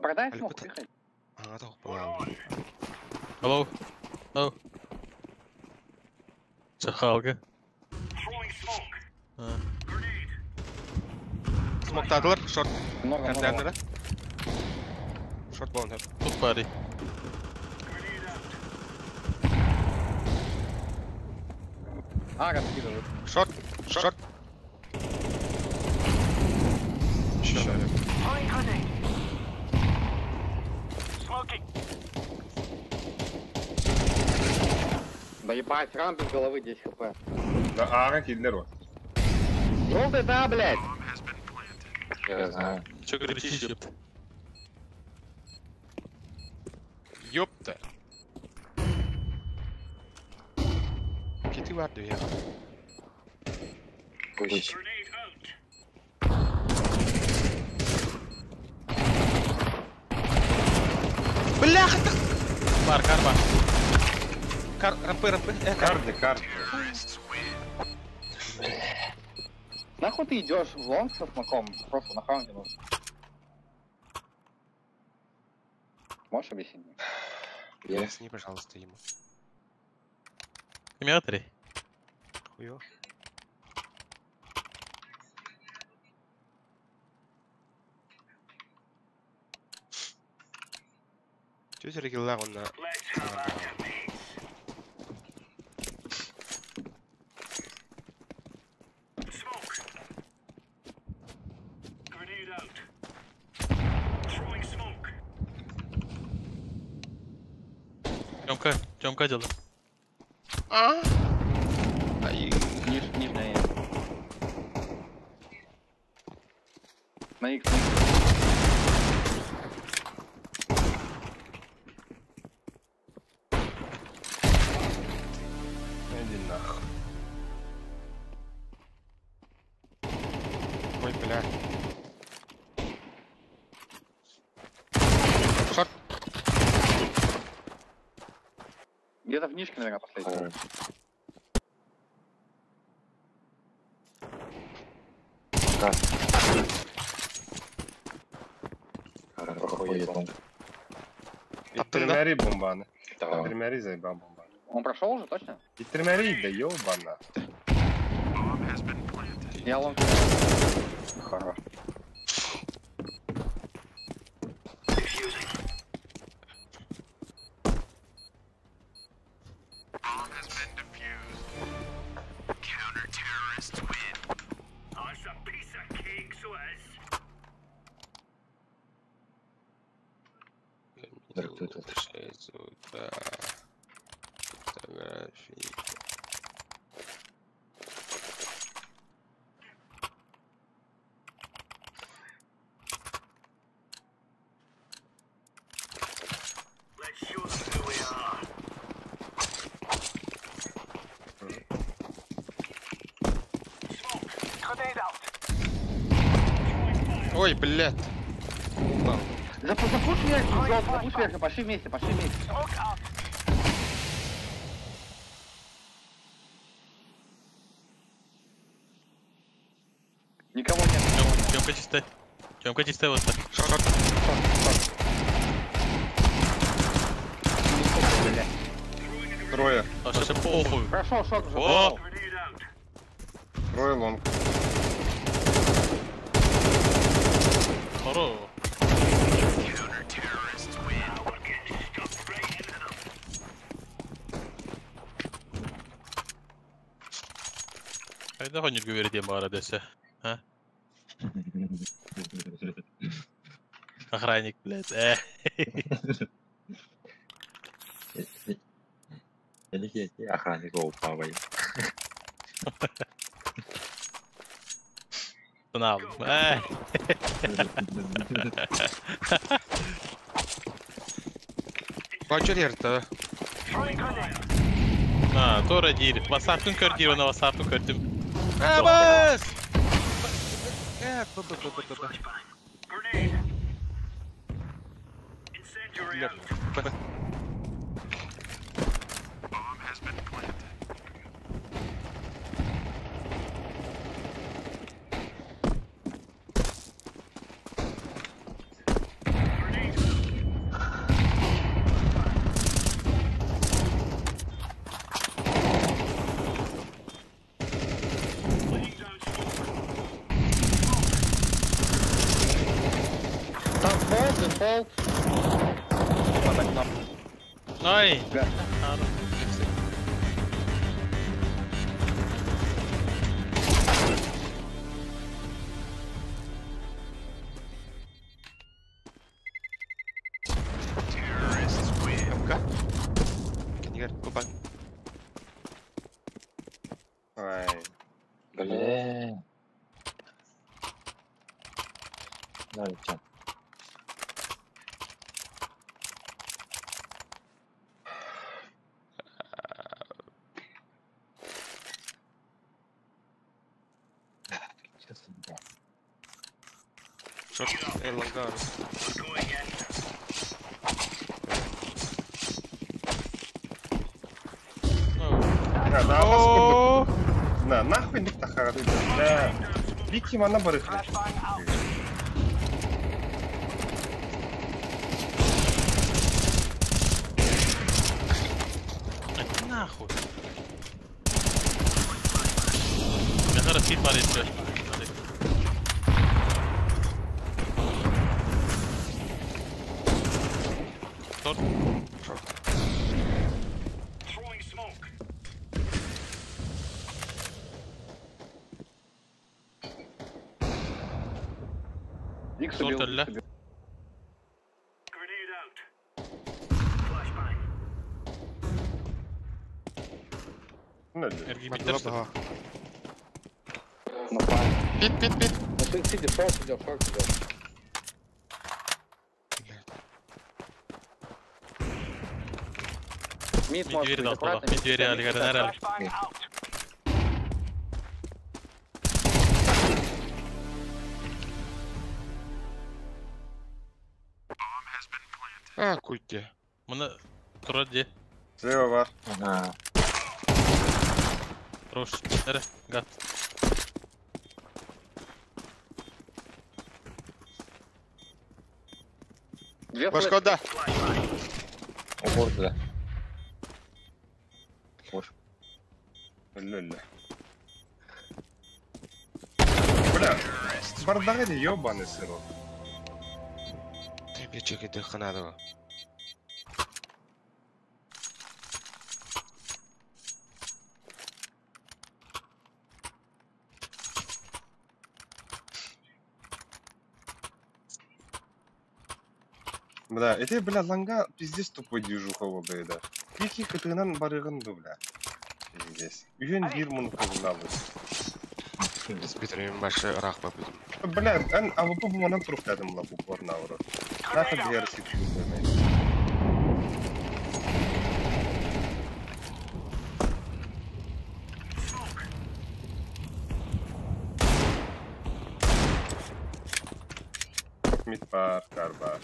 Speaker 9: Продай smoke,
Speaker 6: Алипута.
Speaker 9: выходи.
Speaker 6: А, это была.
Speaker 2: Hello. Hello. Чахалга. А.
Speaker 6: Смоктадылар, short.
Speaker 9: Много, много.
Speaker 6: Контейнеры. Short болон.
Speaker 2: Тут парень.
Speaker 9: А, раскидывают.
Speaker 6: Short, short.
Speaker 1: Еще.
Speaker 9: Да ебать, рам без головы 10 хп.
Speaker 1: Да, ара киллер вот.
Speaker 9: Желтый, да, блядь!
Speaker 3: Я знаю.
Speaker 2: Чё кричишь, ёпта?
Speaker 6: Ёпта. Кити бар я.
Speaker 3: Пусть.
Speaker 6: Бляха, так.
Speaker 2: Бар, карма.
Speaker 6: Кар, рампы, рампы. Кар.
Speaker 1: Карты, карты.
Speaker 9: Нахуй ты идешь в long со смоком? Просто на хаунте нужно. Можешь объяснить? мне?
Speaker 6: Объясни, пожалуйста, ему.
Speaker 2: Кимиатри.
Speaker 6: Хуё. Тетя Регилла, он на...
Speaker 2: Тёмка, Тёмка делай.
Speaker 6: А? Ай.
Speaker 9: Ниж, нижняя. На X, на X.
Speaker 1: Иди нахуй.
Speaker 6: Ой, бля. Short.
Speaker 9: Где-то в нижке, наверное, последний.
Speaker 3: Хорош. Да. Проходит он.
Speaker 1: Иттирмэри бомбаны.
Speaker 3: Да.
Speaker 1: Иттирмэри заебал бомбаны.
Speaker 9: Он прошел уже, точно?
Speaker 1: Иттирмэри, да ёбана.
Speaker 9: Я long. Хорош.
Speaker 3: Да, кто это?
Speaker 6: 6 утра. Фотографии. Ой, блядь. Упал.
Speaker 9: Запуш верхний, желтый, запуш верхний, пошли вместе, пошли вместе. Никого нет.
Speaker 2: Тёмка чистая. Тёмка чистая вот так.
Speaker 6: Short.
Speaker 1: Трое.
Speaker 2: А что похуй.
Speaker 9: Прошел short уже.
Speaker 2: О!
Speaker 9: прошел.
Speaker 1: Трое long.
Speaker 2: Здорово. Хайда хонюр говорит бара десе. А? Охранник, блядь.
Speaker 3: Охранник упавай.
Speaker 2: Знал.
Speaker 6: Бачыр ерді.
Speaker 2: А, тора дир. Васартын көрдір, оны васартын көрдім.
Speaker 6: Абас! Б, б, б, б, б, б. Б.
Speaker 9: Дефолт.
Speaker 2: Ай!
Speaker 6: МК. Кенигер, купан.
Speaker 1: Ай.
Speaker 3: Бля. Давайте.
Speaker 6: Шорт, лангар.
Speaker 1: Да, вас На, нахуй не тахара. Да. Вики мана барыхли.
Speaker 2: Нахуй. Я зараз хит парит. Шорт.
Speaker 6: Шорт.
Speaker 2: Шорт өллө. Эргибиттер.
Speaker 6: Пит, пит, пит.
Speaker 9: Ну ты сиди, шорт идет, шорт идет. Мид может быть, аккуратно.
Speaker 2: Мид двери, алигаренер.
Speaker 6: А, куйте.
Speaker 2: Мына турар де.
Speaker 1: Слева бар.
Speaker 3: Ага.
Speaker 2: Хорош. Эре, гад.
Speaker 6: Башка, да.
Speaker 3: Упор туда. Упор.
Speaker 1: Лёля. Бля, бардак ебаный сырок.
Speaker 6: Ты бля, чекай, ты ханадова.
Speaker 1: Бля, это, бля, ланга пиздец тупой движуха вода, да. Каких катынан барыгынду, бля. Пиздец. Үйен бир мун кылыналы.
Speaker 6: Спитрим башы рах бабыдым.
Speaker 1: Бля, ан АВП буманан турухтадым ла бу порнавры. Нахуй дверь ситку. Мид бар, кар бар.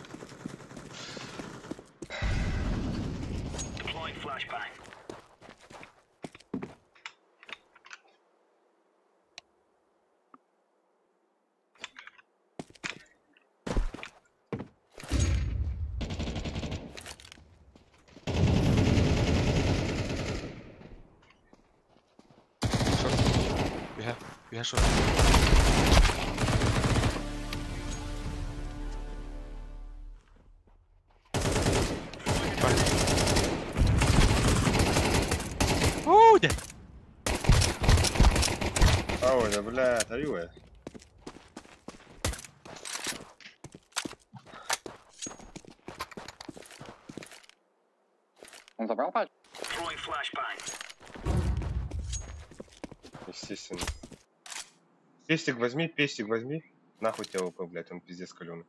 Speaker 6: Я шо?
Speaker 2: Оу, да.
Speaker 1: Ау, да, бля, таюе.
Speaker 9: Он забрал пачку?
Speaker 1: Естественно. Пестик возьми. Нахуй тебя ОП, блядь, он пиздец калёный.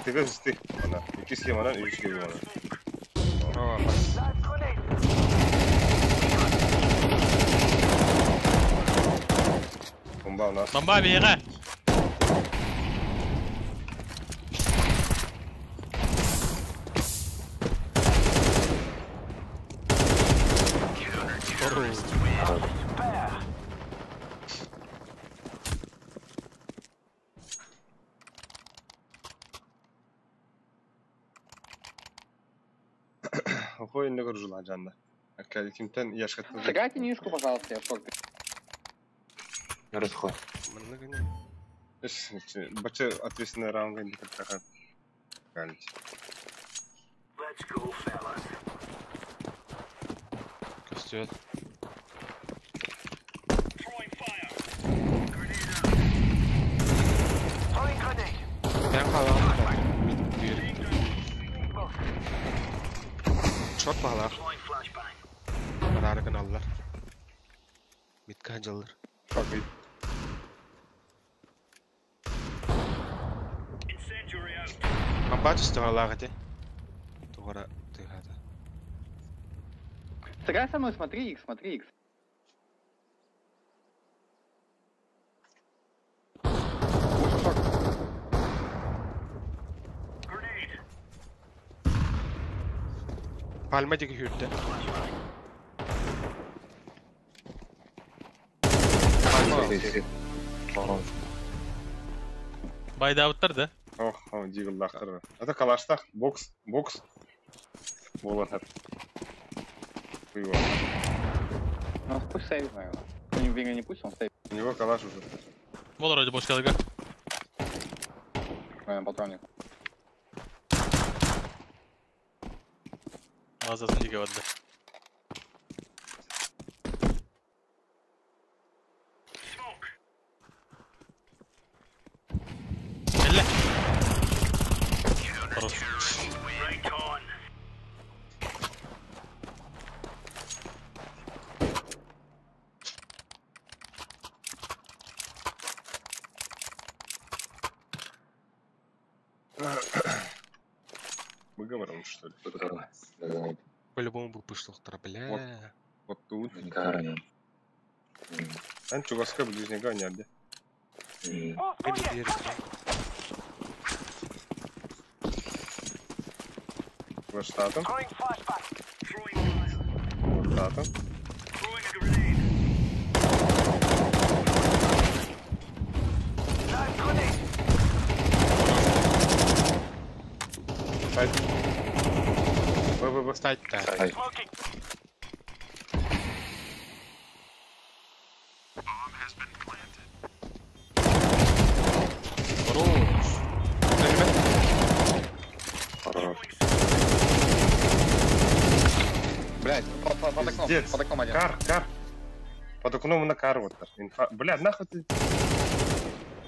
Speaker 1: Ты ты, она. Ики схема, она, и схема, она. Бомба у нас.
Speaker 2: Бомба бега!
Speaker 1: Охой не горжула жанна. Кимтен яшкат.
Speaker 9: Сыграйте нишку, пожалуйста, я шорт.
Speaker 3: Расход.
Speaker 1: Бача ответственный раунд не как.
Speaker 6: Костюет. Ben kalan mid bir. Short bağlar. Kararı aldılar. Mid kancalır.
Speaker 1: Çok iyi.
Speaker 6: Амбат үстіғалағы де. Туғара тыгады.
Speaker 9: Сыграй со мной, смотри X, смотри X.
Speaker 6: Palma диги хүрдэ.
Speaker 2: Байдауттар да?
Speaker 1: Ох, диглахтар. Это калаштах, бокс, бокс. Болот. Его.
Speaker 9: Ну, пусть сейвит, наверное. Ну, не, не пусть, он сейвит.
Speaker 1: У него калаш уже.
Speaker 2: Вот вроде бочка лага.
Speaker 9: Наверное, патроник.
Speaker 2: Мазасын диге барды. Эле. Хорош.
Speaker 1: Выговором, что ли?
Speaker 6: По-любому был пышлохтар, бля.
Speaker 1: Вот, вот тут. Ан чугаска ближнего не обе. Штатом. Штатом. Сайт. Б-б-б.
Speaker 6: Сайт, да. Хорош.
Speaker 3: Хорош.
Speaker 9: Блять, под окном, под окном один.
Speaker 1: Кар, кар. Под окном на кар вот. Инфа... Бля, нахуй ты.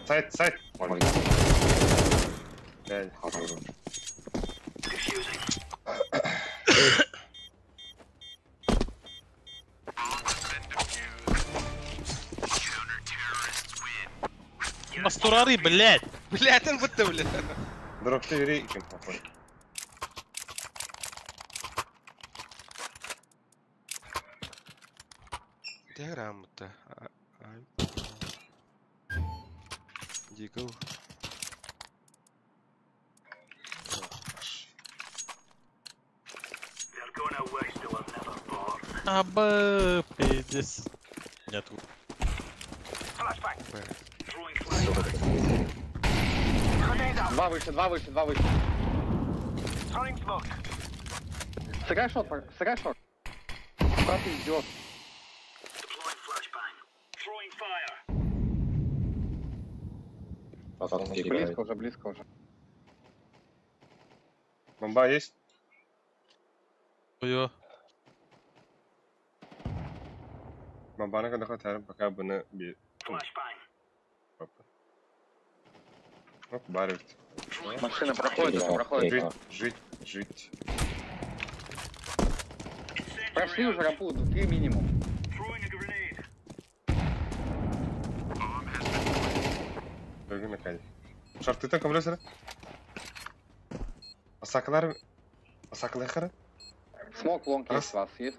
Speaker 1: Сайт, сайт. Блядь.
Speaker 2: Мастурары, блядь!
Speaker 6: Блядь, он будто, блядь.
Speaker 1: Дроп ты рейкин, похоже.
Speaker 6: Диаграмма-то. Дигл.
Speaker 2: Аба, пиздец. Нет.
Speaker 9: Два выше, два выше, два выше. Сыграй шот, сыграй шот. Куда ты идешь? Близко уже, близко уже.
Speaker 1: Бомба есть?
Speaker 2: Ой.
Speaker 1: Бомбаны когда хватает, пока бы на би. Оп, барит.
Speaker 9: Машина проходит, проходит.
Speaker 1: Жить, жить, жить.
Speaker 9: Прошли уже рампу, 3 минимум.
Speaker 1: Шартыта компрессора. Асакалар. Асакалар.
Speaker 9: Смок лонг есть у вас, есть?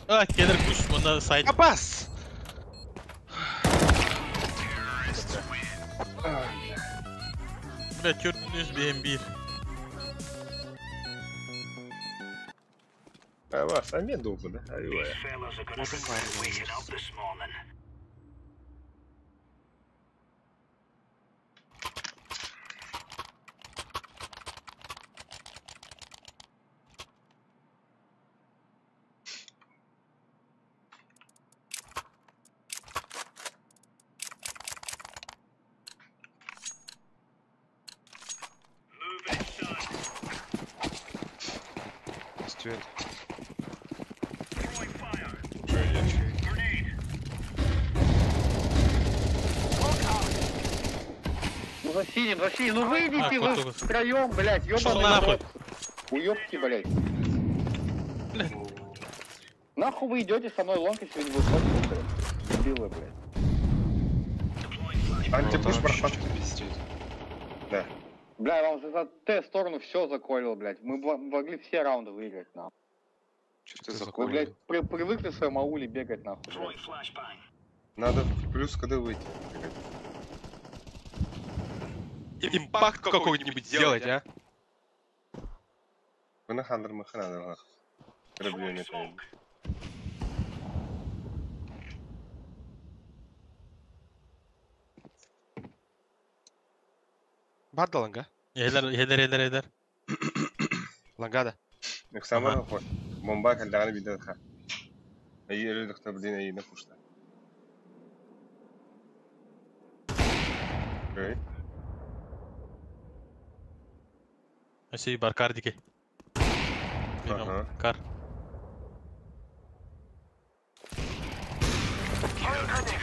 Speaker 2: А, кедр куш, он на сайт.
Speaker 6: Абас!
Speaker 2: Бля, 4 3 1.
Speaker 1: А вас, а мне долго, да? Ай-ой.
Speaker 6: Стюарт.
Speaker 9: Ну за синим, ну выйдите вы втроем, блядь, ёбаный
Speaker 2: нахуй.
Speaker 9: Уёбки, блядь. Блядь. Нахуй вы идете со мной long, если вы не выходите, блядь. Дебилы, блядь.
Speaker 1: Антипуш прохват. Да.
Speaker 9: Бля, я вам за Т-сторону все заколил, блядь. Мы могли все раунды выиграть, нахуй.
Speaker 6: Что ты заколил?
Speaker 9: Вы, блядь, привыкли в своем ауле бегать, нахуй. Блядь.
Speaker 1: Надо в плюс когда выйти.
Speaker 6: Импакт какой-нибудь сделать, а?
Speaker 1: Вы на хандр махана, да.
Speaker 6: Барда ланга?
Speaker 2: Eder.
Speaker 6: Лангада.
Speaker 1: Эксамар ход. Бомба калдаганы бидат ха. Ай доктор блин ай на пушта. Окей.
Speaker 2: Асы бар кар дике.
Speaker 1: Ага.
Speaker 2: Кар.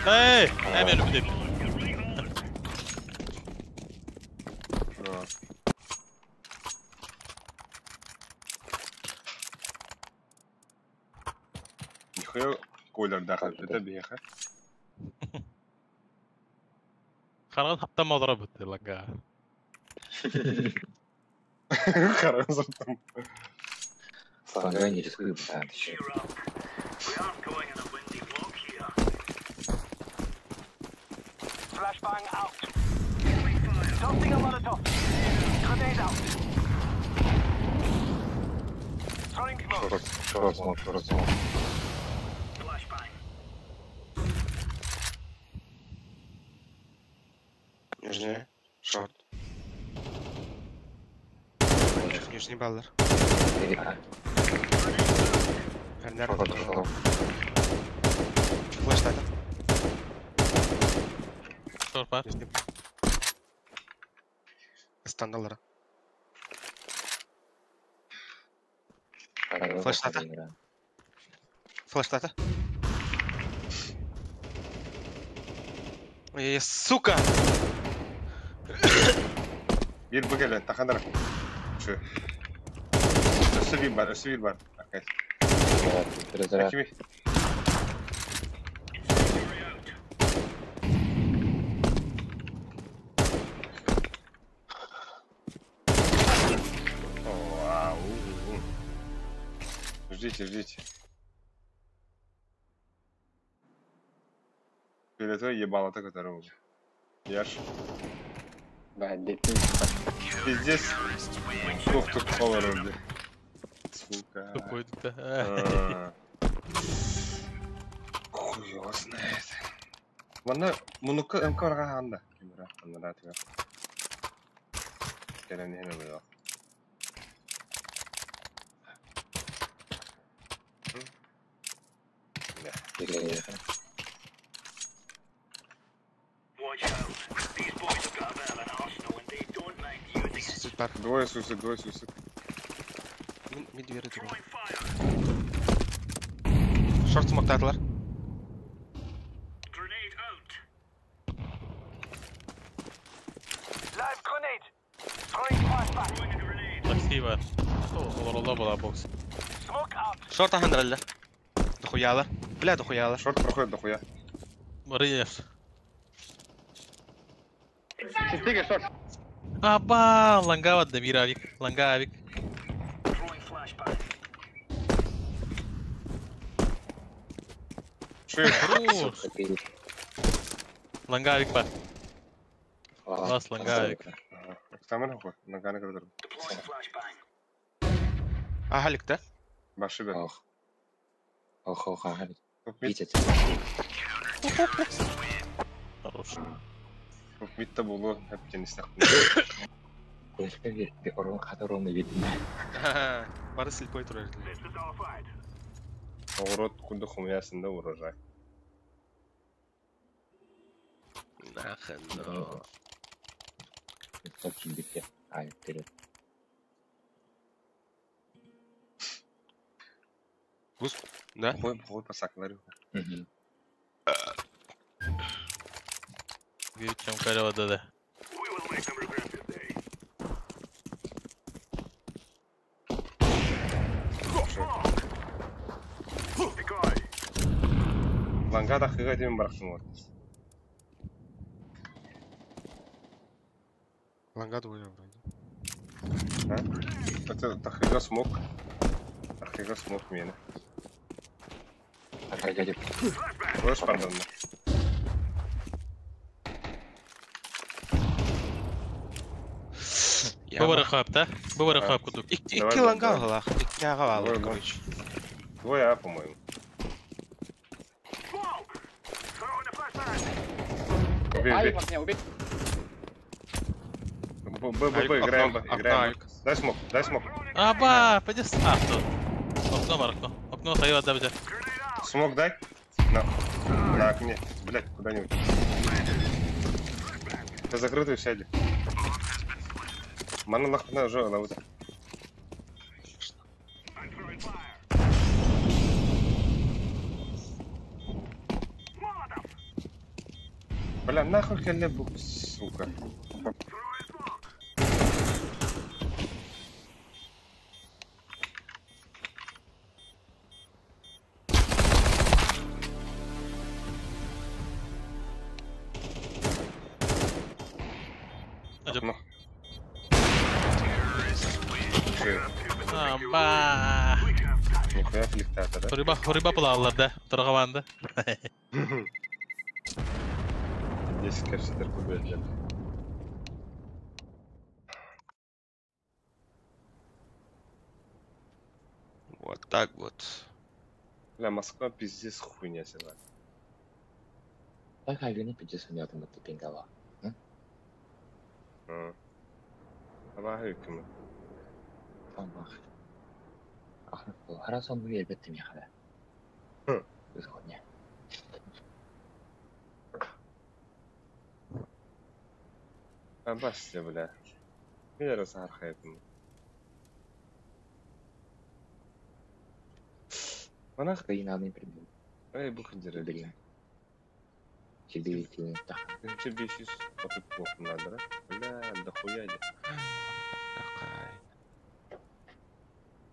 Speaker 2: Эй, мен үмүтөм.
Speaker 1: Нихуя койлер дахал, это беха.
Speaker 2: خلاص حتى ما ضربت لك.
Speaker 1: Хорошо.
Speaker 3: Слава, не рискую, братан, еще. Шорт смог, шорт смог.
Speaker 6: Нижний, шорт. Нижний баллар. Флеш тата.
Speaker 2: Шорт бар.
Speaker 6: Стандалара. Флеш тата. Флеш тата. Ой, сука!
Speaker 1: Bir bu gelin, takanlar. Şu. Ösü bir var, ösü bir var. Okey. Kimi? Вау. Ждите, ждите. Перед ебало то, которого. Я ж.
Speaker 9: Да,
Speaker 1: пиздец. Тух тут повар, сука.
Speaker 2: Тупой, да.
Speaker 1: Хуй его знает. Манна мунука МК анда. Кемера, анна тига. Келен хене было. Да. Двое суицид, двое суицид.
Speaker 6: Мид двери туру. Шорт смоктатылар.
Speaker 2: Такси бар. Олар была бокс.
Speaker 6: Шорт ахандралла. Дохуялар. Бля, дохуялар.
Speaker 1: Шорт проходит дохуя.
Speaker 2: Мария.
Speaker 9: 4 шорт.
Speaker 2: Аба, лангава Дамир авик, ланга авик. Ланга авик бар. Вас ланга авик.
Speaker 1: Саман хохой, наганы кырдыр.
Speaker 6: А, халикта?
Speaker 1: Башы бер.
Speaker 3: Ох. Ох, ох, ага.
Speaker 1: Топ мид,
Speaker 3: Видите?
Speaker 2: Хорош.
Speaker 1: топ мид та болу, хәптен истәк.
Speaker 3: Көспе орон хата ровно видно.
Speaker 6: Бары слепой турар.
Speaker 1: Огород кунды хумясында урожай.
Speaker 6: Нахрен. но.
Speaker 3: Топ кимбитте. Ай, вперед.
Speaker 6: Да?
Speaker 1: Хой, хой пасаклары.
Speaker 3: Мгм.
Speaker 2: Гүчөм карабада да.
Speaker 1: Ланга да хыга демен барақсың вот.
Speaker 6: Ланга двое вроде.
Speaker 1: Это тахыга смок. Тахыга смок мені.
Speaker 3: Ага, дядя.
Speaker 1: Қойш пардон.
Speaker 2: Бу бары хап да? Бу бары хап кудук.
Speaker 6: Икки
Speaker 1: Давай,
Speaker 6: ланга
Speaker 1: давай.
Speaker 6: алах, икки ага
Speaker 1: Давай,
Speaker 6: алах,
Speaker 1: давай.
Speaker 6: короче.
Speaker 1: Двое А, по-моему. Убей,
Speaker 9: Ай,
Speaker 1: убей.
Speaker 9: в окне, убей.
Speaker 1: Б, Б, Б, Б,
Speaker 6: Алик,
Speaker 1: играем, Б,
Speaker 6: окно, окно,
Speaker 1: играем.
Speaker 6: Алик.
Speaker 1: Б. Дай смок, дай смок.
Speaker 2: Аба, пойди с авто. Окно бар, окно. Окно хайва да бежа.
Speaker 1: Смок дай. На. На окне. Блять, куда-нибудь. Да закрытую сяди. Мана нахуй уже она вот. Бля, нахуй колебу, сука.
Speaker 2: Ажап.
Speaker 1: Окно. Че,
Speaker 2: Аба.
Speaker 1: Нихуя фликтата, да?
Speaker 2: Хориба, хориба пулалар да. Торгаванды.
Speaker 1: 10 капситер кубет.
Speaker 6: Вот так вот.
Speaker 1: Бля, Москва пиздец хуйня села.
Speaker 3: Так, а вина 50 метров на пингала.
Speaker 1: Абаа хүйкүм.
Speaker 3: Тамах. Ах, харасон бу elbette mi хада.
Speaker 1: Hı.
Speaker 3: Өзгөне.
Speaker 1: Абасте, бля. Мен раз архайтым. Манах,
Speaker 3: Кыйнаны пример.
Speaker 1: ай бу хиндер.
Speaker 3: Блин. Тебе так.
Speaker 1: Че 500 плохо надо, да? Бля, дохуя де.
Speaker 6: Такай.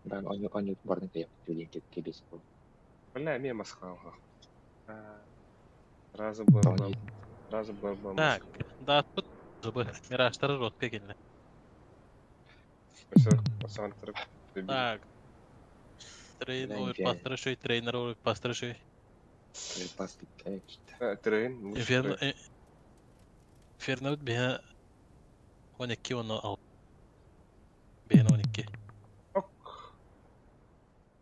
Speaker 3: Бан оню оню бардын кыйып төлен кеп кебес бол.
Speaker 1: Бля, мен Москва. Сразу был, сразу был.
Speaker 2: Так, да тут зубы. Мираштары ротка келди. Так. Трейн
Speaker 3: Бля,
Speaker 2: ой
Speaker 3: инферно.
Speaker 2: пастрашой, трейнер ой пастрашой.
Speaker 3: Пас
Speaker 1: Трейн,
Speaker 2: Инферно Инферно бе 12 оны ал. Бе 12.
Speaker 1: Ок.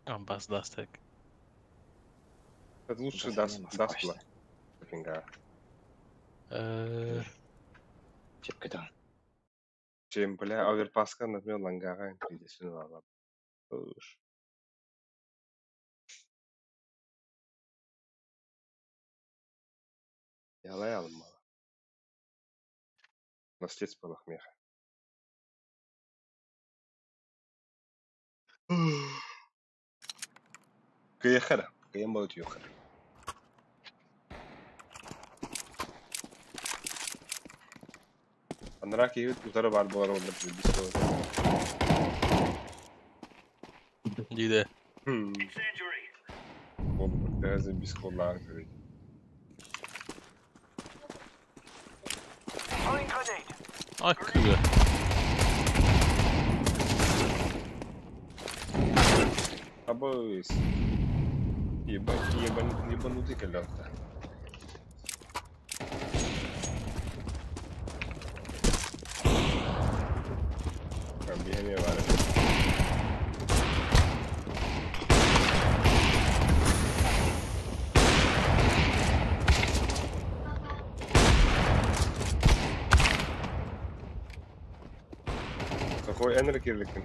Speaker 2: Амбас дастек.
Speaker 1: Это лучше даст даст Пинга.
Speaker 3: Чепкедан.
Speaker 1: Чем, бля, оверпаска, например, лангага, пиздец, ну ладно. Уж. Ялай алмала. Наследство лахмеха. Кыяхара. Кыямбалыт юхара. Анрак киһи утары бар болар онда бис болар.
Speaker 2: Диде.
Speaker 1: Ол бір бис қолларын көреді.
Speaker 2: Ай күгө.
Speaker 1: Абыс. Ебать, ебан, ебанутый калёнка. Бихеме бар. Какой энергии лекин?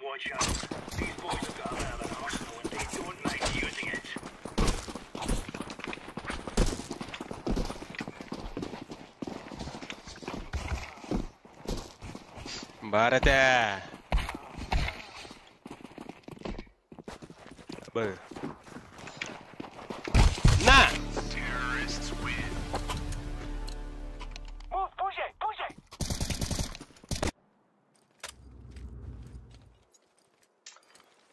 Speaker 5: Watch out. These boys have got a bit of an arsenal and they don't mind using it.
Speaker 6: Барата. Б. На!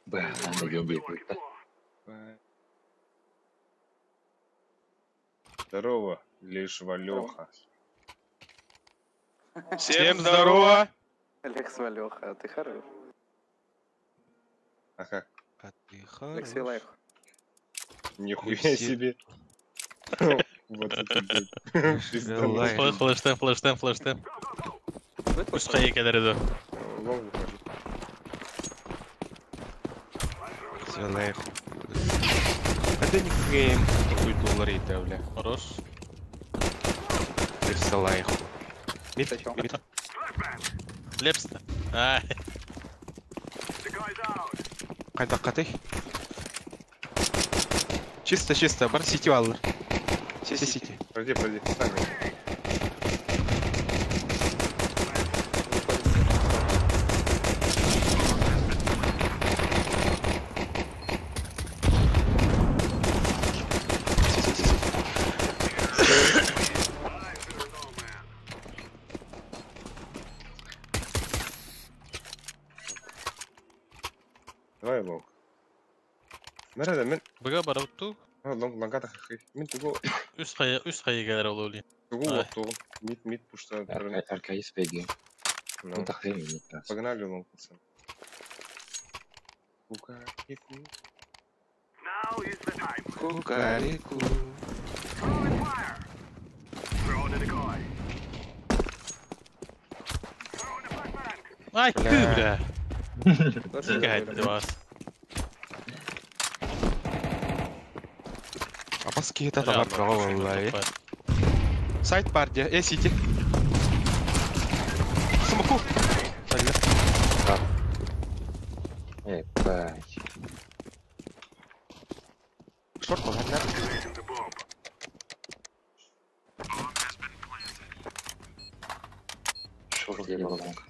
Speaker 3: Бля, надо деньги будет.
Speaker 1: Здорово, лишь Валеха.
Speaker 6: Всем здорово!
Speaker 9: Алекс Валеха, а ты хорош.
Speaker 1: Ага.
Speaker 6: А ты хорош.
Speaker 9: Алексей Лайх.
Speaker 1: Нихуя себе. Вот это
Speaker 2: Флештем, флештем, флештем. Пусть кадыр.
Speaker 6: Это не гейм, такой доллар и бля.
Speaker 2: Хорош.
Speaker 6: Персалайху. Мид, мид.
Speaker 2: Лепста. Ай.
Speaker 6: Қайда қатай? Чисто, чисто, бар сити алыр. Сити, сити.
Speaker 1: Пройди, пройди, сами. Давай лонг. Nerede мен?
Speaker 2: Быга барып
Speaker 1: Лонг лонга да хы. Мен тугу.
Speaker 2: Үс кая, үс кая келер олули.
Speaker 1: Тугу отту. Мид мид пушта.
Speaker 3: Аркаис беги. Ну так времени не.
Speaker 1: Погнали лонг, пацан. Кукареку.
Speaker 6: Кукареку.
Speaker 2: Ай, ты, бля. Фига вас.
Speaker 6: Апаски это товар провалил. Сайт партия, э сити. Смоку.
Speaker 3: Эй, бать.
Speaker 6: Шорт ладно.
Speaker 3: Шорт я лонг.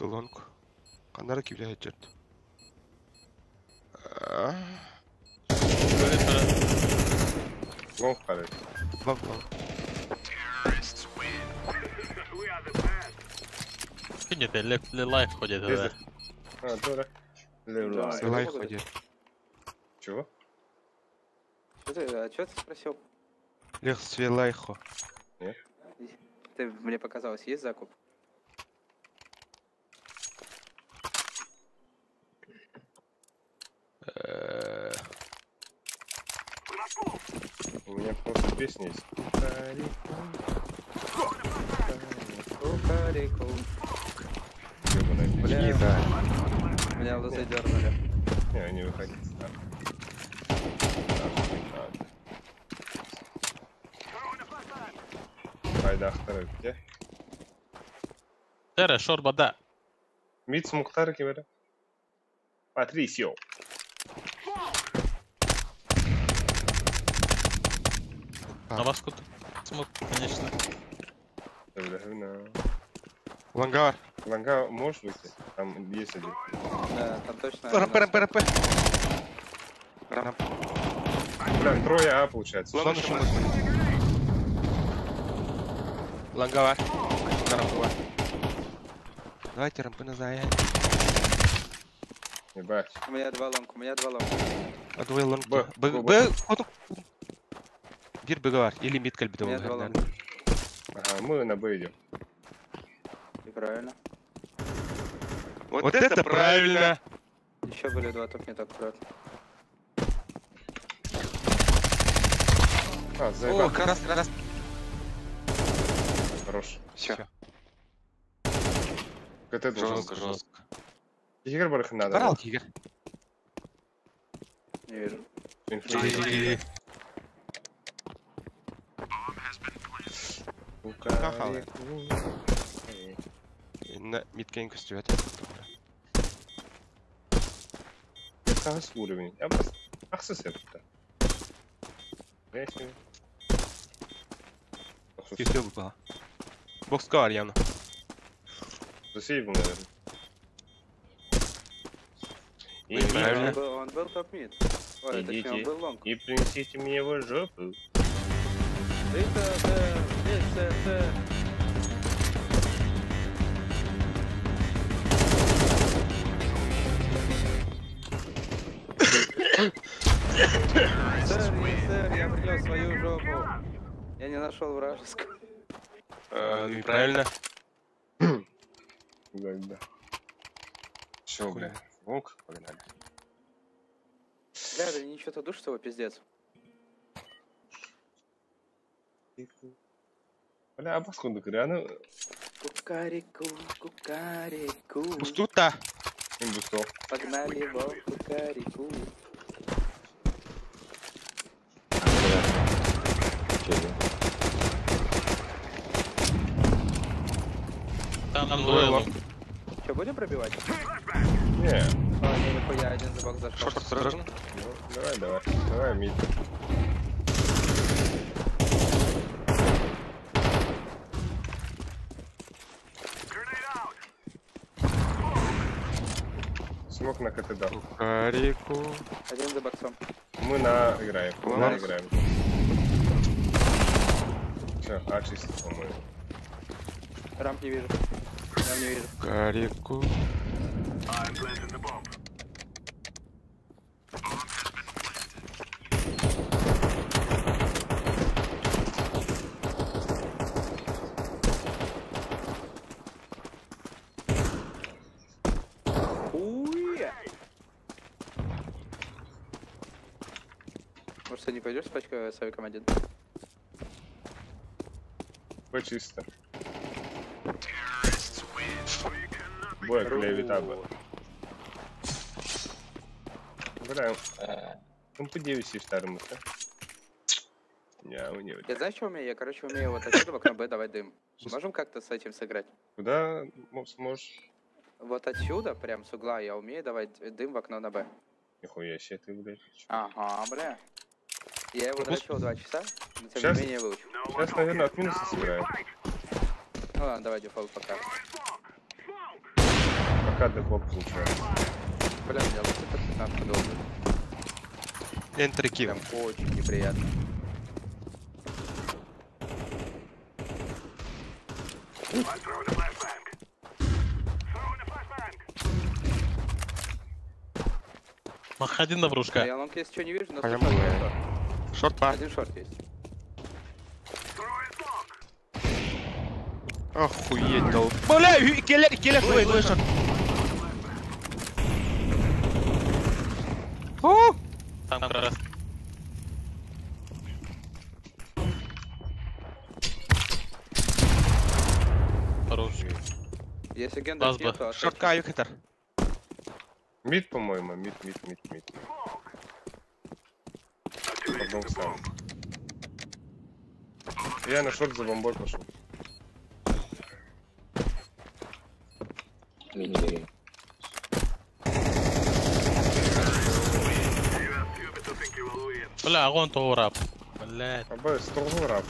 Speaker 6: Лонг. Канара кивляет черт.
Speaker 1: Лонг падает.
Speaker 6: Лонг, лонг.
Speaker 2: Нет, лайф ходит.
Speaker 1: А, да, да.
Speaker 6: Лайф ходит.
Speaker 1: Чего?
Speaker 10: Что ты, а что ты спросил?
Speaker 6: Лех Свелайхо.
Speaker 1: Нет.
Speaker 10: Ты, мне показалось, есть закуп?
Speaker 1: У меня просто песня есть.
Speaker 10: Кукареку.
Speaker 1: Ёбаная песня.
Speaker 10: Бля, меня лузы дернули.
Speaker 1: Не, не выходи. Haydi aktar öpke.
Speaker 2: Тера, шорба, да.
Speaker 1: Митс Мухтар кемері. Патрисио.
Speaker 2: На вас тут смог, конечно.
Speaker 6: Лангар.
Speaker 1: Ланга можешь выйти? Там есть один.
Speaker 10: Да, там точно.
Speaker 6: РП, РП, РП. Рамп.
Speaker 1: Бля, трое А получается.
Speaker 6: Лонг еще может быть. Лангавар. На рампу бар. Давайте рампы на зая.
Speaker 1: Ебать.
Speaker 10: У меня два long, у меня два long.
Speaker 6: А двое long.
Speaker 1: Б,
Speaker 6: Б,
Speaker 1: Б,
Speaker 6: Б, хоту. Биир Б бар. Или mid кэлбитэ
Speaker 10: У меня два
Speaker 6: буолар.
Speaker 10: long.
Speaker 1: Ага, мы на Б идем.
Speaker 10: И правильно.
Speaker 6: Вот это правильно!
Speaker 10: Еще были два топ, не так аккуратно.
Speaker 1: А,
Speaker 6: О,
Speaker 1: заебал.
Speaker 6: крас, крас.
Speaker 1: Хорош.
Speaker 6: Все.
Speaker 1: КТ должен.
Speaker 6: Жестко, жестко.
Speaker 1: Игорь барах надо.
Speaker 6: Барал, Игорь.
Speaker 10: Не вижу.
Speaker 1: Инфу.
Speaker 6: Кахалы. На мидкейн көстүбэт.
Speaker 1: Хас уровень. Я просто ахсы септі. Я себе.
Speaker 6: Көстүө бу. Бокска бар явно.
Speaker 1: Засейвил, наверное.
Speaker 6: Правильно.
Speaker 10: Он был топ мид. Ой, точнее, он был long.
Speaker 1: И принесите мне его жопу.
Speaker 10: Это, Д, С, С. Сэр, сэр, я принес свою жопу. Я не нашел вражескую.
Speaker 6: Ну и правильно.
Speaker 1: Да, да. Все, бля. Волк, погнали.
Speaker 10: Бля, да ничего-то душит его, пиздец.
Speaker 1: Бля, а поскольку реально
Speaker 10: Кукареку, кукареку.
Speaker 6: Пустута.
Speaker 1: имбусто.
Speaker 10: Погнали его, кукареку.
Speaker 2: Там двое long.
Speaker 10: Че, будем пробивать?
Speaker 1: Не,
Speaker 10: А, не, нихуя, один за бок зашел.
Speaker 6: Short осторожно.
Speaker 1: ну, давай, давай. Давай, mid. Smoke на КТ дал.
Speaker 6: Кукареку.
Speaker 10: Один за боксом.
Speaker 1: Мы на играем. На
Speaker 6: Ладно.
Speaker 1: играем. Все, А чисто, по-моему.
Speaker 10: Ramp не вижу. Ramp не вижу.
Speaker 6: Кукареку.
Speaker 10: Уя! Может, ты не пойдешь с пачкой с авиком один?
Speaker 1: Б чисто. Б, клевета Б. Бля, МП-9 си вторым, да? Не, у него.
Speaker 10: Я знаешь, что умею? Я, короче, умею вот отсюда в окно Б давать дым. Можем как-то с этим сыграть?
Speaker 1: Куда сможешь?
Speaker 10: Вот отсюда, прям с угла, я умею давать дым в окно на Б.
Speaker 1: Нихуя себе ты, блядь.
Speaker 10: Ага, бля. Я его дрочил 2 часа, но тем
Speaker 1: Щас?
Speaker 10: не менее выучил.
Speaker 1: Сейчас, наверное, от минуса сыграем.
Speaker 10: Ну ладно, давай дефолт пока.
Speaker 1: Пока дефолт получается.
Speaker 10: Бля, меня лучше под 15 долго.
Speaker 6: Enter kill.
Speaker 10: Прям очень неприятно.
Speaker 2: Мах один на брушка.
Speaker 10: Я лонг, если что, не вижу, но
Speaker 6: Пойдем
Speaker 10: слышал,
Speaker 6: б.
Speaker 10: что
Speaker 6: Шорт бар.
Speaker 10: Один шорт есть.
Speaker 6: Охуеть, дол. Бля, келер, келер, твой, твой шорт. О!
Speaker 2: Там раз. Хорош.
Speaker 10: Если Гендальф
Speaker 2: Лазба.
Speaker 10: нет, то
Speaker 6: Шортка, юхитер.
Speaker 1: Мид, по-моему, мид, мид, мид, мид. Одном сам. Я на шорт за бомбой пошел.
Speaker 3: Мини.
Speaker 2: Бля, огонь то рап. Бля.
Speaker 1: Аба, сторгу рап.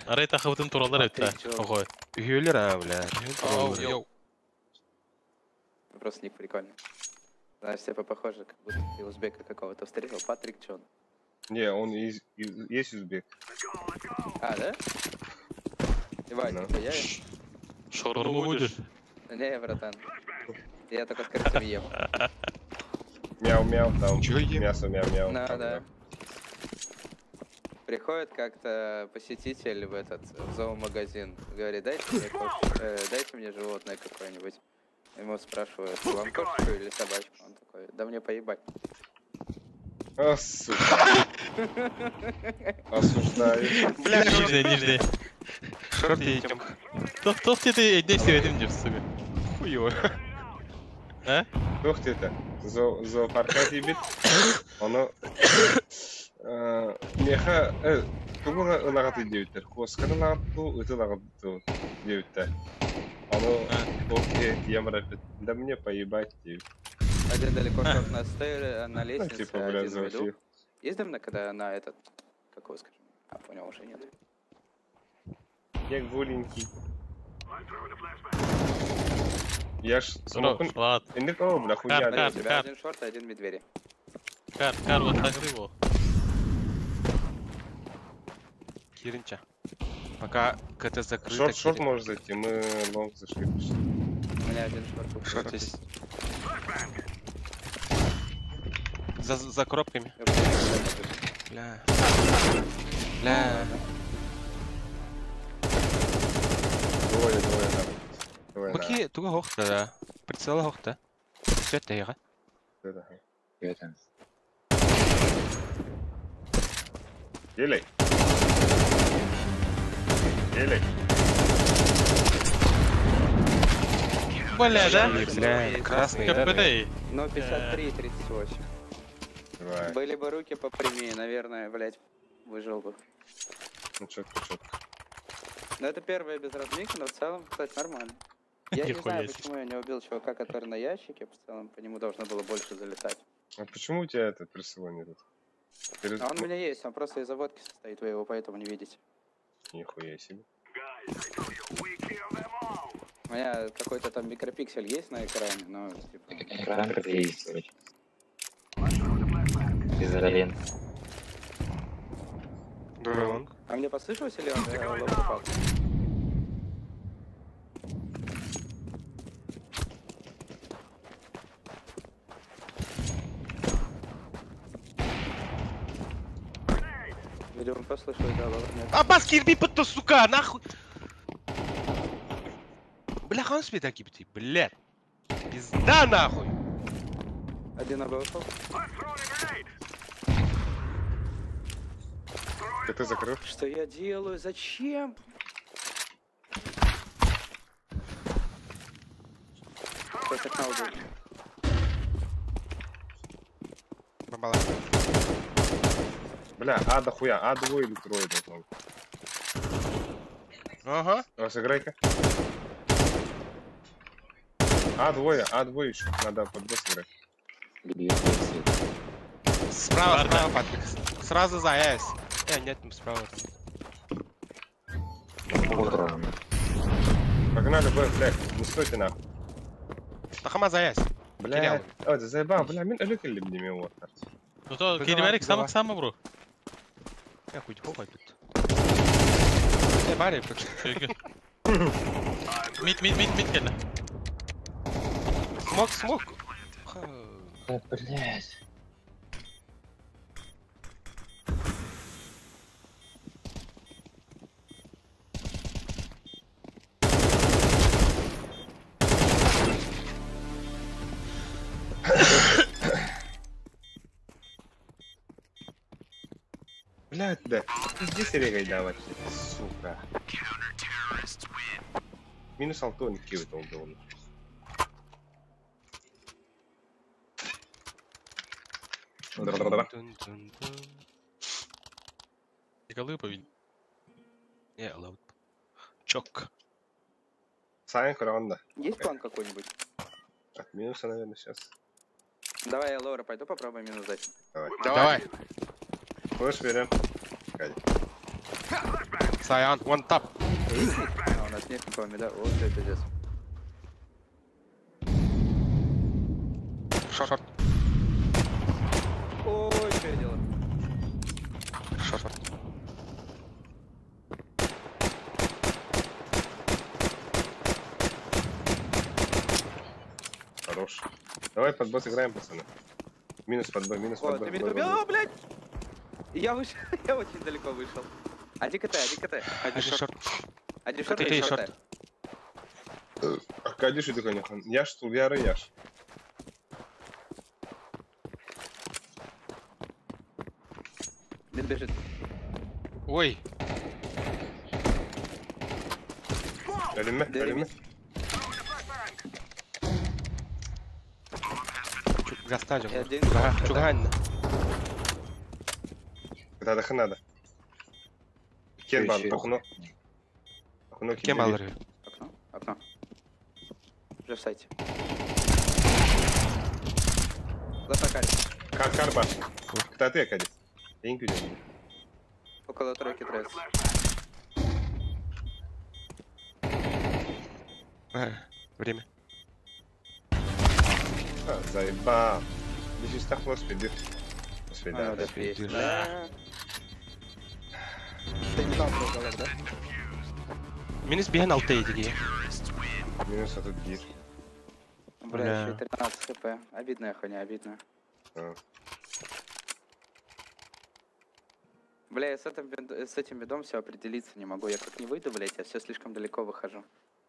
Speaker 2: Арай тахыбытын туралар өттө. Охой.
Speaker 6: Үһүөлөр а, бля.
Speaker 2: Оу, йоу.
Speaker 10: Просто ник прикольный. Знаешь, типа похоже, как будто ты узбека какого-то встретил. Патрик Чон.
Speaker 1: Не, он из, есть узбек.
Speaker 10: А, да? Иван,
Speaker 1: Да.
Speaker 10: типа я?
Speaker 2: Шаурму будешь?
Speaker 10: Не, братан. Я только с крысами ем.
Speaker 1: Мяу-мяу, там.
Speaker 6: Чё ем?
Speaker 1: Мясо мяу-мяу.
Speaker 10: Да,
Speaker 1: там,
Speaker 10: да. Приходит как-то посетитель в этот в зоомагазин, говорит, дайте мне кошку, дайте мне животное какое-нибудь. Ему спрашивают, вам кошку или собачку? Он такой, да мне поебать.
Speaker 1: А, сука. Осуждаю.
Speaker 6: Бля,
Speaker 2: Нижний, нижний.
Speaker 6: шорт етем.
Speaker 2: Тох ты действие этим деп, сука.
Speaker 6: Хуёво.
Speaker 2: А?
Speaker 1: Тух ты это. Зоопарка дебит. Оно... Меха... Тугура ылағаты деуттер. Қосқаны лағатту, ыты лағатту деуттер. Оно... Окей, ямрапит. Да мне поебать, деют.
Speaker 10: Один далеко шорт на стейре, на
Speaker 1: Ну,
Speaker 10: лестнице,
Speaker 1: типа, бля,
Speaker 10: один в виду.
Speaker 1: зоофил.
Speaker 10: Есть дымно, когда на этот, как его скажем? А, понял, уже нет.
Speaker 1: Я голенький. Я ж смог...
Speaker 2: Ладно.
Speaker 1: О, бля, хуйня.
Speaker 2: Кар,
Speaker 10: У
Speaker 2: кар.
Speaker 10: тебя один шорт, один медведи.
Speaker 2: Кар, кар, вот так его.
Speaker 6: Киринча. Пока КТ закрыто.
Speaker 1: Шорт, шорт
Speaker 6: Кирин.
Speaker 1: может зайти, мы лонг зашли.
Speaker 10: У меня один шорт.
Speaker 6: Шорт есть. За коробками. Бля. Бля.
Speaker 1: Двое, двое там. Двое на.
Speaker 6: Баки туга хохта да. Прицела хохта. Все это я.
Speaker 1: Да.
Speaker 3: Это.
Speaker 1: Делай. Делай.
Speaker 2: Бля, да?
Speaker 6: Бля, красный, да?
Speaker 2: КПД.
Speaker 10: Но 53 38.
Speaker 1: Давай.
Speaker 10: Были бы руки попрямее, наверное, блять, выжил бы.
Speaker 1: Ну четко, четко.
Speaker 10: Но это первая без разминки, но в целом, кстати, нормально. Я не
Speaker 2: Нихуя
Speaker 10: знаю,
Speaker 2: себе.
Speaker 10: почему я не убил чувака, который на ящике, в целом по нему должно было больше залетать.
Speaker 1: А почему у тебя этот прицела нет? Ты...
Speaker 10: А он у меня есть, он просто из заводки состоит, вы его поэтому не видите.
Speaker 1: Нихуя себе.
Speaker 10: У меня какой-то там микропиксель есть на экране, но типа...
Speaker 3: Экран как есть, короче. Изолент.
Speaker 6: Лонг.
Speaker 10: А мне послышалось или он лоб упал? Видимо, послышалось, да, лоб нет.
Speaker 6: Аббас кирби пытты, сука, нахуй. Бля, хан себе кибти, блядь. Пизда нахуй.
Speaker 10: Один АБ ушел.
Speaker 1: КТ закрыл.
Speaker 10: Что я делаю? Зачем? Сейчас окна убил.
Speaker 6: Бомбала.
Speaker 1: Бля, а дохуя, а двое или трое должно быть.
Speaker 6: Ага.
Speaker 1: Давай, сыграй-ка. А двое еще. Надо под Б сыграть.
Speaker 6: Справа, справа, Патрик. Сразу за С. Нет, там справа. Там.
Speaker 1: Погнали, Б, блядь, не стойте нахуй.
Speaker 6: Тахама за С.
Speaker 1: Бля, ой, да заебал, бля, мин өлө келдим деме вот.
Speaker 2: Ну то, келмерик самак сама, бро.
Speaker 6: Я хуй хохай тут. Я баре, тут.
Speaker 2: Mid mid mid mid кэллэ.
Speaker 6: Smoke, smoke.
Speaker 3: Да, блядь.
Speaker 1: Блядь, да. Пизди серегой давать, сука. Минус Алтон кивает он был.
Speaker 2: Голы повинен.
Speaker 6: Не, лаут. Чок.
Speaker 1: Сайн Кронда.
Speaker 10: Есть план какой-нибудь?
Speaker 1: От минуса, наверное, сейчас.
Speaker 10: Давай я Лора пойду попробую минус дать.
Speaker 1: Давай.
Speaker 6: Давай.
Speaker 1: Флэш берем.
Speaker 6: Саян, one tap.
Speaker 10: А, у нас нет никого мида. Вот это пиздец.
Speaker 6: Short.
Speaker 10: Ой, что я делаю?
Speaker 6: Short.
Speaker 1: Хорош. Давай под бот играем, пацаны. Минус под Б, минус под
Speaker 10: О,
Speaker 1: Б.
Speaker 10: ты меня убил, о, блядь! Я вышел, я очень далеко вышел. Один КТ, один КТ.
Speaker 6: Один short.
Speaker 10: Один short,
Speaker 6: КТ
Speaker 10: один
Speaker 6: и
Speaker 10: short.
Speaker 6: Short.
Speaker 1: Аркадий, что такое? Яш, Тулвяра, Яш.
Speaker 10: Mid бежит.
Speaker 6: Ой.
Speaker 1: Ölümme, ölümme.
Speaker 6: Гастажа.
Speaker 10: Один.
Speaker 6: Чуган.
Speaker 1: Надо, надо. Кен бар, окно. Окно
Speaker 6: Кем алыр?
Speaker 10: Окно, окно. Уже в сайте. Запакали.
Speaker 1: Кар, кар бар. Кто ты, Акади?
Speaker 10: Около тройки тресс.
Speaker 6: Время.
Speaker 1: А, заебал. Здесь так успеди. Успеди,
Speaker 10: да. Ты не знал про уголок, да?
Speaker 6: Минус беген алты едиги.
Speaker 1: Минус этот гир.
Speaker 10: Бля, еще 13 хп. Обидная хуйня, обидно. Бля, я с этим бедом все определиться не могу. Я как не выйду, блять, я все слишком далеко выхожу.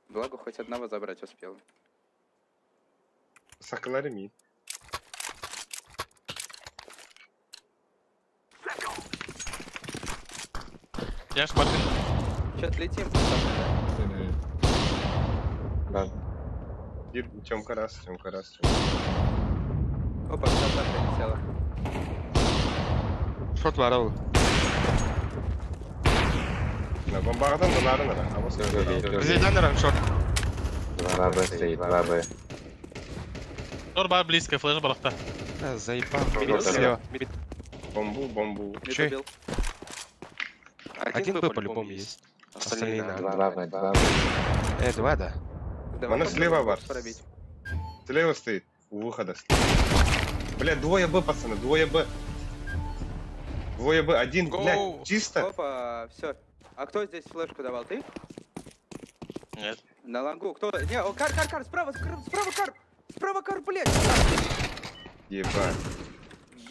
Speaker 10: Благо, хоть одного забрать успел.
Speaker 1: Сакларими.
Speaker 2: Я ж Мартин.
Speaker 10: Чё-то летим,
Speaker 3: Да.
Speaker 1: Тёмка раз, Тёмка раз. Тёмка.
Speaker 10: Опа, шота прилетела.
Speaker 6: Шот варал.
Speaker 1: На бомбардан, на нара, на. А вот
Speaker 6: Зайдан шот.
Speaker 3: 2Б стоит, 2Б.
Speaker 2: Торба близко, флеш балахта.
Speaker 6: Заебал. Слева.
Speaker 1: Бомбу, бомбу.
Speaker 6: Че? Один Б по-любому есть. Остальные на.
Speaker 3: 2Б, 2Б.
Speaker 6: 2, да.
Speaker 1: Она слева, бар. Слева стоит. У выхода. Бля, двое Б, пацаны, двое Б. Двое Б, один, блядь, чисто.
Speaker 10: Опа, все. А кто здесь флешку давал? Ты?
Speaker 2: Нет.
Speaker 10: На лангу, кто? Не, о, кар, кар, кар, справа, справа, кар! Справа, кар, блядь!
Speaker 1: Ебать.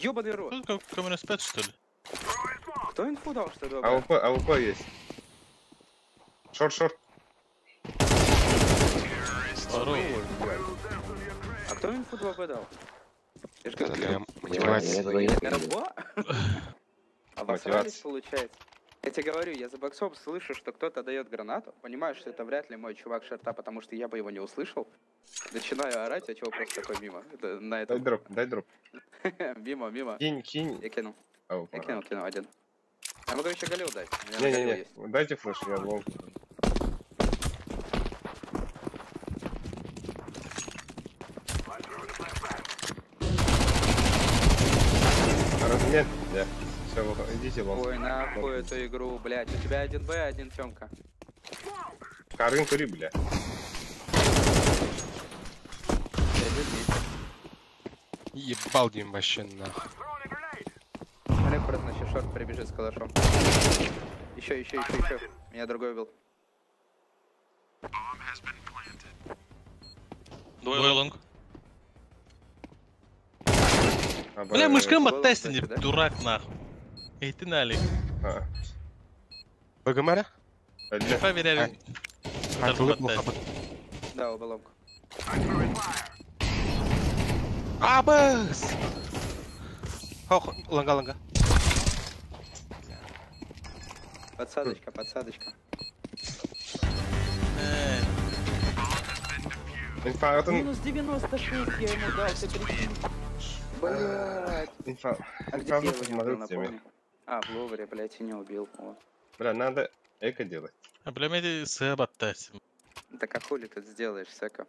Speaker 10: Ёбаный рот.
Speaker 2: Тут как МНС-5, что ли?
Speaker 10: Кто инфу дал, что ли?
Speaker 1: АВП, АВП есть. Short, short.
Speaker 10: А кто инфу 2Б дал?
Speaker 6: Мотивация.
Speaker 10: Обосрались, получается. Я тебе говорю, я за боксом слышу, что кто-то дает гранату, понимаю, что это вряд ли мой чувак шорта, потому что я бы его не услышал. Начинаю орать, а чего просто такой мимо. Это, на этом.
Speaker 1: Дай дроп, дай дроп.
Speaker 10: Мимо, мимо.
Speaker 1: Кинь, кинь.
Speaker 10: Я кинул. Я кинул, кинул один. Я могу еще Галил дать.
Speaker 1: Не-не-не, дайте флеш, я long. Размен, да. Все, идите long.
Speaker 10: Ой, нахуй эту игру, блядь. У тебя 1Б, один Тёмка.
Speaker 1: Карын кури, бля.
Speaker 6: Ебал дим вообще нахуй.
Speaker 10: Смотри, аккуратно, еще short прибежит с калашом. Еще, еще, еще, еще. Меня другой убил.
Speaker 2: Двое long. Бля, мышкам оттестили, дурак нахуй. Эй, ты налик.
Speaker 6: Богомара?
Speaker 2: Проверяли.
Speaker 10: Да, оба long.
Speaker 6: Абыс! Хох, ланга-ланга.
Speaker 10: Подсадочка, подсадочка.
Speaker 8: Минус 96 я ему дал, ты прикинь.
Speaker 10: Блядь. А где я его не убил, напомни? А, в ловере, блядь, и не убил.
Speaker 1: Бля, надо эко делать.
Speaker 2: А, бля, мне сэб оттасим.
Speaker 10: Так а хули тут сделаешь, сэка?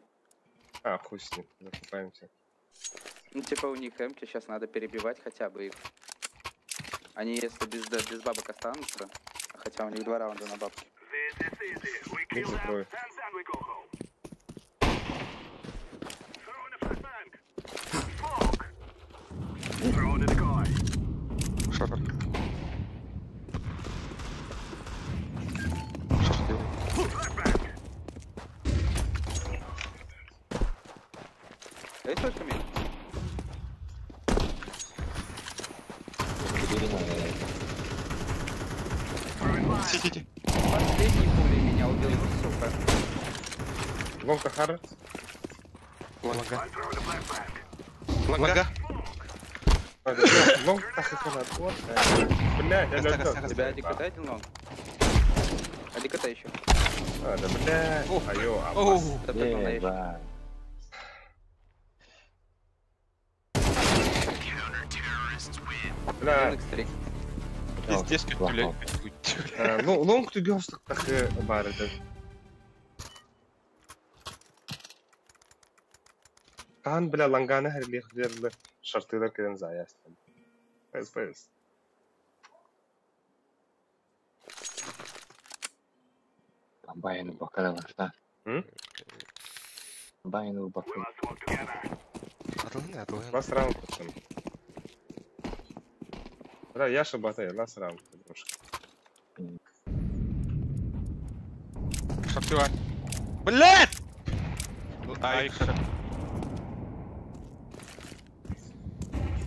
Speaker 1: А, хуй с ним, закупаемся.
Speaker 10: Ну, типа у них эмки сейчас надо перебивать хотя бы их. Они если без бабок останутся, хотя у них 2 раунда на бабки.
Speaker 1: Закрою.
Speaker 6: Шорт.
Speaker 10: Эй, только меня.
Speaker 6: Сидите.
Speaker 10: Последний пулей меня убил, ну сука.
Speaker 1: Лонга хар.
Speaker 6: Лонга. Лонга.
Speaker 1: Лонг блядь, я
Speaker 10: Тебя один КТ, один long. Один КТ еще.
Speaker 1: А, да блядь. Айо,
Speaker 6: Оу.
Speaker 1: Бля.
Speaker 6: Пиздец, как блядь.
Speaker 1: Ну, long түгөстүк тахы бар это. Кан, бля, ланганы херлихлерлы шартылар кеден заястан. Пэс, пэс.
Speaker 3: Комбайну бакалар, да? Комбайну бакалар.
Speaker 6: Атлын, атлын.
Speaker 1: Лас раунд, пацаны. Бля, Яша батай, лас раунд, немножко.
Speaker 6: Шартыла. Блядь! Ай, шарт.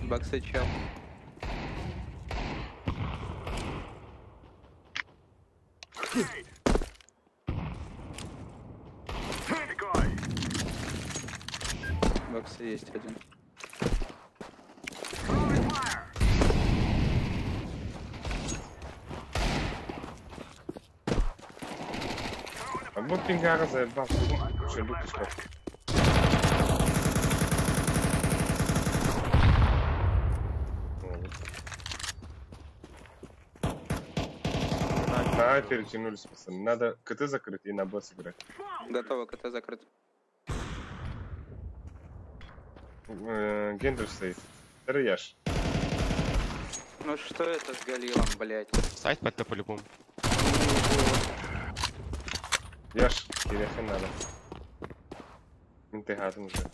Speaker 10: Боксы чел. Боксы есть один.
Speaker 1: А вот пингара заебал. Че, лютишка. На А перетянулись, пацаны. Надо КТ закрыть и на Б сыграть.
Speaker 10: Готово, КТ закрыт.
Speaker 1: Гендер стоит. Второй Яш.
Speaker 10: Ну что это с Галилом, блядь?
Speaker 6: Сайт под по-любому.
Speaker 1: Яш, тебе хрен надо. Интегратор уже.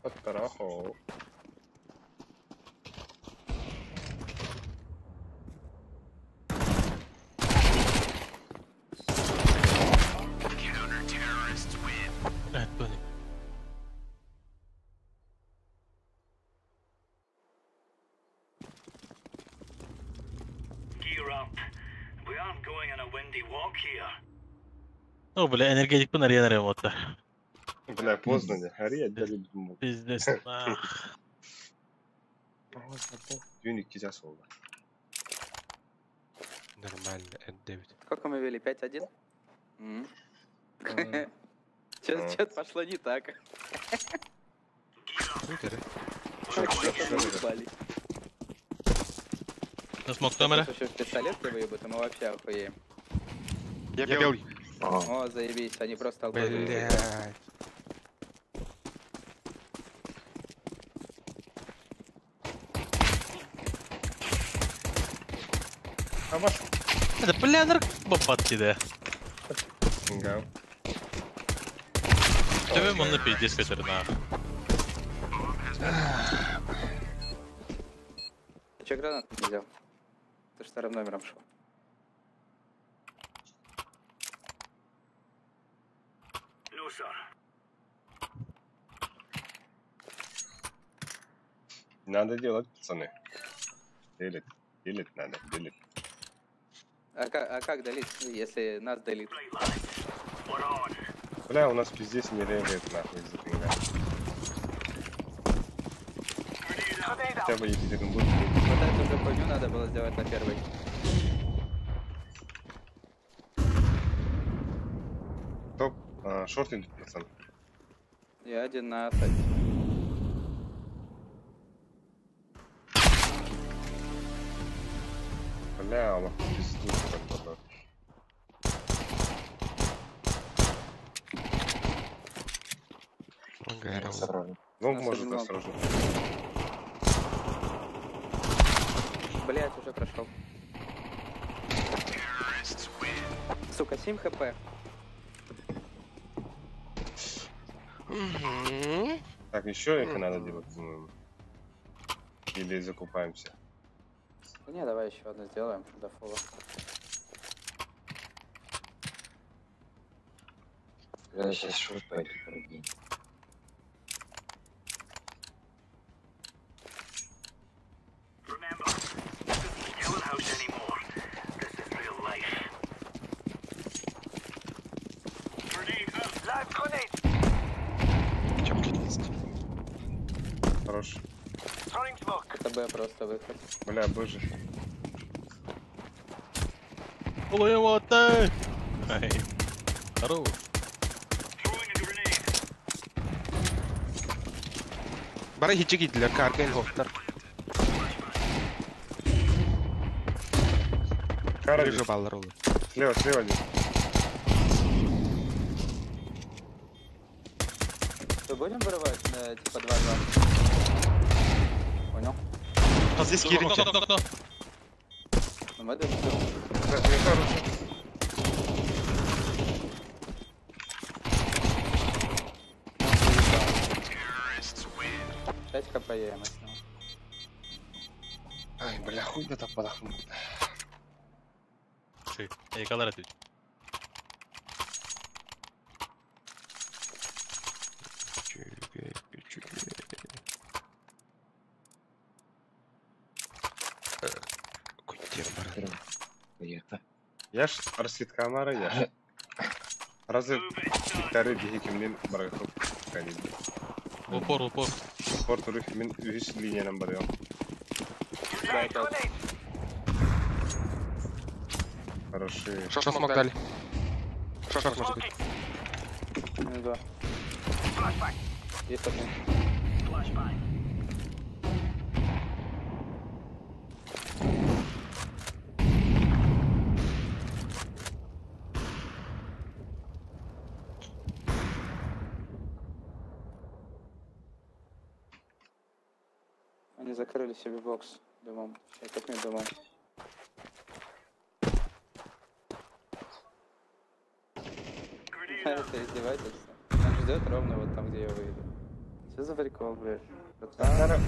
Speaker 1: Оттарахо.
Speaker 2: Ну, бля, энергетик по наре вот.
Speaker 1: Бля, поздно, не хари, отдали думал.
Speaker 2: Пиздец, нах.
Speaker 1: Юник кизя солда.
Speaker 6: Нормально, Н9.
Speaker 10: Сколько мы вели? 5-1? Что-то пошло не так.
Speaker 2: На смог камера.
Speaker 10: Еще пистолет выебут, и мы вообще охуеем.
Speaker 6: Я белый.
Speaker 10: О, заебись, они просто алкоголь.
Speaker 6: Блядь.
Speaker 1: А ваш...
Speaker 2: Это, бля, наркобабатки, да.
Speaker 1: Да.
Speaker 2: Тебе он на пиздец, который на.
Speaker 10: Ты че гранату не взял? Ты ж вторым номером шел.
Speaker 5: No, sir.
Speaker 1: Надо делать, пацаны. Делить, делить надо, делить.
Speaker 10: А как долить, если нас долит?
Speaker 1: Бля, у нас пиздец не реагирует нахуй из-за пинга. Хотя бы Екатеринбург.
Speaker 10: Вот эту уже хуйню надо было сделать на первой.
Speaker 1: Топ, шорт идут, пацан.
Speaker 10: Я один на сайте.
Speaker 1: Бля, лох, пизду, как было. Лонг может осторожно.
Speaker 10: Блять, уже прошел. Сука, 7 хп.
Speaker 1: Так, еще их надо делать, по-моему. Или закупаемся.
Speaker 10: Да не, давай еще одну сделаем до фула.
Speaker 3: Я сейчас шут пойду, дорогие.
Speaker 1: Хорош.
Speaker 10: Это Б просто выход.
Speaker 1: Бля, боже.
Speaker 2: Улывоты! Ай. Здорово.
Speaker 6: Бары хичи для каркен хофтар.
Speaker 1: Кара. Слева, слева один.
Speaker 10: Что, будем вырывать на типа 2-2? Понял?
Speaker 6: А здесь киринчик.
Speaker 2: Окно, окно.
Speaker 10: Ну, мы дадим. Пять хп я ему снял.
Speaker 1: Ай, бля, хуй да подохнул.
Speaker 2: Эй, калар ответь.
Speaker 1: Яш арсит камара яш. Разве второй бихи кимнин барахов канид.
Speaker 2: Упор, упор.
Speaker 1: Упор турых мин үһүс линиянан барыам. Хорошие.
Speaker 6: Шорт смог дали. Шорт может быть.
Speaker 10: Ну да. Есть один. Они закрыли себе бокс дымом. Я как не дымом. Это издевательство. Он ждет ровно вот там, где я выйду. Что за прикол, блядь?
Speaker 1: Да.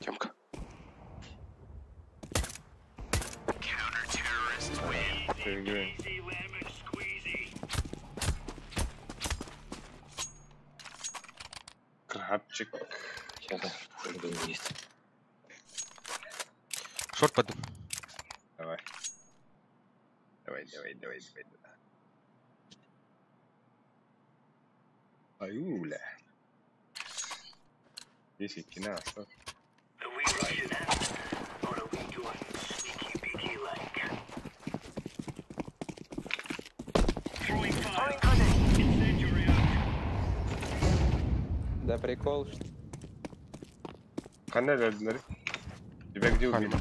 Speaker 6: Тёмка.
Speaker 1: Крабчик.
Speaker 3: Сейчас есть.
Speaker 6: Шорт пойду.
Speaker 1: Давай. Давай, давай, давай, давай. Аюля. 10 кино.
Speaker 10: прикол?
Speaker 1: Ханна verdiler. Тебя где убили?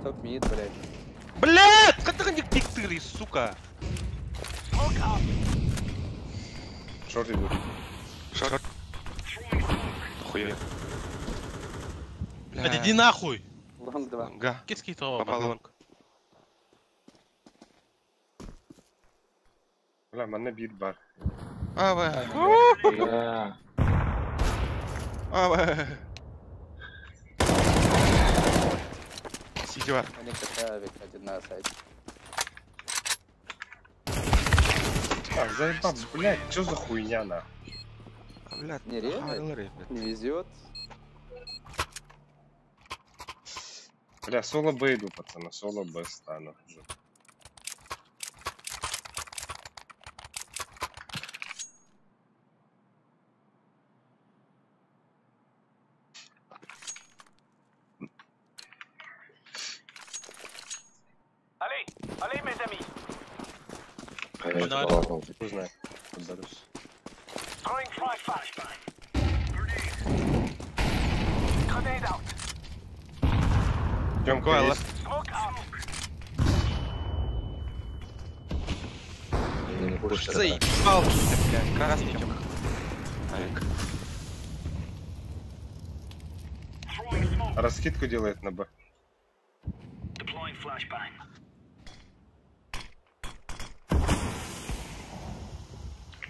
Speaker 10: Топ мид, блядь.
Speaker 6: Блядь! Как ты пиктыры, сука?
Speaker 1: Шорт идут.
Speaker 6: Шорт. Хуя.
Speaker 2: Блядь, иди нахуй!
Speaker 10: Long 2.
Speaker 6: Га.
Speaker 2: Киски того.
Speaker 6: Попал long.
Speaker 1: Бля, манна бир бар.
Speaker 6: Ава. Ава. Сидела.
Speaker 10: У них авик один на сайте.
Speaker 1: А, заебал, блядь, что за хуйня на?
Speaker 6: А, блядь,
Speaker 10: не реально, не везет.
Speaker 1: Бля, соло Б иду, пацаны, соло Б стану.
Speaker 5: Allez, allez, mes amis.
Speaker 1: Узнай. Подберусь.
Speaker 5: Throwing flashbang. Grenade out.
Speaker 1: Тёмка есть.
Speaker 6: Заебал ты, блядь, красный Тёмка. Авик.
Speaker 1: Раскидку делает на Б.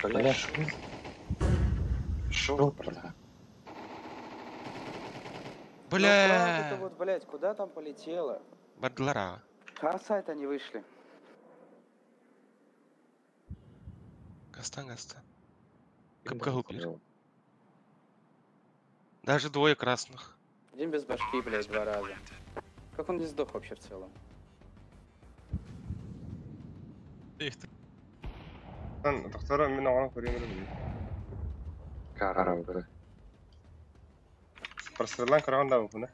Speaker 3: Бля, шо? Бля?
Speaker 6: Бля.
Speaker 10: Ну, вот, блядь, куда там полетело?
Speaker 6: Бадлара.
Speaker 10: А сайт они вышли.
Speaker 6: Гаста, гаста. Капкалупер. Даже двое красных.
Speaker 10: Один без башки, блядь, два раза. Как он не сдох вообще в целом?
Speaker 1: Доктора, меня он курьер.
Speaker 3: Карабра.
Speaker 1: Прострелан караван да, да?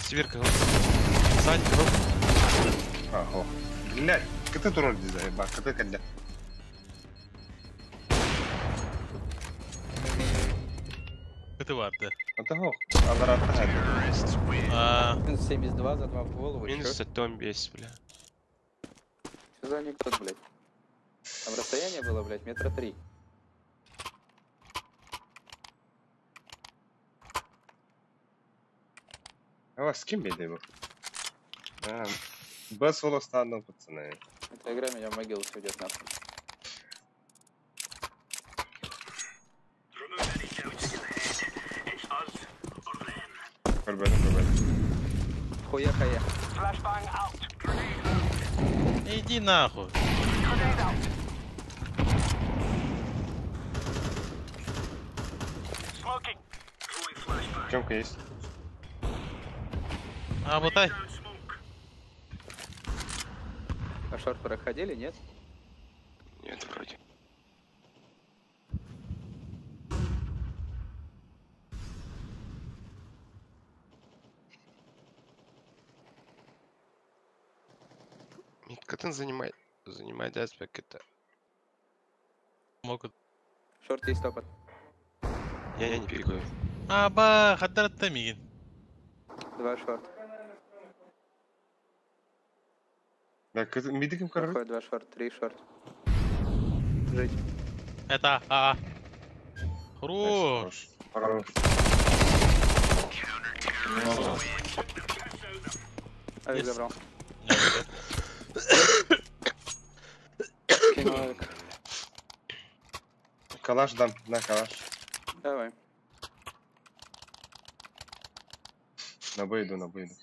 Speaker 6: Сверка. Сзади.
Speaker 1: Ага. Блядь, как ты роль заебал, как ты когда?
Speaker 2: Это варда.
Speaker 1: Это ага.
Speaker 10: Минус 72 за 2 в голову.
Speaker 6: Минус 110, бля.
Speaker 10: Что за анекдот, блядь? Там расстояние было, блядь, 3 метра.
Speaker 1: А с кем я его? А, Б соло стану, пацаны.
Speaker 10: Эта игра меня в могилу сведет нахуй. Хуя хая.
Speaker 2: Иди нахуй.
Speaker 1: Тёмка есть.
Speaker 2: А, бутай.
Speaker 10: А шорт проходили, нет?
Speaker 6: Нет, вроде. Миткатын занимает аспект это.
Speaker 2: Могут.
Speaker 10: Шорт есть топот.
Speaker 6: Я не перегою.
Speaker 2: Аба, хадарат тамигин.
Speaker 10: Два шорт.
Speaker 1: Да, мидиком король.
Speaker 10: Какой два шорт, три шорт. Жить.
Speaker 2: Это а. Хорош.
Speaker 1: Хорош.
Speaker 10: Авик забрал. Кинул авик.
Speaker 1: Калаш дам, на калаш.
Speaker 10: Давай.
Speaker 1: На Б иду, на Б иду.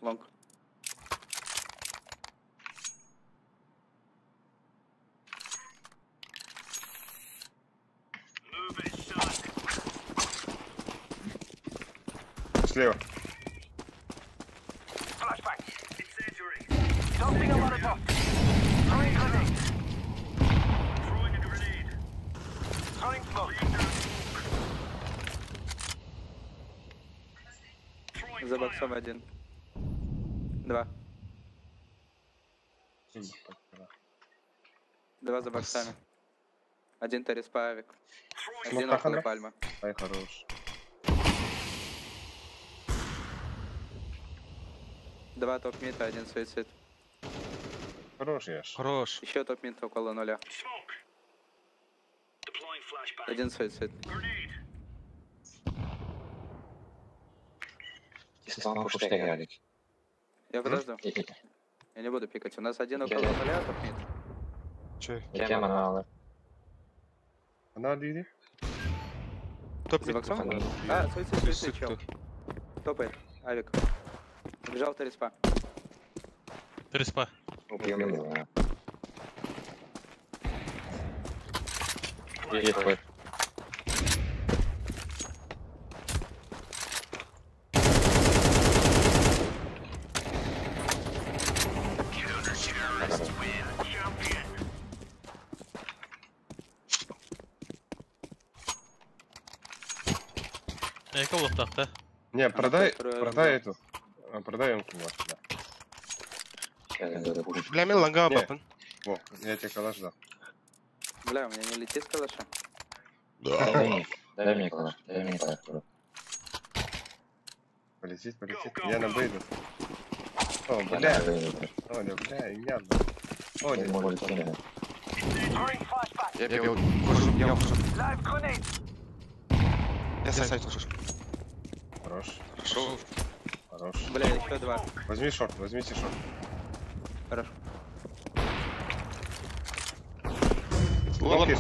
Speaker 10: Long.
Speaker 1: Слева.
Speaker 10: За боксом один. Два. Два за боксами. Один тариспа авик. Один около пальмы.
Speaker 1: Ай, хорош.
Speaker 10: Два топ-мита, один суицид.
Speaker 1: Хорош, Яш.
Speaker 6: Хорош.
Speaker 10: Еще топ-мит около нуля. Один суицид. Я подожду. Я не буду пикать. У нас один около нуля, топ-мид.
Speaker 6: Че?
Speaker 1: Она двери?
Speaker 6: Топ-мид.
Speaker 10: А, суицид, суицид, чел. Топает. Авик. Убежал Тариспа.
Speaker 2: Тариспа.
Speaker 1: Не, продай, продай эту. Продай ему кулак, да.
Speaker 6: Бля, мен ланга бапын.
Speaker 1: Во, я тебе калаш дам.
Speaker 10: Бля, у меня не летит калаша.
Speaker 3: Дай мне калаш, дай мне калаш.
Speaker 1: Полетит, полетит. Я на бейду. О, бля. О, бля, и меня. О, не.
Speaker 6: Я бил. Хожу, я ухожу. Я сайт ухожу.
Speaker 1: Хорош.
Speaker 6: Хорошо.
Speaker 1: Хорош.
Speaker 10: Бля, еще два.
Speaker 1: Возьми шорт, возьмите шорт.
Speaker 10: Хорошо.
Speaker 1: Локи.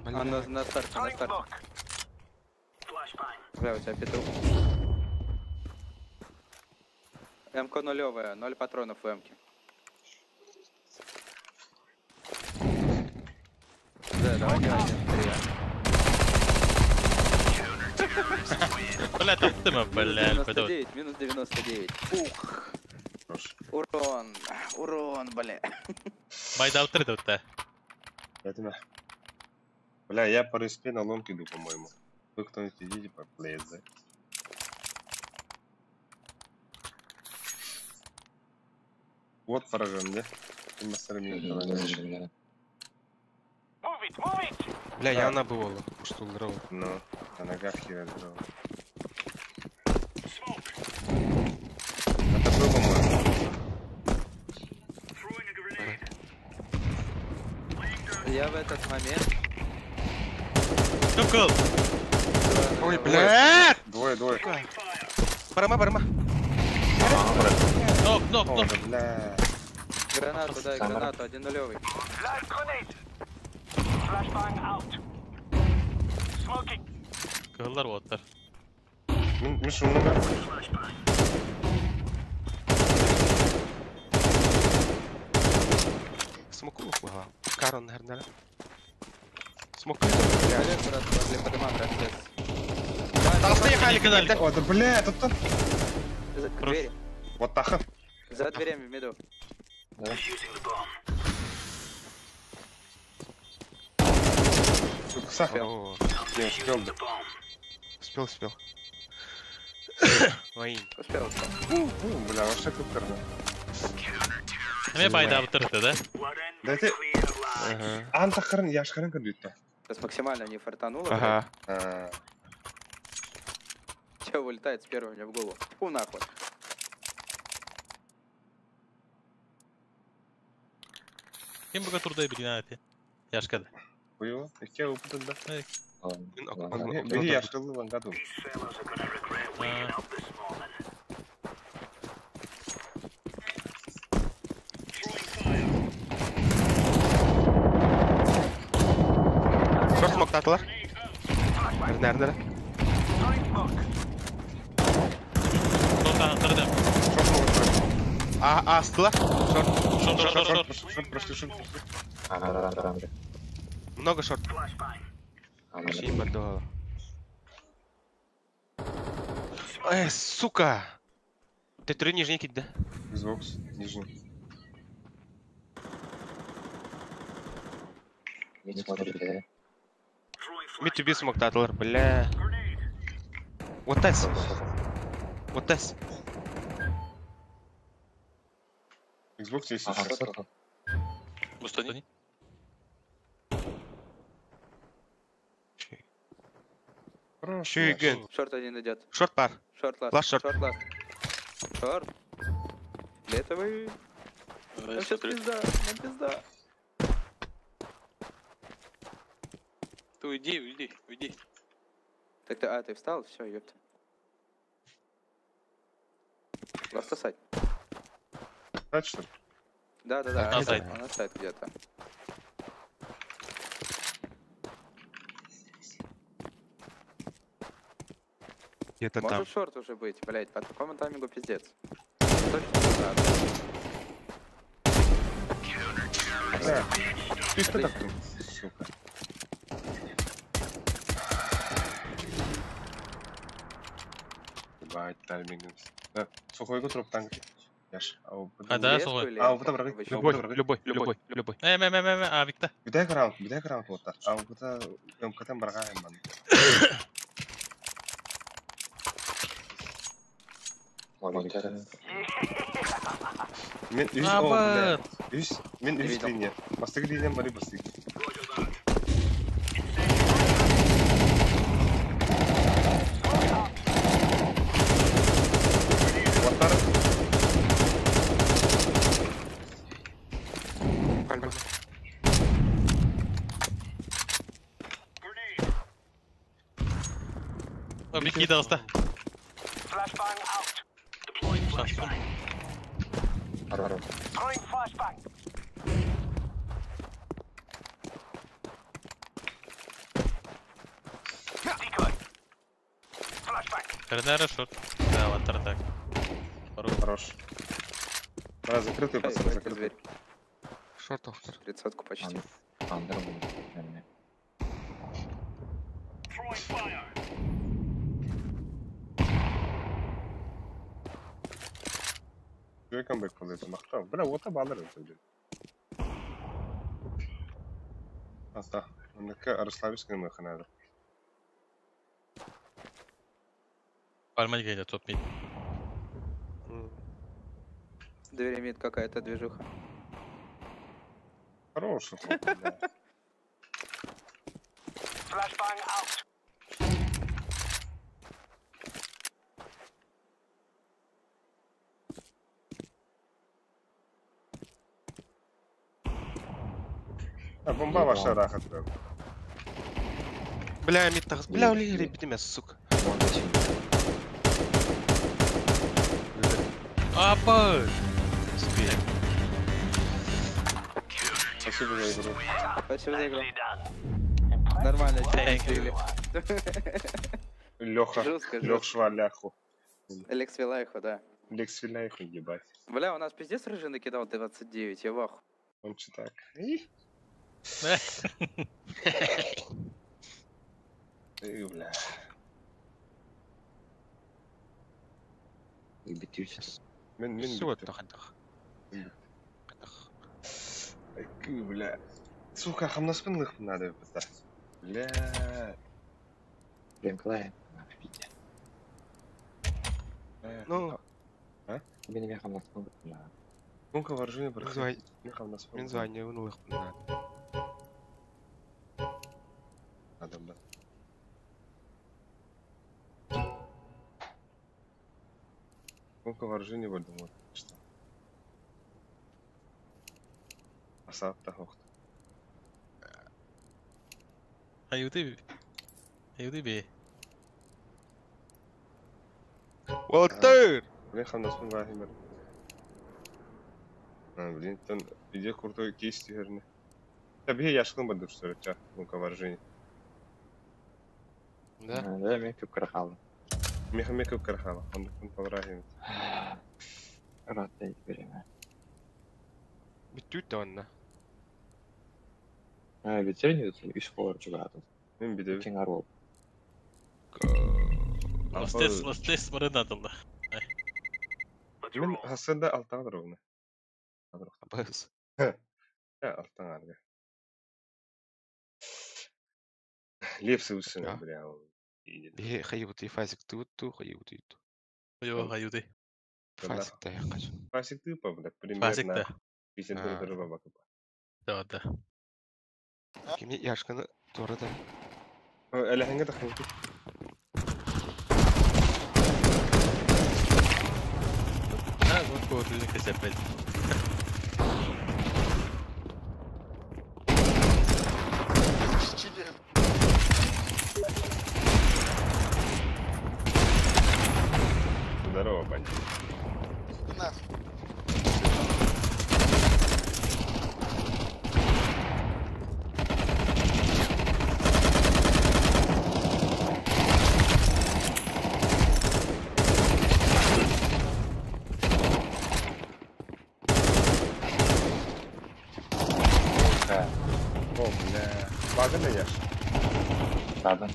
Speaker 10: Он на старте, на старте. Бля, у тебя петух. МК нулевая, 0 патронов в МК. Да, давай делать 3.
Speaker 2: Бля, там ты, бля,
Speaker 10: 99, минус 99. Ух. Урон, урон, бля.
Speaker 2: Байдал 3 тут.
Speaker 1: Бля, я по респе на ломке иду, по-моему. Вы кто-нибудь идите по плейзе. Вот поражен, да?
Speaker 6: Бля, я она бывала, что здорово.
Speaker 1: Ну, на ногах хера здорово. Это был, по-моему.
Speaker 10: Я в этот момент...
Speaker 2: Тукол!
Speaker 6: Ой, бля!
Speaker 1: Двое, двое.
Speaker 6: Барама, барама.
Speaker 2: Нок, нок, нок.
Speaker 1: Бля.
Speaker 10: Гранату, дай, гранату, 1-0.
Speaker 2: Кыллар оттар.
Speaker 1: Миша, много.
Speaker 6: Смоку, ага. Карон, наверное. Смоку. Толстые халики.
Speaker 1: О, да бля, это то.
Speaker 10: К двери.
Speaker 1: Вот таха.
Speaker 10: За дверями в меду.
Speaker 1: Успел. Не успел, да.
Speaker 6: Успел, успел. Ой.
Speaker 10: Успел, успел.
Speaker 1: Бля, вообще кукарно.
Speaker 2: Мне байда авторты, да?
Speaker 1: Да ты... Антахарн, я шхарн кадюта.
Speaker 10: Сейчас максимально не фартануло.
Speaker 6: Ага.
Speaker 10: Че вылетает с первого мне в голову? Фу нахуй.
Speaker 2: Кем бы турдай блин, я шкада.
Speaker 1: Хуево, я упадал, да? Бери, я шкалу лангаду.
Speaker 6: Шорт смог татылар. Нер, нер. А, стыла? Шорт.
Speaker 2: Шорт, шорт, шорт,
Speaker 1: шорт, прошли, шорт.
Speaker 6: Много шорт. Вообще не. Эй, сука! Ты три нижний кид, да?
Speaker 1: Xbox, нижний.
Speaker 6: Мид тебе смог татлар, бля. Вот тес. Вот тес.
Speaker 1: Xbox 360.
Speaker 2: Устани.
Speaker 6: Шүйген.
Speaker 10: Шорт один идет.
Speaker 6: Шорт пар.
Speaker 10: Шорт ласт.
Speaker 6: Ласт шорт.
Speaker 10: Шорт ласт. Шорт. Летовый. Нам сейчас пизда, нам пизда.
Speaker 2: Ты уйди, уйди, уйди.
Speaker 10: Так ты, а, ты встал? Все, ёпта. Ласт сайт.
Speaker 1: Сайт, что ли?
Speaker 10: Да.
Speaker 2: На сайт.
Speaker 10: На сайт где-то.
Speaker 6: Где-то там.
Speaker 10: Может шорт уже быть, блять, по такому таймингу пиздец. Точно назад.
Speaker 1: Да. Ты что так тут, сука? Ебать, тайминг. Да, сухой труп танк. Яш, а
Speaker 2: А, да,
Speaker 10: Резко
Speaker 2: сухой.
Speaker 10: или
Speaker 1: А, вот там враги.
Speaker 10: вы чё?
Speaker 6: Любой, любой, любой, любой.
Speaker 2: А, Викта.
Speaker 1: Бүтэй раунд буолтар. А бу МКТ баргаайм ман. Мен үс
Speaker 2: А,
Speaker 1: о, бля.
Speaker 2: бат.
Speaker 1: Үс, мен
Speaker 10: Не
Speaker 1: үс
Speaker 10: видел.
Speaker 1: линия. Бастыгы линия бары бастыгы. Ваттар.
Speaker 6: Пальма.
Speaker 2: О, Бики дауста. Шанс. Тернера шорт. Да, ваттар так.
Speaker 1: Хорош. Да, закрытый,
Speaker 10: Эй,
Speaker 1: пацаны,
Speaker 10: это
Speaker 1: закрытый.
Speaker 10: дверь.
Speaker 6: Шорт автор.
Speaker 10: Тридцатку почти.
Speaker 1: Үчүгэй камбэк буолла махтал. Бля, уота баалар это, блин. Ата, оннука Арславискай мыханада.
Speaker 2: Пальма гейда, топ мид.
Speaker 10: Дверь имеет какая-то движуха.
Speaker 1: Хороший ход, бля. А бомба ваша рахат.
Speaker 6: Бля, мид тағыз. Бля, өле бітеме, сука.
Speaker 2: Апа!
Speaker 1: Спасибо за игру.
Speaker 10: Спасибо за игру. Нормально,
Speaker 2: Thank you.
Speaker 1: Леха.
Speaker 10: Жестко,
Speaker 1: Лех
Speaker 10: жестко.
Speaker 1: Шваляху.
Speaker 10: Лекс Вилайху, да.
Speaker 1: Лекс Виляйху, ебать.
Speaker 10: Бля, у нас пиздец рыжий накидал 29, я в аху.
Speaker 1: Он читак. Эй, бля. Мен мен
Speaker 6: Все,
Speaker 1: бітті.
Speaker 6: тақ,
Speaker 1: Мен
Speaker 6: тақ.
Speaker 1: Ай, бля. Сука, хамнаспын лых надо бля. Бля.
Speaker 6: Ну,
Speaker 1: Ну-ка, вооружение брать.
Speaker 6: Звай.
Speaker 1: Мен хамнаспын.
Speaker 6: Мен звание ылых надо.
Speaker 1: Надо, бля. Ну-ка, вооружение вот думаю, что. Асап та хохт.
Speaker 2: Аюты. Аюты бе.
Speaker 6: Уолтер!
Speaker 1: Блин, хамнаспын вахимер. А, блин, там иде крутой кейс теперь. Да бей, я шклым буду, что ли, ча, ну-ка, вооружение.
Speaker 6: Да?
Speaker 1: Меха мека кархала, он он поврагин.
Speaker 6: Бүтті онна.
Speaker 1: Мен биде.
Speaker 2: Ластес, ластес барына дылда.
Speaker 1: Мен хасында алтаға дұрғына.
Speaker 6: Абыз.
Speaker 1: Я алтаға арга. Лепсы үсін,
Speaker 6: Да.
Speaker 1: бля.
Speaker 6: Бе хайыбыты фазик тыбыт ту хайыбыты ту.
Speaker 2: Йо, хаюты.
Speaker 6: Фазик та яккач.
Speaker 1: Фазик тыпа, бля,
Speaker 2: Фазик
Speaker 1: примерно.
Speaker 2: та.
Speaker 1: 54 баба.
Speaker 2: Да, да.
Speaker 6: Кими яшканы тура да.
Speaker 1: Әләһәңгә тахын.
Speaker 2: А, вот көрүлүн кесеппет.
Speaker 11: Чили.
Speaker 1: Здорово, бандит.
Speaker 11: Нахуй.
Speaker 3: Да.
Speaker 1: О, бля. Багы да яш.
Speaker 3: Ладно.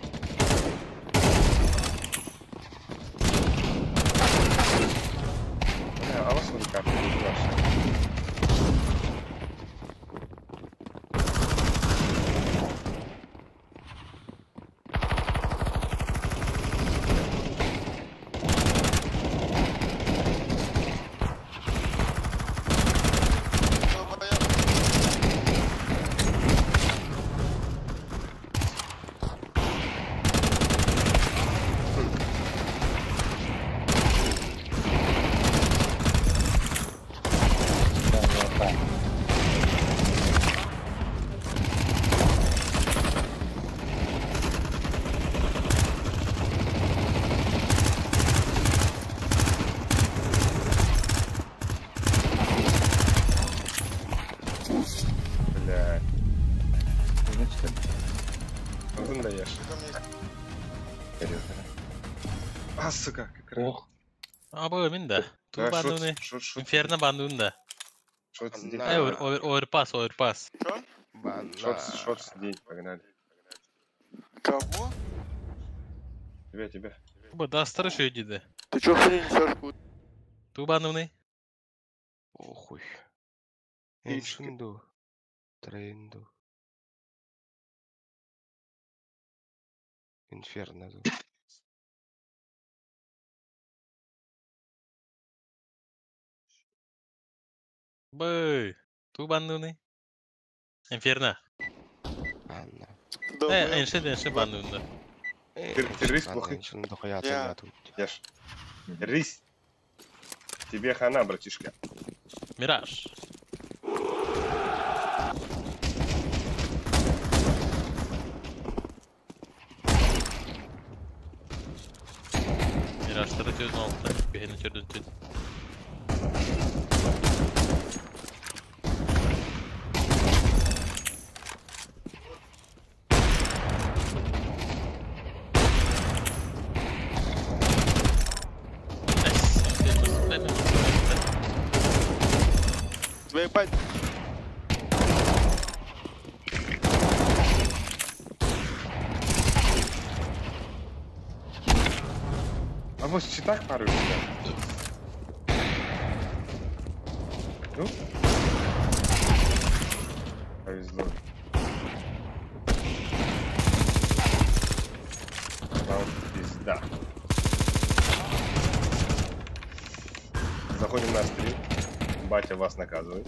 Speaker 1: Бля, а вас вот как ваш.
Speaker 11: Долбоёб.
Speaker 3: Да, да, да.
Speaker 1: Бля.
Speaker 3: Значит,
Speaker 1: Озын да яш.
Speaker 11: Там есть.
Speaker 1: А, сука, как раз.
Speaker 3: Ох,
Speaker 2: Аба мин да. Ту
Speaker 1: Да, шот,
Speaker 2: бандуны.
Speaker 1: шот, шот.
Speaker 2: Инферно бандун да.
Speaker 1: Шот сидеть.
Speaker 6: На.
Speaker 2: Э, овер, оверпас, оверпас.
Speaker 11: Чё?
Speaker 1: Шот, шот сидеть, погнали.
Speaker 11: Кого?
Speaker 1: Тебя, тебя.
Speaker 2: Бу да старый диде.
Speaker 11: Ты чё хрень несёшь?
Speaker 2: Ту бандуны.
Speaker 6: Охуй.
Speaker 1: Ты
Speaker 6: Эншинду. Трейнду. Инферно.
Speaker 2: Б. Ту бандуны. Инферно.
Speaker 6: Анна.
Speaker 2: Э, энши, энши бандун да.
Speaker 1: Террорист плохой.
Speaker 6: Эншинду
Speaker 11: Я.
Speaker 6: хаятын тут.
Speaker 1: Яш. Рись. Тебе хана, братишка.
Speaker 2: Мираж. Мираж 406, бихини 404.
Speaker 11: Твоя ебать.
Speaker 1: А вот читак пару да? Ну? Повезло. Вам пизда. Заходим на стрим. Батя вас наказывает.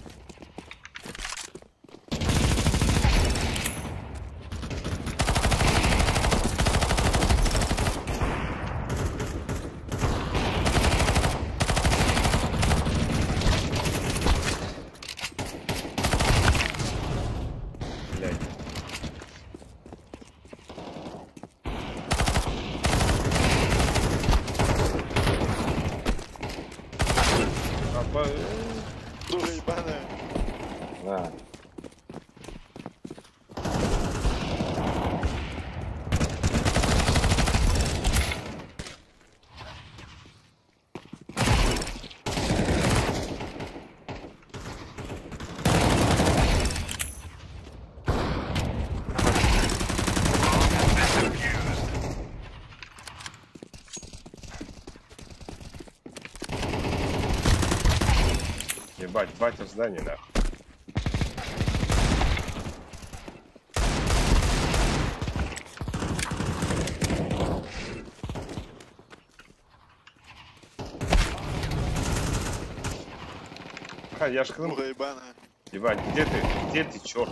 Speaker 1: Блядь. Апа,
Speaker 11: Дура ебаная.
Speaker 3: Да.
Speaker 1: Ебать, батя в здании, нахуй. Ха, я ж
Speaker 11: Дура ебаная.
Speaker 1: Ебать, где ты? Где ты, черт?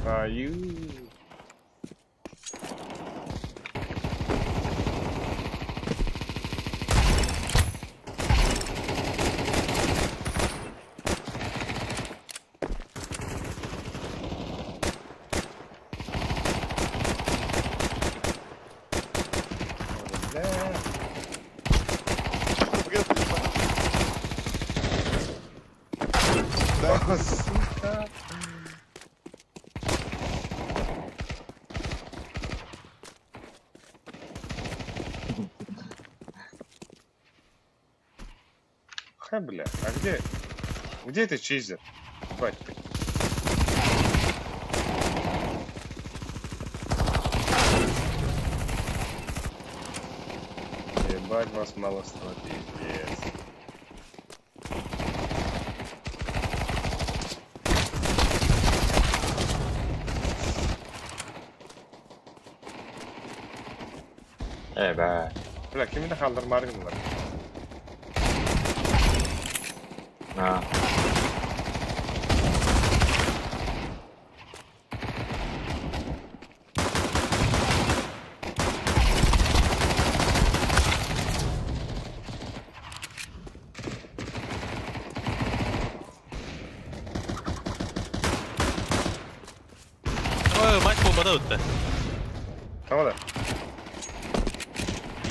Speaker 1: Аю. Бля.
Speaker 11: Что за бред ты ебаный? Да,
Speaker 1: О, сука. Ха, бля, а где... Где ты, чизер? Ебать. Ебать, вас мало стало, пиздец.
Speaker 3: Бә.
Speaker 1: Бля, кими де kaldırmargınlar.
Speaker 3: А.
Speaker 2: Ой, мать bombada öttü.
Speaker 1: Tamam da.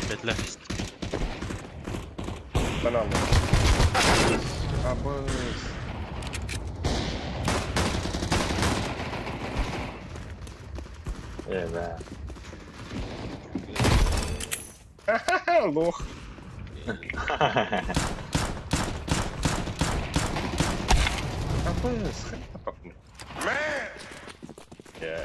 Speaker 2: Bekle.
Speaker 1: Ben aldım. Абыс.
Speaker 3: Бә.
Speaker 1: Лох. Абыс, хрена папны. Я.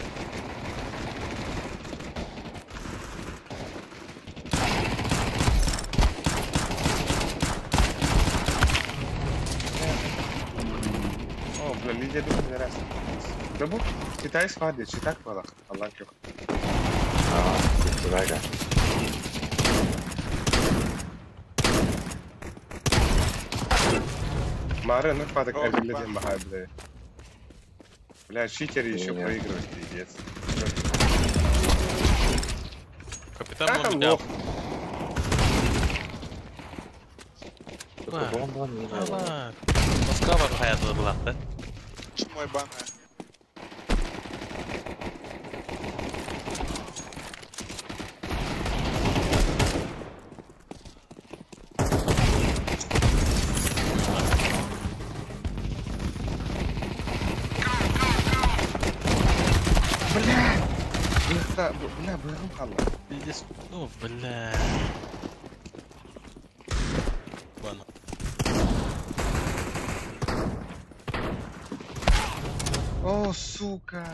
Speaker 1: О, бля, Лидия думает, раз. Да bu Китай var diye, читак var. Allah yok.
Speaker 3: А, туда.
Speaker 1: Мары, ну падок
Speaker 11: О,
Speaker 1: эргилледен баха, бля. Бля, читеры еще
Speaker 3: Не.
Speaker 1: проигрывают, пиздец.
Speaker 2: Капитан
Speaker 1: А,
Speaker 2: бомба.
Speaker 1: лох.
Speaker 3: Бомба не надо.
Speaker 2: Москва var hayatında bıraktı.
Speaker 11: чмо ебаная.
Speaker 1: Бля! Бля, бля, бля, қалды.
Speaker 2: Пиздец. Ну, бля. Ладно.
Speaker 1: О, сука!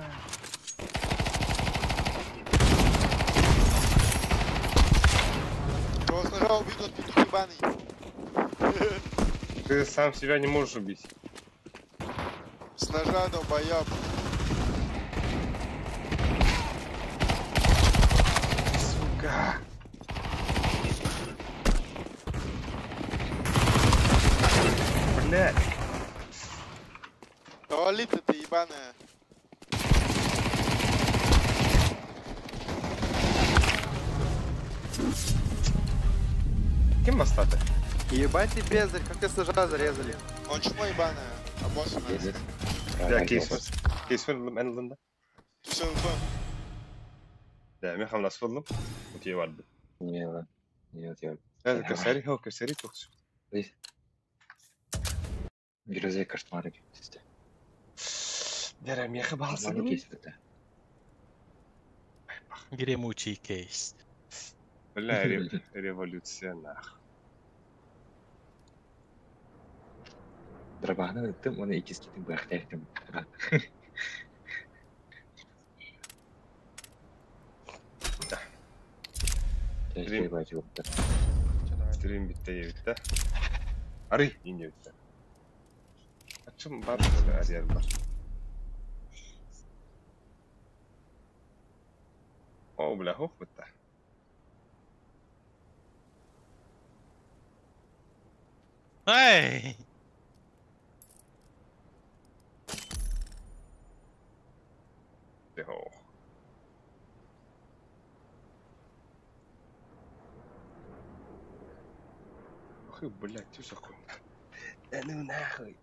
Speaker 11: Его сначала убить, он петух ебаный.
Speaker 1: Ты сам себя не можешь убить.
Speaker 11: С ножа долбоёб.
Speaker 1: Сука! Блядь!
Speaker 11: Да вали ты, ты ебаная.
Speaker 1: Кем бастады?
Speaker 10: Ебать ты бездарь, как ты с ножа зарезали.
Speaker 11: Он чмо ебаная. Обоссанная.
Speaker 1: Бля, кейс var. Кейс var en alında.
Speaker 11: Все, все.
Speaker 1: Да, мен хамлас болдum. Өте vardı.
Speaker 3: Не, нет, я.
Speaker 1: Evet, köseri, ho, köseri çok süper.
Speaker 3: Гроза кошмары пизде.
Speaker 1: Дәрәм, яхы
Speaker 3: Нормально
Speaker 1: балсы.
Speaker 3: кейс это.
Speaker 2: Гремучий кейс.
Speaker 1: Бля, революция нах.
Speaker 3: Дробаны тым, оны икискитин бахтайтым.
Speaker 1: Стрим битте ебитте. Ары, инде битте. Açım бар, арьяр бар. О, бля, хох битте.
Speaker 2: Эй!
Speaker 1: Ох. Ох, блядь, ты закон. Да ну нахуй.